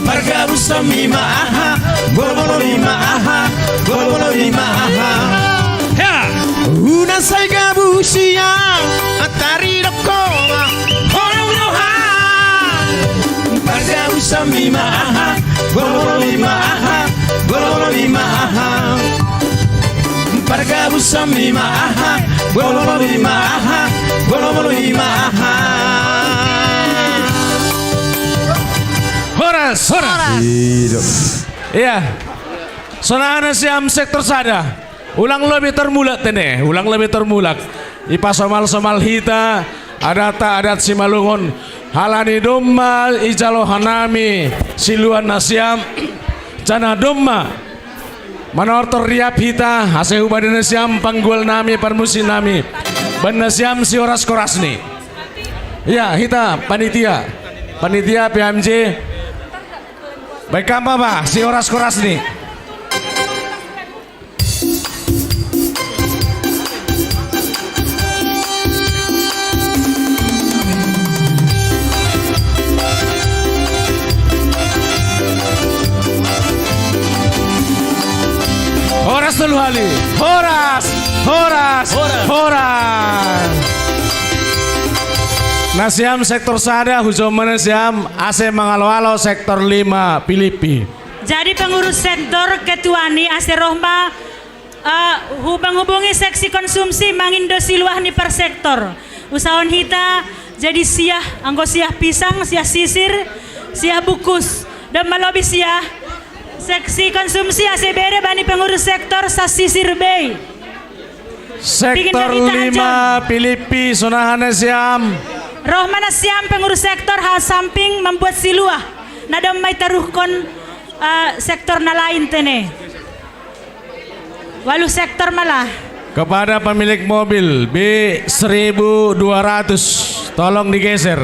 Pargabusonmi ma aha, bolobolomi ma aha, bolobolomi ma aha. Hea. Unang sai gabu siam, atar didok ho ma, holong roha. Pargabusonmi ma aha, bolobolomi ma aha, bolobolomi ma aha. Pargabusonmi ma aha, bolobolomi ma aha, bolobolomi ma aha. Horas, horas. Iya. Sonang na siam sektor sada. Ulang lobi tarmulak tene, ulang lobi tarmulak. Ipasomal-somal hita adatta, adat Simalungun. Halani domma ijalo hanami siluan na siam, janah domma manortor riap hita, ase hubada nasiam panggual nami, parmusik nami, baen nasiam si Horas Korasni. Ya, hita panitia, panitia P M J. Baik, apa, Pak? Si Horas Korasni. Telu hali. Horas, horas, horas. Nasiam sektor sada, hujo mana siam, ase mangalo-alo sektor lima Pilipi. Jadi pengurus sektor ketua ni ase rohma, eh, hubung-hubungi seksi konsumsi mangindo siluah ni per sektor. Usahaon hita jadi siah, anggo siah pisang, siah sisir, siah bukus. Dan malobi siah seksi konsumsi ase bere bani pengurus sektor sasisir bei. Sektor lima Pilipi, sonaha nasiam. Roh mana siam pengurus sektor ha samping membuat siluah. Nadam mai taruhkon, eh, sektor na lain tene. Walu sektor malah. Kepada pemilik mobil B seribu dua ratus, tolong digeser.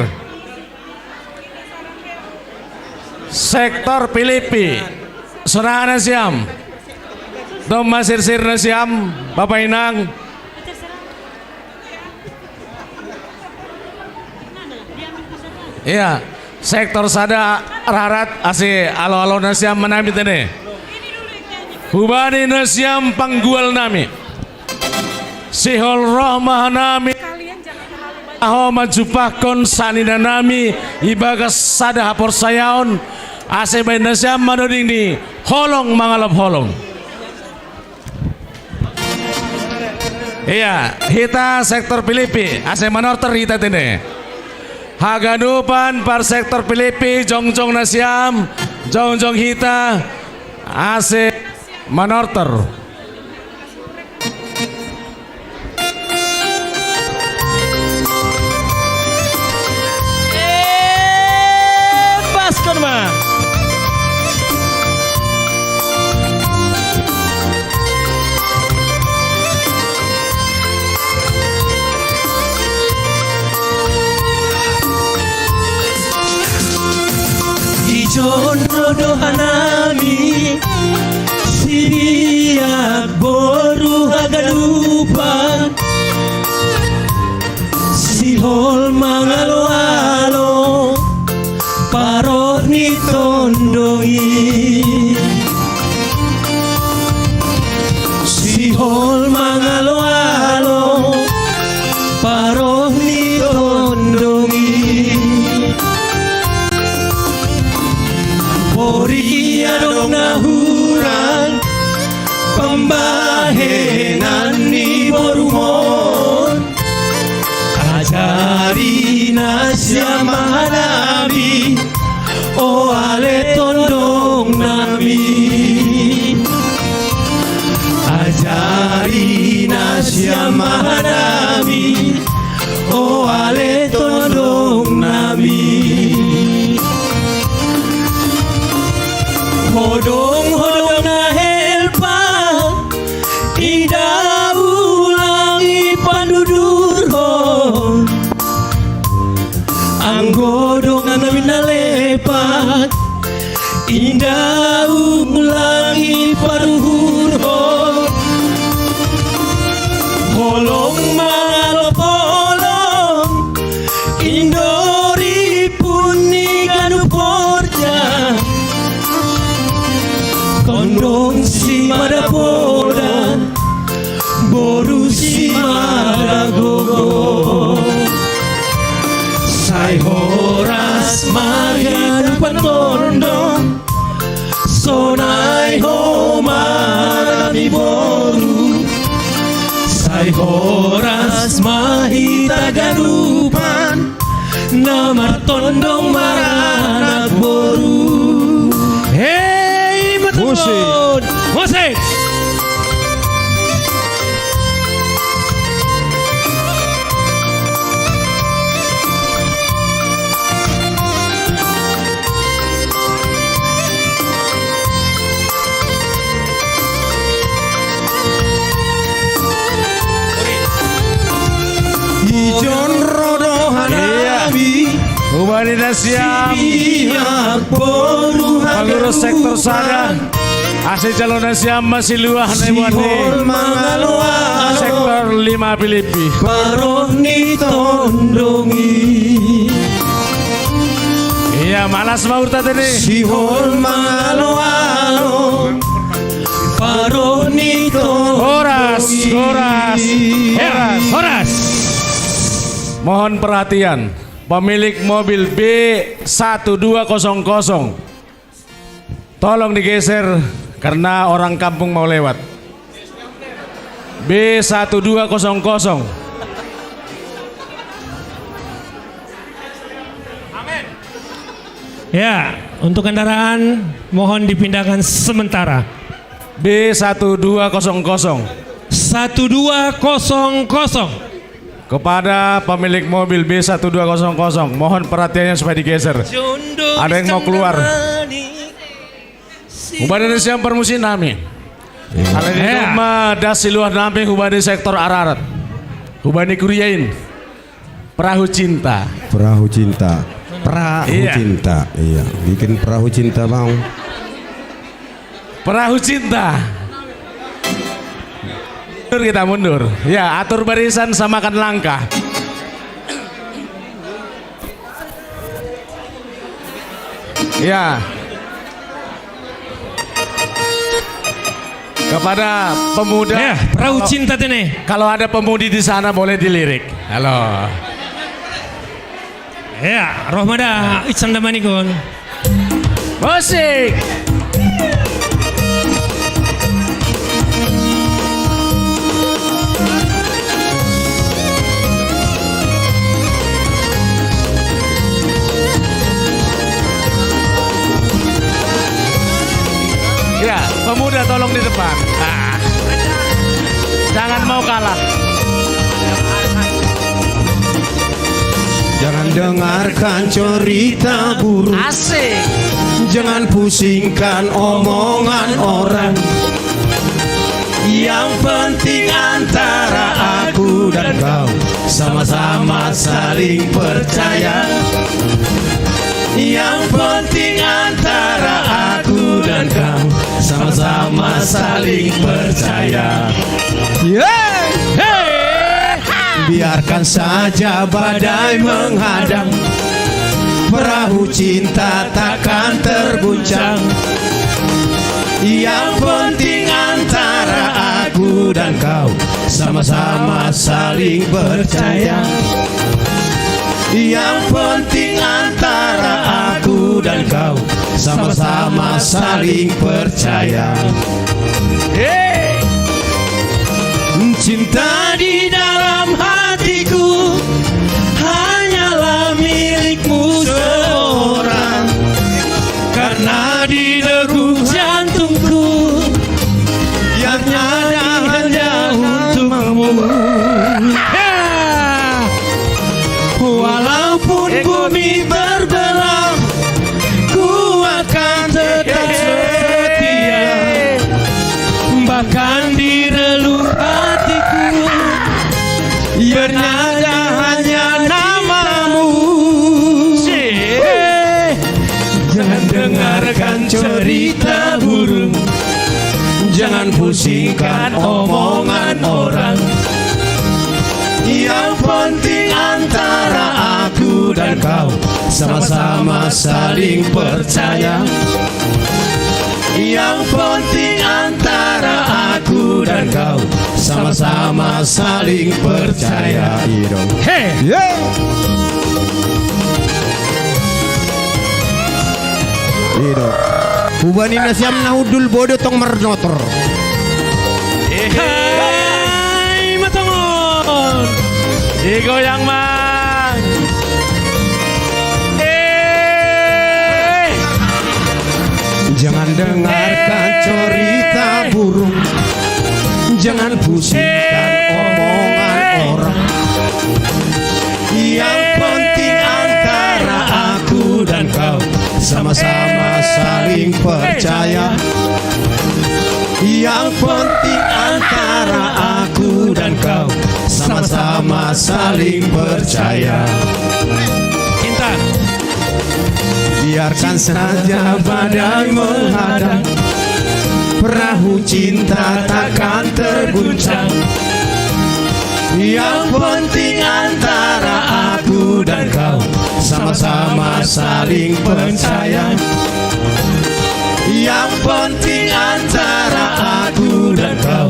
Sektor Pilipi, sonaha nasiam. Doma sirsir nasiam, Bapak Inang. Iya, sektor sada rarat ase alo-alo nasiam manami tene. Hubani nasiam panggual nami. Sihol roh ma hanami. Aho manjumpahkon sanina nami ibagas sada haporsayaon, ase baen nasiam manoding ni holong mangalap holong. Iya, hita sektor Pilipi, ase manortor hita tene. Haganupan par sektor Pilipi, jongjong nasiam, jongjong hita, ase manortor. Eh, paskon ma. Ijon rodohanami, sibiak boru haganupan, sihol mangalo-alo, paroh ni tondong i. Sihol mangalo-alo, paroh ni tondong i. Pori adong na hurang, pambahenan ni borumon. Ajari nasiam ma hanami, o ale tondong nami. Ajari nasiam ma hanami, o ale tondong nami. Hodong, hodong na helpa, ida ulang ipandudurhon. Anggo dongan nami na lepat, ida ulang iparuhurhon. Holong mangalop holong, indoripun ni ganup horja. Tondong simada poda, boru simada gogo. Sai horas ma hita patondong, sonai homa nami boru. Sai horas ma hita ganupan, na martondong maranak boru. Hei, musik. Musik. Ijon rodohan. Iya. Nami. Hubani nasiam. Siap boru. Pangurus sektor sada. Ase jalo nasiam ma siluah na ibuat ni. Sihol mangalo-alo. Sektor lima Pilipi. Paroh ni tondong i. Iya, malas ma hurta tene. Sihol mangalo-alo. Paroh ni Horas, horas, horas. Mohon perhatian, pemilik mobil B satu dua kosong kosong, tolong digeser karena orang kampung mau lewat. B satu dua kosong kosong. Ya, untuk kendaraan mohon dipindahkan sementara. B satu dua kosong kosong. Satu dua kosong kosong. Kepada pemilik mobil B satu dua kosong kosong, mohon perhatiannya supaya digeser. Ada yang mau keluar. Hubani siam permusin nami. Alai di rumah dasi luar nami hubani sektor Ararat. Hubani kuriain. Perahu cinta. Perahu cinta. Perahu Iya. cinta. Iya, bikin perahu cinta, Bang. Perahu cinta. Mundur kita, mundur. Ya, atur barisan, samakan langkah. Ya. Kepada pemuda, Ya, perahu kalau, cinta tene. kalau ada pemudi di sana boleh dilirik. Halo. Ya, roh mada, itsanda manikon. Musik. Ya, pemuda tolong di depan. Ah. Jangan mau kalah. Jangan dengarkan cerita burung. Asik. Jangan pusingkan omongan orang. Yang penting antara aku dan kau sama-sama saling percaya. Yang penting antara aku dan kau sama-sama saling percaya. Yeay! Hey! Biarkan saja badai menghadang, perahu cinta takkan terguncang. Yang penting antara aku dan kau sama-sama saling percaya. Yang penting antara aku dan kau sama-sama saling percaya. Hey! Cinta di dalam hatiku hanyalah milikmu seorang. Karena di degup jantungku yang ada hanya untukmu. Ya. Walaupun bumi terbelah, ku akan tetap setia. Bahkan di relung hatiku yang ada hanya namamu. Jangan dengarkan cerita burung, jangan pusingkan omongan orang. Yang penting antara aku dan kau sama-sama saling percaya. Yang penting antara aku dan kau sama-sama saling percaya. Iya dong. Hey! Yeah! Iya dong. Hubani nasiam na udul bodo tong marnotor. Hai, matongon. Digoyang, Mang. Eh. Jangan dengarkan cerita burung. Jangan pusingkan omongan orang. Yang penting antara aku dan kau sama-sama saling percaya. Yang penting antara aku dan kau sama-sama saling percaya. Cinta. Biarkan saja badai menghadang, perahu cinta takkan terguncang. Yang penting antara aku dan kau sama-sama saling percaya. Yang penting antara aku dan kau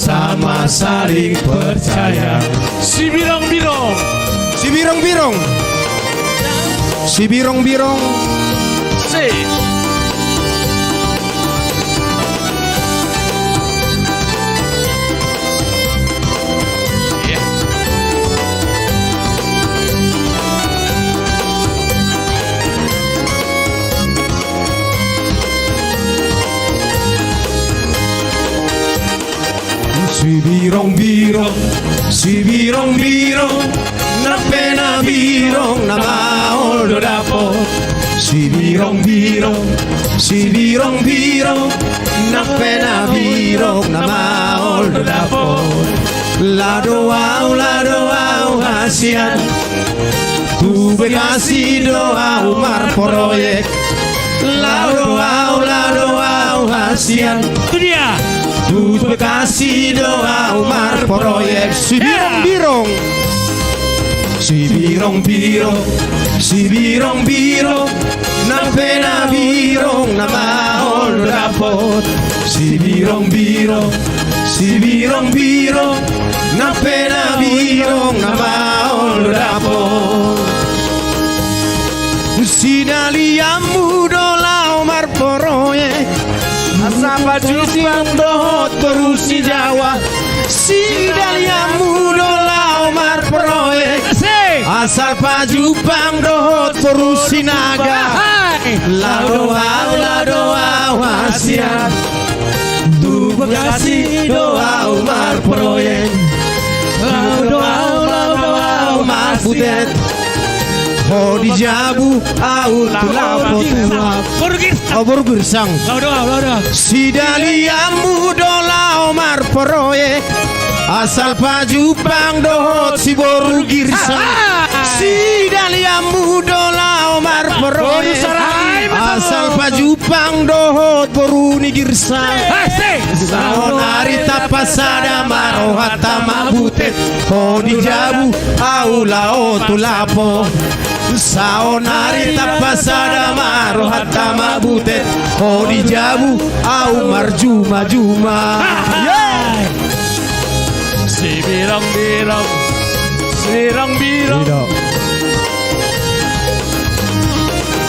sama saling percaya. Si birong-birong. Si birong-birong. Si birong-birong. Si. Si birong-birong, si birong-birong, na pena birong na maol do dapot. Si birong-birong, si birong-birong, na pena birong na maol do dapot. Lao do au, lao do au hasian, tu Bekasi do au marproyek. Lao do au, lao do au hasian. Itu dia. Tu Bekasi do au marproyek. Si birong-birong. Si birong-birong. Si birong-birong. Na pena birong na maol dapot. Si birong-birong. Si birong-birong. Na pena birong na maol dapot. Si daliamu do lao marproyek, asa pajumpang dohot boru si Jawa. Si daliamu do lao marproyek, asal pajumpang dohot boru Sinaga. Lao do au, lao do au hasian, tu Bekasi do au marproyek. Lao do au, lao do au marbutet. Ho di jabu au tu lao potuap. Boru Girsang. Oh, boru Girsang. Lao do au, lao do au. Si daliamu do lao marproyek, asal pajumpang dohot si boru Girsang. Si daliamu do lao marproyek, asal pajumpang dohot boru ni Girsang. Saonari tapasada ma rohanta mambutet. Ho di jabu au lao tu lapo. Saonari tapasada ma rohanta mambutet. Ho di jabu au marjuma-juma. Si birong-birong. Si birong-birong.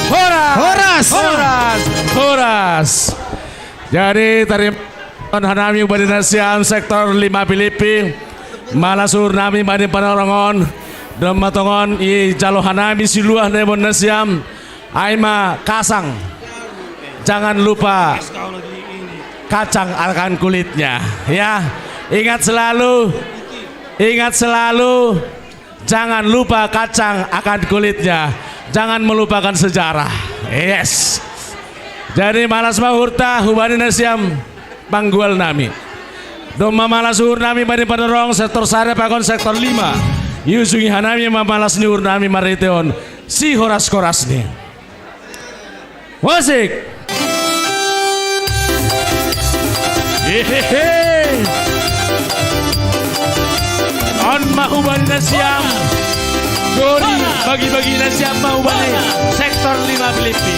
Horas. Horas. Horas. Horas. Jadi, tarima kasih hanami uba ni nasiam sektor lima Pilipi. Malas uhur nami uba ni Panorongon. Domma tongon ijalo hanami siluah na iboan nasiam, ai ma kasang. Jangan lupa kacang akan kulitnya, ya. Ingat selalu, ingat selalu, jangan lupa kacang akan kulitnya. Jangan melupakan sejarah. Yes. Jadi malas ma uhurta uba ni nasiam panggual nami. Domma malas uhur nami uba ni Panorongon sektor sada pakon sektor lima. Iujungi hanami ma malas ni uhur nami marhitehon sihoras-horasni. Musik. Hehehe. On ma uba ni nasiam. Dori bagi-bagi nasiam ma uba ni sektor lima Pilipi.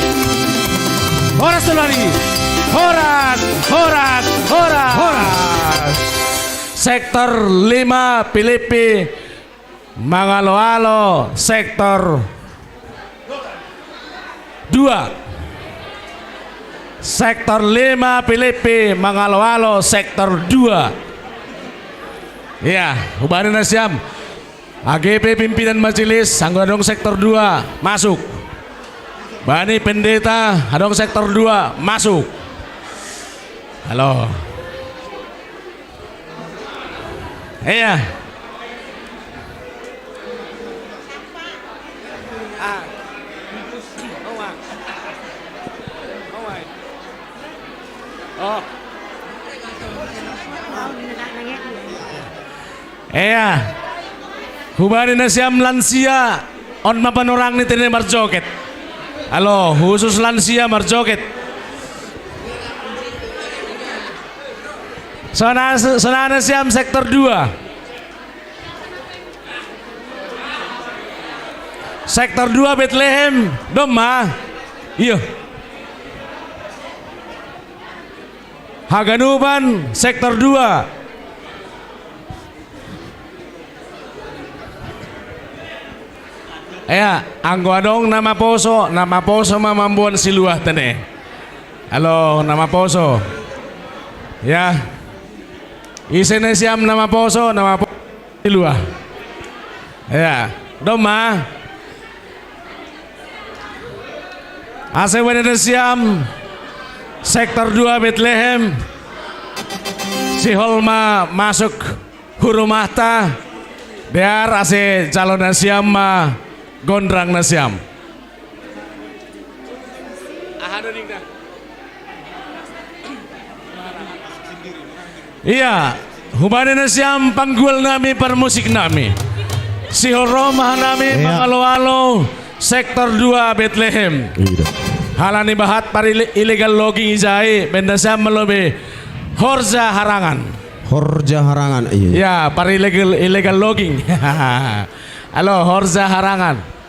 Horas do lari. Horas, horas, horas. Horas. Sektor lima Pilipi mangalo-alo sektor dua. Sektor lima Pilipi mangalo-alo sektor dua. Ya, uba ni nasiam. A G P pimpinan majelis, anggo adong sektor dua, masuk. Bani pendeta, adong sektor dua, masuk. Halo. Iya. Oh. Iya. Uba ni nasiam lansia, on ma panorang ni tene marjoget. Halo, khusus lansia marjoget. Songon, songon nasiam sektor dua. Sektor dua Betlehem, domma. Iyo. Haganupan sektor dua. Ya, anggo adong na maposo, na maposo ma mamboan siluah tene. Alo, na maposo. Ya. Ise nasiam na maposo, na maposo siluah. Ya, domma. Ase wene nasiam sektor dua Betlehem. Sihol ma masuk hu rumahta, biar ase jalo nasiam ma gondrang nasiam. Iya, hubani nasiam panggual nami, parmusik nami. Sihol ro ma hanami, iya, mangalo-alo sektor dua Betlehem. Iya. Halani bahat par ile-, illegal logging ijai, baen nasiam molo be horja harangan. Horja harangan, iya. Ya, par illegal, illegal logging. Alo, horja harangan.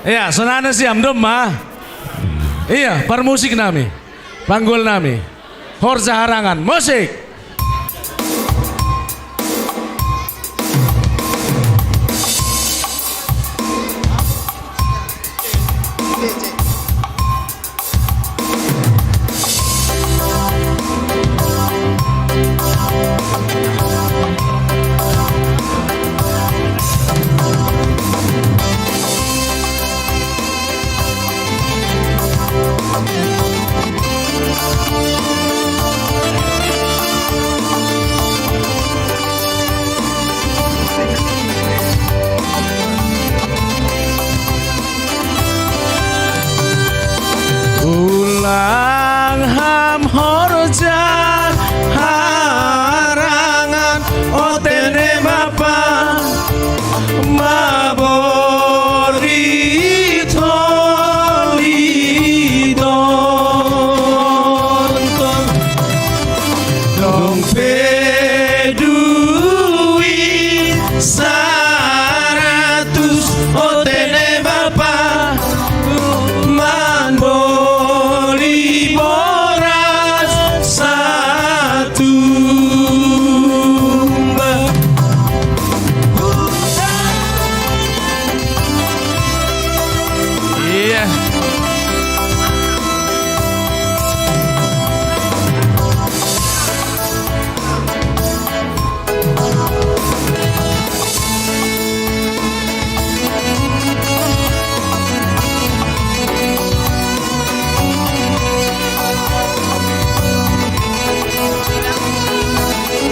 Iya, songon i nasiam domma. Iya, parmusik nami. Panggual nami. Horja harangan. Musik. Ulang ham horja harangan, o tene ma pa maborit holi don. Dong pe duit saratus, o tene ma pa manboli boras satumba. Iya.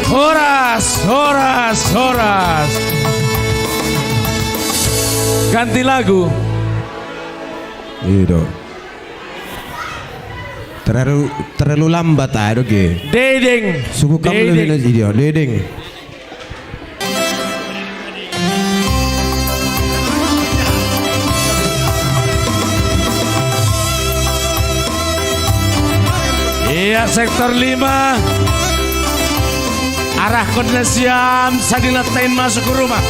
Horas, horas, horas. Ganti lagu. Iya dong. Terlalu, terlalu lambat, aduh, ge. Dedeng. Suku kamu lebih Dedeng. Nanti dia, Dedeng. Iya, sektor lima. Arahkon nasiam sadina tain masuk ke rumah.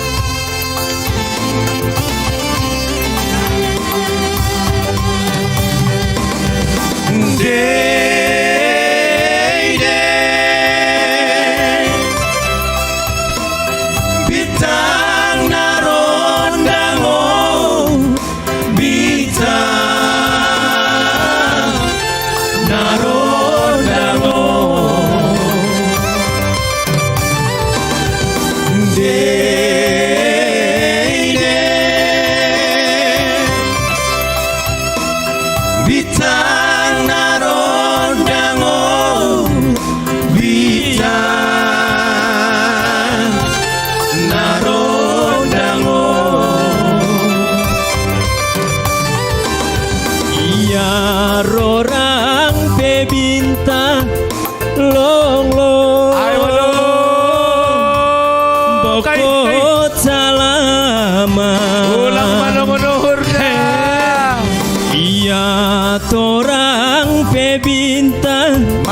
Deidei. Bintang na rondang o. Bintang na rondang o. Deidei.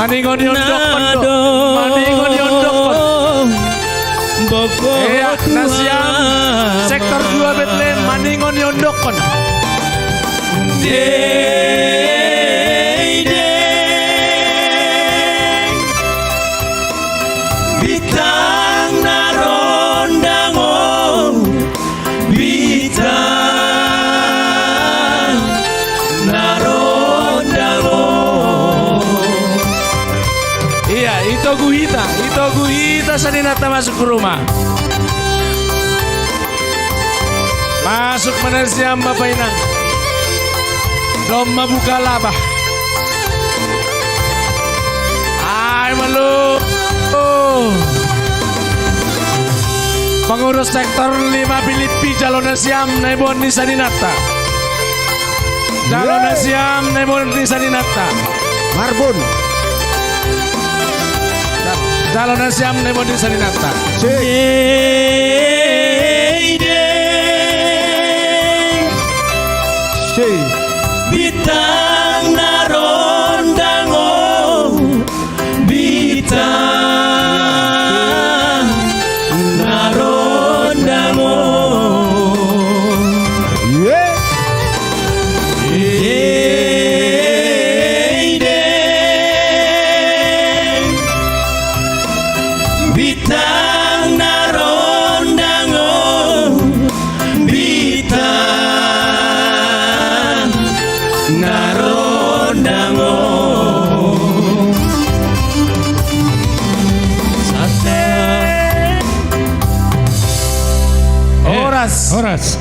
Maningon yondokkon do. Maningon yondokkon. Iya, na siam sektor dua Betlehem, maningon yondokkon. Dei, dei. Bintang na rondang, oh. Bintang na rondang, oh. Iya, itogu hita, itogu hita saninanta masuk ke rumah. Masuk ma na siam, Bapa Inang. Domma buka laba. Ai malu. Pengurus sektor lima Pilippi, jalo na siam na iboan ni saninanta. Jalo na siam na iboan ni saninanta. Marbun. Jalo na siam na iboan ni saninanta. Si. Dei, dei. Si. Bintang na rondang, oh. Bintang na rondang, oh. Iya. Dei, dei. Bintang na rondang, oh. Bintang na rondang, oh. Sate. Horas. Horas.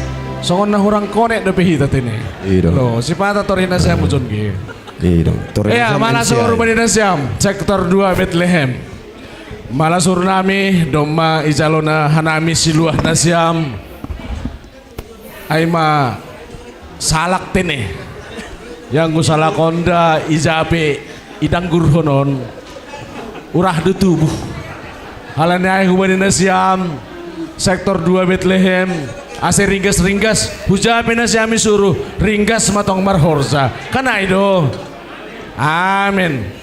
Songon na hurang konek dope hita tene. Iya, dong. Lo, sipata tori na siam ujon ge. Iya, dong. Tori na siam, ma na soru bani na siam sektor dua Betlehem. Ma na soru nami, domma ijalo na hanami siluah na siam. Ai ma salak tene. Yang ku salak on da, ija pe idanggurhon on, urah do tubuh. Halani ai hubani na siam sektor dua Betlehem, ase ringgas-ringgas, huja pe na siam isuru, ringgas ma tong marhorja. Kan ai do. Amen.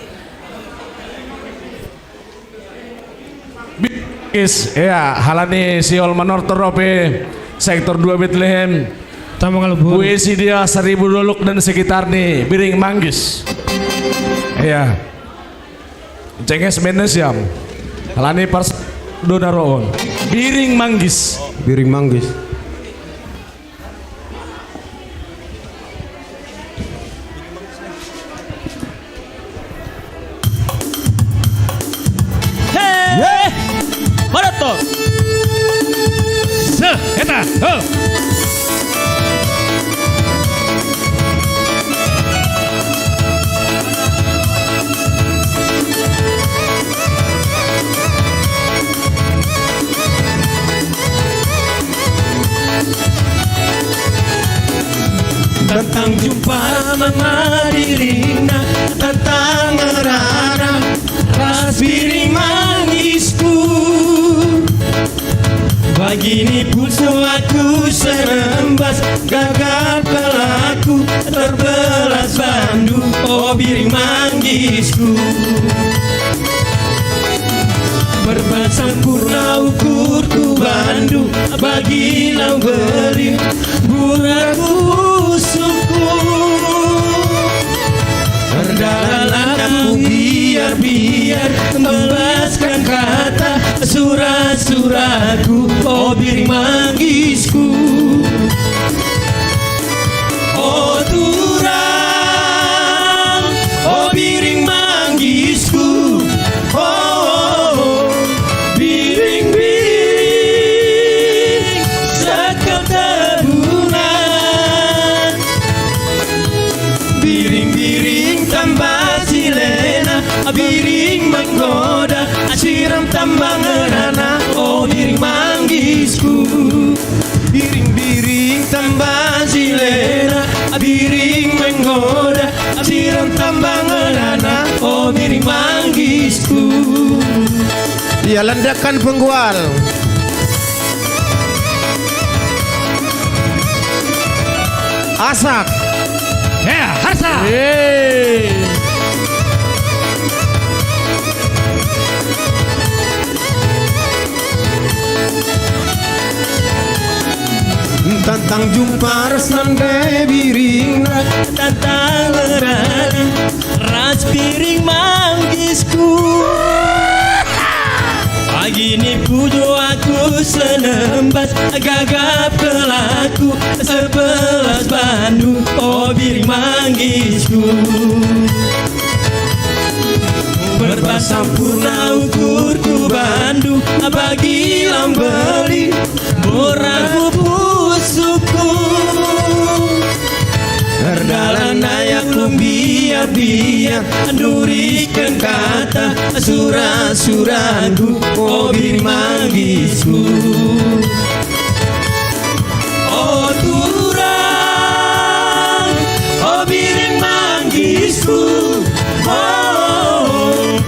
Is, ya, halani siol manortor ope sektor dua Betlehem. Tama kalau bu. Puisi dia seribu dolok dan sekitar ni, Biring Manggis. Ya. Cenges menesiam. Halani pars do na ro on. Biring Manggis. Biring Manggis. He! Maraton. Seh, eta, ho. Tentang jumpa mama dirinya, tentang rara ras Biring Manggisku. Bagini pun suatu serembas gagal pelaku terbelas bandu, oh Biring Manggisku. Berbasan purna ukurku bandu, bagi lau berin buratku suku. Berdalanlah aku biar-biar membebaskan kata surat-suratku, oh Biring Manggisku. Oh turang, oh Biring Manggisku, oh, oh, oh. Biring, biring, sekam tabunan. Biring, biring, tamba silena. Biring menggoda, siram tamba ngerana, oh Biring Manggisku. Biring, biring, tamba silena. Biring menggoda, siram tamba ngerana, oh Biring Manggisku. Iya, lendekan penggual. Asak. Ya, harsa. Yeay. Tang jumpa ras nan be biring na. Tantang lerana ras biring manggisku. Pagi ni pujo aku senembat gagap kelaku sebelas bandu, oh biring manggisku. Berbasampurna ukurku bandu bagi lambeli boraku pusuku. Erdalan ayak lumbiar-biar nuriken kata sura-suraku, oh biring manggisku. Oh turang, oh biring manggisku. Oh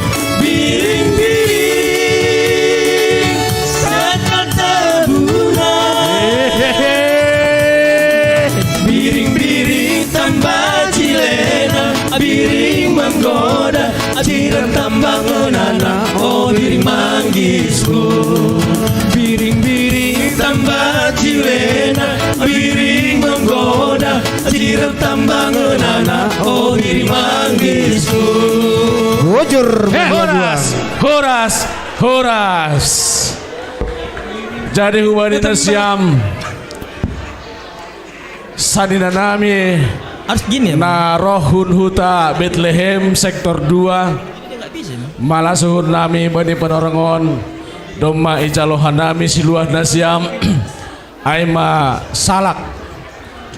biring-biring setan tebuna. Biring-biring tambah cilena, biring menggoda, cirem tambah ngenana, oh biring manggisku. Biring-biring tambah cilena, biring menggoda, cirem tambah ngenana, oh biring manggisku. Bujur. Eh, horas, horas, horas. Jadi hubani nasiam sanina nami harus gini ya, na roh hun huta Betlehem sektor dua. Malas uhur nami bani Panorangon, domma ijalo hanami siluah nasiam. Ai ma salak.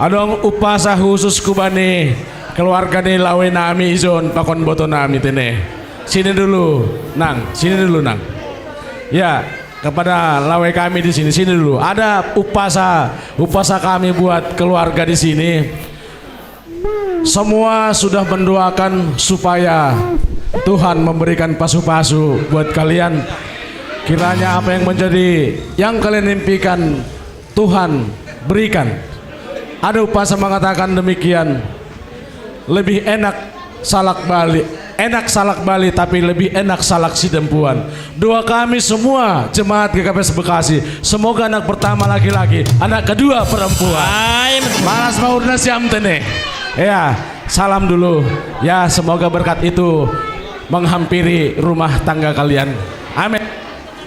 Adong umpasa khusus kubani keluarga ni lawe nami ijon pakon boto nami tene. Sini dulu, Nang. Sini dulu, Nang. Ya, kepada lawe kami di sini, sini dulu. Ada umpasa, umpasa kami buat keluarga di sini. Semua sudah mendoakan supaya Tuhan memberikan pasu-pasu buat kalian. Kiranya apa yang menjadi, yang kalian impikan, Tuhan berikan. Ada umpasa mengatakan demikian. Lebih enak salak Bali, enak salak Bali, tapi lebih enak salak sidempuan. Doa kami semua jemaat G K P S Bekasi, semoga anak pertama laki-laki, anak kedua perempuan. Malas mau nasiam tene. Ya, salam dulu. Ya, semoga berkat itu menghampiri rumah tangga kalian. Amin.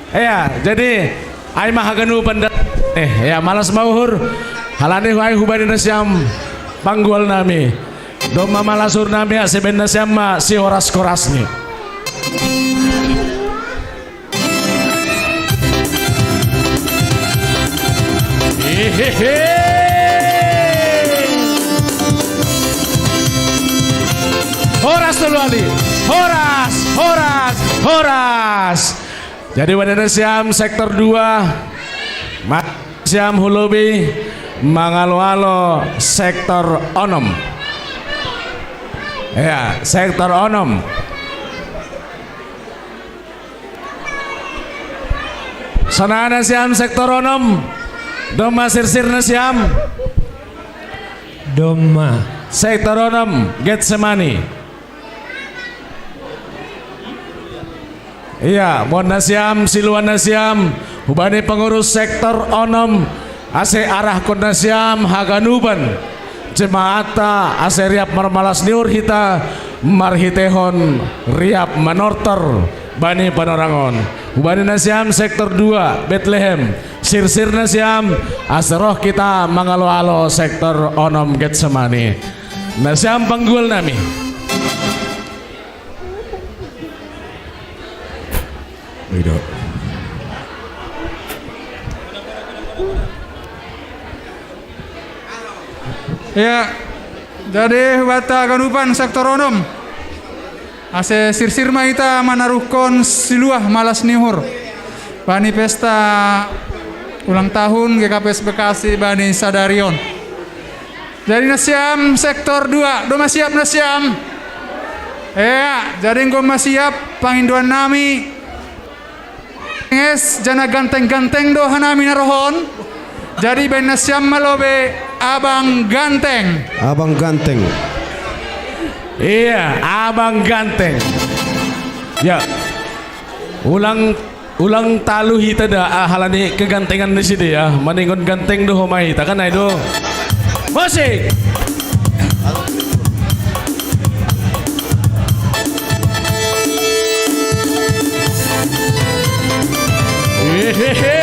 Ya, jadi ai ma haganupan da-, eh, ya, malas mau uhur. Halani ai hubani nasiam panggul nami. Domma malas uhur nami, ase baen nasiam ma sihoras-horasni. Hehehe. Horas tolu hali. Horas, horas, horas. Jadi hubani nasiam sektor dua, ma-, siam hu lobi mangalo-alo sektor onom. Ya, sektor onom. Sonang nasiam sektor onom. Domma sirsir nasiam. Domma. Sektor onom, Getsemani. Iya, boan nasiam, siluan nasiam, hubani pengurus sektor onom, ase arahkon nasiam haganupan jemaatta, ase riap marmalas ni uhur hita marhiteihon riap manortor bani panorangon. Hubani nasiam sektor dua, Betlehem, sirsir nasiam, ase roh kita mangalo-alo sektor onom Getsemani. Nasiam panggul nami. Ido. Ya, jadi hubanta haganupan sektor onom. Ase sirsir ma hita manaruhkon siluah malas ni uhur bani pesta ulang tahun G K P S Bekasi bani sadari on. Jadi nasiam sektor dua, domma siap nasiam? Ya, jadi enggo ma siap pangindoan nami. Nges, jana ganteng-ganteng do hanami na roh on. Jadi baen nasiam ma lobe Abang Ganteng. Abang Ganteng. Iya, Abang Ganteng. Ya. Ulang Ulang talu hita da, ah, halani kegantengan di sini ya. Maningon ganteng do homai hita kan, ai do. Musik. Hehehe.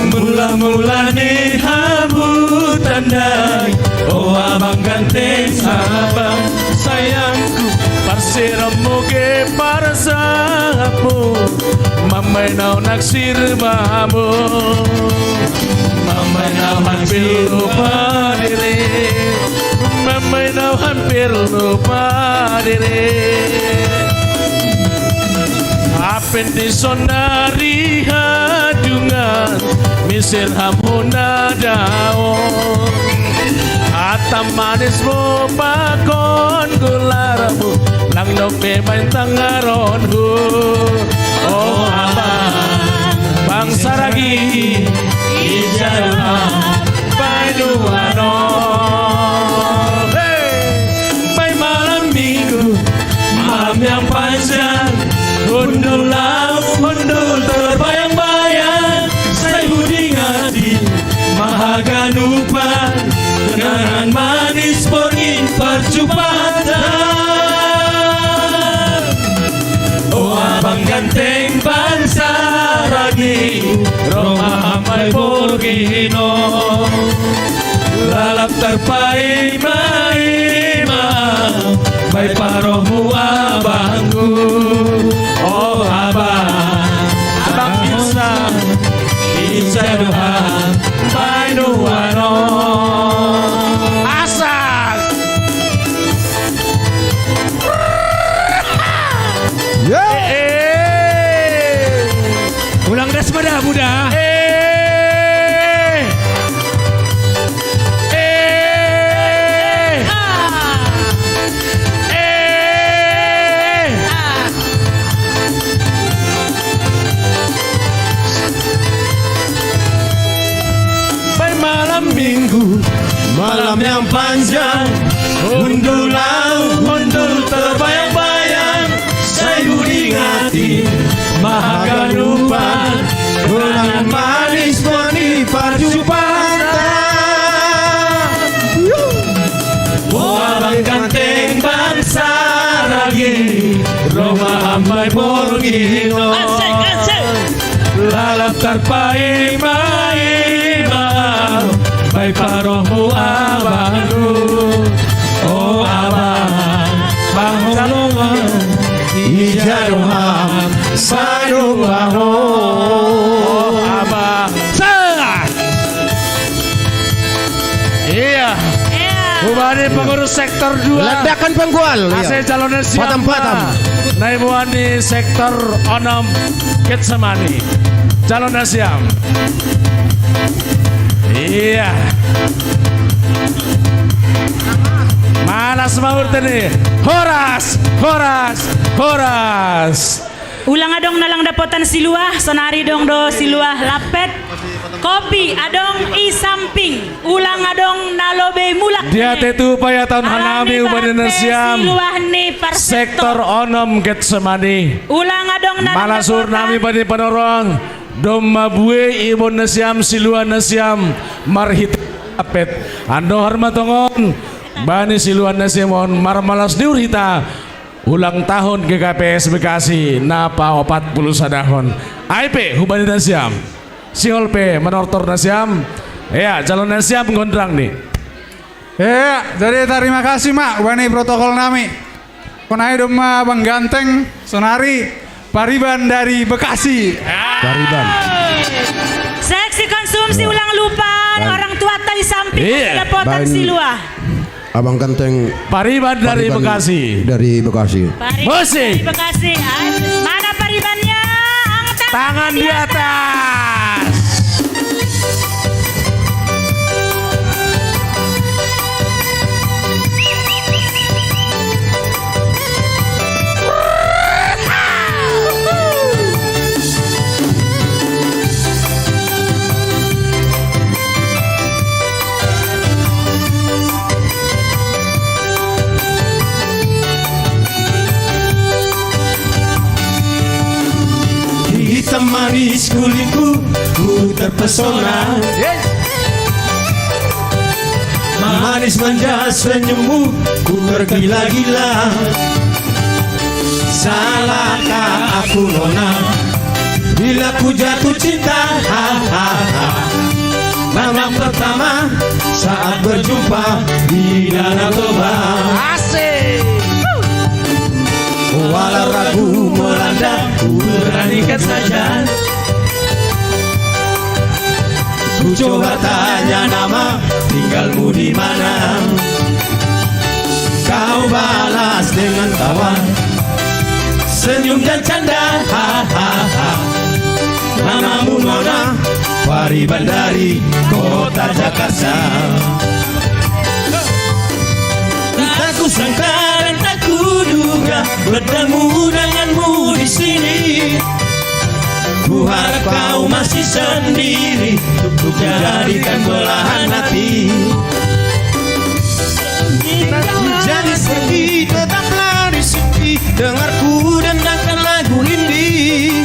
Mula-mula ni hamu tandai, oh abang ganteng, abang sayangku, parsiramo ke parsahapo, mamai nau naksir bamu, mamai nau hampir lupa diri, mamai nau hampir lupa diri. Apen di sonari hadungan, misir hamu na daong. Atam manis mu pakon gularmu, lang dope main tangaronhu. Oh abang, bangsa ragi, ijai painuano. Hey! Pai malam minggu, malam yang panjang, hundul lau, hundul terbayang-bayang, sai hudingati mahaganupan, kenangan manis borngin parjumpa. Oh abang ganteng, bangsa ragi, ro ma amai borngin on. Lalap tarpaima-ima, bahen pa rohmu abangku. Oh abang, abang bisa, ijai do ham painuano. Asik. Ya. Eh, eh. Ulang das ma da, Buda. Eh. Eh. Eh. Pai malam minggu, malam yang panjang, hundul lau, hundul terbayang-bayang, sai hudingati mahaganupan, kenangan manis borngin parjumpa. Oh abang ganteng, bangsa ragi, ro ma amai borngin on. Asik, asik. Lalap tarpaima-ima, bahen pa rohmu abangku. Oh abang, bang holong, ijai do ham painuano. Oh abang. Sah. Iya. Iya. Hubani pengurus sektor dua. Ledakan penggual, iya. Ase calon nasiam. Patam-patam. Nai boan ni sektor onom Getsemani. Calon nasiam. Iya. Malas maur tadi. Horas, horas, horas. Ulang adong na lang dapotan siluah, sonari dong do siluah lapet. Kopi adong i samping, ulang adong na lobei mulak. Dia tetu paya taon hanami hubani nasiam. Siluah ni parsektor. Sektor onom Getsemani. Ulang adong na lang dapotan. Malas maur nami bani panorang. Domma buei ibon nasiam, siluan nasiam, marhite lapet. Andohar ma tongon bani siluan nasiam on, marmalas ni uhur hita. Ulang tahun G K P S Bekasi na paopat pulu sadahon. Ai pe hubani nasiam. Sihol pe manortor nasiam. Ea, calon nasiam gondrang ni. Ea, jadi tarima kasih ma hubani protokol nami. Sonai domma abang ganteng, sonari pariban dari Bekasi. Pariban. Seksi konsumsi, ulang lupa orang tua tadi samping. Iya. Dapotan siluah. Abang ganteng. Pariban dari Bekasi. Dari Bekasi. Pariban dari Bekasi. Musik. Mana paribannya? Angkat tangan di atas. Manis kulitmu, ku terpesona. Manis manja senyummu, ku tergila-gila. Salahkah aku, Nona, bila ku jatuh cinta? Ha, ha, ha. Malam pertama saat berjumpa di Danau Toba. Asik. Walau ragu melanda, ku beranikan saja. Ku coba tanya nama, tinggalmu di mana? Kau balas dengan tawa, senyum dan canda, ha, ha, ha. Namamu, Nona, Pari Bandari, kota Jakarta. Tak kusangka dan tak kuduga bertemu denganmu di sini. Ku harap kau masih sendiri, untuk jadikan belahan hati. Jangan pergi, tetaplah di sini. Dengar ku dendangkan lagu ini.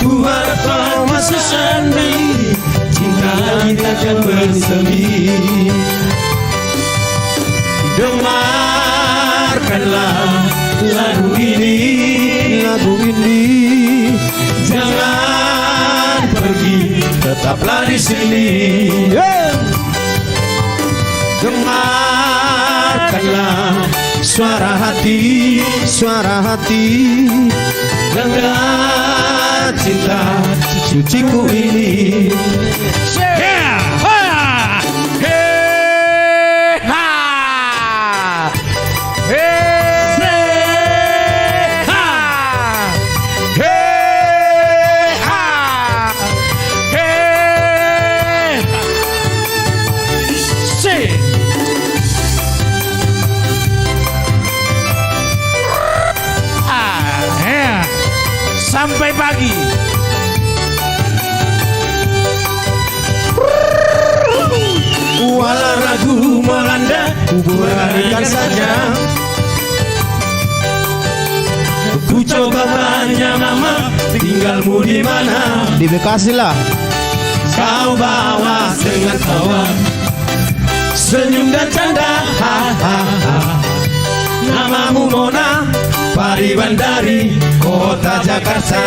Ku harap kau masih sendiri, cinta kita akan bersemi. Dengarkanlah lagu ini, lagu ini. Jangan pergi, tetaplah di sini. Yeah. Dengarkanlah suara hati, suara hati. Dengar cinta suciku ini. Yeah. Ha! Hey! Hey! Ha! Hey! Ha! Hey! Sing! Ah, yeah. Sampai pagi. Walau ragu melanda, ku beranikan saja. Ku coba tanya nama, tinggalmu di mana? Di Bekasi lah. Kau balas dengan tawa, senyum dan canda, ha, ha, ha. Namamu Nona, Pari Bandari, kota Jakarta.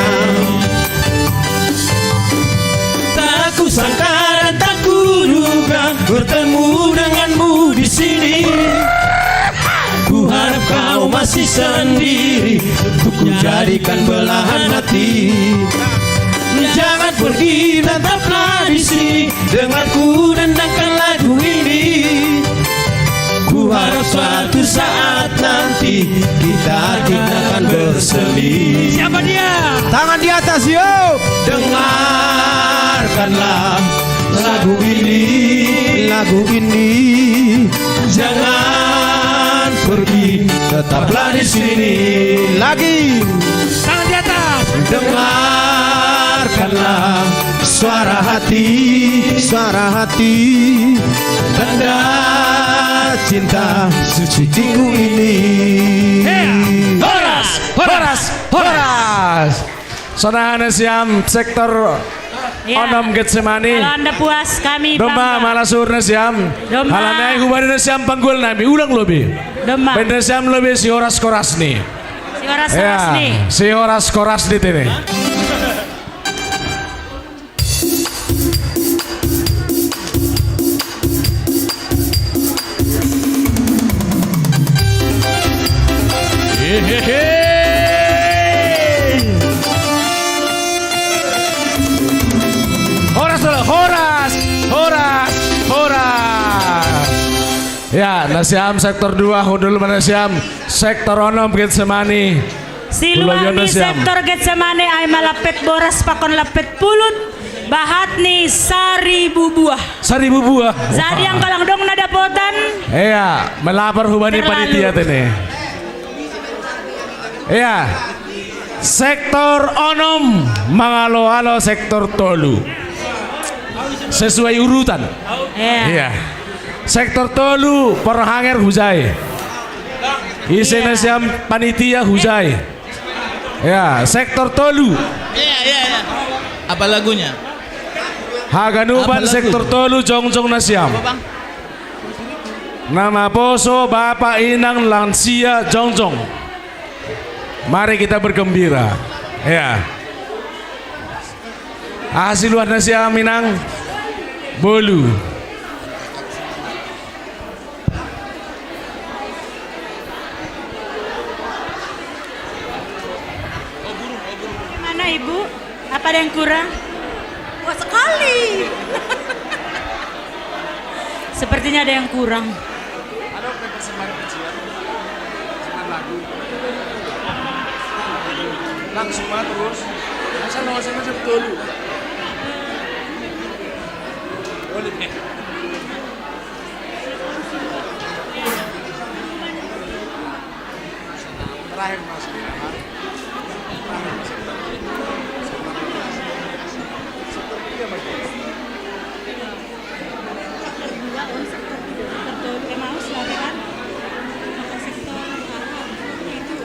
Tak kusangka dan tak kuduga bertemu denganmu di sini. Ku harap kau masih sendiri, untuk ku jadikan belahan hati. Jangan pergi, tetaplah di sini. Dengar ku dendangkan lagu ini. Ku harap suatu saat nanti kita, kita akan bersemi. Siapa dia? Tangan di atas, yuk. Dengarkanlah lagu ini, lagu ini. Jangan pergi, tetaplah di sini. Lagi. Tangan di atas. Dengarkanlah suara hati, suara hati. Tanda cinta suciku ini. Hey, horas, horas, horas. Sonahana siam sektor Ya. Onom Getsemani. Kalau Anda puas, kami Domma bangga. Malas uhurna siam. Domma. Alana i hubani na siam panggul nami, ulang lobi. Domma. Baen na siam lobi si Horas Korasni. Si Horas Korasni. Ya, si Horas Korasni tene. Hehehe. Horas dulu, horas, horas, horas. Ya, na siam sektor dua, hundul ma na siam sektor onom Getsemani. Siluangi sektor Getsemani, ai ma lampet boras pakon lampet pulut, bahat ni sari bubuah. Sari bubuah. Jadi anggo lang dong na dapotan. Iya, melapor hubani panitia tene. Iya. Sektor onom mangalo-alo sektor tolu. Sesuai urutan. Iya. Iya. Sektor tolu, Parhanger hujai. Ise na siam panitia hujai. Ya, sektor tolu. Iya, iya, iya. Apa lagunya? Haganupan sektor tolu jongjong nasiam. Apa, Bang? Namaposo bapa inang lansia jongjong. Mari kita bergembira. Ya. Hasil luar nasiam inang. Bolu. Gimana, Ibu? Apa ada yang kurang? Wah, sekali. Sepertinya ada yang kurang. Ada persembahan kecil, persembahan lagu. Langsung mah terus. Masa nggak usah masuk dulu? Boleh. Terakhir, Mas. Terakhir, Mas. Iya, Mas. Dua, oh, sektor tiga, sektor tolu, Emmaus, latihan. Maka sektor, ah, itu.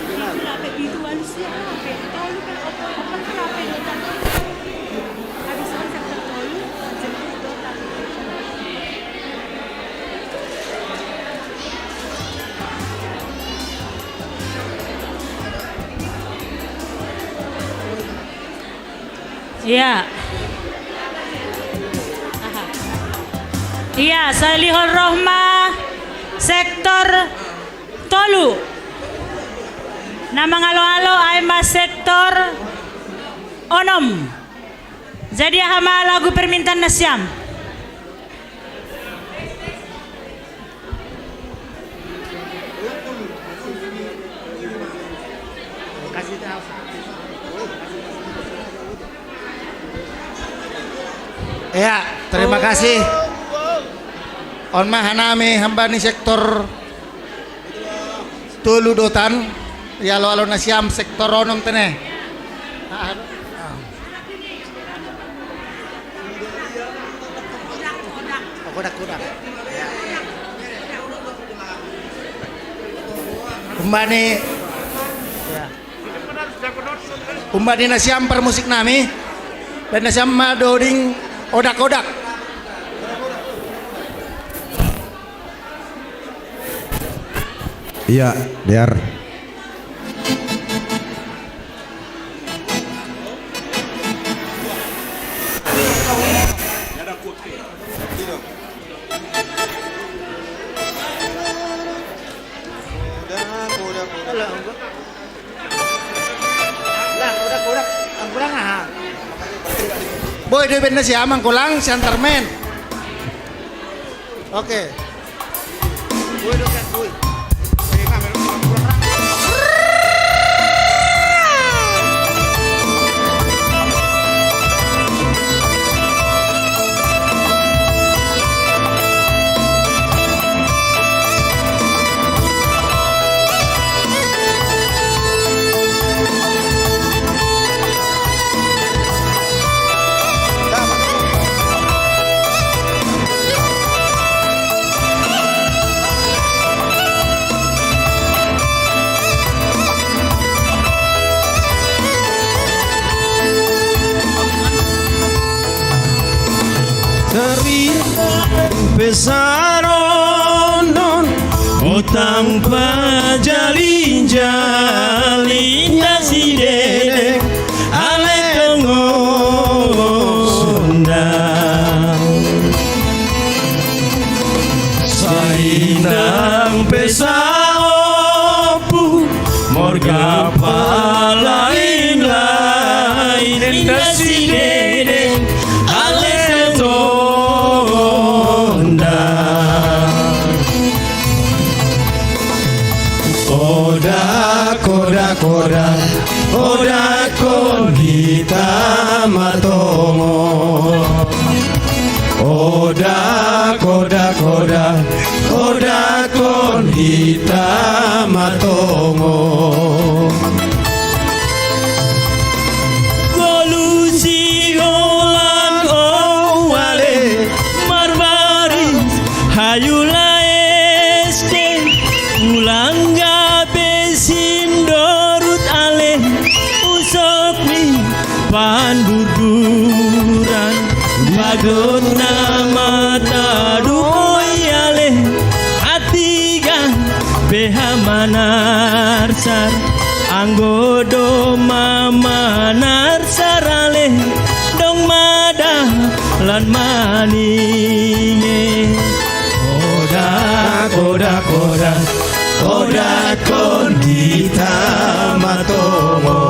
Itu lah, itu, walu siap, apa? Tolu kan, opo, opo kan, apa, dotan. Habis kan sektor tolu, jemput dotan. Iya. Aha. Iya, Salihul Rohma, sektor tolu. Nama ngalo-alo, ai ma sektor onom. Jadi, aha ma lagu permintaan nasiam? Ya, terima kasih. On ma hanami hambani sektor tolu dotan, ya, alo-alo nasiam sektor onom tene. Ah, ah. Oh, kodak-kodak. Ya. Umbani, ya. Umbani nasiam parmusik nami. Dan nasiam madoding odak-odak. Iya, biar. Boy, dia bener si Amang Kulang, si Antarmen. Oke. Boy, dokan, boy. Terima pesaronon, botang pajalin-jalin, nasi dedeng ale tengondang. Sainang pesaopu, morga palain-lain, inda sidede ale tonda. Oda, koda, koda, oda kon hita matongo. Oda, koda, koda, oda kon hita matongo. Golu si golan o wale marbaris hayula este, ulangga besin dorut ale usok mi Donna mata duoi aleh, atiga beha manarsar, anggo domma manarsar aleh, dong mada lan maninge. Oda, oda, oda, oda kon hita matongo.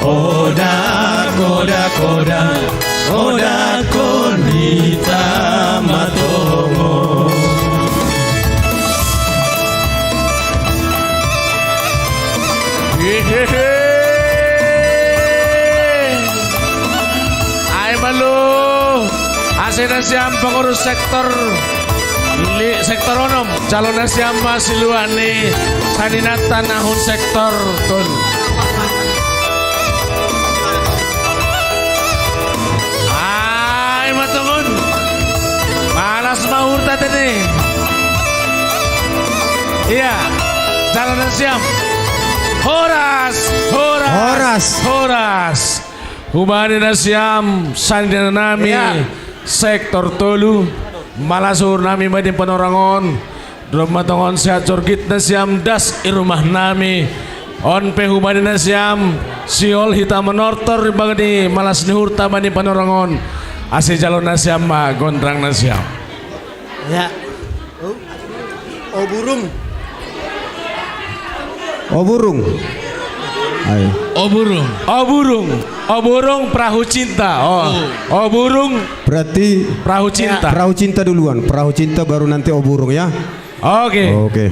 Oda, oda, oda, oda kon hita matongo. Hehehe. Ai malu. Asena siam pengurus sektor li-, sektor onom. Calonna siam ma siluani saninata nahun sektor tolu. Ai matongon. Malas ma hurta tene. Iya. Calonna siam. Horas, horas, horas, horas. Humbani nasiam saninanami, iya, sektor tolu. Malas uhurnami bani panorang on. Domma tongon sehat jorgit nasiam das i rumahnami. On pe humbani nasiam, sihol hita manortor bani malas ni uhurta bani panorang on. Ase jalo nasiam ma gondrang nasiam. Ya. O burung. O burung. Ayo. O burung. O burung. O burung perahu cinta. Oh. O burung. Berarti perahu cinta. Perahu cinta duluan. Perahu cinta baru nanti o burung ya. Oke. Oke.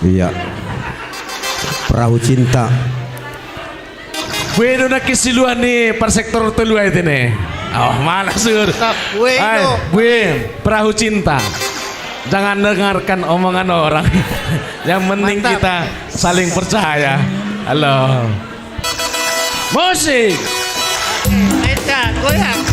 Iya. Perahu cinta. Bueno, naki siluan ni par sektor tolu ai tene. Oh, mana sur? Mantap. Bueno. Ai, gue perahu cinta. Jangan dengarkan omongan orang. Yang penting, mantap, kita saling percaya. Halo. Musik. Eta, goyang.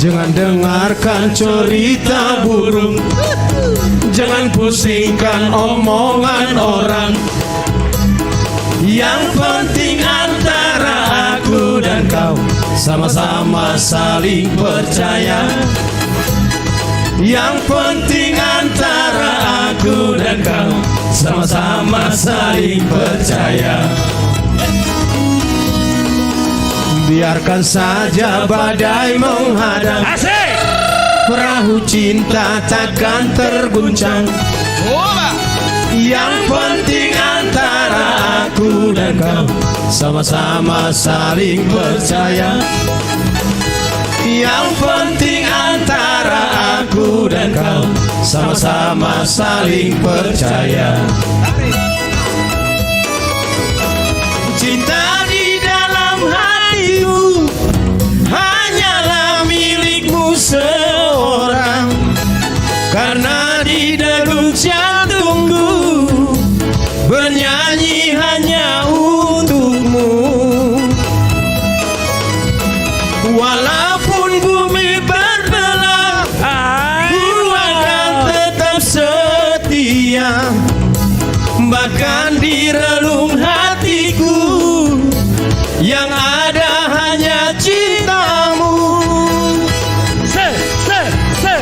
Jangan dengarkan cerita burung, jangan pusingkan omongan orang. Yang penting antara aku dan kau sama-sama saling percaya. Yang penting antara aku dan kau sama-sama saling percaya. Biarkan saja badai menghadang. Asik. Perahu cinta takkan terguncang. Oba. Yang penting antara aku dan kau sama-sama saling percaya. Yang penting antara aku dan kau sama-sama saling percaya. Cinta di dalam hatiku hanyalah milikmu seorang. Karena di dalam jantungku bernyanyi hanya untukmu. Walaupun bumi berbelah, ku akan tetap setia. Bahkan di relung hatiku yang ada hanya cintamu. Se, se, se.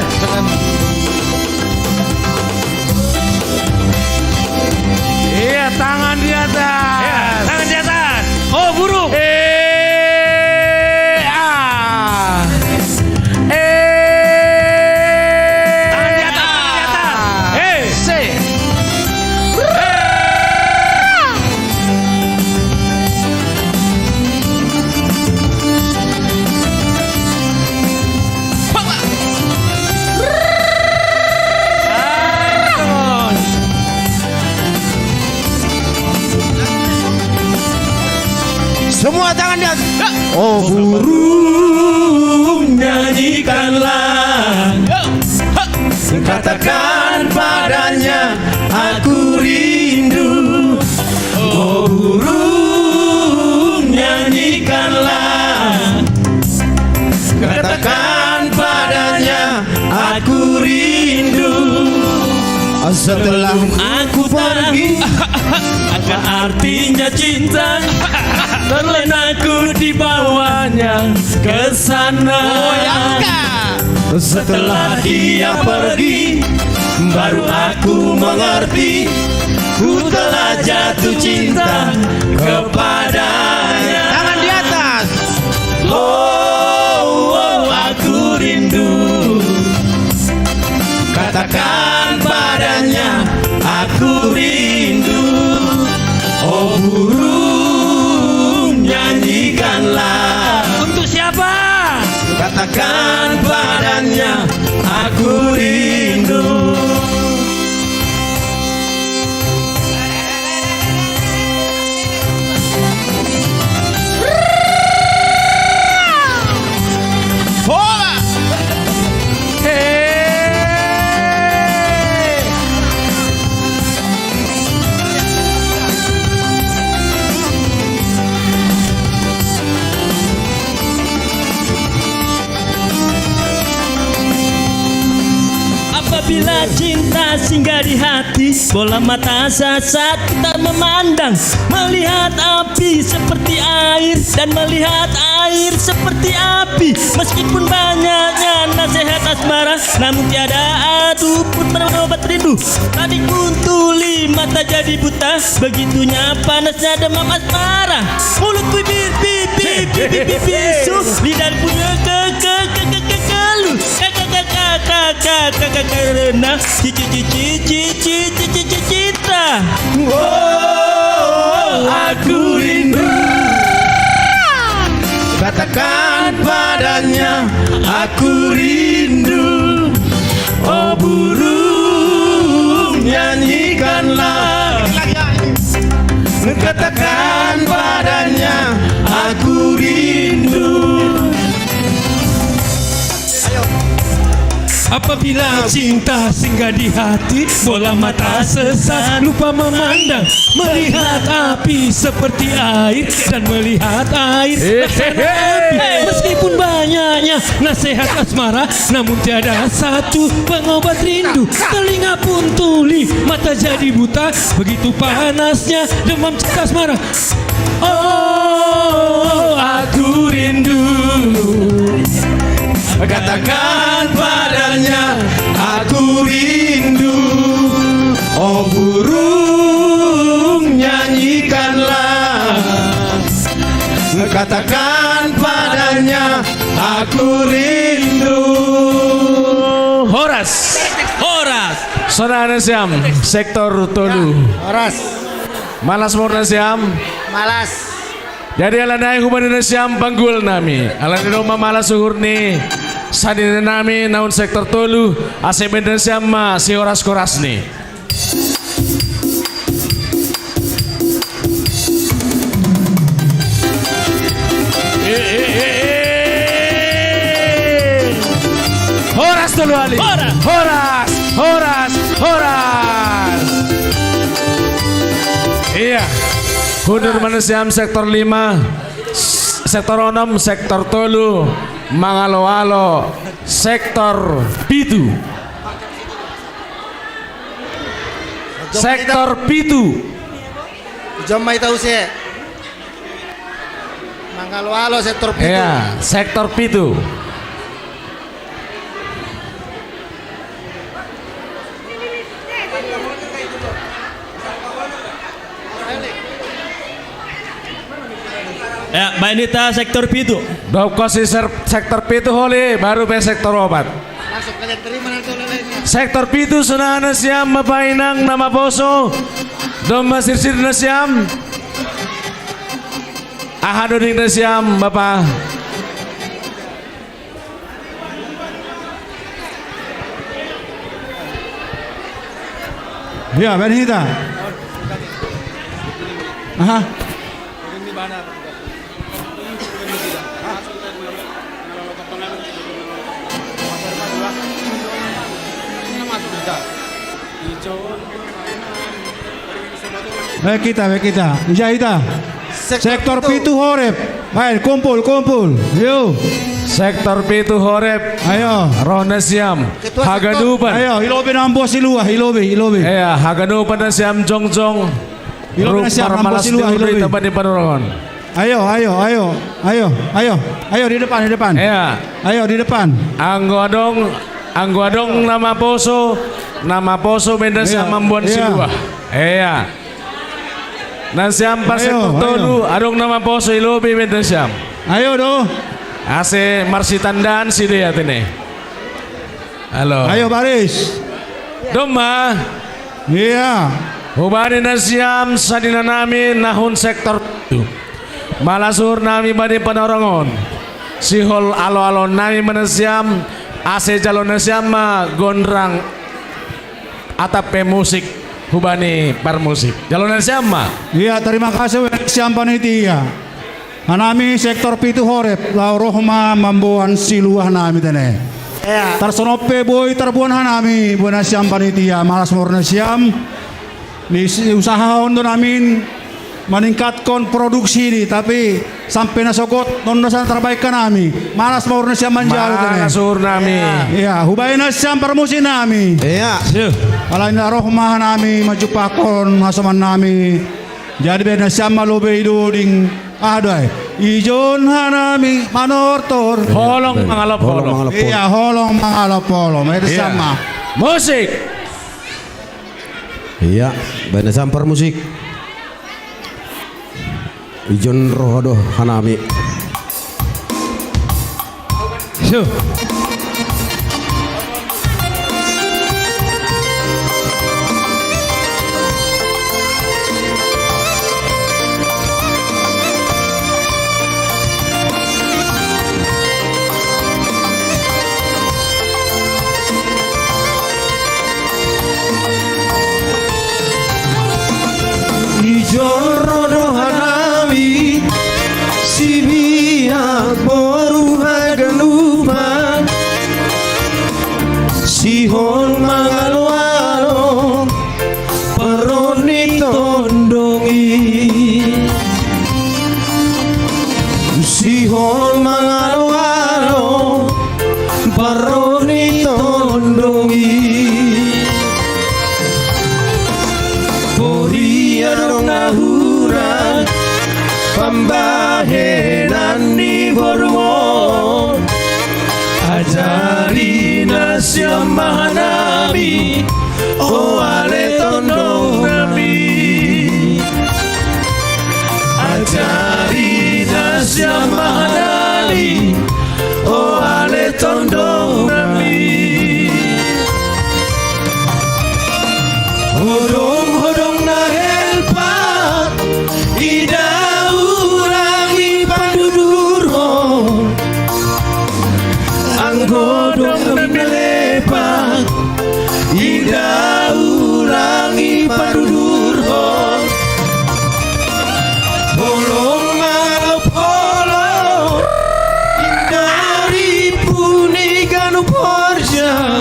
Oh burung, nyanyikanlah. Katakan padanya, aku rindu. Oh burung, nyanyikanlah. Katakan padanya, aku rindu. Setelah aku pergi, apa artinya cinta? Terlena aku dibawanya ke sana. Oh, ya, Kak. Setelah dia pergi, baru aku mengerti. Ku telah jatuh cinta kepadanya. Tangan di atas. Oh, oh, aku rindu. Katakan padanya, aku rindu. Oh burung, nyanyikanlah. Untuk siapa? Katakan padanya, aku rindu. Hola. Hey. Apabila cinta singgah di hati, bola mata saat tak memandang, melihat api seperti air dan melihat air seperti api. Meskipun banyaknya nasihat asmara, namun tiada satu pun obat rindu. Tadi pun tuli mata jadi buta, begitunya panasnya demam asmara. Mulut bibir bibir bibir bibir bisu, lidah punya ke ke ke ke ke kelu. Ka ka ka ka ka ka ka ka karena cici cici cici cici cici cinta. Oh, aku rindu. Katakan padanya, aku rindu. Oh burung, nyanyikanlah. Katakan padanya, aku rindu. Apabila cinta singgah di hati, bola mata sesat, lupa memandang, melihat api seperti air dan melihat air laksana api. Meskipun banyaknya nasihat asmara, namun tiada satu pengobat rindu. Telinga pun tuli, mata jadi buta, begitu panasnya demam cinta asmara. Oh, aku rindu. Katakan padanya, aku rindu. Oh burung, nyanyikanlah. Katakan padanya, aku rindu. Horas. Horas. Saudara Siam, sektor tolu. Horas. Malas murna Siam. Malas. Jadi ala naik hubungan Indonesia panggul nami. Ala di rumah malas suhur ni. Sani nami naun sektor tolu. Asep Indonesia ma si horas koras ni. Eh, eh, eh, eh. Horas tolu kali. Horas. Horas, horas, horas. Iya. Hundur mana Siam sektor lima, sektor onom, sektor tolu, mangalo-alo, sektor pitu. Sektor pitu. Jom mai tahu se. Mangalo-alo sektor pitu. Iya, sektor pitu. Ya, baik, ini ta sektor pitu. Dau kosi ser-, sektor pitu holi, baru be sektor opat. Langsung kalian terima nanti oleh-olehnya. Sektor pitu sunana Siam mapainang nama poso. Domba sirsir na Siam. Aha doding na Siam, Bapak. Ya, Benhita. Aha. Baik kita, baik kita. Ija ita. Sektor pitu Horeb. Baik, kumpul, kumpul. Yo. Sektor pitu Horeb. Ayo. Roh na siam. Haganupan. Ayo, ilobi na mamboan siluah, ilobi, ilobi. Iya, haganupan na siam jongjong. Ilobi na siam, mamboan siluah, ilobi. Ita bani panorongon. Ayo, ayo, ayo, ayo, ayo, ayo di depan, di depan. Iya. Ayo di depan. Anggo adong, anggo adong na mamboan, na mamboan baen na siam mamboan siluah. Iya. Na siam pasektor tolu, adong na mamboan, ilobi baen na siam. Ayo do. Ase marsitandaan sidea tene. Halo. Ayo baris. Domma. Iya. Hubani na siam saninami na hun sektor pitu. Malas uhur nami bani panorongon. Sihol aloalon nami ma na siam, ase jalo na siam ma gondrang atap pe musik hubani parmusik. Jalo na siam ma. Iya, terima kasih, siam panitia. Hanami sektor pitu Horeb, laho roh ma mamboan siluah nami tene. Iya. Tarsonop pe boi tarboan hanami, boi na siam panitia, malas ma uhur na siam. Ni si-, usahahon do namin maningkathon produksi ni, tapi sampe na sogot, non na sian tarbaen hanami. Malas ma uhur na siam manjalo tene. Malas uhur nami. Iya, hubaen na siam parmusik nami. Iya. Alai na roh ma hanami manjumpahon hasoman nami. Jadi baen na siam ma lobi i doding. Aha do ai? Ijon hanami manortor. Holong mangalop holong. Holong mangalop holong. Iya, holong mangalop holong. Baen na siam ma. Musik. Iya, baen na siam parmusik. Ijon roh do hanami. Su. Ijon roh do hanami, sibiar boru haganupan, sihol mangaloalo parroh ni tondong i. Sihol mangaloalo parroh ni tondong i. Poria adong na hurang pambahenan ni borum on. Ajari nasiam ma hanami, o ale tondong nami. Ajari nasiam ma hanami, o ale tondong nami. Hodong-hodong na helpat, ida hurang i pandudurhon. Anggo dong na melepak, ida hurang i pandudurhon. Holong mangalop holong, ida ripu ni ganup horja.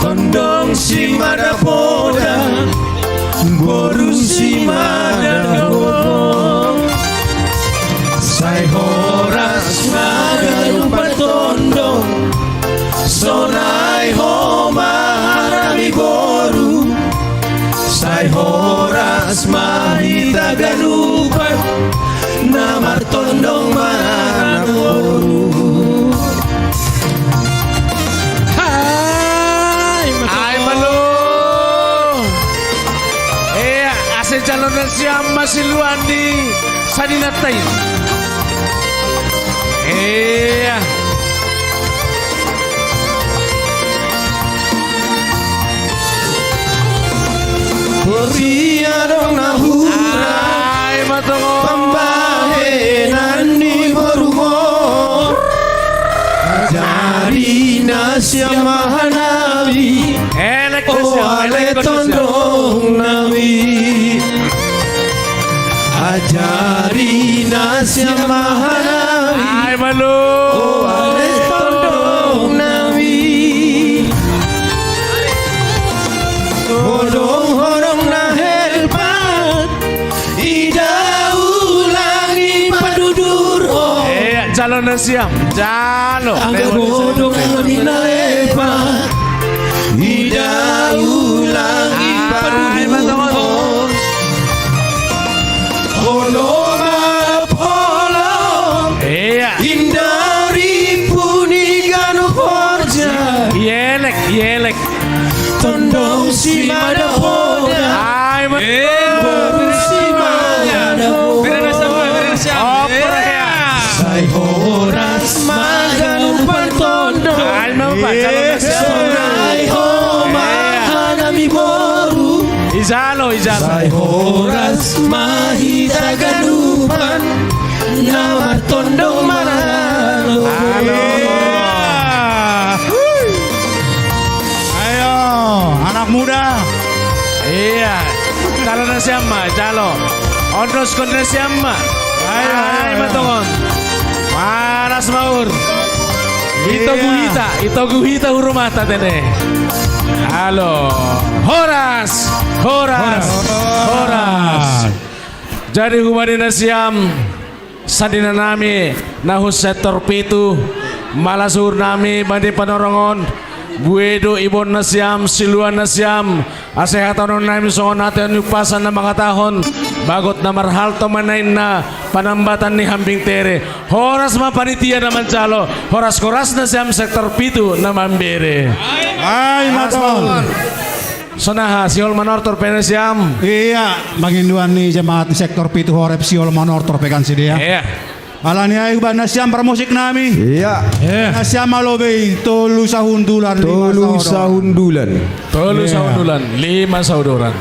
Tondong simada poda, boru simada gogo. Sai horas ma ganupan tondong, sonai ho ma hanami boru. Sai horas ma hita ganupan na martondong maranak boru. Ai malo. Ai malo. Eh, ase jalo nasiam ma siluan ni saninanta i. Eh. Poria adong na hurang. Ai, ma tongon. Pambahenan ni borum on. Ajari nasiam ma hanami. Elek nasiam, o ale tondong nami. Ajari nasiam ma hanami. Ai, malo. O ale tondong nami. Siam, jalo. Angga bodong ami nalepa. Ida ulang. Ai, ipaduhon. Olo ma polong. Iya. Indari puni ganu porja. Yelek, yelek. Tondong si mada poda. Ai, ma- Eh, boru si mada poda. Beda na sama, beda na sama. Oper ya. Sai horas ma ganupan tondong. Ai, ma, Pak, calon. Iya. Sai ho ma hanami boru. Ijalo, ijalo. Sai horas ma hita ganupan. Na martondong manalo. Halo. Iya. Ayo, anak muda. Iya. Jalo na siam ma, jalo. Ondos kon na siam ma. Ayo, ayo, ayo. Matongon. Panas maur. Itogu hita, itogu hita hurumata tene. Halo. Horas, horas, horas. Horas. Jadi hubani na siam, sandina nami na hu sektor pitu, malas uhur nami bani Panorongon, Buedo ibon na siam, siluan na siam, ase hatahonon nami songon ate ni umpasa na mangkatahon, bagot na marhalto ma na inna panambatan ni hambing tere. Horas ma panitia na manjalo, horas-horas na siam sektor pitu na mambere. Ai, horas ma maton. Sonaha, sihol manortor pe na siam. Iya, pangindoan ni jamaat sektor pitu Horeb sihol manortor pe kan sidea. Iya. Alani ai hubani na siam parmusik nami. Iya. Iya. Na siam ma lobei tolu sahundulan lima. Tolu sahundulan. Sahundulan. Tolu, iya, sahundulan, lima sahundulan.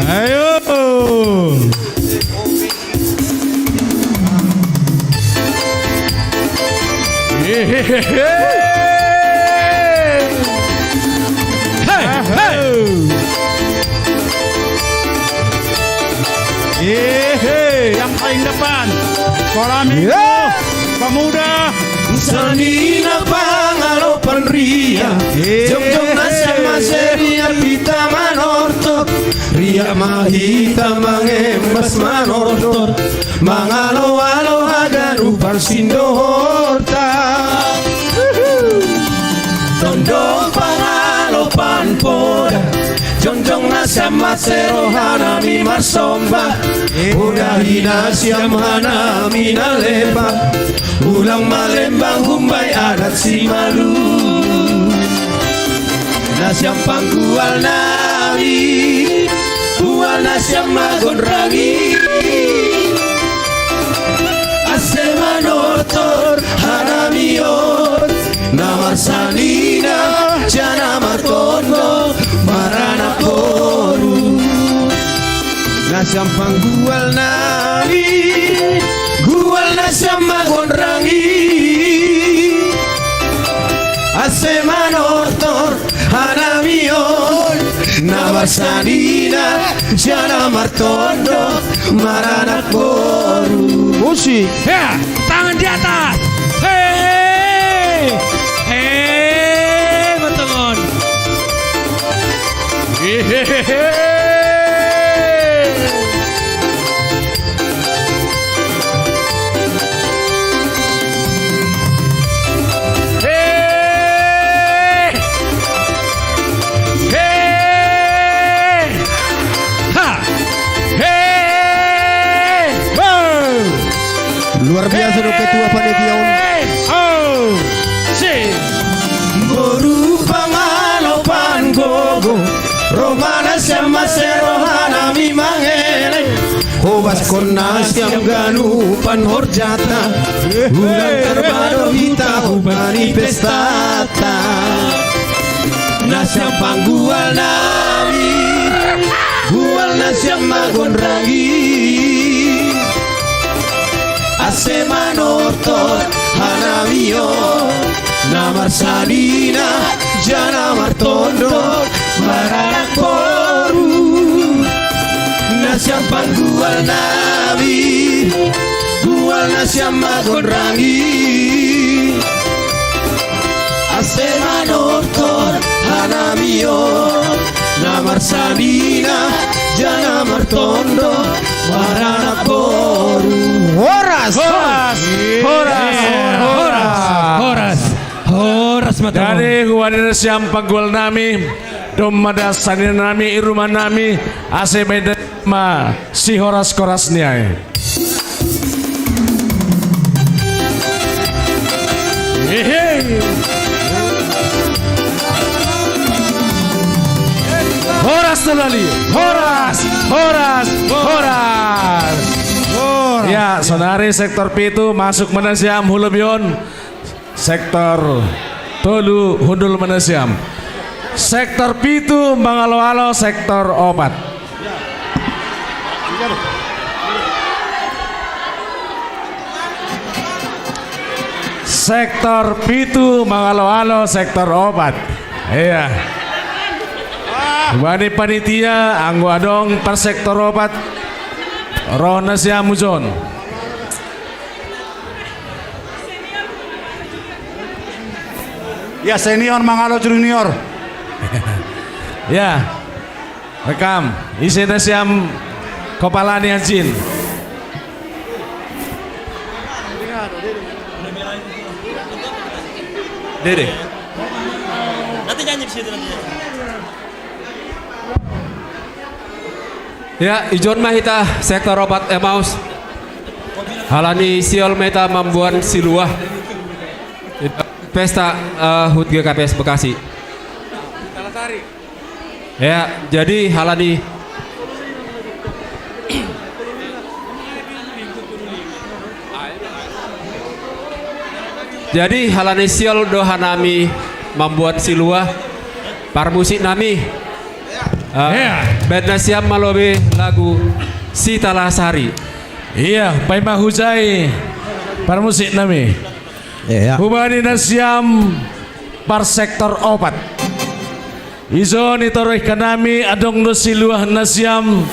Ayo. Hehehe. Hei, hei. Hehe, yang paling depan. Sekolah minggu, iya, pemuda. Sandina pangalopan ria. Iya. Jongjong na siam ma ase ria hita manortor. Ria ma hita mangembas manortor. Mangalo-alo haganupan sindohorta. Tondong pangalopan poda. Jongjong na siam ma ase roha nami marsomba. Podahi na siam hanami nalepa. Ulang malembang humbai adat Simalungun. Na siam panggual nami, gual na siam magondrangi. Ase manortor hanami on, na marsandina jala martondong maranak boru. Na siam panggual nami, gual na siam magondrangi. Ase manortor hanami on, na marsandina jala martondong maranak boru. Musik. Ya, tangan di atas. Hei. Hei, matongon. Hehehe. Hei. Hei. Ha. Hei. Ho. Luar biasa dong ketua panitia on. Hei. Ho. Si. Boru pangalopan gogo. Roha na siam ma ase roha nami mangelek. Hobaskon na siam ganupan horjata. Ulang tarbado hita hubani pestata. Na siam panggual nami, gual na siam magondrangi. Ase manortor hanami on, na marsandina jala martondong maranak boru. Na siam panggual nami, gual na siam magondrangi. Ase manortor hanami on, na marsandina jala martondong Horas, horas, horas, horas, horas, horas, matang. Dari huanina siam panggul nami, domma das sanina nami, i rumah nami, ase baen ma si horas-horas ni ai. Hehe. Horas tolu hali. Horas, horas, horas. Ya, saudari sektor pitu masuk ma nasiam, hula bion. Sektor tolu hundul ma nasiam. Sektor pitu mangalo-alo sektor opat. Sektor pitu mangalo-alo sektor opat. Iya. Bani panitia, anggo adong par sektor opat, ro nasiam ujon. Ya, senior mangalo junior. Ya. Rekam. Ise nasiam kopala ni anjing. Dede. Nanti nyanyi di situ nanti. Ya, ijon ma hita sektor opat Emmaus. Halani sihol ma hita mamboan siluah. Pesta, eh, hut G K P S Bekasi. Ya, jadi halani, jadi halani sihol do hanami mamboan siluah, parmusik nami. Eh, ya. Baen nasiam ma lobei lagu Sitalasari. Iya, paima hujai parmusik nami. Iya. Hubani nasiam par sektor opat. Ijon i toroh hanami adong do siluah nasiam,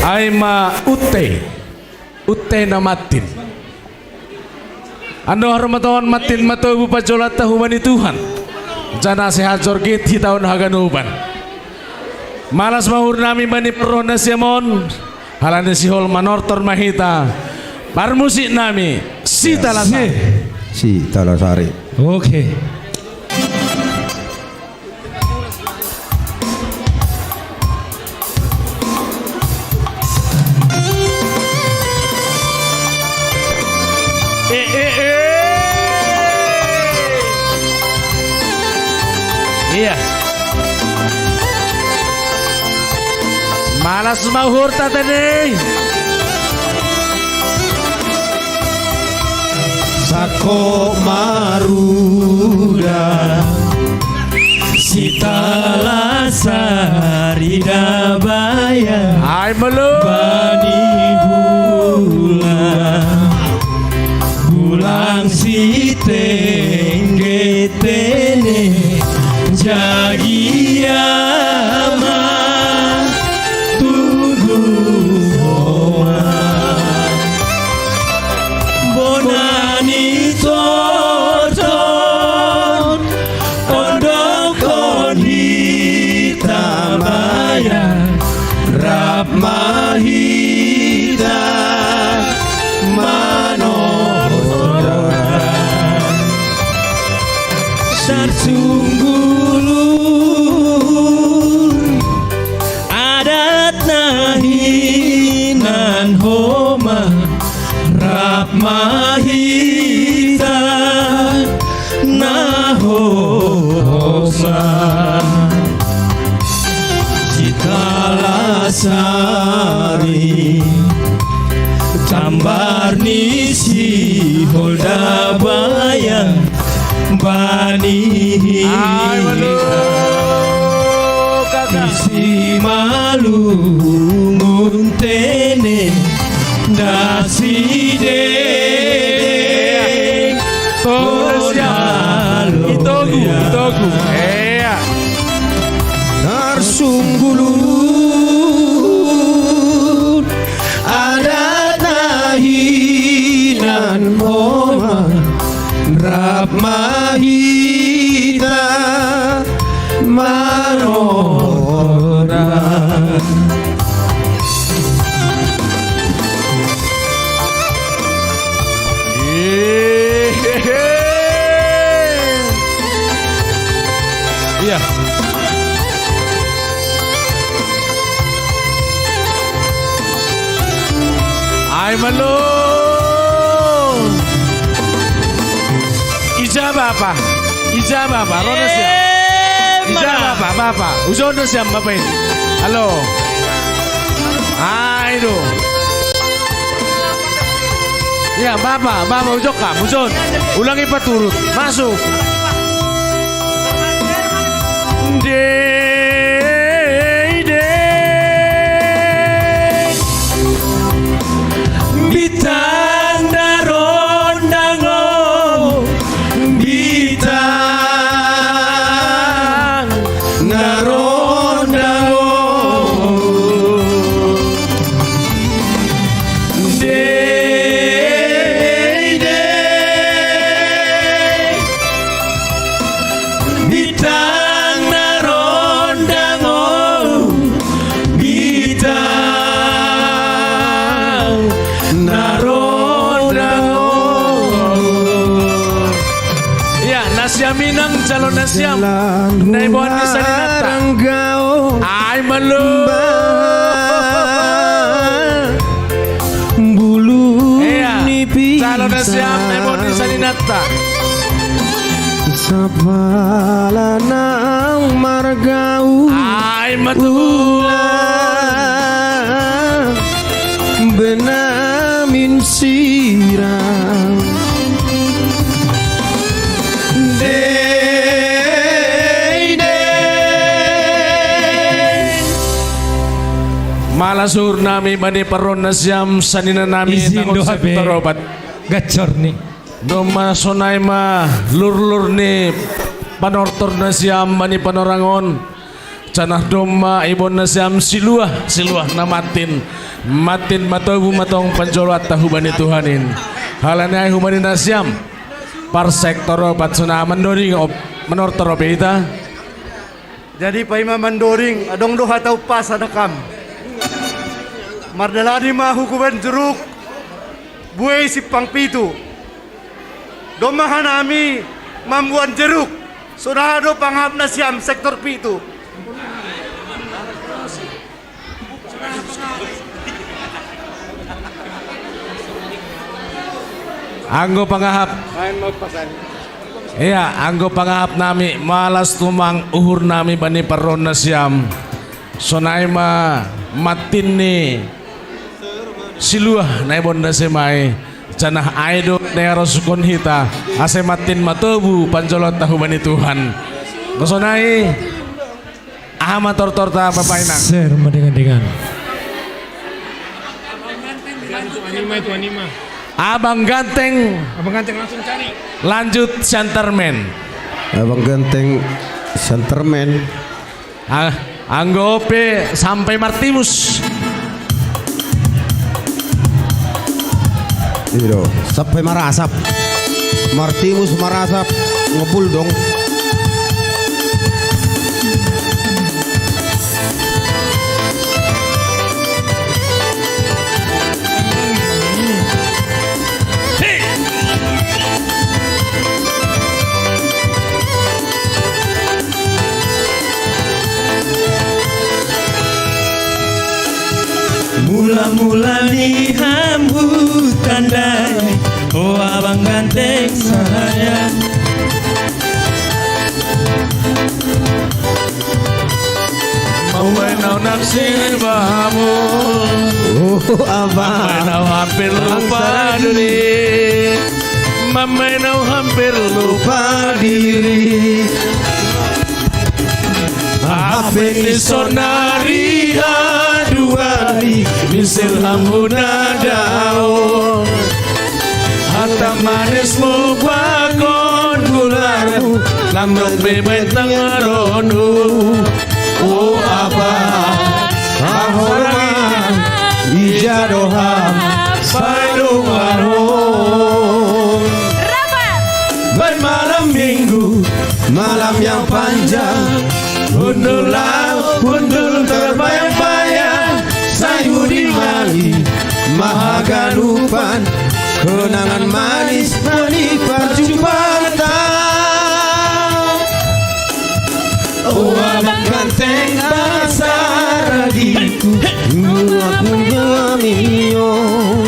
ai ma Utte. Utte na Martin. Andor ma tuan Martin ma tobu panjolanta hubani Tuhan. Janah sehat jorgit hita on haganupan. Malas ma uhur nami bani parroh nasiam on. Halani sihol manortor ma hita. Parmusik nami, Sitalasari. Sitalasari. Oke. Eh, eh, eh. Iya. Malas ma uhurta tene. Sangkop maruda Sitalasari Dabayan. Ai molo. Bani bulan, bulan sitengge tene, jagia ma tugu homa. Bona ni toton, ondokkon hita Bayan, rap ma hita manortor. Tarsunggulun adatna hinan homa, rap ma hita na homa. Sitalasari, tambar ni sihol Dabayan, bani hita. Ai, waduh, kakak. Isi malungun tene, dasi dede. Togu, siap. Itogu, itogu. Iya. Tarsunggulun adatna hinan homa, rap ma hita manortor. Malo. Ija bapa. Ija bapa. Ro na siam. Ija bapa, bapa. Ujon na siam bapa ini. Halo. Ai do. Ya, bapa, bapa, ujon kam, ujon. Ulangi paturut. Masuk. Dei, dei. Bintang na rondango, bintang na rondango. Dei, dei. Bintang na rondango, bintang na rondango. Ya, na siam inang, calon na siam. Naiboan ni saninanta. Ai malo. Bulu. Iya. Calon na siam, naiboan ni saninanta. Sapala nang margau. Ai, matua. Benamin sirang. Dei, dei. Mala suhur nami bani parron na siam, sanina nami. Izin doha be. Torobat. Gacor ni. Domma sonai ma lurlur ni panortor na siam bani panorangon. Janah domma ibon na siam siluah, siluah na mattin. Mattin matobu ma tong panjoloanta hubani Tuhan in. Halani ai hubani na siam. Parsek torobat sonai mandoding op-, manortor ope hita. Jadi paima mandoding, adong do hata umpasa na kam. Mardalani ma hukuman jeruk, buei simpang pitu. Domma hanami mamboan jeruk, sonaha do pangahap na siam sektor pitu. Anggo pangahap. Iya, anggo pangahap nami, malas tumang uhur nami bani parron na siam. Sonai ma mattin ni siluah na ibon na siam ai. Janah ai do na iarosuhon hita, ase mattin matobu panjoloanta hubani Tuhan. Sonai, aha ma tortorta, Bapa Inang? Ser ma dengan-dengan. Abang Ganteng. Abang Ganteng langsung cari. Lanjut Santermen. Abang Ganteng Santermen. Ah, anggo ope sampai Martimus. Iyo, sampai Marasap. Martimus Marasap ngebul dong. Mula-mula ni hambutan dai, o abang ganteng saya. Mambahen ahu naksir bamu. Oh, abang. Mambahen ahu hampir lupa diri. Mambahen ahu hampir lupa diri. Hape ni sonari aduari, misir hamu na dao. Hata manismu pakon gularmu, lam dok bebet tangaronmu. O abang, pahorang, ija do ham padomu. Rapat. Baik malam minggu, malam yang panjang. Hundul laut, hundul terbayang-bayang. Sai hudi mali mahaganupan, kenangan manis mani perjumpaan. Oh, abang ganteng basar di ku, aku ngamion.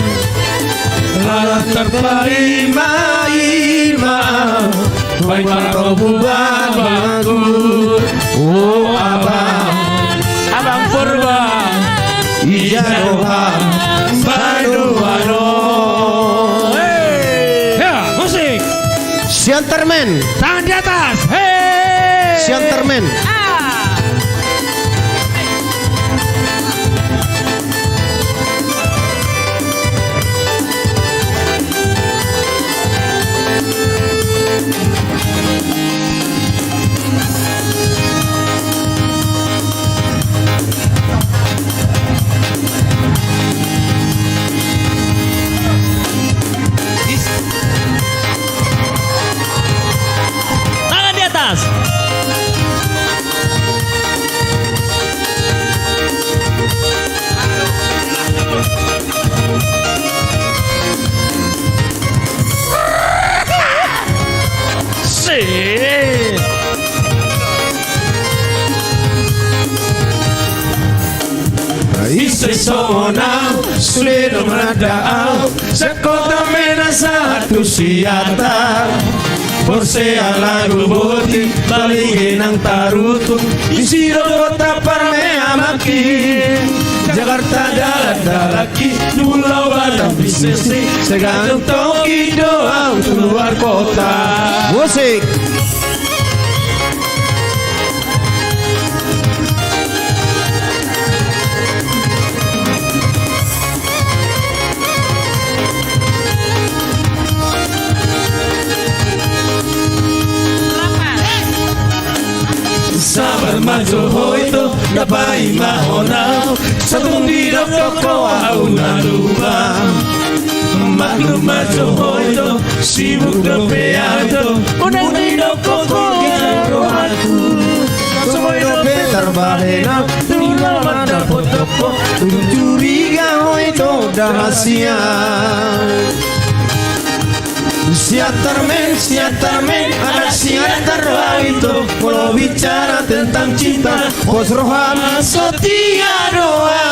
Paima, ima, paima robu babaku. Oh, abang. Abang Purba. Ija doha, badu, badu. Hei. Ya, musik. Siantarmen. Tangan di atas. Hei. Siantarmen. Ah. Tangan di atas. Sih. Ise sona, sule do mada au, sakota mena satu siata. Borse alagu boti, balige nang tarutung, isi do kota parme amaki. Jakarta dalan dalaki, dula badan bisnesi, segantung toki doang keluar kota. Musik. Sabar majo hoito, dapai mahonau, satung di dokoko au na lupa. Maklum majo hoito, sibuk dope au ito, unang di dokoko garo aku. Somoy dope tarbahena, tula manda potoko, tunturiga hoito dahasia. Siantarmen, Siantarmen, anak Siantar itu. Kalau bicara tentang cinta, bos roham setia doa.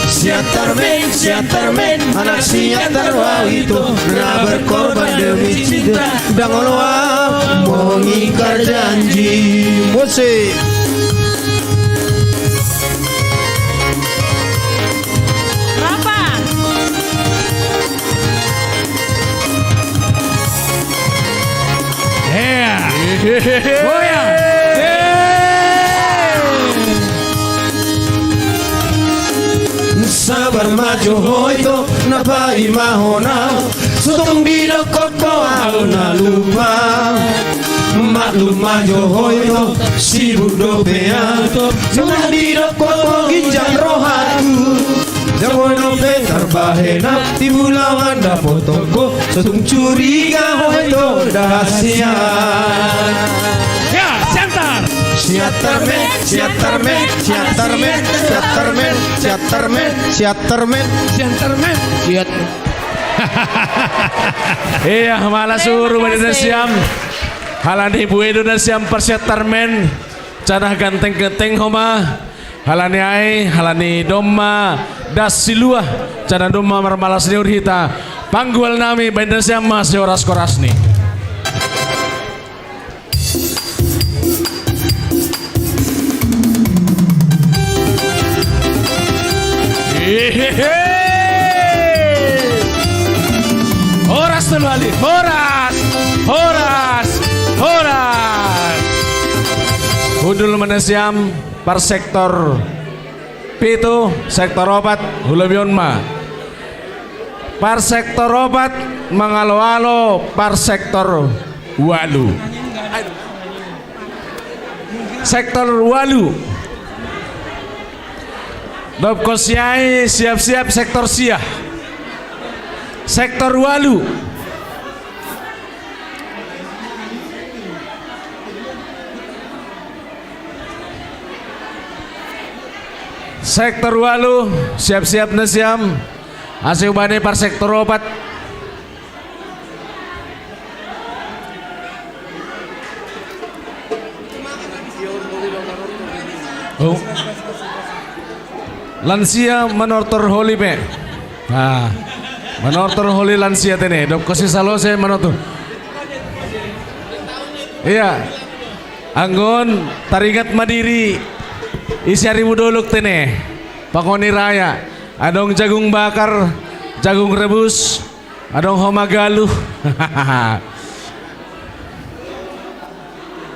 Siantarmen, Siantarmen, anak Siantar itu. Pernah berkorban demi cinta, dan Allah mengingkar janji. Musik. Berapa? Yeah. Goyang. Sabar majo hoito, napai mahonau, sotong di dokoko au na lupa. Maklum majo hoito, sibuk dope au ito, cuma di dokoko ginjang rohaku. Jago dope tarbahena, tibu lawan dapotoko, sotung curiga hoito dahasia. Ya, Siantar. Siantarmen, Siantarmen, Siantarmen, Siantarmen, Siantarmen, Siantarmen, Siantarmen. Siantarmen. Siat. Iya, malas suru badan siam. Halani buedo dan siam parsiantarmen. Canah ganteng-ganteng homa. Halani ai, halani domma das siluah. Canah domma marmalas ni urhita. Panggual nami badan siam ma sioras-koras ni. Hehehe. Horas tolu hali. Horas. Horas. Horas. Hundul manasiam par sektor pitu, sektor opat, hulabion ma. Par sektor opat, mangalo-alo, par sektor walu. Sektor walu. Dob kosiai, siap-siap, sektor sia. Sektor walu. Sektor walu, siap-siap nasiam. Asi ubani par sektor opat. Oh. Lansia manortor holi pe. Ah. Manortor holi lansia tene, dok kosi salose manotu. Iya. Anggon taringat madiri isi ari mudolok tene. Pangoni raya. Adong jagung bakar, jagung rebus, adong homa galuh.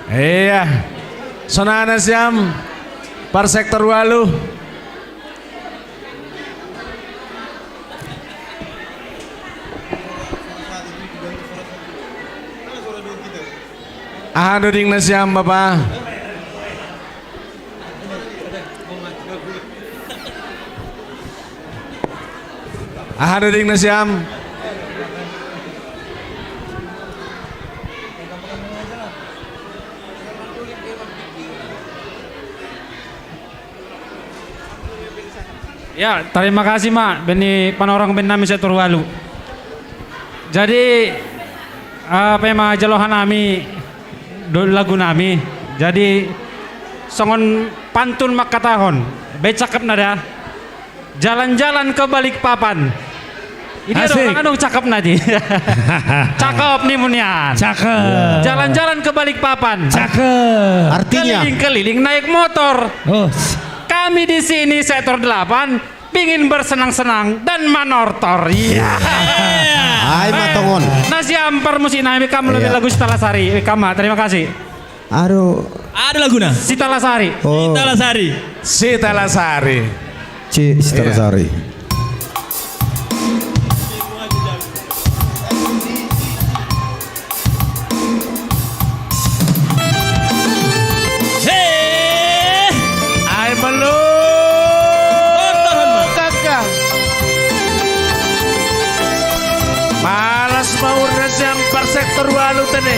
Iya. Sonana siam par sektor walu. Aha doding na siam, Bapa? Aha doding na siam? Ya, tarima kasih, Mak. Beni panorong ben nami sektor walu. Jadi, apa ma jalohan nami do-, lagu nami. Jadi, songon pantun mangkatahon. Be cakep na da. Jalan-jalan ke Balikpapan. Ini Asik. Orang anu cakep na di. Cakep ni munian. Cakep. Jalan-jalan ke Balikpapan. Cakep. Artinya? Keliling-keliling naik motor. Oh. Kami di sini sektor delapan pingin bersenang-senang dan manortor. Iya. Ai, matongon. Nasiam par musik nami kam lebih Ya. Lagu Sitalasari. Kam, terima kasih. Aduh. Ada laguna. Sitalasari. Oh. Sitalasari. Sitalasari. Ci Sitalasari. Iya. Hei. Ai melu. Kakak. Malas maurna siam par sektor walu tene.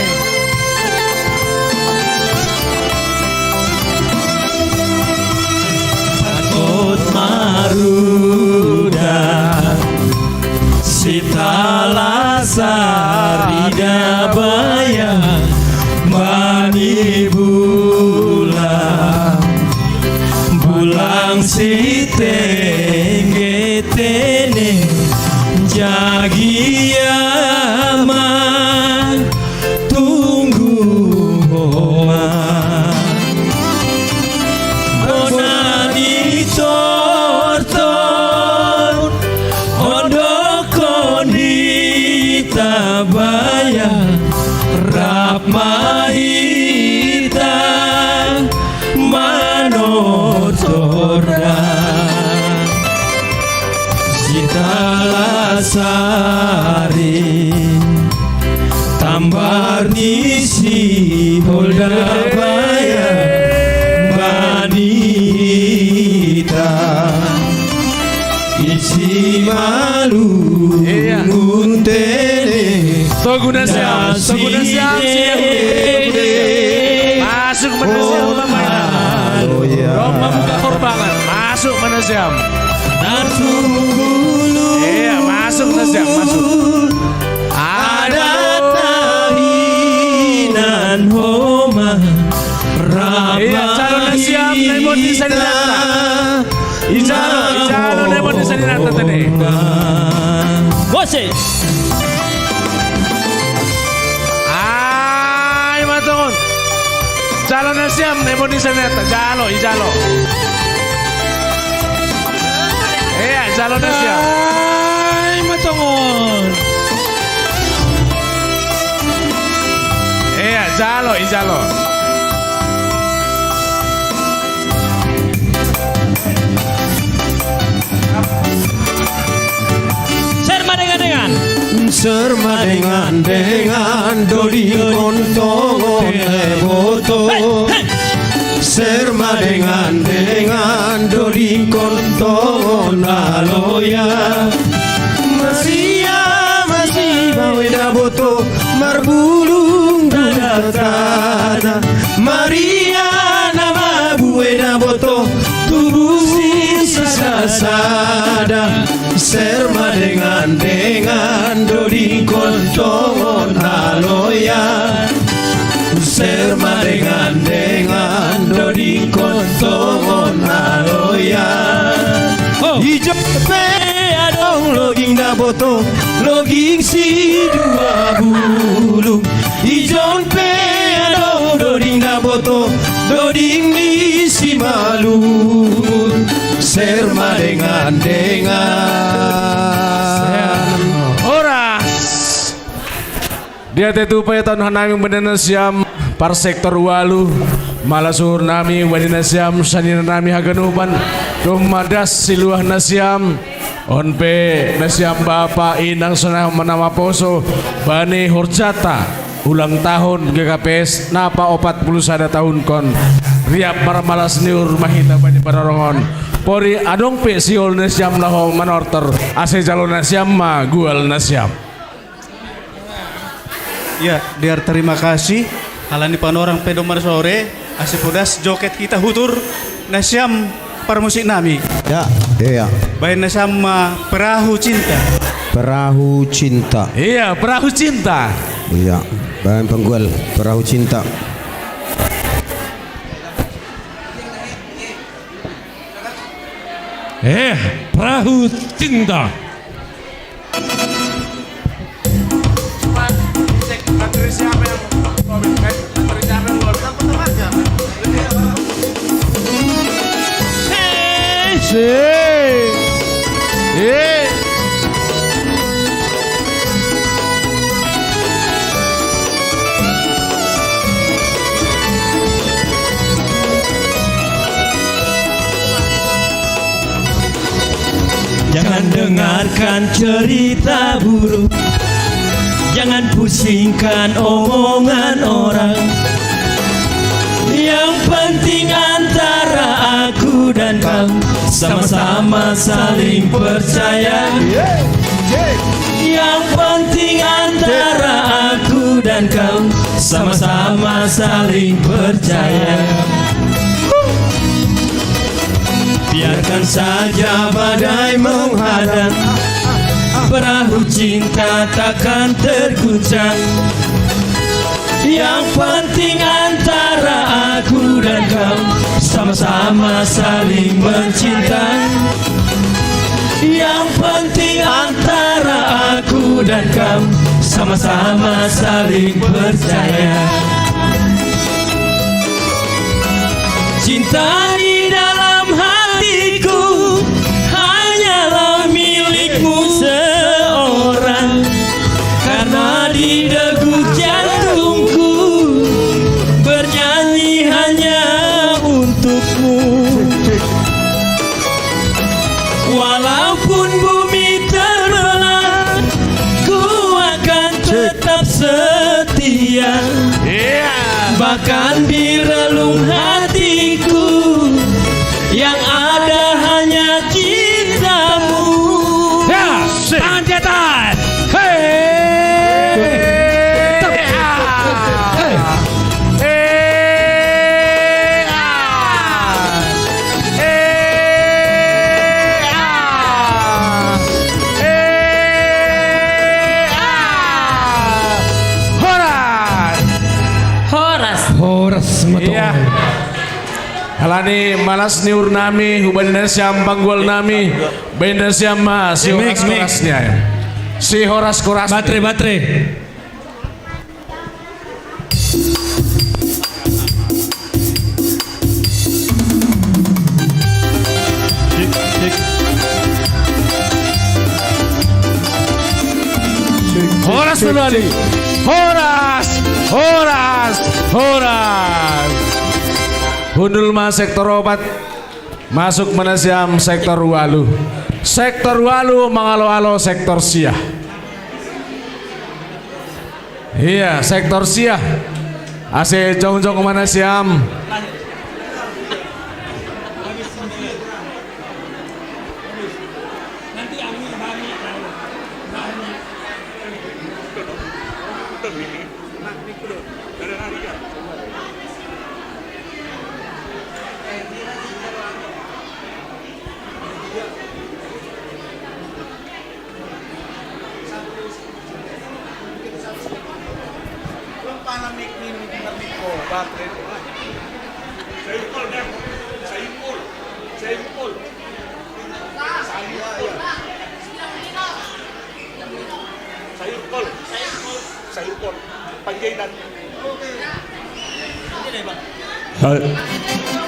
Takut maruda. Sitalasari da baya bani bulang, bulang sitengge tene jagia ma tunggu homa. Bona ni tortor, ondokon hita baya, rap ma hita manortor da. Sitalasari, tambar ni sihol da baya bani hita. Isi malu Iya. Tene. Toguna siam, toguna siam, siam. Masuk mana siam, Mama? Oh, iya. Roma buka korbangan. Masuk mana siam? Iya, masuk mana siam, masuk. Ada tahinan homa. Iya, calon na siam, na imot ni Saninata. Ijalo, ijalo, na imot ni Saninata tadi. Gose. Ai, matongon. Calon na siam, na imot ni Saninata. Jalo, ijalo. Iya, calon na siam. Ai, matongon. Iya, jalo, ijalo. Serma dengan-dengan. Serma dengan-dengan dodingkon tongon na boto. Hei, hei. Serma dengan-dengan dodingkon tongon na loya. Maria, Maria, bue na boto, marbulung dada. Maria na mabue na boto, tubu sisada-sada. Serma dengan-dengan dodingkon tongon na loya. Serma dengan-dengan dodingkon tongon na loya. Oh. Ijo pe adong loging na Boto, loging si dua bulung, ijon pe ado doding na boto, doding ni si malu, serma dengan-dengan. Horas. Dia tetu paya tahun hanami menena siam par sektor walu, malas uhur nami, wanina siam, sanina nami haganupan, doh madas siluah nasiam, on pe nasiam bapa inang sonai manamaposo bani horjata ulang tahun G K P S napa opat puluh sada tahun kon. Riap marmalas ni uhur ma hita bani parorong on. Pori adong pe sihol nasiam laho manortor, ase jalo nasiam ma gual nasiam. Ya, dear, terima kasih. Halani panorang pe domar sore, ase podas joket kita hutur nasiam parmusik nami. Ya, iya. Baen nasiam ma Perahu Cinta. Perahu Cinta. Iya, Perahu Cinta. Iya, baen panggual Perahu Cinta. Eh, Perahu Cinta. Jangan dengarkan cerita buruk, jangan pusingkan omongan orang. Yang penting antara aku dan kau sama-sama saling percaya. Yang penting antara aku dan kau sama-sama saling percaya. Biarkan saja badai menghadang, perahu cinta takkan terguncang. Yang penting antara aku dan kau sama-sama saling mencinta. Yang penting antara aku dan kau sama-sama saling percaya. Cinta di dalam hatiku hanyalah milikmu seorang. Karena di degup jantungku bernyanyi hanya untukmu. Walaupun bumi terbelah, ku akan tetap setia. Iya. Bahkan di relung hatiku yang ada hanya cintamu. Ya, tangan di atas. Hei. Eh, ah. Eh, ah. Eh, ah. Eh, ah. Horas. Horas. Horas, mato. Iya. Halani malas ni uhur nami, hubani nasiam panggual nami, baen nasiam ma si horas-korasnya. Si horas-koras. Batre, batre. Horas dulu, Ali. Horas, horas, horas. Hundul ma sektor opat. Masuk ma nasiam sektor walu. Sektor walu mangalo-alo sektor sia. Iya, sektor sia. Ase jongjong ma nasiam.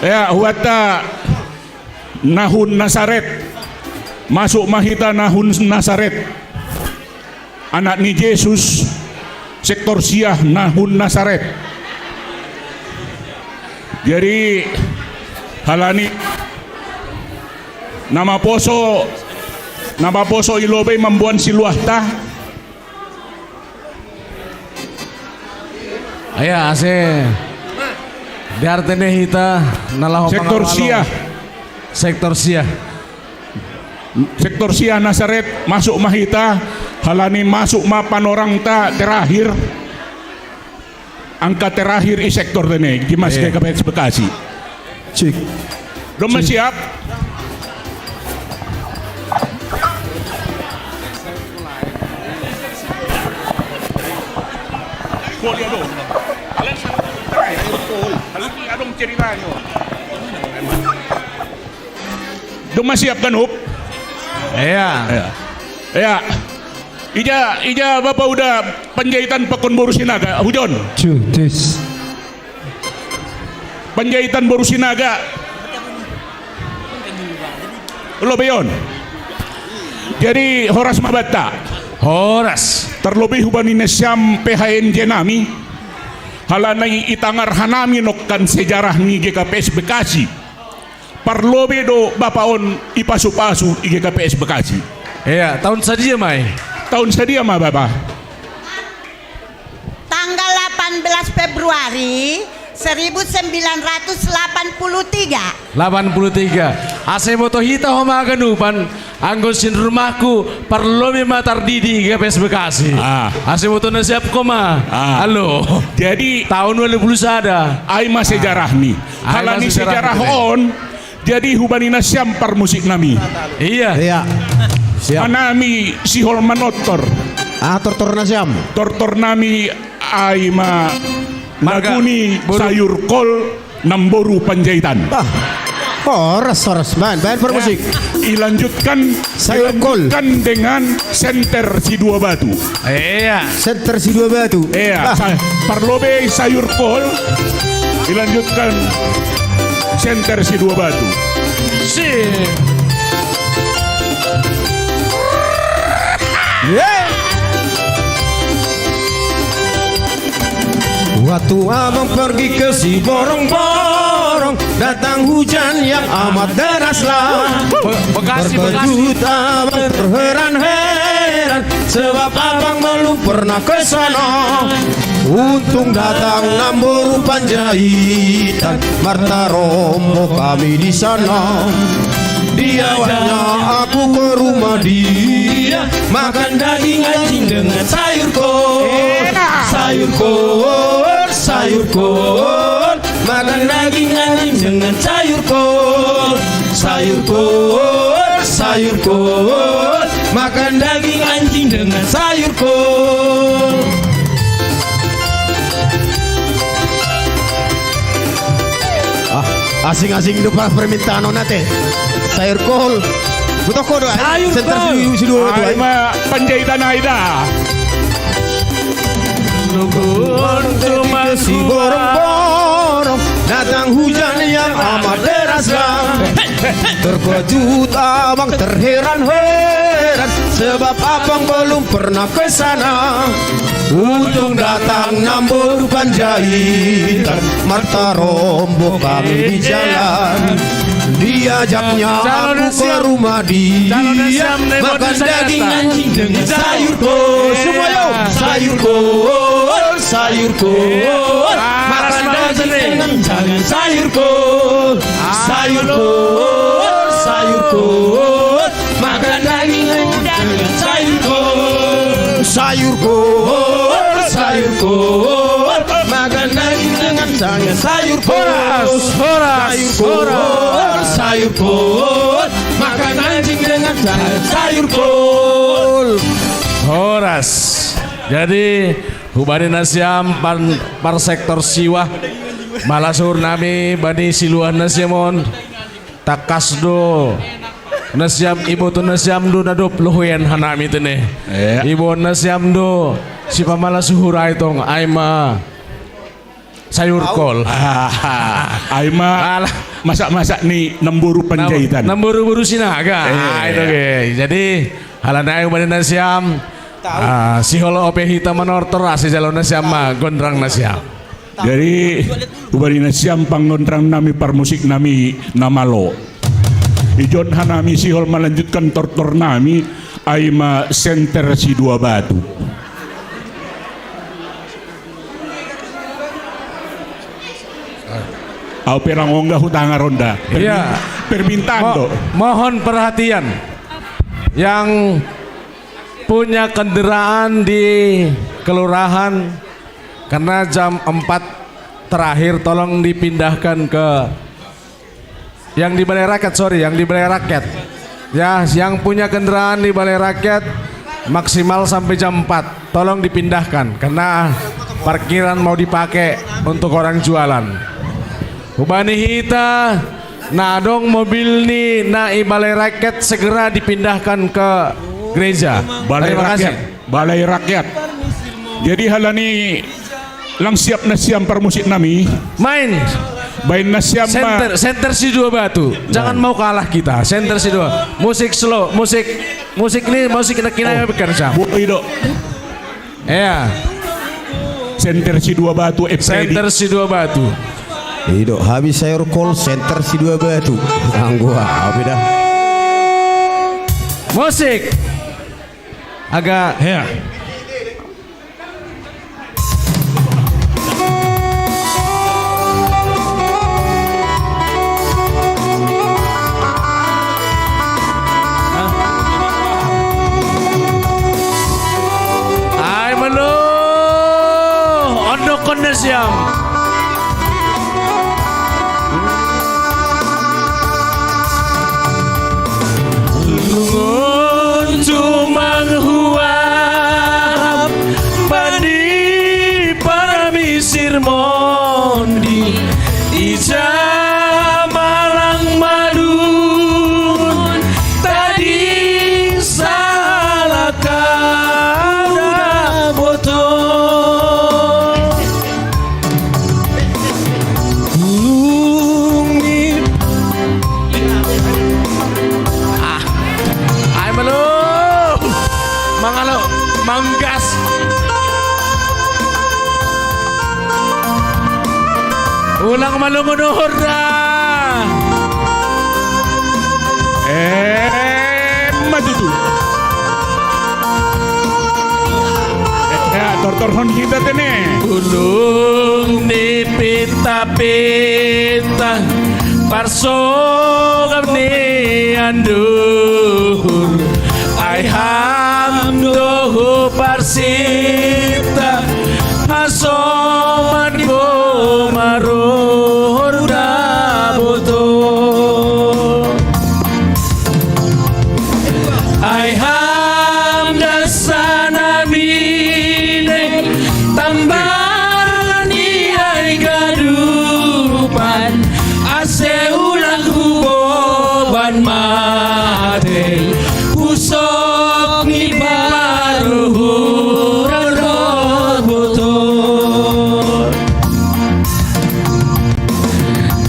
Ya, huata nahun Nasaret. Masuk ma hita nahun Nasaret. Anak ni Jesus, sektor sia nahun Nasaret. Jadi, halani na maposo, na maposo i lobei mamboan siluahta. Aya, ase. Di artene hita na laho sektor sia. Sektor sia. Sektor sia Nasaret, masuk ma hita, halani masuk ma panorangta terakhir. Angka terakhir i sektor tene, Gimas. Iya. G K P S Bekasi. Cik. Doma siap? Kuliah dong. Kalian satu terakhir, betul. Kalian punya dong ceritanya. Doma siap ganup? Iya. Iya. Iya. Ija, ija bapa uda Panjaitan pakon boru Sinaga, hujon. Cutis. Panjaitan boru Sinaga. Lobeon. Jadi horas ma banta. Horas. Terlebih hubani nasiam P H N J nami. Halani itangar hanami nongkan sejarah ni G K P S Bekasi. Parlobe do bapa on ipasu-pasu i G K P S Bekasi. Iya, tahun sadia ma i? Tahun sadia ma bapa? Tanggal delapan belas Februari seribu sembilan ratus delapan puluh tiga. Delapan puluh tiga. Ase boto hita ho ma ganupan, anggo sian rumahku, parlobe ma tardidi i G K P S Bekasi. Ah. Ase boto na siap ho ma. Ah. Alo. Jadi tahun dua ribu sada. Ai ma sejarahni. Halani sejarah on, jadi hubani nasiam parmusik nami. Iya. Iya. Siap. Manami sihol manortor. Ah, tortor nasiam. Tortor nami ai ma marga naguni boru. Sayur kol namboru Panjaitan. Ah. Horas, horas. Baen, baen parmusik. Ya. Ilanjutkan, sayur kol. Ilanjutkan dengan senter si dua batu. Iya. Senter si dua batu. Iya, ah. Sa-, parlobe sayur kol. Dilanjutkan senter si dua batu. Si. Waktu abang pergi ke si borong-borong, datang hujan yang amat deraslah. Be-, Bekasi, Bekasi. Terkejut abang, terheran-heran, sebab abang belum pernah ke sana. Untung datang namboru Panjaitan, martarombo kami di sana. Diajaknya aku ke rumah dia, makan daging anjing dengan sayur kol. Enak. Sayur kol, sayur kol. Makan daging anjing dengan sayur kol. Sayur kol, sayur kol. Makan daging anjing dengan sayur kol. Ah, asing-asing do pa-, permintaan on ate. Sayur kol. Butuh kol do, ai. Sayur kol. Senter si, si dua batu, ai. Ai ma Panjaitan ai da. Nunggu untuk si borong-borong, datang hujan yang amat deras lah. Terkejut abang, terheran-heran, sebab abang belum pernah ke sana. Untung datang namboru Panjaitan, martarombo kami di jalan. Diajaknya aku ke rumah dia, makan daging anjing dengan sayur kol. Semua, yo. Sayur kol, sayur kol. Makan daging dengan sayur kol. Sayur kol, sayur kol. Makan daging dengan sayur kol. Sayur kol, sayur kol. Makan daging dengan sayur kol. Horas, horas, sayur kol, horas. Sayur kol. Makan anjing dengan sayur, sayur kol. Horas. Jadi, hubani nasiam pan-, par sektor siwah. Malasur nami bani siluah nasiam on. Tangkas do nasiam, iboto nasiam do na dob lohoian hanami tene. Iya. Iboan nasiam do Si pamala suhur ai tong, ai ma sayur kol. Ah, ai ma masak-masak ni nemburu Panjaitan. Nemburu-buru Sinaga. Eh. Ah, itu ge. Jadi, halana ai ubani nasiam. Ah, sihol ope hita manortor ase jalo nasiam ma gondrang nasiam. Jadi, ubani nasiam panggondrang nami parmusik nami na malo. Ijon hanami sihol melanjutkan tortor nami, ai ma senter si dua batu. Au perang ongga hutanga ronda. Permin-, iya. Permintaan mo-, do. Mohon perhatian. Yang punya kendaraan di kelurahan, karena jam empat terakhir, tolong dipindahkan ke yang di Balai Rakyat, sorry, yang di Balai Rakyat. Ya, yang punya kendaraan di Balai Rakyat maksimal sampai jam empat. Tolong dipindahkan karena parkiran mau dipakai untuk orang jualan. Ubani hita, na adong mobil ni na i Balai Rakyat segera dipindahkan ke gereja. Balai Rakyat. Terima kasih. Balai Rakyat. Jadi halani lang siap nasiam parmusik nami. Main. Baen nasiam ma. Senter, senter si dua batu. Jangan mau kalah kita. Senter si dua. Musik slow, musik, musik ni, musik na kinaya. Oh, bekerja. Boi do. Iya. Senter si dua batu, F P D. Senter si dua batu. Ido, habis sayur kol, senter si dua batu. Anggo apa dah? Musik. Agak. Iya. Ai malo, ondokon nasiam. Lungun tumang huap bani paramisir mondi, ija malang madun tading salah kau daboto. Tulung ni. Ah, ai malo. Mangalo, manggas. Ulang malungun uhur da. Eh, maju tu. Eh, tortorhon hita tene. Ulung ni pita-pita, parsogap ni anduhur. Ai ham do huparsita, hasoman ni bo maruhur daboto. Ai ham da sanamine, tambar ni ai gadupan, ase ulang huboban mate, pusok ni paruhuran daboto.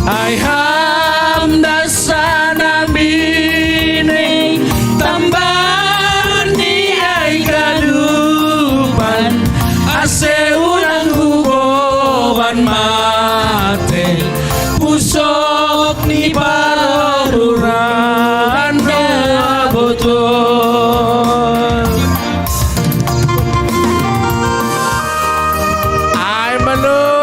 Ai ham da sanamine, tambar ni ai gadupan, ase ulang huboban mate, pusok ni paruhuran daboto. Ai malo.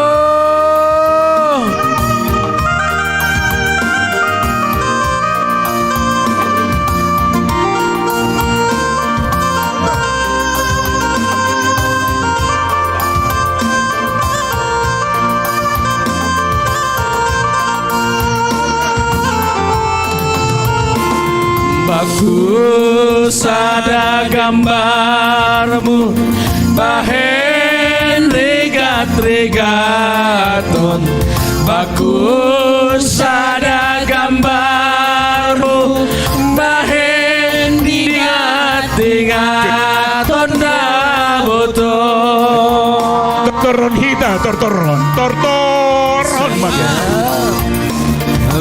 Bagus sada gambarmu, bahen regat-regaton. Bagus sada gambarmu, bahen ingat-ingaton daboto. Tortoron hita, tortoron, tortoron.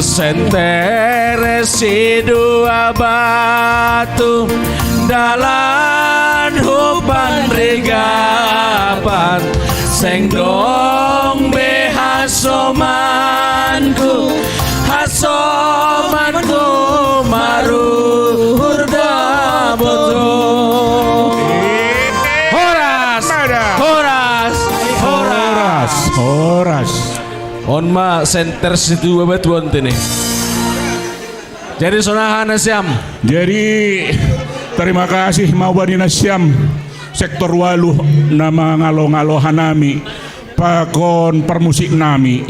Senter si dua batu dalam huban rigapan, seng dong be hasomanku, hasomanku maruhur da boto. Horas, horas, horas, horas. On ma senter si dua batu on tene. Jadi sonaha nasiam. Jadi terima kasih mau bani nasiam sektor waluh na mangalo-ngalo hanami pakon parmusik nami.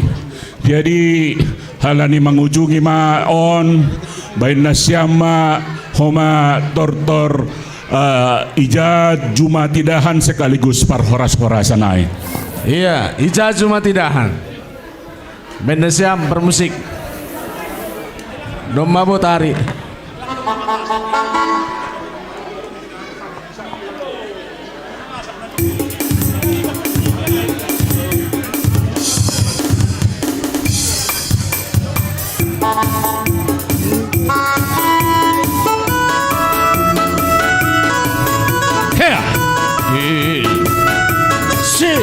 Jadi halani mangujungi ma on, baen nasiam ma homa tortor, eh, ija jumatidahan sekaligus parhoras-horasan ai. Iya, ija jumatidahan. Baen nasiam parmusik. Domma botari. Hea. I. Si.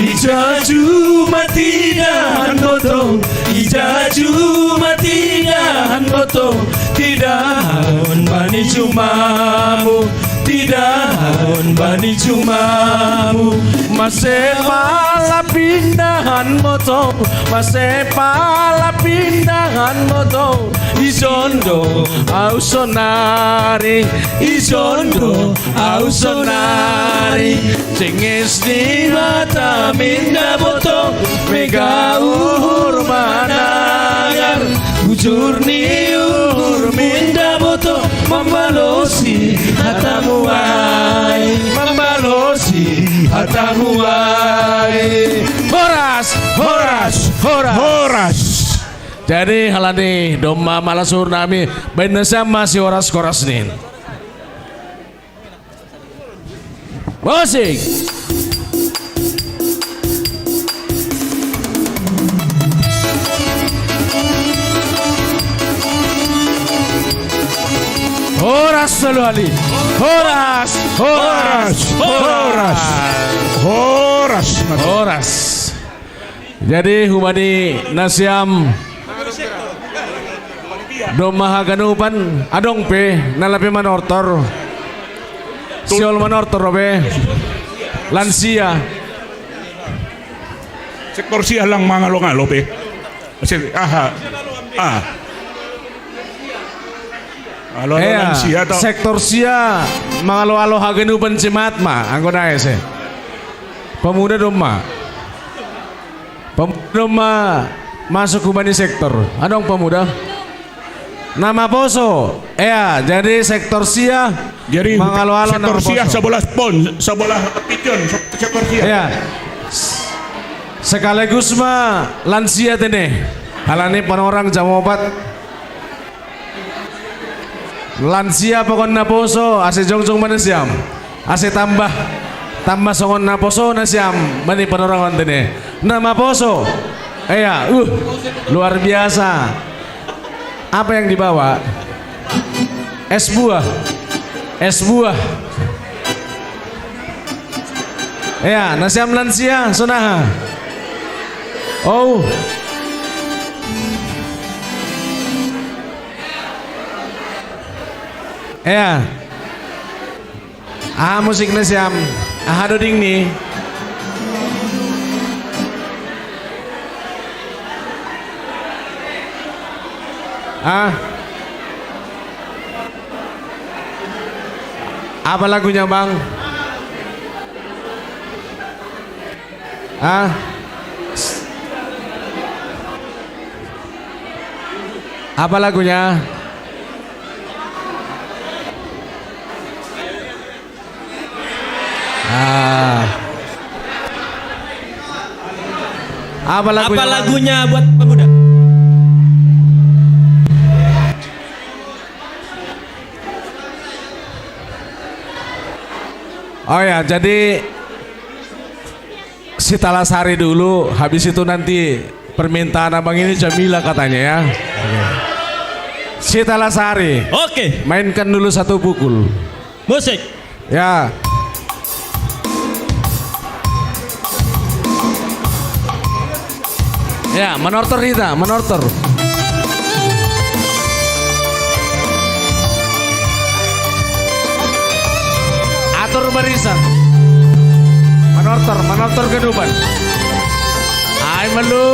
Ija jumatidahan boto, ija jumatidahan boto, tidahahon bani jumamu, tidahahon bani jumamu. Mase pala pindahan boto, mase pala pindahan boto, ijon do au sonari, ijon do au sonari. Cenges Debata minda boto, mega uhur managar, bujur ni uhur minda boto, mambalosi hatamu ai, mambalosi hatamu ai. Horas, horas, horas, horas. Jadi halani domma malasur nami, baen nasiam ma si horas-horas nin. Musik. Horas selalu ali. Horas, horas, horas, horas. Horas. Jadi hubani nasiam domma haganupan adong pe na lape manortor. Siol manortor dope. Lansia. Sektor sia lang mangalo-ngalo pe. Aha. Ah. Alo-alo lansia to. Sektor sia mangalo-alo haganupan jemaat ma anggo na ese. Pemuda domma. Pemuda domma masuk hubani sektor. Adong pemuda. Na maposo. Ea, jadi sektor sia. Jadi mangalo-alo sektor sia sebelah pon, sebelah pijon, sektor sia. Ea. Sekaligus ma lansia tene. Halani panorang jam opat. Lansia pokon naposo, ase jongjong ma nasiam. Ase tambah, tambah songon naposo nasiam, bani panorangon tene. Na maposo. Ea, uh, luar biasa. Apa yang dibawa? Es buah. Es buah. Ea, nasiam lansia, sonaha? Oh. Ea. Aha musik nasiam? Aha doding ni? Ah. Apa lagunya, Bang? Ah. Apa lagunya? Ah. Apa lagunya, Bang? Apa lagunya buat pemuda? Oh ya, jadi Sitalasari dulu, habis itu nanti permintaan abang ini Jamila katanya ya. Sitalasari. Oke. Mainkan dulu satu pukul. Musik. Ya. Ya, menortor kita, menortor. Atur barisan. Menortor, menortor kehidupan. Ai melu.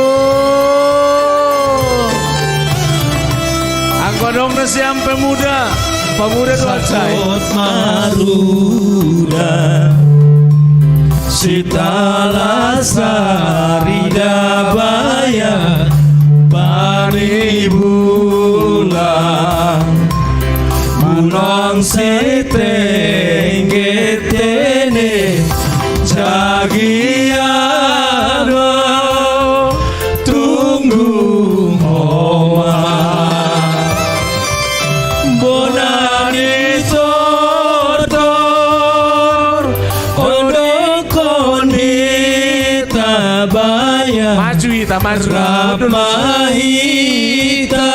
Angkodong na siam pemuda, pemuda dua sai. Sakot maruda. Sitalasari dabaya bani bulang, bulang sitengge tene jagiano tunggu homa. Bonani sotor, ondokoni tabaya. Maju ita, maju. Rap mahita.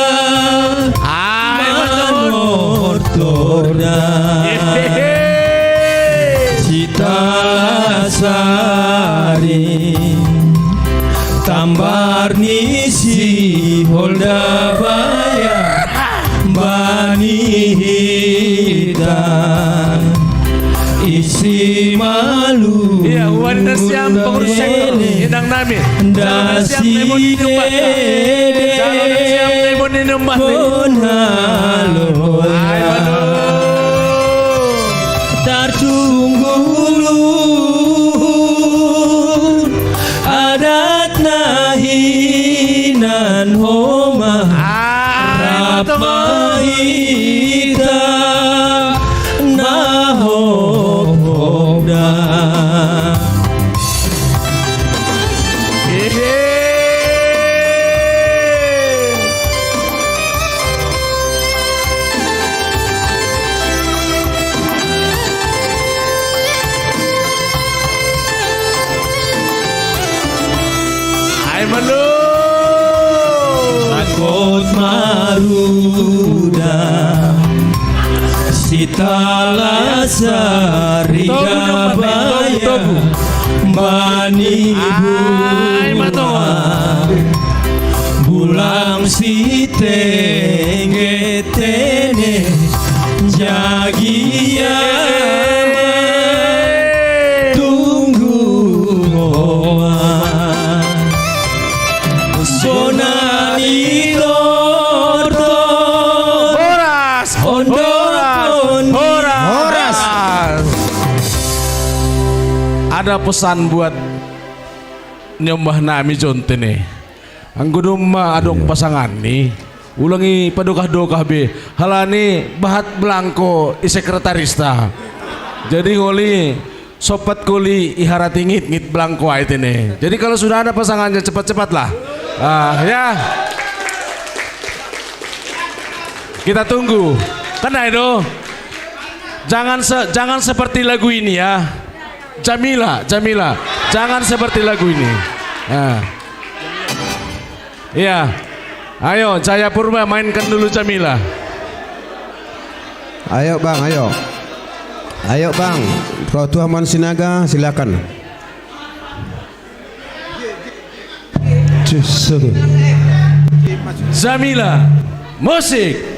Ai, maju. Manortorda. Hehehe. Sitalasari. Tambar ni si holda baya. Bani hita isi malu. Iya, wan da siam pengurus sektor, ini hidang nami. Calon siam na ibon ini umpat. Calon siam na ibon ini umpat. Bonalo. Ai, aduh. Tartunggulu. Adat na hinan homa. Ai, rap mahita na hopopda. Ehe. Ai, melu. Sakot maruda. Sitalasari. Togu, togu, togu, dabaya. Togu. Bani. Ai, matonga. Bulang sitengge tene jagia tunggu hoa. Sonani lorto. Horas, hondo horas, kondi. Horas. Horas. Ada pesan buat nyombah nami jonte ne. Anggo domma adong, iya, pasangan ni, ulang i padokah-dokah be. Halani bahat belangko i sekretarista. Jadi ngoli sompat koli i harati ngit-ngit belangko ai tene. Jadi kalau sudah ada pasangannya, cepat-cepatlah. Ah, ya. Kita tunggu. Kan ai do. Jangan se-, jangan seperti lagu ini ya. Jamila, Jamila. Jangan seperti lagu ini. Nah. Iya. Ayo, Jaya Purba, mainkan dulu Jamila. Ayo, Bang, ayo. Ayo, Bang. Ratu Aman Sinaga, silakan. Cus, oke. Jamila, musik.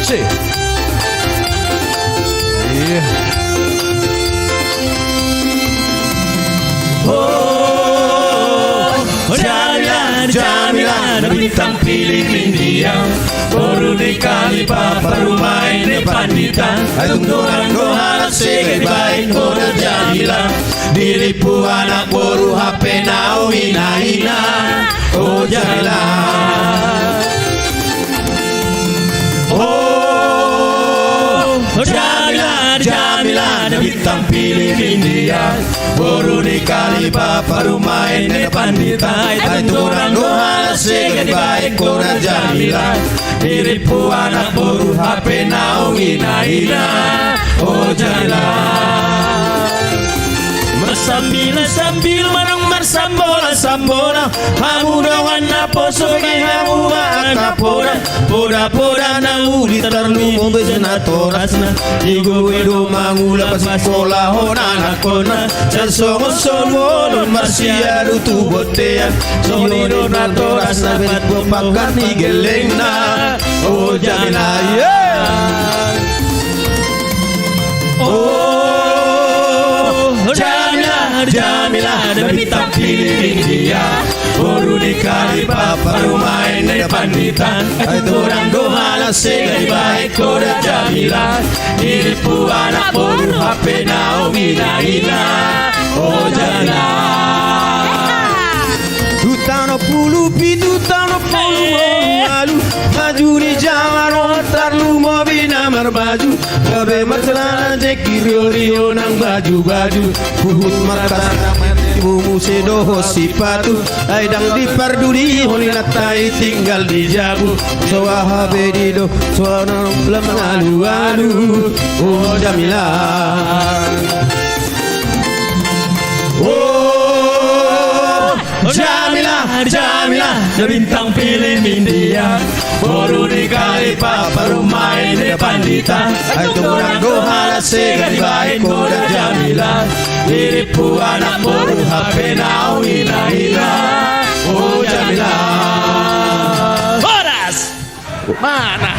Cek. Iya. Oh, Jamila, Jamila, na bintang pilik India. Boru ni Kalipah, parumaen ni pandita. Atung dorang do halak segai baen, oh Jamila. Diripu anak boru hape na hina-hina, oh Jamila. Jamila na bintang pilim India. Boru ni Kalipa parumaen ne pandita. Ai tu orang dohala sega di bae koda Jamila. Diripu anak boru hape naung ina-ina. Oh Jamila. Marsambila sambil manang marsambola-sambola. Hamu dongan na poso ge hamu ma angka poda. Poda-poda na uli tarlumobi be natorasna. Igogo do mangula pasikola hona nakona. Sasongo solu olon marsiadu tu bontean. Songoni do natorasna bet bopakan ni gelengna. Oh Jamila, yeah. Oh Jamila, Jamila, na bintang pilim India. Boru ni Kalipa parumaen ne pandita. Ai tu orang dohala sega di bae koda Jamila. Diripu anak boru hape naung ina-ina. Oh Jamila. Taon onom pulu pitu, taon onom pulu walu. Maju ni jaman on tarlumobi na marbaju. Gabe marcelana jeki rio-rio nang baju-baju. Huhut markas tibu muse dohot sipatu. Ai ndang diparduli holi na tai tinggal di jabu. Soa hape dido soa na lam mangalu-alu. Oh Jamila. Oh Jamila, Jamila, na bintang pilim India. Boru ni Kalipa parumaen ne pandita. Ai tu orang dohala sega di bae koda Jamila. Diripu anak boru hape naung ina-ina. Oh Jamila. Horas. Mana?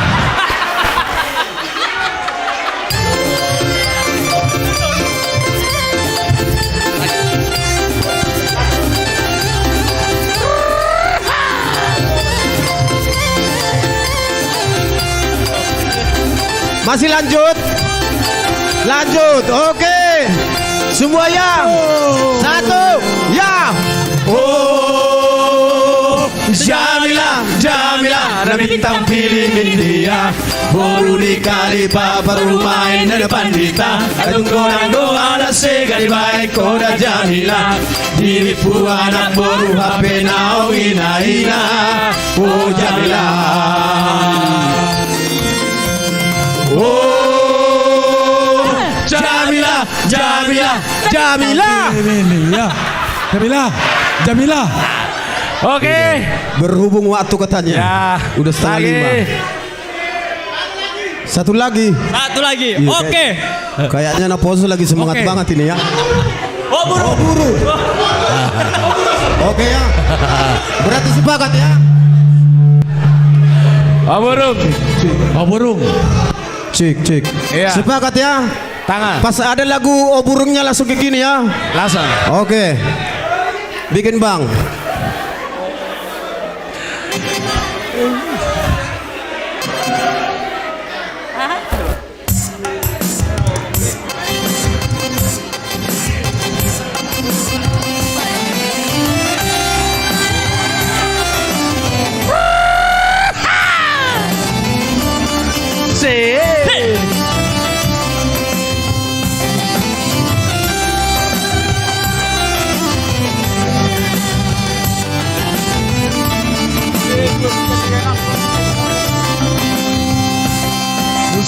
Masih lanjut? Lanjut. Oke. Semua ya. Satu. Ya. Oh Jamila, Jamila, na bintang pilim India. Boru ni Kalipa parumaen ne pandita. Ai tu orang dohala sega di bae koda Jamila. Diripu anak boru hape naung ina-ina. Oh Jamila. Oh Jamila, Jamila, Jamila. Ini ya. Jamila. Jamila. Oke. Berhubung waktu katanya. Ya. Udah setengah lagi. Lima. Satu lagi. Satu lagi. Iya, oke. Kayak, kayaknya Naposo lagi semangat, oke, banget ini ya. Oh, burung. Oh, burung. Oke ya. Berarti sepakat ya. Oh, burung. Oh, burung. Cik, cik. Iya. Sepakat ya. Tangan. Pas ada lagu Oh Burungnya langsung ke gini ya. Langsung. Oke. Bikin bang.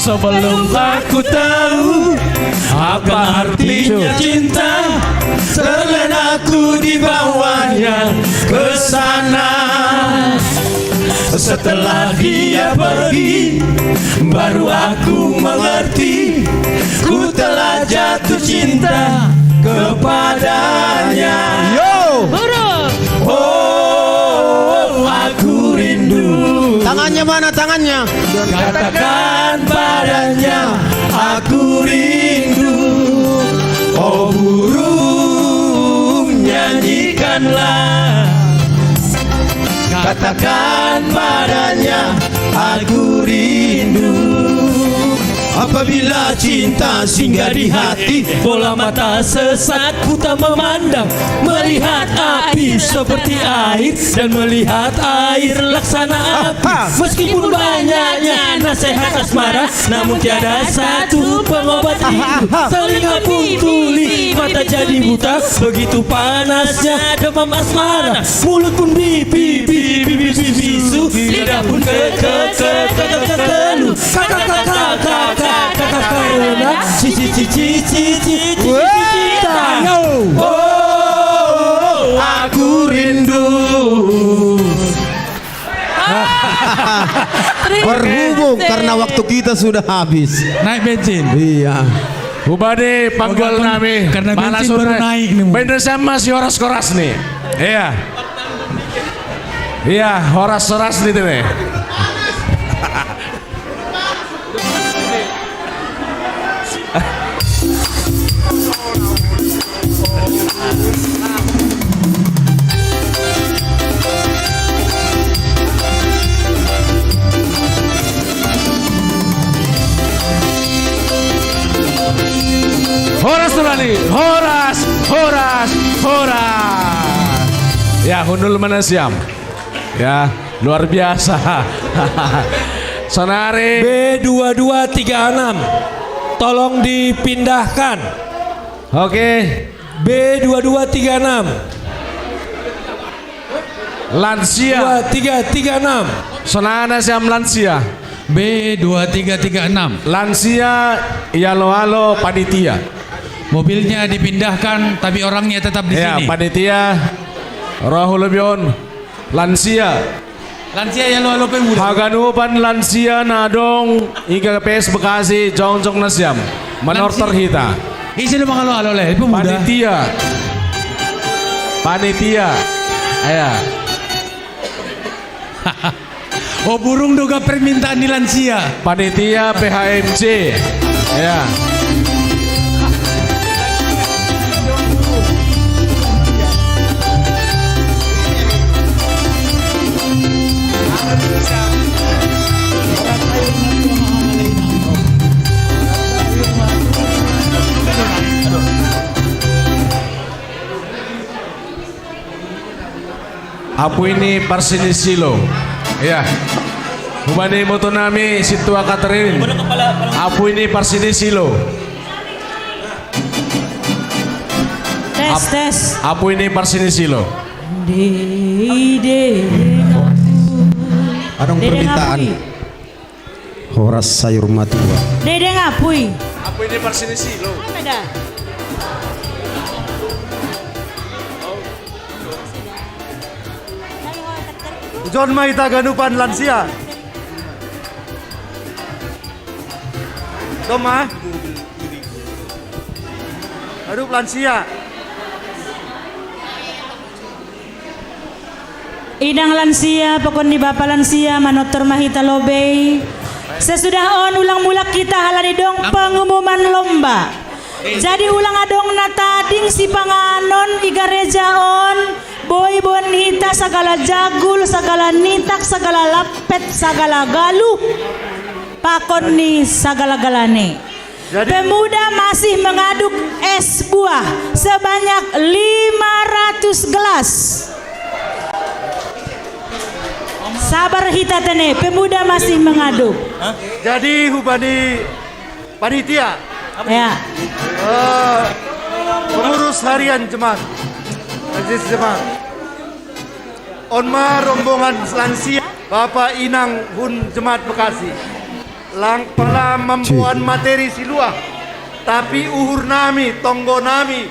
Sebelum aku tahu apa artinya cinta, terlena aku dibawanya ke sana. Setelah dia pergi, baru aku mengerti, ku telah jatuh cinta kepadanya. Yo. Burung. Oh, aku rindu. Tangannya mana tangannya? Katakan padanya, aku rindu. Oh burung, nyanyikanlah. Katakan padanya, aku rindu. Apabila cinta singgah di hati, bola mata sesat, ku tak memandang, melihat api seperti air dan melihat air laksana api. Meskipun banyaknya nasihat asmara, namun tiada satu pengobat rindu. Telinga pun tuli, mata jadi buta. Begitu panasnya demam asmara. Mulut pun bibi, bibi, bibi, bisu. Lidah pun ke, ke, ke, ke, ke, kelu. Kakak, kakak, kakak, kakak, karena cici, cici, cici, cici, cinta. Oh, aku rindu. Berhubung karena waktu kita sudah habis. Naik bensin. Iya. Hubade panggul nami. Karena bensin baru naik nih. Benda sama si horas-horas nih. Iya. Iya, horas-horas nih nih. Horas Turani, horas, horas, horas. Ya, hundul mana siam? Ya, luar biasa. Sonari. B dua dua tiga enam. Tolong dipindahkan. Oke. B dua dua tiga enam. Lansia. Dua tiga tiga enam. Sonana siam lansia. B dua tiga tiga enam. Lansia, yalo-alo, panitia. Mobilnya dipindahkan, tapi orangnya tetap di Ya, sini. Panitia. Rohu lebion. Lansia. Lansia, yalo-alo, pemuda. Haganupan lansia nadong iga P S Bekasi, jongjong nasiam. Manortor hita. Isi lu mangalo-alo le, pemuda. Panitia. Panitia. Ya. Oh, burung doga permintaan di lansia. Panitia P H M C. Ya. Apu ini parsini silo. Ya. Hubani moto nami situa Katerin. Apu ini parsini silo. Tes, tes. Apu ini parsini silo. Dede. Anong permintaan? Horas sayur matua. Dede ngapui. Apu ini parsini silo. Apa dah? John Maita Ganupan lansia. Toma. Aduh lansia. Idang lansia, pokon ni bapa lansia, manotor mahita lobei. Sesudah on ulang mulak kita halani dong pengumuman lomba. Jadi ulang adong natading si panganon i gareja on, boi bon hita sagala jagul, sagala nitak, sagala lapet, sagala galuh. Pakon ni sagala galane. Jadi, pemuda masih mengaduk es buah sebanyak lima ratus gelas. Sabar hita tene, pemuda masih mengaduk. Jadi hubani panitia. Ya. Uh, pengurus harian jemaat. Majelis jemaat. Onma rombongan lansia Bapak Inang hun jemaat Bekasi. Lang pala membuan materi siluah, tapi uhur nami, tonggo nami,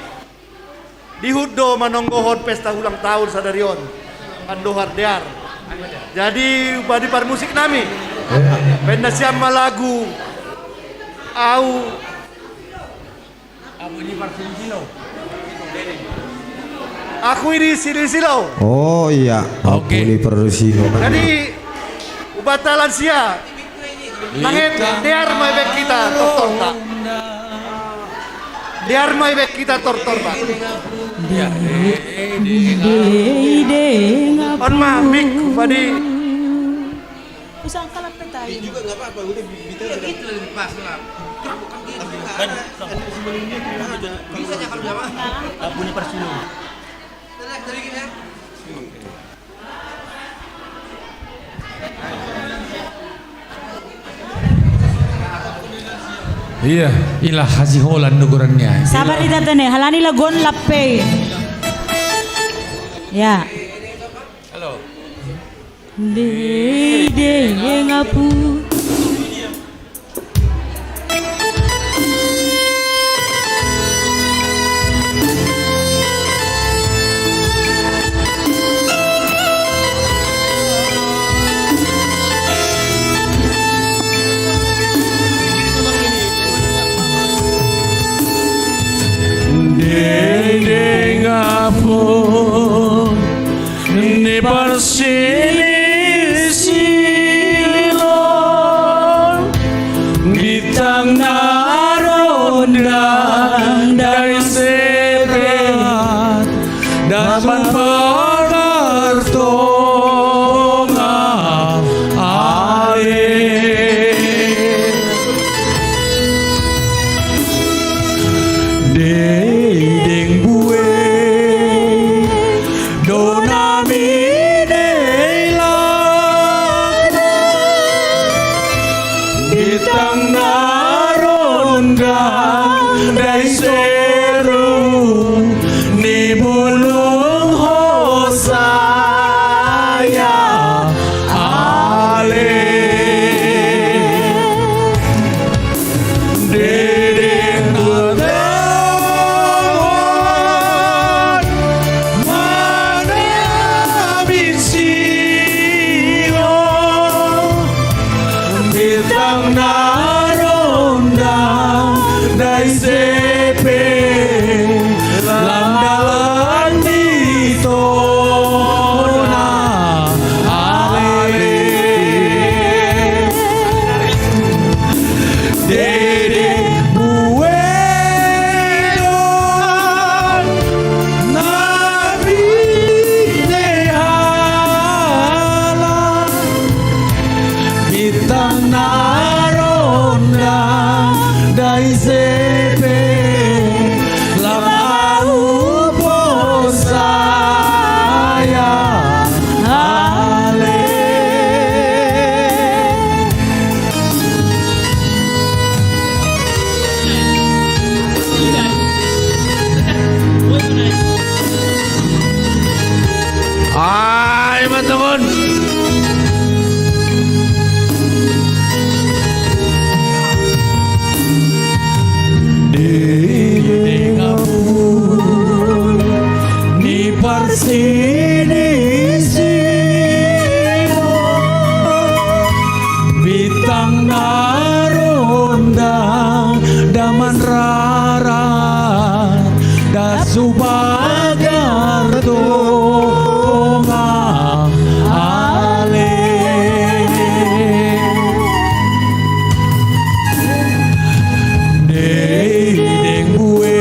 dihut do manonggohon pesta ulang tahun sadari on. Pandohar dear. Jadi upadi parmusik nami. Penda siam ma lagu au. Aku ini sini silo. Oh iya, aku ini perlu silo. Jadi ubata lansia. Nanget dear mai bek kita tortorta. Dear mai bek kita tortorta. On ma mik padi. Usang kalap petai. Juga nggak apa-apa, udah bisa. Itu lebih pas lah. Kan bisa ya kalau nggak apa-apa. Punya persilo. Iya, ilah hasi holan nugurannya. Sabar, ita tene, halani lagon lappei. Ya. Halo. Dei, dei, ngapu. Dei, dei, ngapu. Ni parsini silong, bitang na rondang dai sepe, daman pagar tonga ale. Dei deng bue, dona mi dei lada, bitang na rondang dai seru, ni bulung hosaya ale. Dede na tawon mana binsiho, bitang na rondang dai sepe, lam dalan di tona ale. Dede bue, dona mi dei lada, bitang na rondang dai sepe, lam au posaya ale. Ai, matongon. Dede ngapun ni parsinisi, bitang na rondang daman rarat, da subagar tonga ale. Dei deng bue,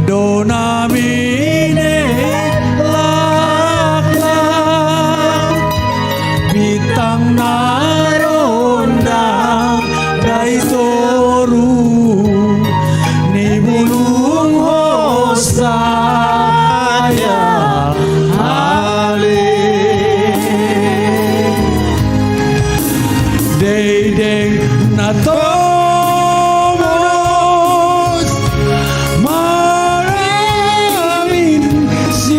dona mi dei laklak, bitang na rondang dai toru, ni bulung hosaya ale. Dei deng na tomos mana binsiho,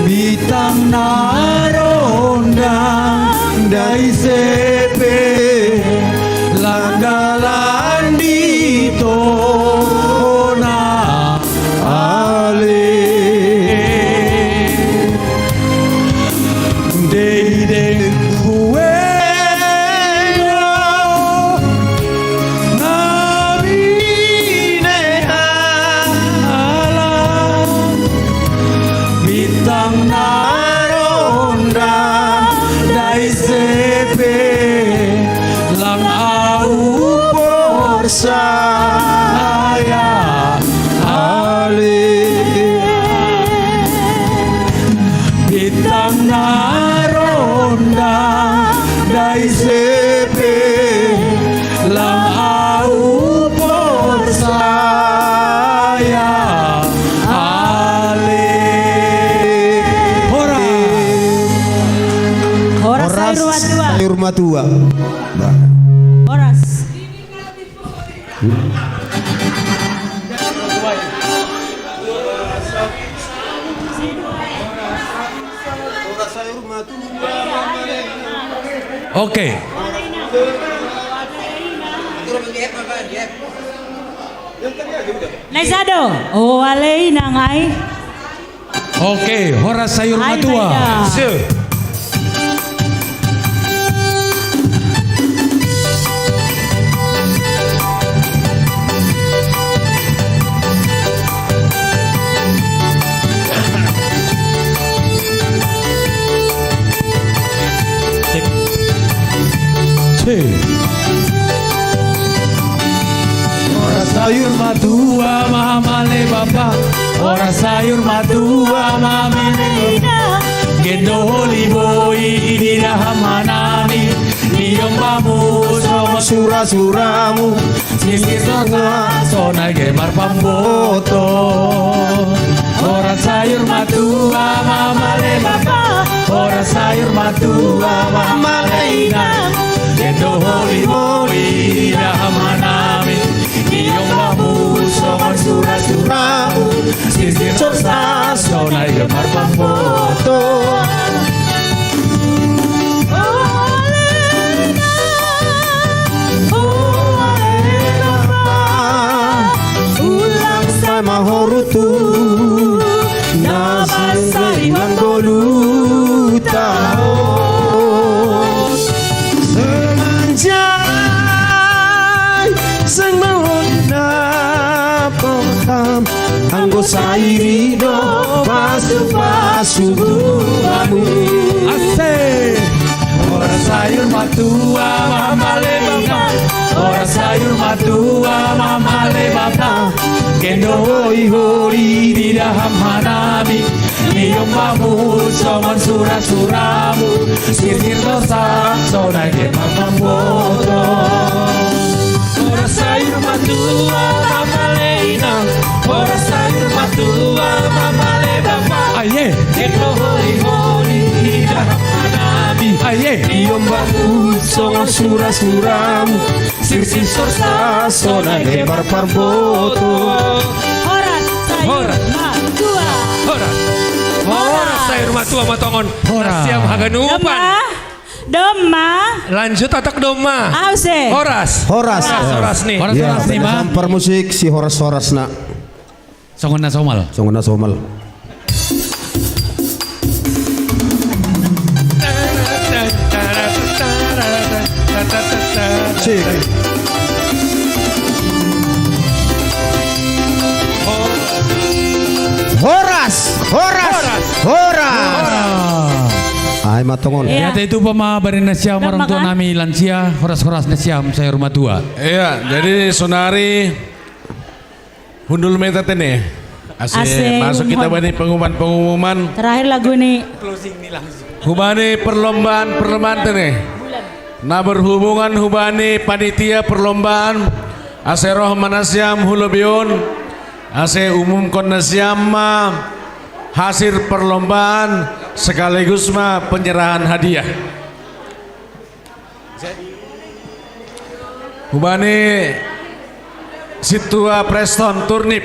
bitang na rondang dai sepe, lam dalan di tona ale. Dei deng bue, dona mi dei lada, bitang na rondang dai sepe, lam au posaya ale. Bitang na rondang dai sepe, lam au posaya Matua. Horas. Oke. Naisado. Oh, alei nangai. Oke, horas sayur matua. Horas sayur matua, mahamale bapa. Horas sayur matua, mahamale bapa. Gendo holi boi, idira hamanami. Niombamu, songo sura-suramu. Sisi songa, sona gemar pamboto. Horas sayur matua, mahamale bapa. Horas sayur matua, mahamale inang. Gendo holi boi, idira hamanami. Niombamu, songo sura-suramu. Sisi songa, sona gemar pamboto. Ulang sama horutu nabasa ilang goluta. Semanjai sing mona paham anggo sairi do pasu-pasu buamu. Asik. Horas sayur matua, mahamale bapa. Horas sayur matua, mahamale bapa. Gendo holi-holi di daham hanami. Niombamu songon sura-suramu. Sisir dosa, sona gemar pamboto. Horas sayur matua, mahamale inang. Horas sayur matua, mahamale bapa. Aye. Gendo holi-holi di daham hanami. Aye. Niombamu songon sura-suramu. Sisir dosa, sona gemar pamboto. Horas sayur Horas. Matua. Horas. Horas sayur matua matongon. Horas. Siam haganupan. Domma. Domma. Lanjut atak domma. Ause. Horas. Horas. Horas, horas nih. Ya, horas nih, Bang. Permusik si horas-horasna. Songon na somal. Songon na somal. Sik. Horas, horas, horas. Ai matongon. Ya, itu pama bari nasiam orang tua nami lansia, horas-horas nasiam sayur matua. Iya, jadi sonari hundul meta tene. Ase masuk kita bani pengumuman-pengumuman. Terakhir lagu nih. Hubani perlombaan-perlombaan tene. Nah, berhubungan hubani panitia perlombaan, ase roh ma nasiam hu lobion, ase umumkon nasiam ma hasil perlombaan sekaligus ma penyerahan hadiah. Hubani Situa Preston Turnip.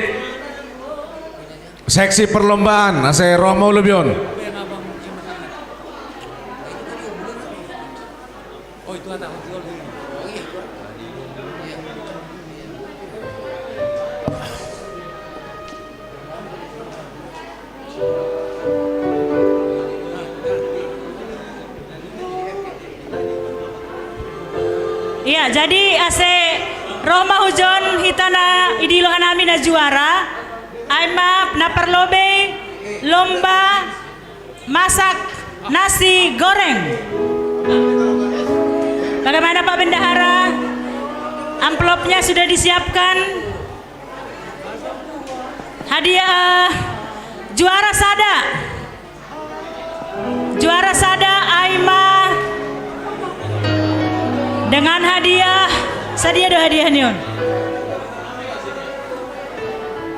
Seksi perlombaan, ase roh ma hu lobion. Iya, jadi ase roh ma hujon hita na idilo hanami na juara, ai ma na parlobei lomba masak nasi goreng. Bagaimana Pak Bendahara? Amplopnya sudah disiapkan. Hadiah juara sada. Juara sada ai ma dengan hadiah, sadia do hadiah nion.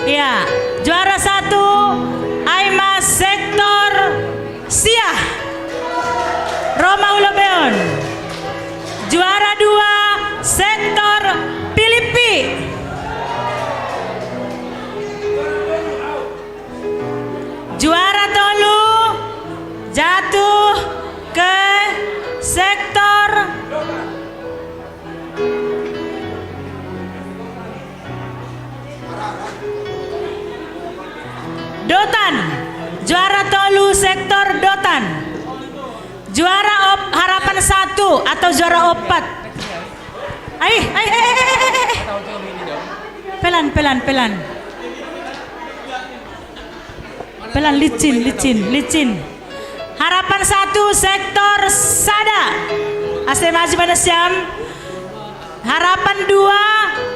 Ya, juara satu ai ma sektor sia. Roh ma hu lobeon. Juara dua, sektor Pilipi. Juara tolu jatuh ke sektor Dotan. Juara tolu sektor Dotan. Juara op, harapan satu atau juara opat. Aih, aih, eh, eh, eh, eh, eh. Pelan, pelan, pelan. Pelan, licin, licin, licin. Harapan satu sektor Sada. Ase maju mana Siam? Harapan dua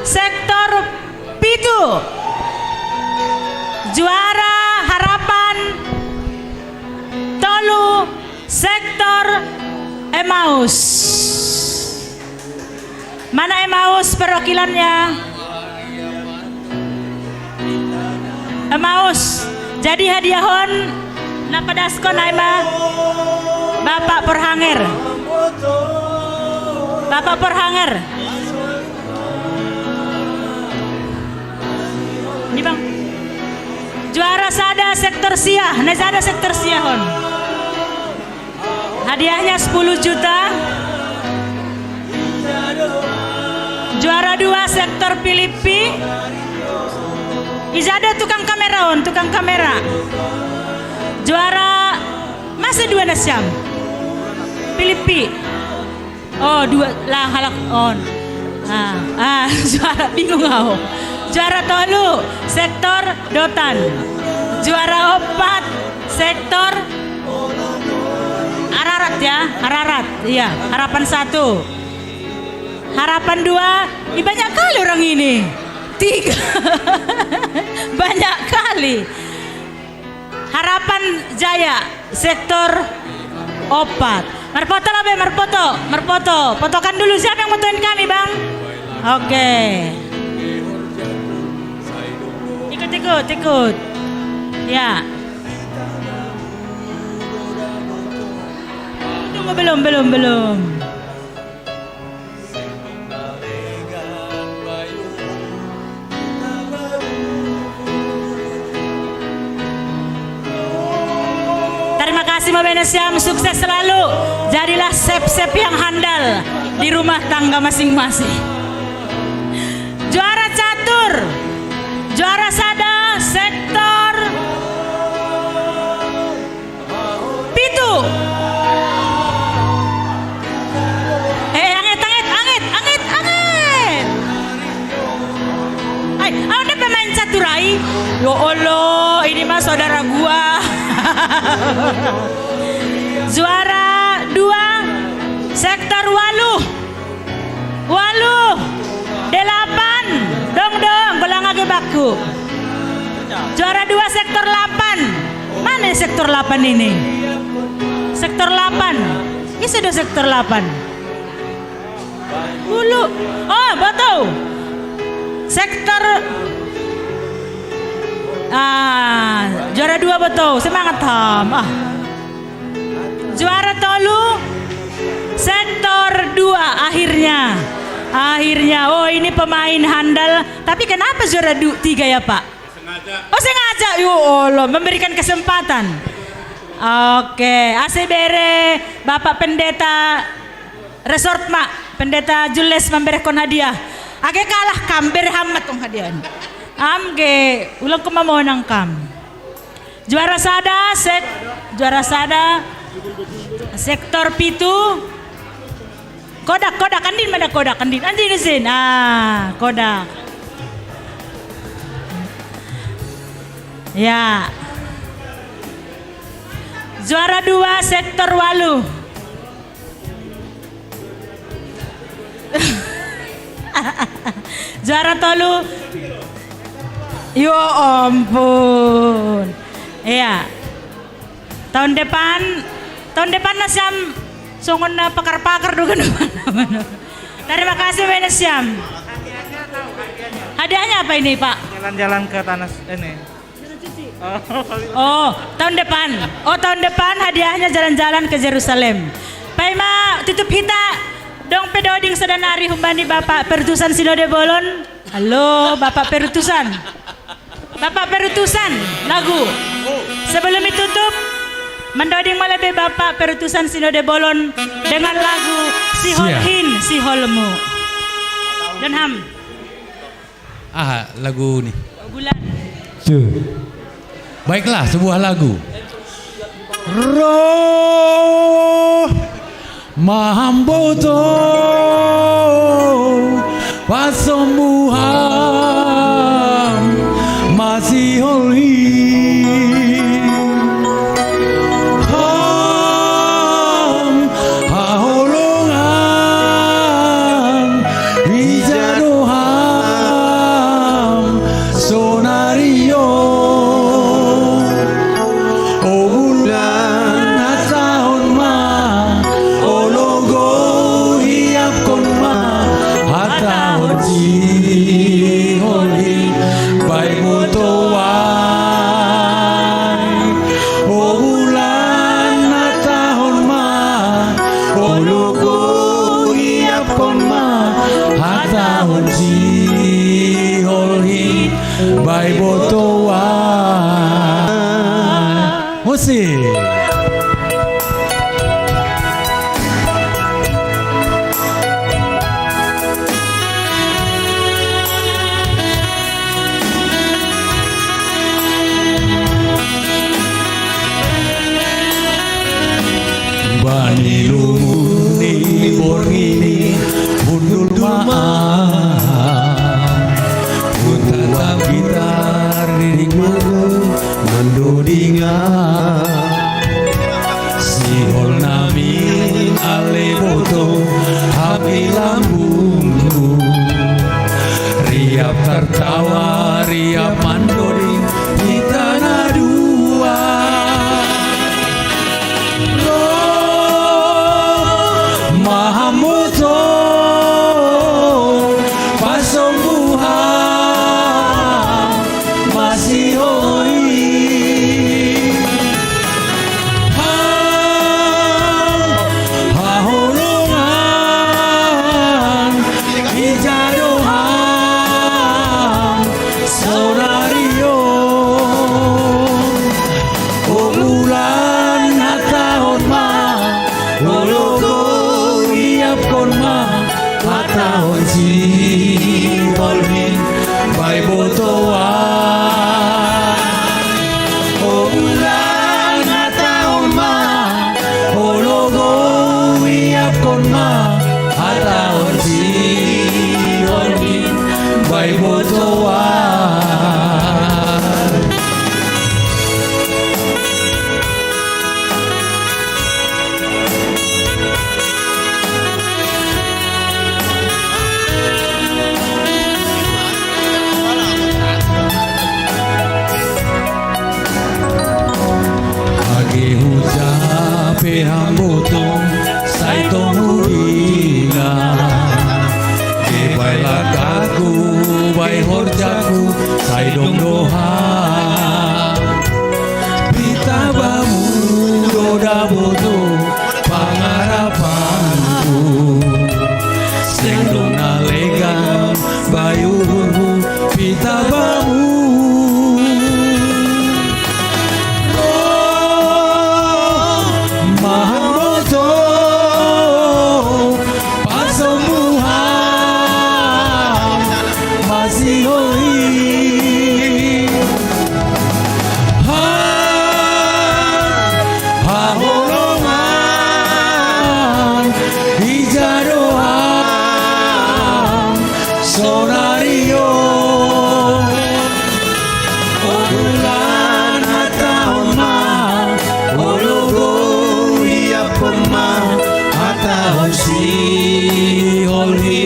sektor Pitu. Juara harapan tolu sektor Emmaus. Mana Emmaus perwakilannya? Emmaus. Jadi hadiahon napadaskon ai ma Bapak Porhanger. Bapak Porhanger. Ini Bang. Juara sada sektor Siah, na sada sektor Siahon. Hadiahnya sepuluh juta. Juara dua sektor Pilipi. Ijado tukang kamera on, tukang kamera. Juara masih dua na Siam. Pilipi. Oh, dua lah halak on. Ah, ah, juara bingung aku. Juara tolu sektor Dotan. Juara opat sektor Ararat ya, Ararat. Iya, harapan satu. Harapan dua, ih, banyak kali orang ini. Tiga. Banyak kali. Harapan Jaya, sektor opat. Marpoto lah be, marpoto, marpoto. Potokan dulu, siapa yang motoin kami, Bang? Oke. Ikut, ikut, ikut. Ya. Tunggu, belum, belum, belum. Terima kasih, Mabena Siam, sukses selalu. Jadilah sep-sep yang handal di rumah tangga masing-masing. Juara catur, juara sada sektor Pitu. Eh, angit, angit, angit, angit, angit. Ay, ada pemain catur ai. Ya Allah, ini mah saudara gua. Juara dua, sektor waluh. Waluh, delapan. Dong, dong, golang age baku. Juara dua sektor delapan. Mana sektor delapan ini? Sektor delapan. Ini sudah sektor delapan. Bulu. Oh, betul. Sektor, ah, juara dua betul. Semangat, Ham. Ah. Juara tolu, sektor dua, akhirnya. Akhirnya, oh, ini pemain handal. Tapi kenapa juara du, tiga ya, Pak? Sengaja. Oh, sengaja. Ya Allah, memberikan kesempatan. Oke, ase bere Bapak Pendeta Resort ma, Pendeta Jules mamberehkon hadiah. Age kalah kam, bere ham ma tong hadiah. Am ge, ulang ko mamonang kam. Juara sada, sek, juara sada, sektor pitu. Kodak, kodak, andin mana kodak, andin, andin isin. Ah, kodak. Ya. Juara dua, sektor waluh. Juara tolu. Yo ampun. Iya. Tahun depan, tahun depan na Siam songon na pakar-pakar do kan. Terima kasih banyak Siam. Hadiahnya apa ini, Pak? Jalan-jalan ke tanah s-, ini. Oh, tahun depan. Oh, tahun depan hadiahnya jalan-jalan ke Yerusalem. Paima tutup hita Dong pedoding sedanari humbani Bapak Perutusan Sinode Bolon. Halo, Bapak Perutusan. Bapak Perutusan, lagu. Sebelum ditutup, mendoding malebe Bapak Perutusan Sinode Bolon dengan lagu Siholhin Siholmu. Don Ham. Ah, lagu nih. Bulan. Tuh. Baiklah, sebuah lagu. Roh Mahamboto, pasombuhan masiholhi. Ham haholongan, ija do ham sonario. O bulan, hatahon ma, o logo, hiapkon ma, hatahon siholhi bae boto ai. O bulan, hatahon ma, o logo, hiapkon ma, hatahon siholhi bae boto ai. Musik. Bani lumun ni borngin i, hundul ma au, hutatap gitar di manggung mandoding au. Sihol nami ale boto, hami lambungku. Riap tartawa, riap mandoding, hita na dua. Roh Mahamboto, pasombuhan masiholhi. Ham haholongan, ija do ham sonario. O bulan, hatahon ma, o logo, hiapkon ma, hatahon siholhi bae boto ai. O bulan, hatahon ma, o logo, hiapkon ma, hatahon siholhi bae boto ai. Age huja pe hamboto, sai tong hudingan. Age bae langkahku, bae horjaku, sai dong do ham. Hita bamu do daboto pangarapanku. Seng dong na legan bae uhurhu, hita bamu. Roh Mahamboto, pasombuhan masiholhi. Ham haholongan, ija do ham sonario. O bulan, hatahon ma, o logo, hiapkon ma, hatahon siholhi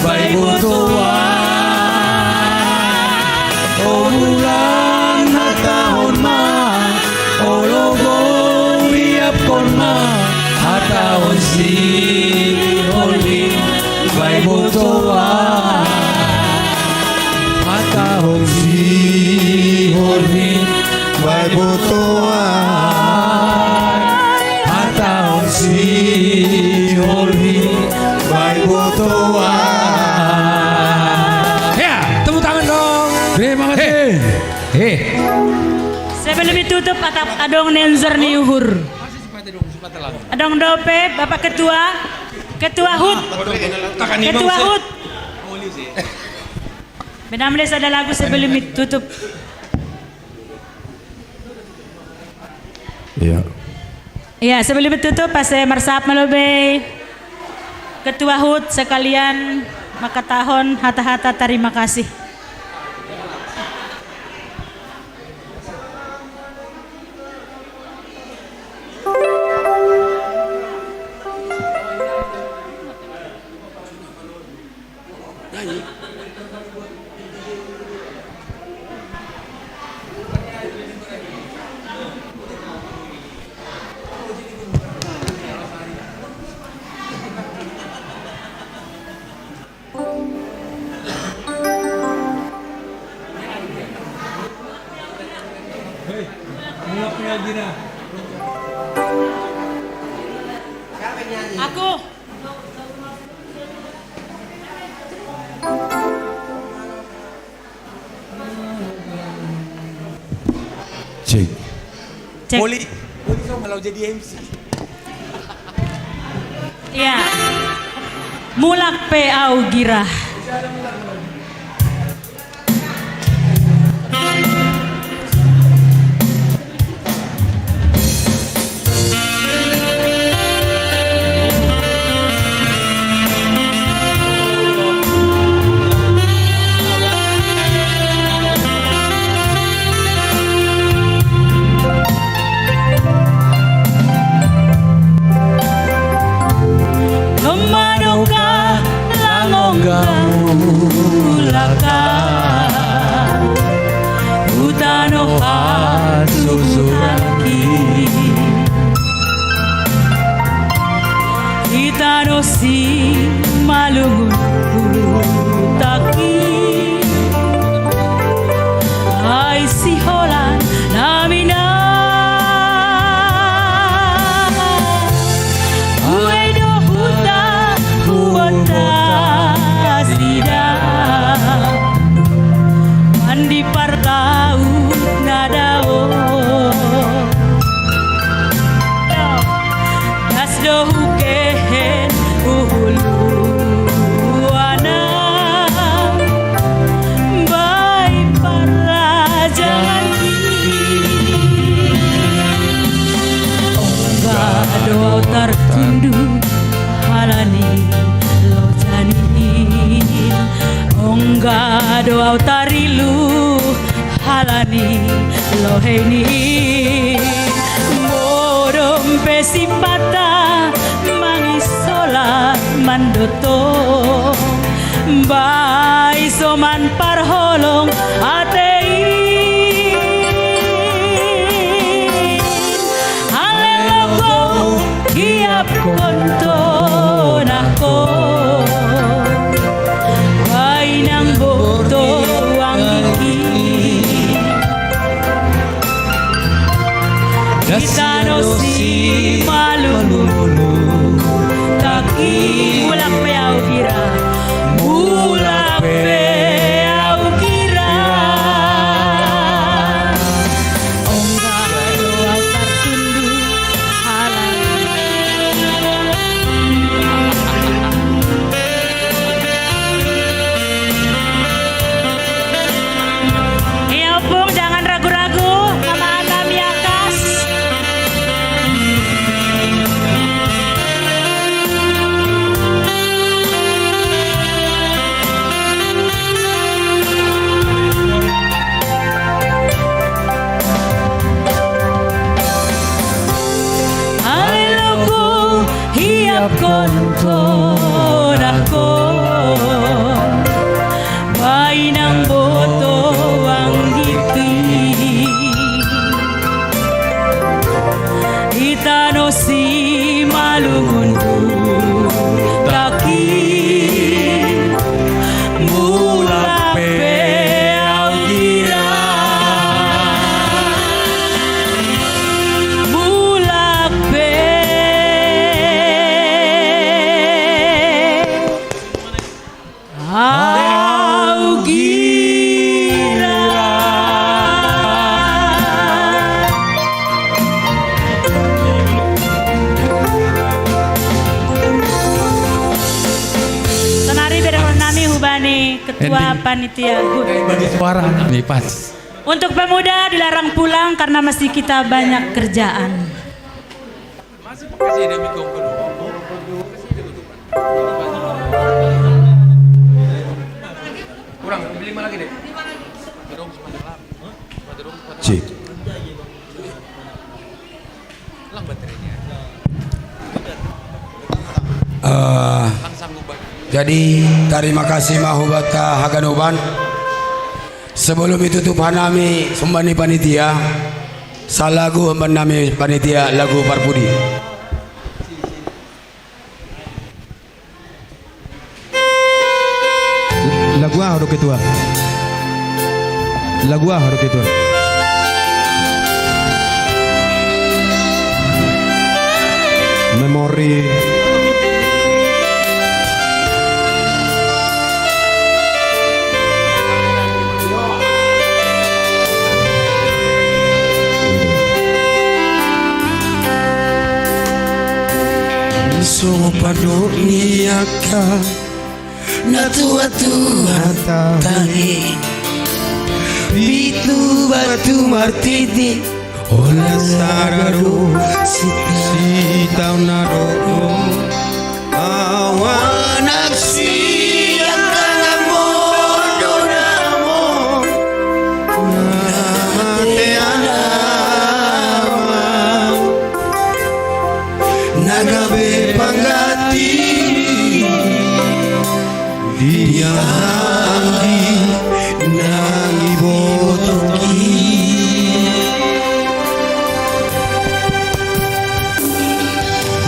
bae boto ai. O bulan, hatahon ma, o logo, hiapkon ma, hatahon siholhi bae boto ai. Hatahon siholhi bae boto ai. Hatahon siholhi Eh. Sebelum ditutup, ada adong nenzer ni uhur. Adong dope, Bapak Ketua, Ketua hut, Ketua hut. Benam les ada lagu sebelum ditutup. Iya. Iya, sebelum ditutup, pas saya meresap melobei Ketua hut sekalian makatahon hata-hata terima kasih. Aku. Cek. Cek. Poli, poli so kalau jadi M C. Ya. Mulak pe au gira. Manoka langong gamulaka utano hasusuraki. Itano si malungun utaki. Ai si holan namina. Uedo huta huota sida. Mandi parlaut nadao. Das do hukehen uhuluana. Bai parlajangan Ongga do au tartundu halani lojani. Ongga do au tarilu halani loheini. Modom pe sipata mangisola mandoto. Bai soman parholong atei. Aleloko iap konto nako. Bainang boto angiki. Itano si malulu. Taki mulak pe au gira. Mulak pe au gira. Ongga do au tartundu halani. Iya, Opung, jangan ragu-ragu, sama Ana Miakas. Aleloko iap konto nako. Bainang boto anggiki. Itano si malungun utaki. Mulak pe au gira. Mulak pe Ketua Panitia HUT. Bagi suara nih pas. Untuk pemuda dilarang pulang karena masih kita banyak kerjaan. Cik. Eh, jadi, terima kasih mahubata haganuban. Sebelum itu tu panami sembani panitia. Salagu sembani panitia lagu parpudi. Lagu ah do ketua. Lagu ah do ketua. Memori. Sopan do niaka na tua-tua tahe. Pitu batu martiti. Ola sararo sita na do. Awana sia kanga modo namo. Namateana. Nagabe panggati dia anggi nangi botoki.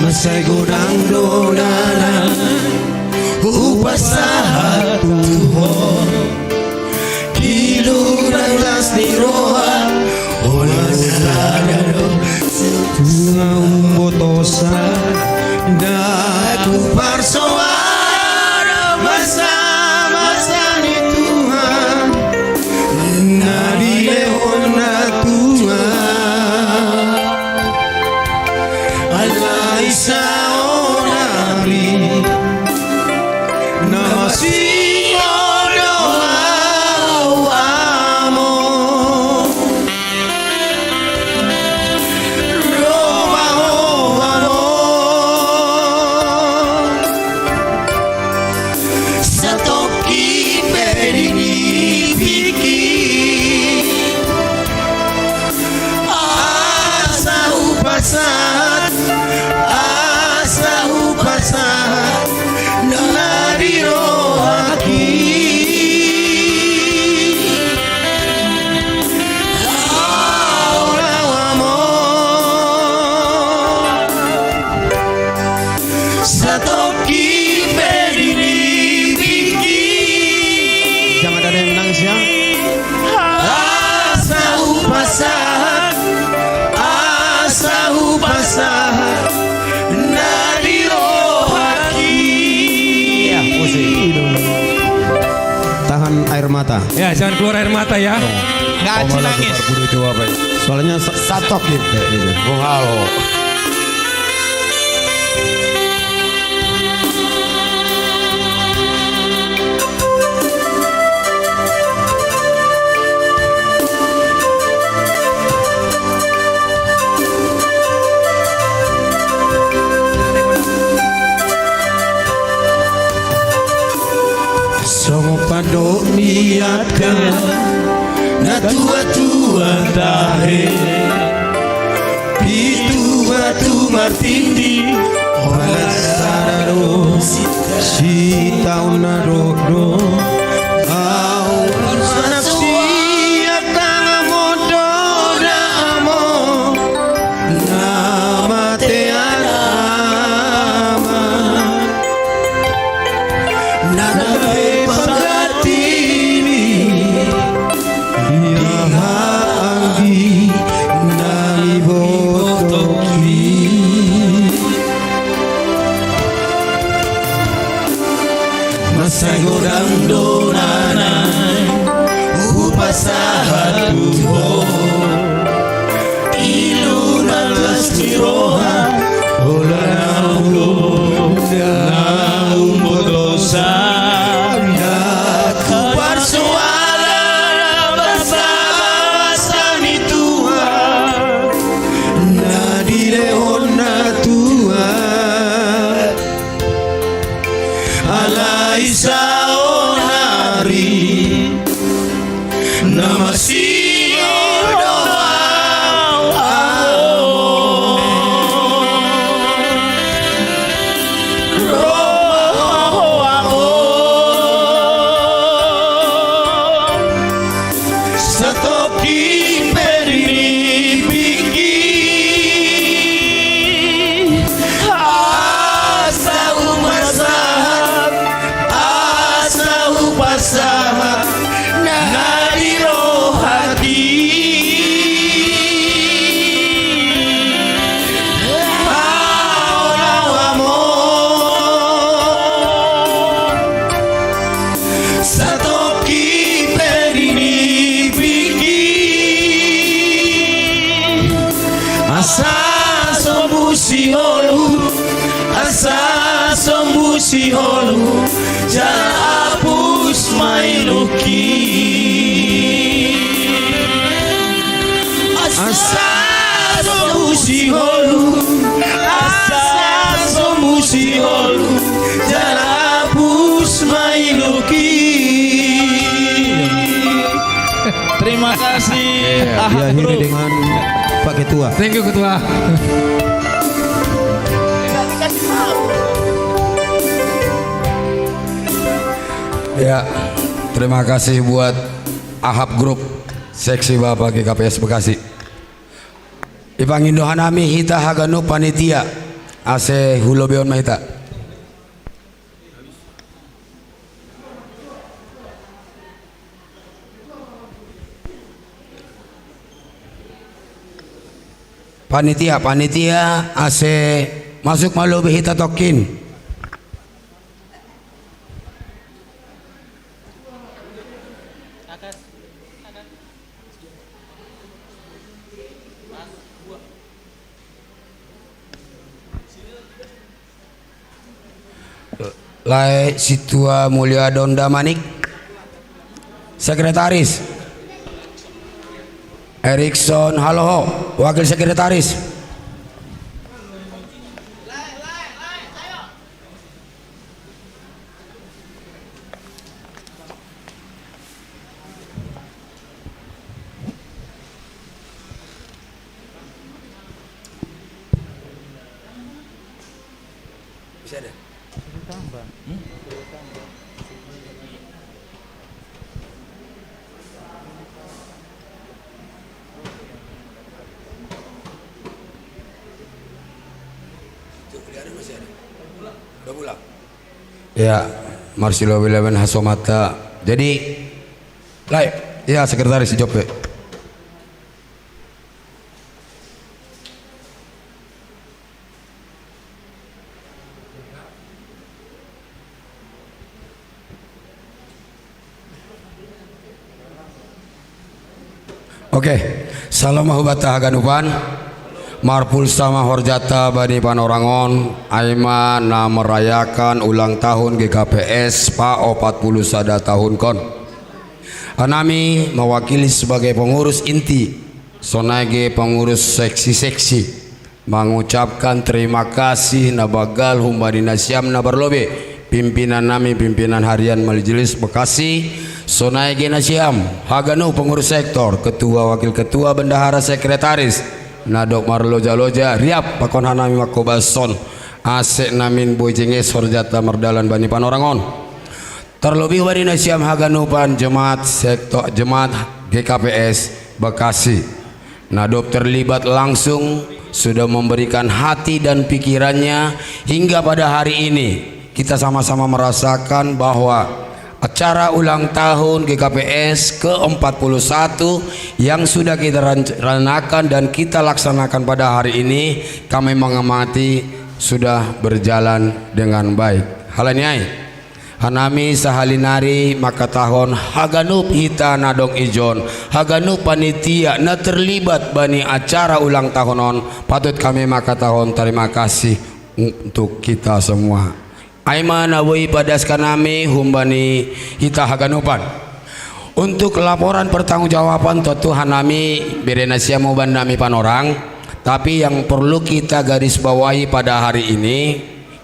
Masai godang donana upasahat tuho. Di ludan las ni roha, ola sadado. Tua umbotosa, daku parsoara masa-masa ni Tuhan. Na dilehon na Tuhan. Alai saonari. Na masih ono au amo. Roma, Roma, Roma. Satoki pe di ni piki. Asa hupasahat, asa hupasahat, na di rohaki. Au amo. Satoki pe di ni piki. Jangan ada yang nangis ya. Asa hupasahat, asa hupasahat, na di rohaki. Ya, musik. Tahan air mata. Ya, jangan keluar air mata ya. Nggak ada nangis. Soalnya sa-, satok gitu. Bung Halo. Songo pando miaka na tua-tua tahe. Pitu batu martindi, ola sararo sita na dodo. Au anak sia kanga modo damo. Namatean ama. Nagabe panggati ni. Dia anggi nang ibotoki. Masai godang donana upasahat tuho. Ilu na las ni roha, ola na ulo, na umbotosa, na Kimperini piki, asa umasahak, asa upasahak, nadi rohati. Paola wamo. Satoki perini piki, asa sombu siholu, asa sombu siholu, jala apus mailuki. Asa sombu siholu, asa sombu siholu, jala apus mailuki. Terima kasih. Iya, Ahad diakhiri Group dengan Pak Ketua. Thank you, Ketua. Ya, terima kasih buat Ahab Group, Seksi Bapak G K P S Bekasi. Ipangindo hanami hita haganup panitia, ase hulobeon ma hita. Panitia, panitia, ase masuk ma lobei hita tongkin. Lae Situa Mulia Donda Manik, Sekretaris. Erikson Haloho, Wakil Sekretaris. Bisa ada? Tuh, masih ada. Udah pulang. Ya, Marsilo William Hasomata. Jadi, Lai, ya, Sekretaris Jope. Oke, salam mahubata haganupan. Marpulsa ma horjata bani panorangon, ai ma na merayakan ulang tahun G K P S pa opat puluh sada tahun kon. Anami mewakili sebagai pengurus inti, sonai ge pengurus seksi-seksi, mengucapkan terima kasih na banggal humbani nasiam na parlobei, pimpinan nami, pimpinan harian Majelis Bekasi, sonai ge nasiam haganup pengurus sektor, ketua, wakil ketua, bendahara, sekretaris, na dob marloja-loja riap pakon hanami mangkobashon, ase namin boi jenges horjata mardalan bani panorangon. Terlebih bani nasiam haganupan jemaat sektor, jemaat G K P S Bekasi, na dob terlibat langsung, sudah memberikan hati dan pikirannya hingga pada hari ini. Kita sama-sama merasakan bahwa acara ulang tahun G K P S ke empat puluh satu yang sudah kita rencanakan dan kita laksanakan pada hari ini, kami mengamati sudah berjalan dengan baik. Halani ai, hanami sahali nari mangkatahon haganup hita na dong ijon, haganup panitia na terlibat bani acara ulang tahun on, patut kami mangkatahon tarima kasih untuk kita semua. Ai ma na boi padaskan nami humbani hita haganupan. Untuk laporan pertanggungjawaban tontu hanami bere nasiam umbahen nami panorang, tapi yang perlu kita garis bawahi pada hari ini,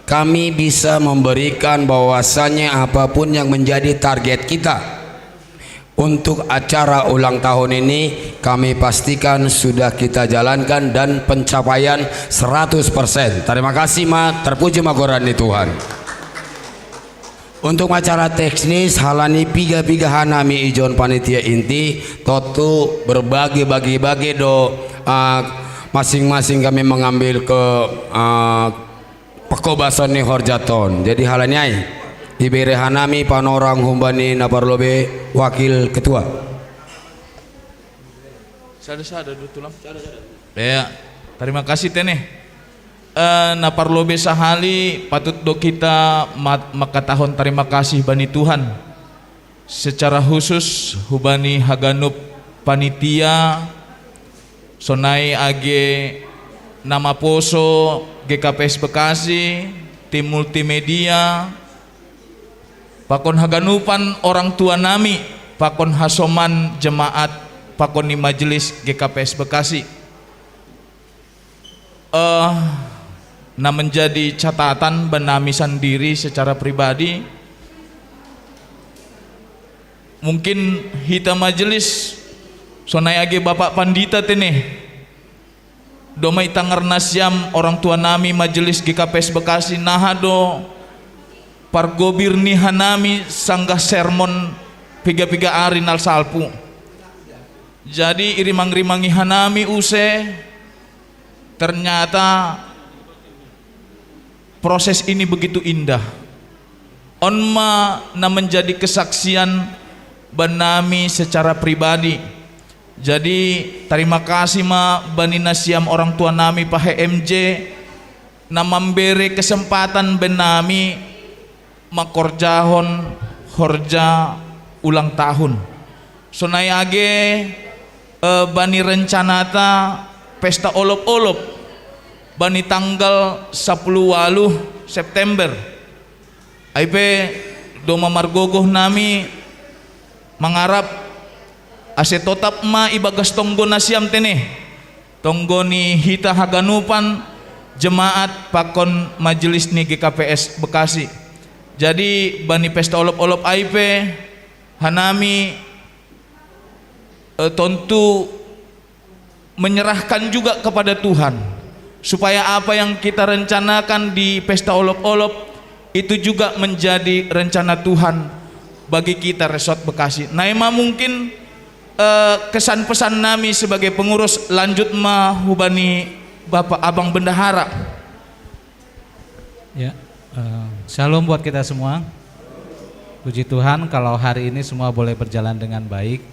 kami bisa memberikan bahwasanya apapun yang menjadi target kita untuk acara ulang tahun ini, kami pastikan sudah kita jalankan dan pencapaian seratus persen. Terima kasih ma, terpuji ma goran ni Tuhan. Untuk macara teknis halani piga-piga hanami ijon panitia inti, totu berbagi-bagi-bagi do, ah, masing-masing kami mengambil ke, ah, pekobason ni horjaton. Jadi halani ai ibere hanami panorang humbani na parlobe wakil ketua. Sada-sada do tulang. Ya, terima kasih tene. Eh, na parlobe sahali patut do kita mat-, makatahon terima kasih bani Tuhan. Secara khusus hubani haganup panitia, sonai age na maposo G K P S Bekasi, tim multimedia, pakon haganupan orang tua nami, pakon hasoman jemaat, pakon ni majelis G K P S Bekasi. Eh, na menjadi catatan banami sandiri secara pribadi, mungkin hita majelis, sonai age Bapak Pandita tene, domai tangar nasiam orang tua nami majelis G K P S Bekasi, naha do pargobir ni hanami sanggah sermon piga-piga ari nal salpu. Jadi irimang-rimangi hanami use, ternyata proses ini begitu indah. On ma na menjadi kesaksian banami secara pribadi. Jadi terima kasih ma bani nasiam orang tua nami pahe M J na mambere kesempatan banami makorjahon horja ulang tahun. Sonai age, eh, bani rencanata pesta olop-olop bani tanggal sapuluh waluh September. Ai pe doma margogoh nami mangarap ase totap ma ibagas tonggo nasiam tene, tonggo ni hita haganupan jemaat pakon majelis ni G K P S Bekasi. Jadi bani pesta olop-olop ai pe hanami, eh, tontu menyerahkan juga kepada Tuhan, supaya apa yang kita rencanakan di pesta olop-olop itu juga menjadi rencana Tuhan bagi kita Resort Bekasi. Nah, emang mungkin, eh, kesan pesan nami sebagai pengurus, lanjut ma hubani Bapak Abang Bendahara. Ya, eh, shalom buat kita semua. Puji Tuhan kalau hari ini semua boleh berjalan dengan baik.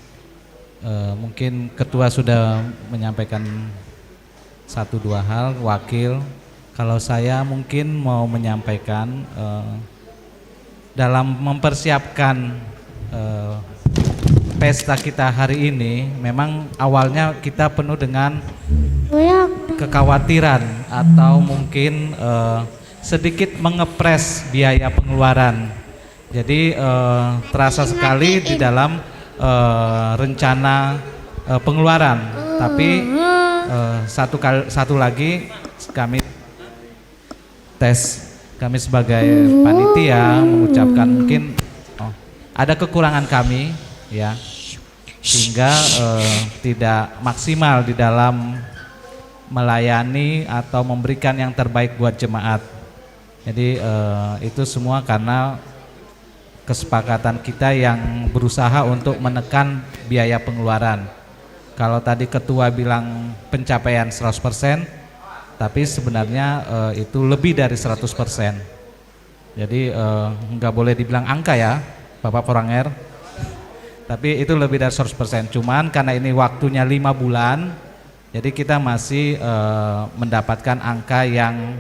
Eh, mungkin ketua sudah menyampaikan satu dua hal, wakil. Kalau saya mungkin mau menyampaikan, eh, dalam mempersiapkan, eh, pesta kita hari ini, memang awalnya kita penuh dengan kekhawatiran atau mungkin, eh, sedikit mengepres biaya pengeluaran. Jadi, eh, terasa sekali di dalam, eh, rencana, eh, pengeluaran. Tapi, eh, satu kali, satu lagi kami tes, kami sebagai panitia mengucapkan mungkin, oh, ada kekurangan kami, ya, sehingga, eh, tidak maksimal di dalam melayani atau memberikan yang terbaik buat jemaat. Jadi, eh, itu semua karena kesepakatan kita yang berusaha untuk menekan biaya pengeluaran. Kalau tadi ketua bilang pencapaian seratus persen, tapi sebenarnya, eh, itu lebih dari seratus persen. Jadi, eh, nggak boleh dibilang angka ya, Bapak Koranger. Tapi itu lebih dari seratus persen. Cuman karena ini waktunya lima bulan, jadi kita masih, eh, mendapatkan angka yang,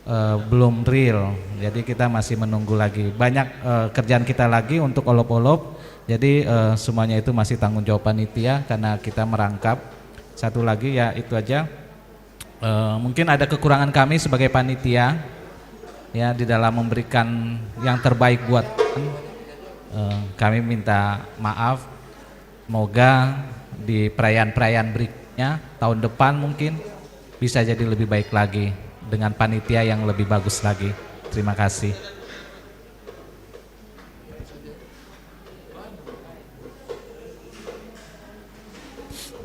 eh, belum real. Jadi kita masih menunggu lagi. Banyak, eh, kerjaan kita lagi untuk olop-olop. Jadi, eh, semuanya itu masih tanggung jawab panitia karena kita merangkap. Satu lagi ya itu aja. Eh, mungkin ada kekurangan kami sebagai panitia ya di dalam memberikan yang terbaik buat, eh, kami minta maaf. Semoga di perayaan-perayaan berikutnya, tahun depan mungkin, bisa jadi lebih baik lagi dengan panitia yang lebih bagus lagi. Terima kasih.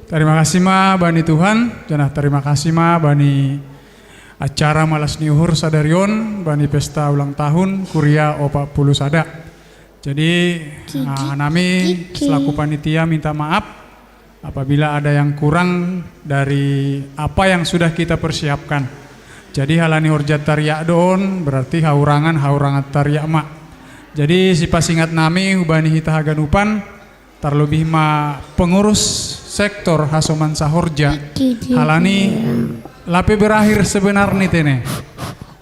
Terima kasih ma bani Tuhan, janah terima kasih ma bani Acara malas ni uhur sadarion bani pesta ulang tahun Kuria opat puluh sada. Jadi, ah, nami selaku panitia minta maaf apabila ada yang kurang dari apa yang sudah kita persiapkan. Jadi, halani horja tariak do on, berarti haurangan, haurangan tariak ma. Jadi, sipasingat nami hubani hita haganupan, tarlobih ma pengurus sektor hasoman sahorja. Halani lape berakhir sebenarni tene.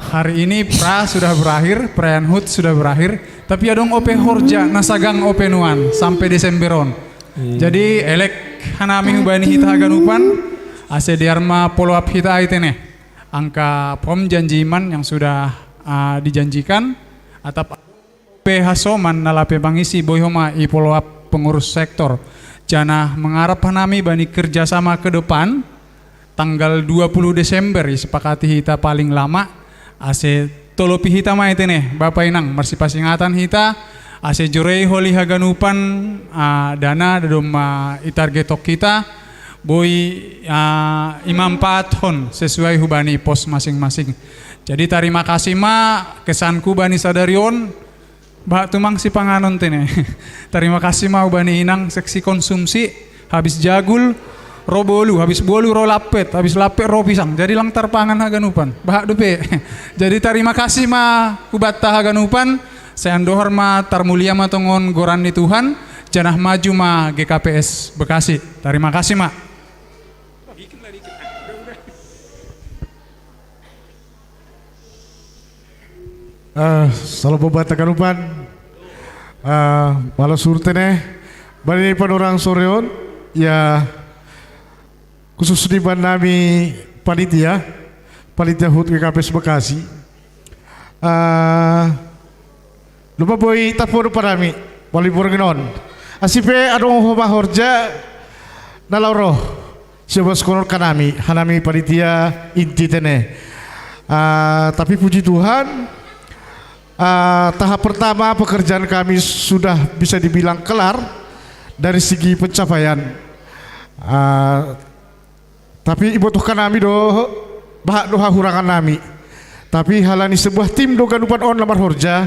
Hari ini pra sudah berakhir, perayaan hut sudah berakhir, tapi adong ope horja na sagang ope nuan sampe Desember on. Jadi elek hanami hubani hita haganupan, ase dear ma follow up hita ai tene. Angka pom janji iman yang sudah, ah, dijanjikan, atap pe hasoman na lape mangisi boi homa i follow up pengurus sektor. Janah mangarap hanami bani kerjasama ke depan, tanggal dua puluh Desember isepakati hita paling lama, ase tolopi hita ma i tene, Bapa Inang, marsipasingatan hita, ase jorei holi haganupan, ah, dana da domma itargetok hita, boi, ah, imanpaathon sesuai hubani pos masing-masing. Jadi tarima kasih ma kesanku bani sadari on, Bah, tumang sipanganon tene. Tarima kasih ma hubani Inang, seksi konsumsi, habis jagul, ro bolu, habis bolu ro lappet, habis lappet ro pisang. Jadi lang tarpangan haganupan. Bah, dope. Jadi tarima kasih ma hubanta haganupan, sai andohar ma tarmulia ma tongon goran ni Tuhan, janah maju ma G K P S Bekasi. Tarima kasih ma. Ah, salam pembuat haganupan. Ah, malas uhur tene. Bani panorang sore on, ya, khusus di bannami panitia, panitia hut G K P S Bekasi. Ah, Lupa boi tapodo panami, wali borngin on. Asi pe adong homa horja na laho roh, siobas konon kanami, hanami panitia inti tene. Ah, tapi puji Tuhan, ah, tahap pertama pekerjaan kami sudah bisa dibilang kelar dari segi pencapaian. Ah, Tapi ibotoh hanami do, bahat do hahurangan nami. Tapi halani sebuah tim do ganupan on na marhorja,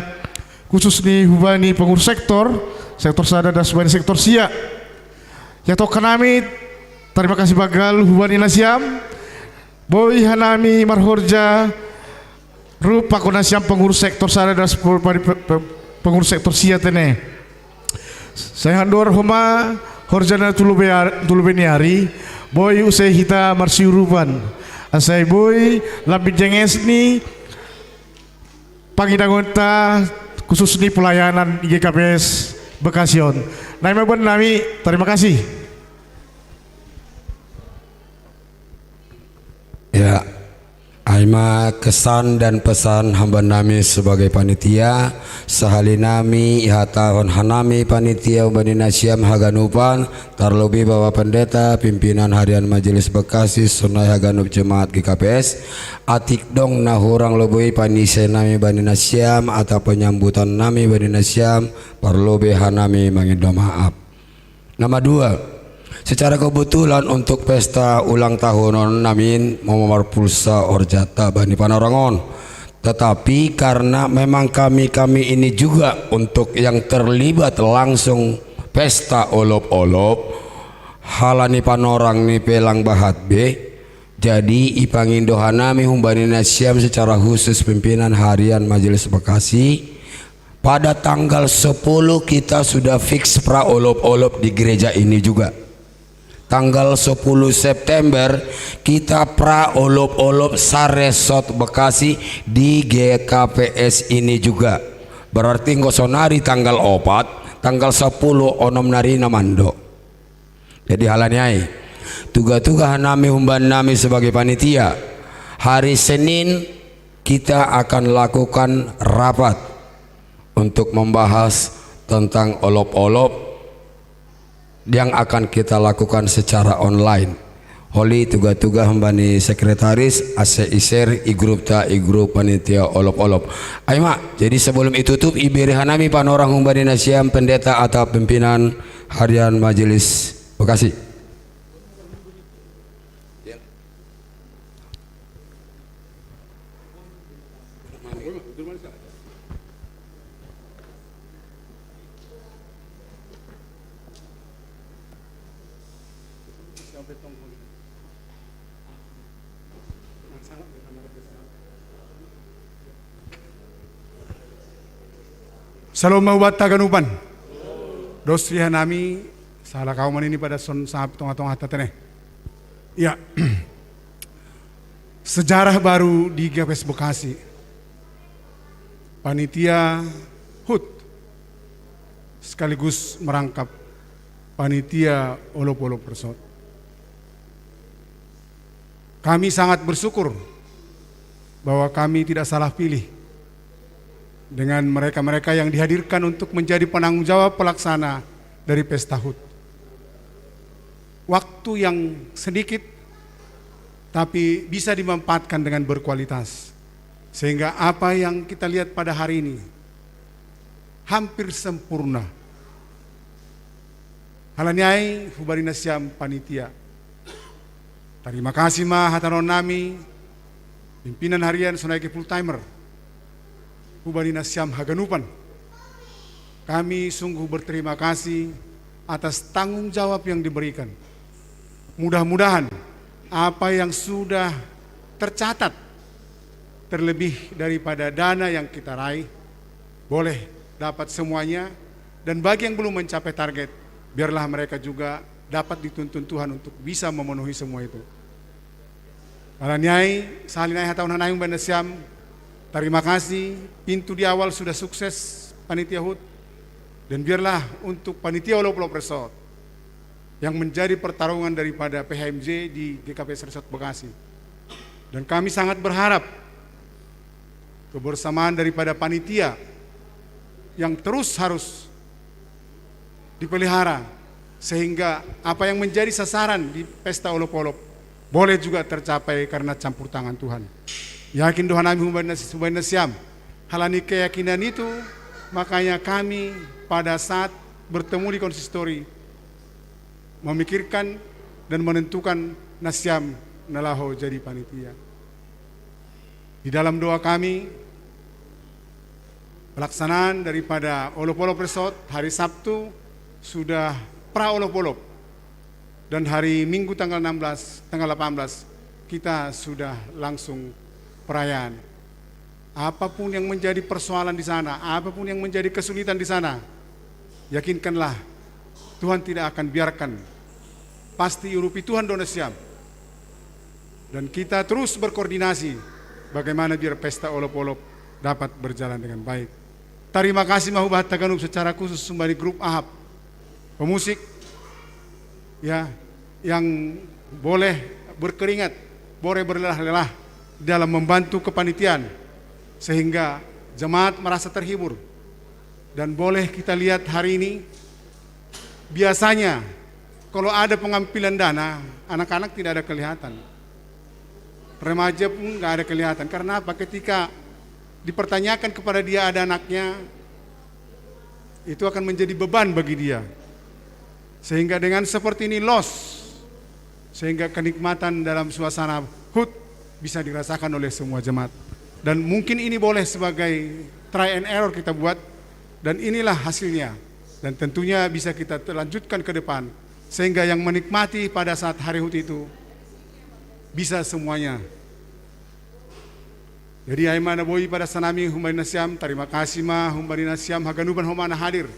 khusus ni hubani pengurus sektor, sektor sada das hubani sektor sia. Ya toh hanami, tarima kasih banggal hubani nasiam, boi hanami marhorja, Rupa kona siam pengurus sektor sada das pe-, pe-, pe-, pengurus sektor sia tene. Sai handor homa horjana tu lobei ar-, tu lobei ni ari, boi use hita marsiurupan. Asai boi lambin jenges ni pangidangonta khusus ni pelayanan G K P S Bekasi on. Nai ma bannami, terima kasih. Ya, ai ma kesan dan pesan hambannami sebagai panitia, sahali nami ihatahon hanami panitia umbani nasiam haganupan, tarlobih Bapak Pendeta, pimpinan harian Majelis Bekasi, sonai haganup jemaat G K P S, atik dong na hurang lobei panise nami bani nasiam, atau penyambutan nami bani nasiam, parlobei hanami mangindo maaf. Nama dua, secara kebetulan untuk pesta ulang tahun on namin mau marpulsa horjata bani panorang on. Tetapi karena memang kami-kami ini juga untuk yang terlibat langsung pesta olop-olop, halani panorang ni pe lang bahat be, jadi ipangindo hanami humbani nasiam secara khusus pimpinan harian Majelis Bekasi, pada tanggal sepuluh kita sudah fix pra olop-olop di gereja ini juga. Tanggal sepuluh September kita pra olop-olop saresort Bekasi di G K P S ini juga. Berarti enggo sonari tanggal opat, tanggal sepuluh onom nari na mando. Jadi halani ai, tuga-tuga hanami humbannami sebagai panitia, hari Senin kita akan lakukan rapat untuk membahas tentang olop-olop yang akan kita lakukan secara online. Holi tuga-tuga humbani sekretaris, ase i-share i grupta, i grup panitia olop-olop. Ai ma, jadi sebelum itutup, ibere hanami panorang humbani nasiam pendeta atau pimpinan harian Majelis Bekasi. Salom mahubat haganupan. Dos riha nami, sahala kauman ini pada son sangap tonga-tonga tata ne. Ya. Sejarah baru di G K P S Bekasi. Panitia HUT sekaligus merangkap panitia Olop-Olop Resort. Kami sangat bersyukur bahwa kami tidak salah pilih dengan mereka-mereka yang dihadirkan untuk menjadi penanggung jawab pelaksana dari Pesta HUT. Waktu yang sedikit, tapi bisa dimanfaatkan dengan berkualitas. Sehingga apa yang kita lihat pada hari ini hampir sempurna. Hala ni ai, humbani nasiam panitia, tarima kasih ma hatahonon nami, pimpinan harian sonai ke full timer, humbani nasiam haganupan. Kami sungguh berterima kasih atas tanggung jawab yang diberikan. Mudah-mudahan apa yang sudah tercatat, terlebih daripada dana yang kita raih, boleh dapat semuanya, dan bagi yang belum mencapai target, biarlah mereka juga dapat dituntun Tuhan untuk bisa memenuhi semua itu. Hala ni ai, sahala ni ai hatahonon hanami humbani nasiam, tarima kasih, pintu di awal sudah sukses panitia HUT, dan biarlah untuk panitia Olop-Olop Resort yang menjadi pertarungan daripada P H M J di G K P S Resort Bekasi. Dan kami sangat berharap kebersamaan daripada panitia yang terus harus dipelihara, sehingga apa yang menjadi sasaran di Pesta Olop-Olop boleh juga tercapai karena campur tangan Tuhan. Yakin do hanami humbani nas-, humbani nasiam. Hala ni keyakinan itu, makanya kami pada saat bertemu di konsistori, memikirkan dan menentukan nasiam na laho jadi panitia. Di dalam doa kami, pelaksanaan daripada Olop-Olop Resort hari Sabtu sudah pra Olop-Olop. Dan hari Minggu tanggal enam belas, tanggal delapan belas, kita sudah langsung perayaan. Apapun yang menjadi persoalan di sana, apapun yang menjadi kesulitan di sana, yakinkanlah Tuhan tidak akan biarkan. Pasti urupi Tuhan do nasiam. Dan kita terus berkoordinasi bagaimana biar Pesta Olop-Olop dapat berjalan dengan baik. Tarima kasih ma hubahat haganup secara khusus humbani grup Ahab, pemusik, ya, yang boleh berkeringat, boleh berlelah-lelah dalam membantu kepanitiaan, sehingga jemaat merasa terhibur. Dan boleh kita lihat hari ini, biasanya kalau ada pengambilan dana, anak-anak tidak ada kelihatan. Remaja pun nggak ada kelihatan. Karena apa? Ketika dipertanyakan kepada dia ada anaknya, itu akan menjadi beban bagi dia. Sehingga dengan seperti ini loss, sehingga kenikmatan dalam suasana HUT bisa dirasakan oleh semua jemaat. Dan mungkin ini boleh sebagai try and error kita buat, dan inilah hasilnya. Dan tentunya bisa kita lanjutkan ke depan, sehingga yang menikmati pada saat hari HUT itu bisa semuanya. Jadi ai ma na boi pada sanami humbani nasiam, tarima kasih ma humbani nasiam haganupan homa na hadir.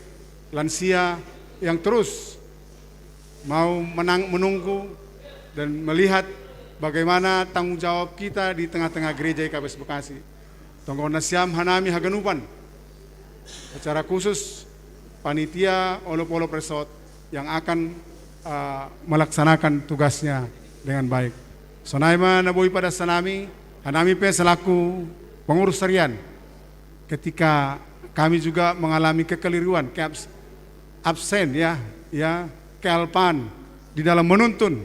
Lansia yang terus mau menang, menunggu dan melihat bagaimana tanggung jawab kita di tengah-tengah gereja G K P S Bekasi. Tonggo nasiam hanami haganupan, secara khusus panitia Olop-Olop Resort yang akan, eh, melaksanakan tugasnya dengan baik. Sonai ma na boi pada sanami, hanami pe selaku pengurus harian, ketika kami juga mengalami kekeliruan, keabs-, absen ya, ya, kealpaan di dalam menuntun.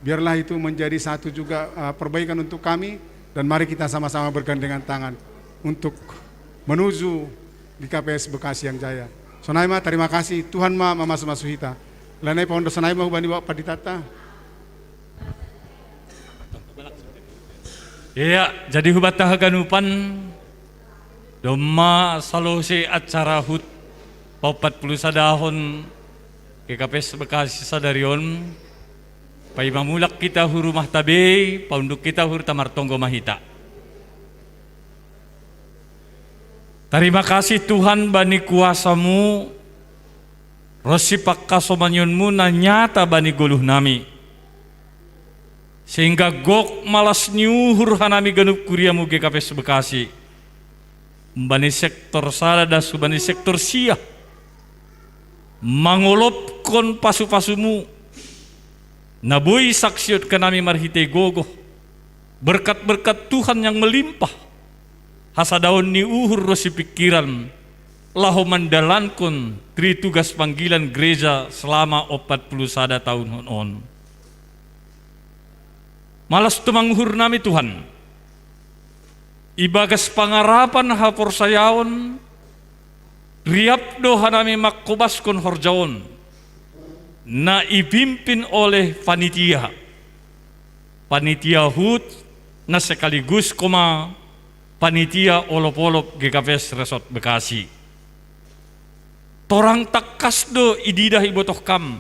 Biarlah itu menjadi satu juga, eh, perbaikan untuk kami, dan mari kita sama-sama bergandengan tangan untuk menuju di G K P S Bekasi yang jaya. Sonai ma, tarima kasih, Tuhan ma mamasu-masu hita. Hala ni ai pahondo sonai ma humbani Bapak Panditata. Iya, jadi hubahat haganupan, Domma salose acara hut paoppat pulu sadahon G K P S Bekasi sadari on, paima mulak hita hu rumah ta bei, paunduk hita hu rumah ta, martonggo ma hita. Tarima kasih Tuhan bani kuasa-Mu, ronsi pangkasomanion-Mu na nyata bani goluh nami. Sehingga gok malas ni uhur hanami ganup kuria-Mu G K P S Bekasi. Bani sektor sada das bani sektor sia. Mangolopkon pasu-pasu-Mu. Na boi saksion hanami marhitei gogoh. Berkat-berkat Tuhan yang melimpah. Hasadaon ni uhur ronsi pingkiran. Laho mandalankon tri tugas panggilan gereja selama ompat pulu sada tahun on. Malas tumang uhur nami Tuhan. Ibagas pangarapan haporsayaon, riap do hanami mangkobaskon horjaon. Na ipimpin oleh panitia. Panitia hut, na sekaligus koma panitia olop-olop G K P S Resort Bekasi. Torang tangkas do ididah ibotoh kam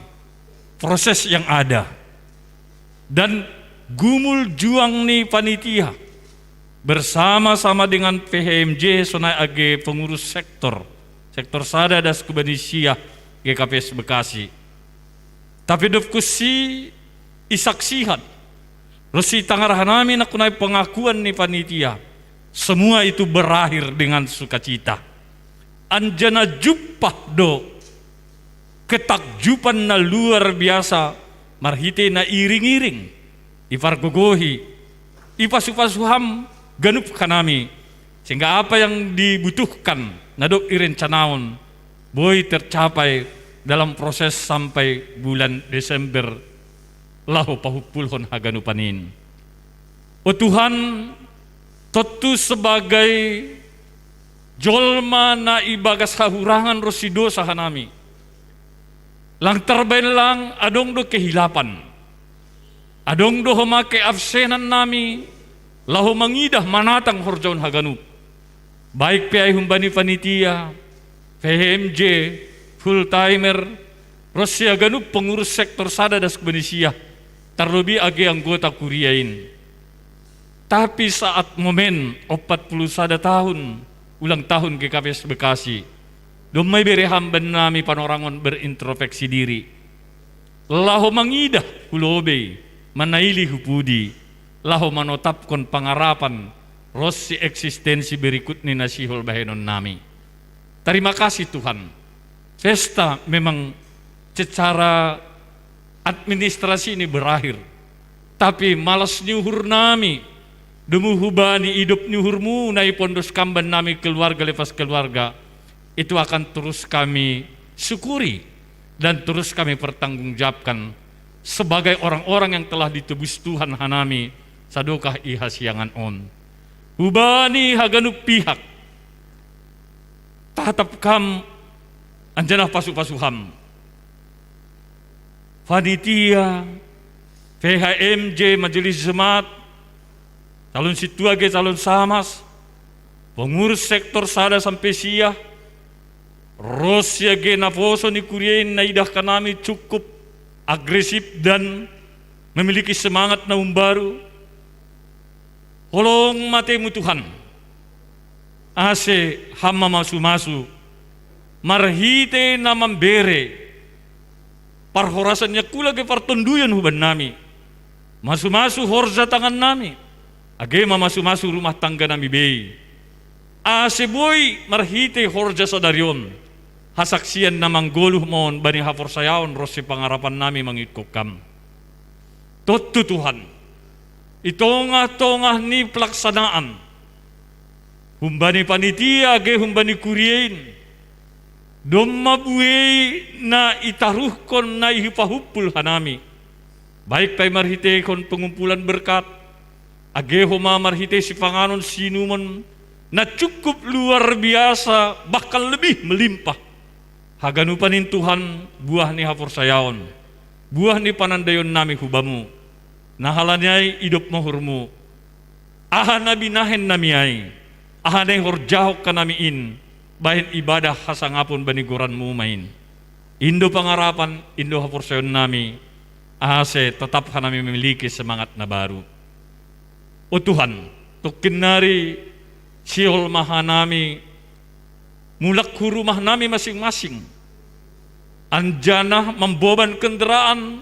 proses yang ada. Dan gumul juang ni panitia bersama-sama dengan P H M J sonai age pengurus sektor, sektor sada das hubani sia G K P S Bekasi. Tapi dob kunsi isaksihan ronsi tangar hanami nangkunai pengakuan ni panitia, semua itu berakhir dengan sukacita. Anjaha jumpah do ketakjuban na luar biasa marhitei na iring-iring, ipargogohi, ipasu-pasu ham ganup hanami, sehingga apa yang dibutuhkan na dob irencanaon boi tercapai dalam proses sampai bulan Desember laho pahumpulhon haganupan in. O Tuhan, tontu sebagai jolma na ibagas hahurangan ronsi dosa hanami, lang tarbahen lang adong do kehilapan. Adong do homa keabsenan nami laho mangidah manatang horjaon haganup. Baik pe ai humbani panitia, P H M J, full timer, ronsi haganup pengurus sektor sada das hubani sia, tarlobih age anggota kuria in. Tapi saat momen ompat pulu sada tahun ulang tahun G K P S Bekasi, domma ibere ham bannami panorangon berintrospeksi diri. Laho mangidah hu lobei, manaili hu pudi, laho manotapkon pangarapan ronsi eksistensi berikut ni na sihol bahenon nami. Tarima kasih Tuhan. Pesta memang secara administrasi ini berakhir. Tapi malas ni uhur nami, domu hubani idop ni uhur-Mu na ipondos kam bannami keluarga lepas keluarga, itu akan terus kami syukuri dan terus kami pertanggungjawabkan sebagai orang-orang yang telah ditebus Tuhan hanami sadokah i hasiangan on. Hubani haganup pihak, tatap kam anjaha pasu-pasu ham. Panitia, P H M J, majelis jemaat, calon sintua age calon samas, pengurus sektor sada sampe sia, ronsi age naposo ni kuria in na idah hanami cukup agresif dan memiliki semangat na umbaru. Holong ma atei-Mu Tuhan, ase ham mamasu-masu, marhitei na mambere parhorasan ni angkula age partonduyon hubannami, masu-masu horja tangannami, age mamasu-masu rumah tangga nami bei. Ase boi marhitei horja sadari on, hasaksian na manggoluh ma on bani haporsayaon ronsi pangarapan nami mangihuthon Kam. Tontu Tuhan, i tongah-tongah ni pelaksanaan, humbani panitia age humbani kuria in, domma buei na itaruhkon na ipahumpul hanami, baik pe ai marhiteihon pengumpulan berkat, age homa marhitei sipanganon siinumon na cukup luar biasa, bahkan lebih melimpah. Haganupan in Tuhan, buah ni haporsayaon, buah ni panandaion nami hu Bamu. Na halani ai idop ma uhur-Mu. Aha na binahen nami ai, Aha na i horjahon hanami in, bahen ibadah hasangapon bani goranmu ma in. In do pangarapan, in do haporsayaon nami, ase totap hanami mamiliki semangat na baru. O Tuhan, tongkin nari sihol ma hanami mulak hu rumah nami masing-masing. Anjaha mamboban kendaraan,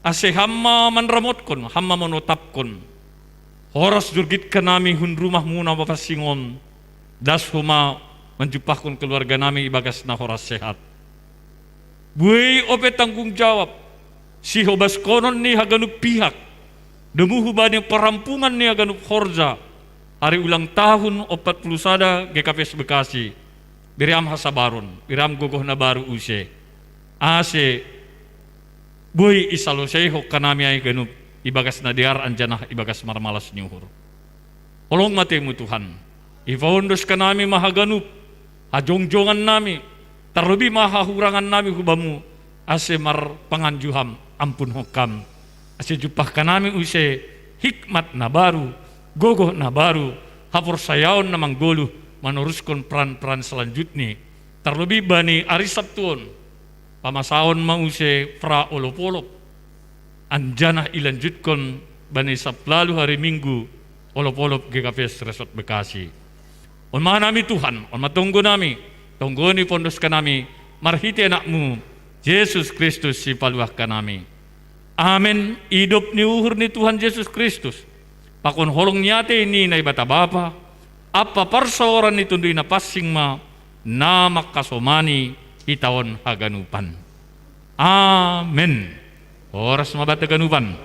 ase Ham ma manramotkon, Ham ma manotapkon. Horas jorgit hanami hun rumahmu na mapansing on, das Ho ma manjumpahkon keluarga nami ibagas na horas sehat. Buei ope tanggung jawab, sihobashonon ni haganup pihak, domu hubani parampungan ni haganup horja, ari ulang tahun ompat puluh sada G K P S Bekasi, bere Ham hasabaron, bere Ham gogoh na baru use. Ase boi isaloseihon hanami ai ganup, ibagas na dear anjaha ibagas marmalas ni uhur. Holong ma ateimu Tuhan, ipaondos hanami ma haganup hajongjongan nami, tarlobi ma hahurangan nami hu Bamu, ase marpanganju Ham, ampunhon Ham, ase jumpah hanami use hikmat na baru, gogoh na baru, haporsayaon na manggoluh, manoruskon peran-peran selanjutni, tarlobi bani ari Sabtu on, pamasaon ma use pra olopolop, anjaha ilanjutkon bani Sabtu lalu ari Minggu, olopolop G K P S Resort Bekasi. On ma hanami Tuhan, on ma tonggo nami, tonggo ni ipaondos hanami, marhite Anak-Mu, Jesus Kristus Sipaluah hanami. Amen. Idop ni uhur ni Tuhan Jesus Kristus, pakon holong ni atei ni Naibata Bapa, ampa parsaoran ni Tonduy Napansing ma, na manghasomani hita on haganupan. Amen. Horas ma banta haganupan.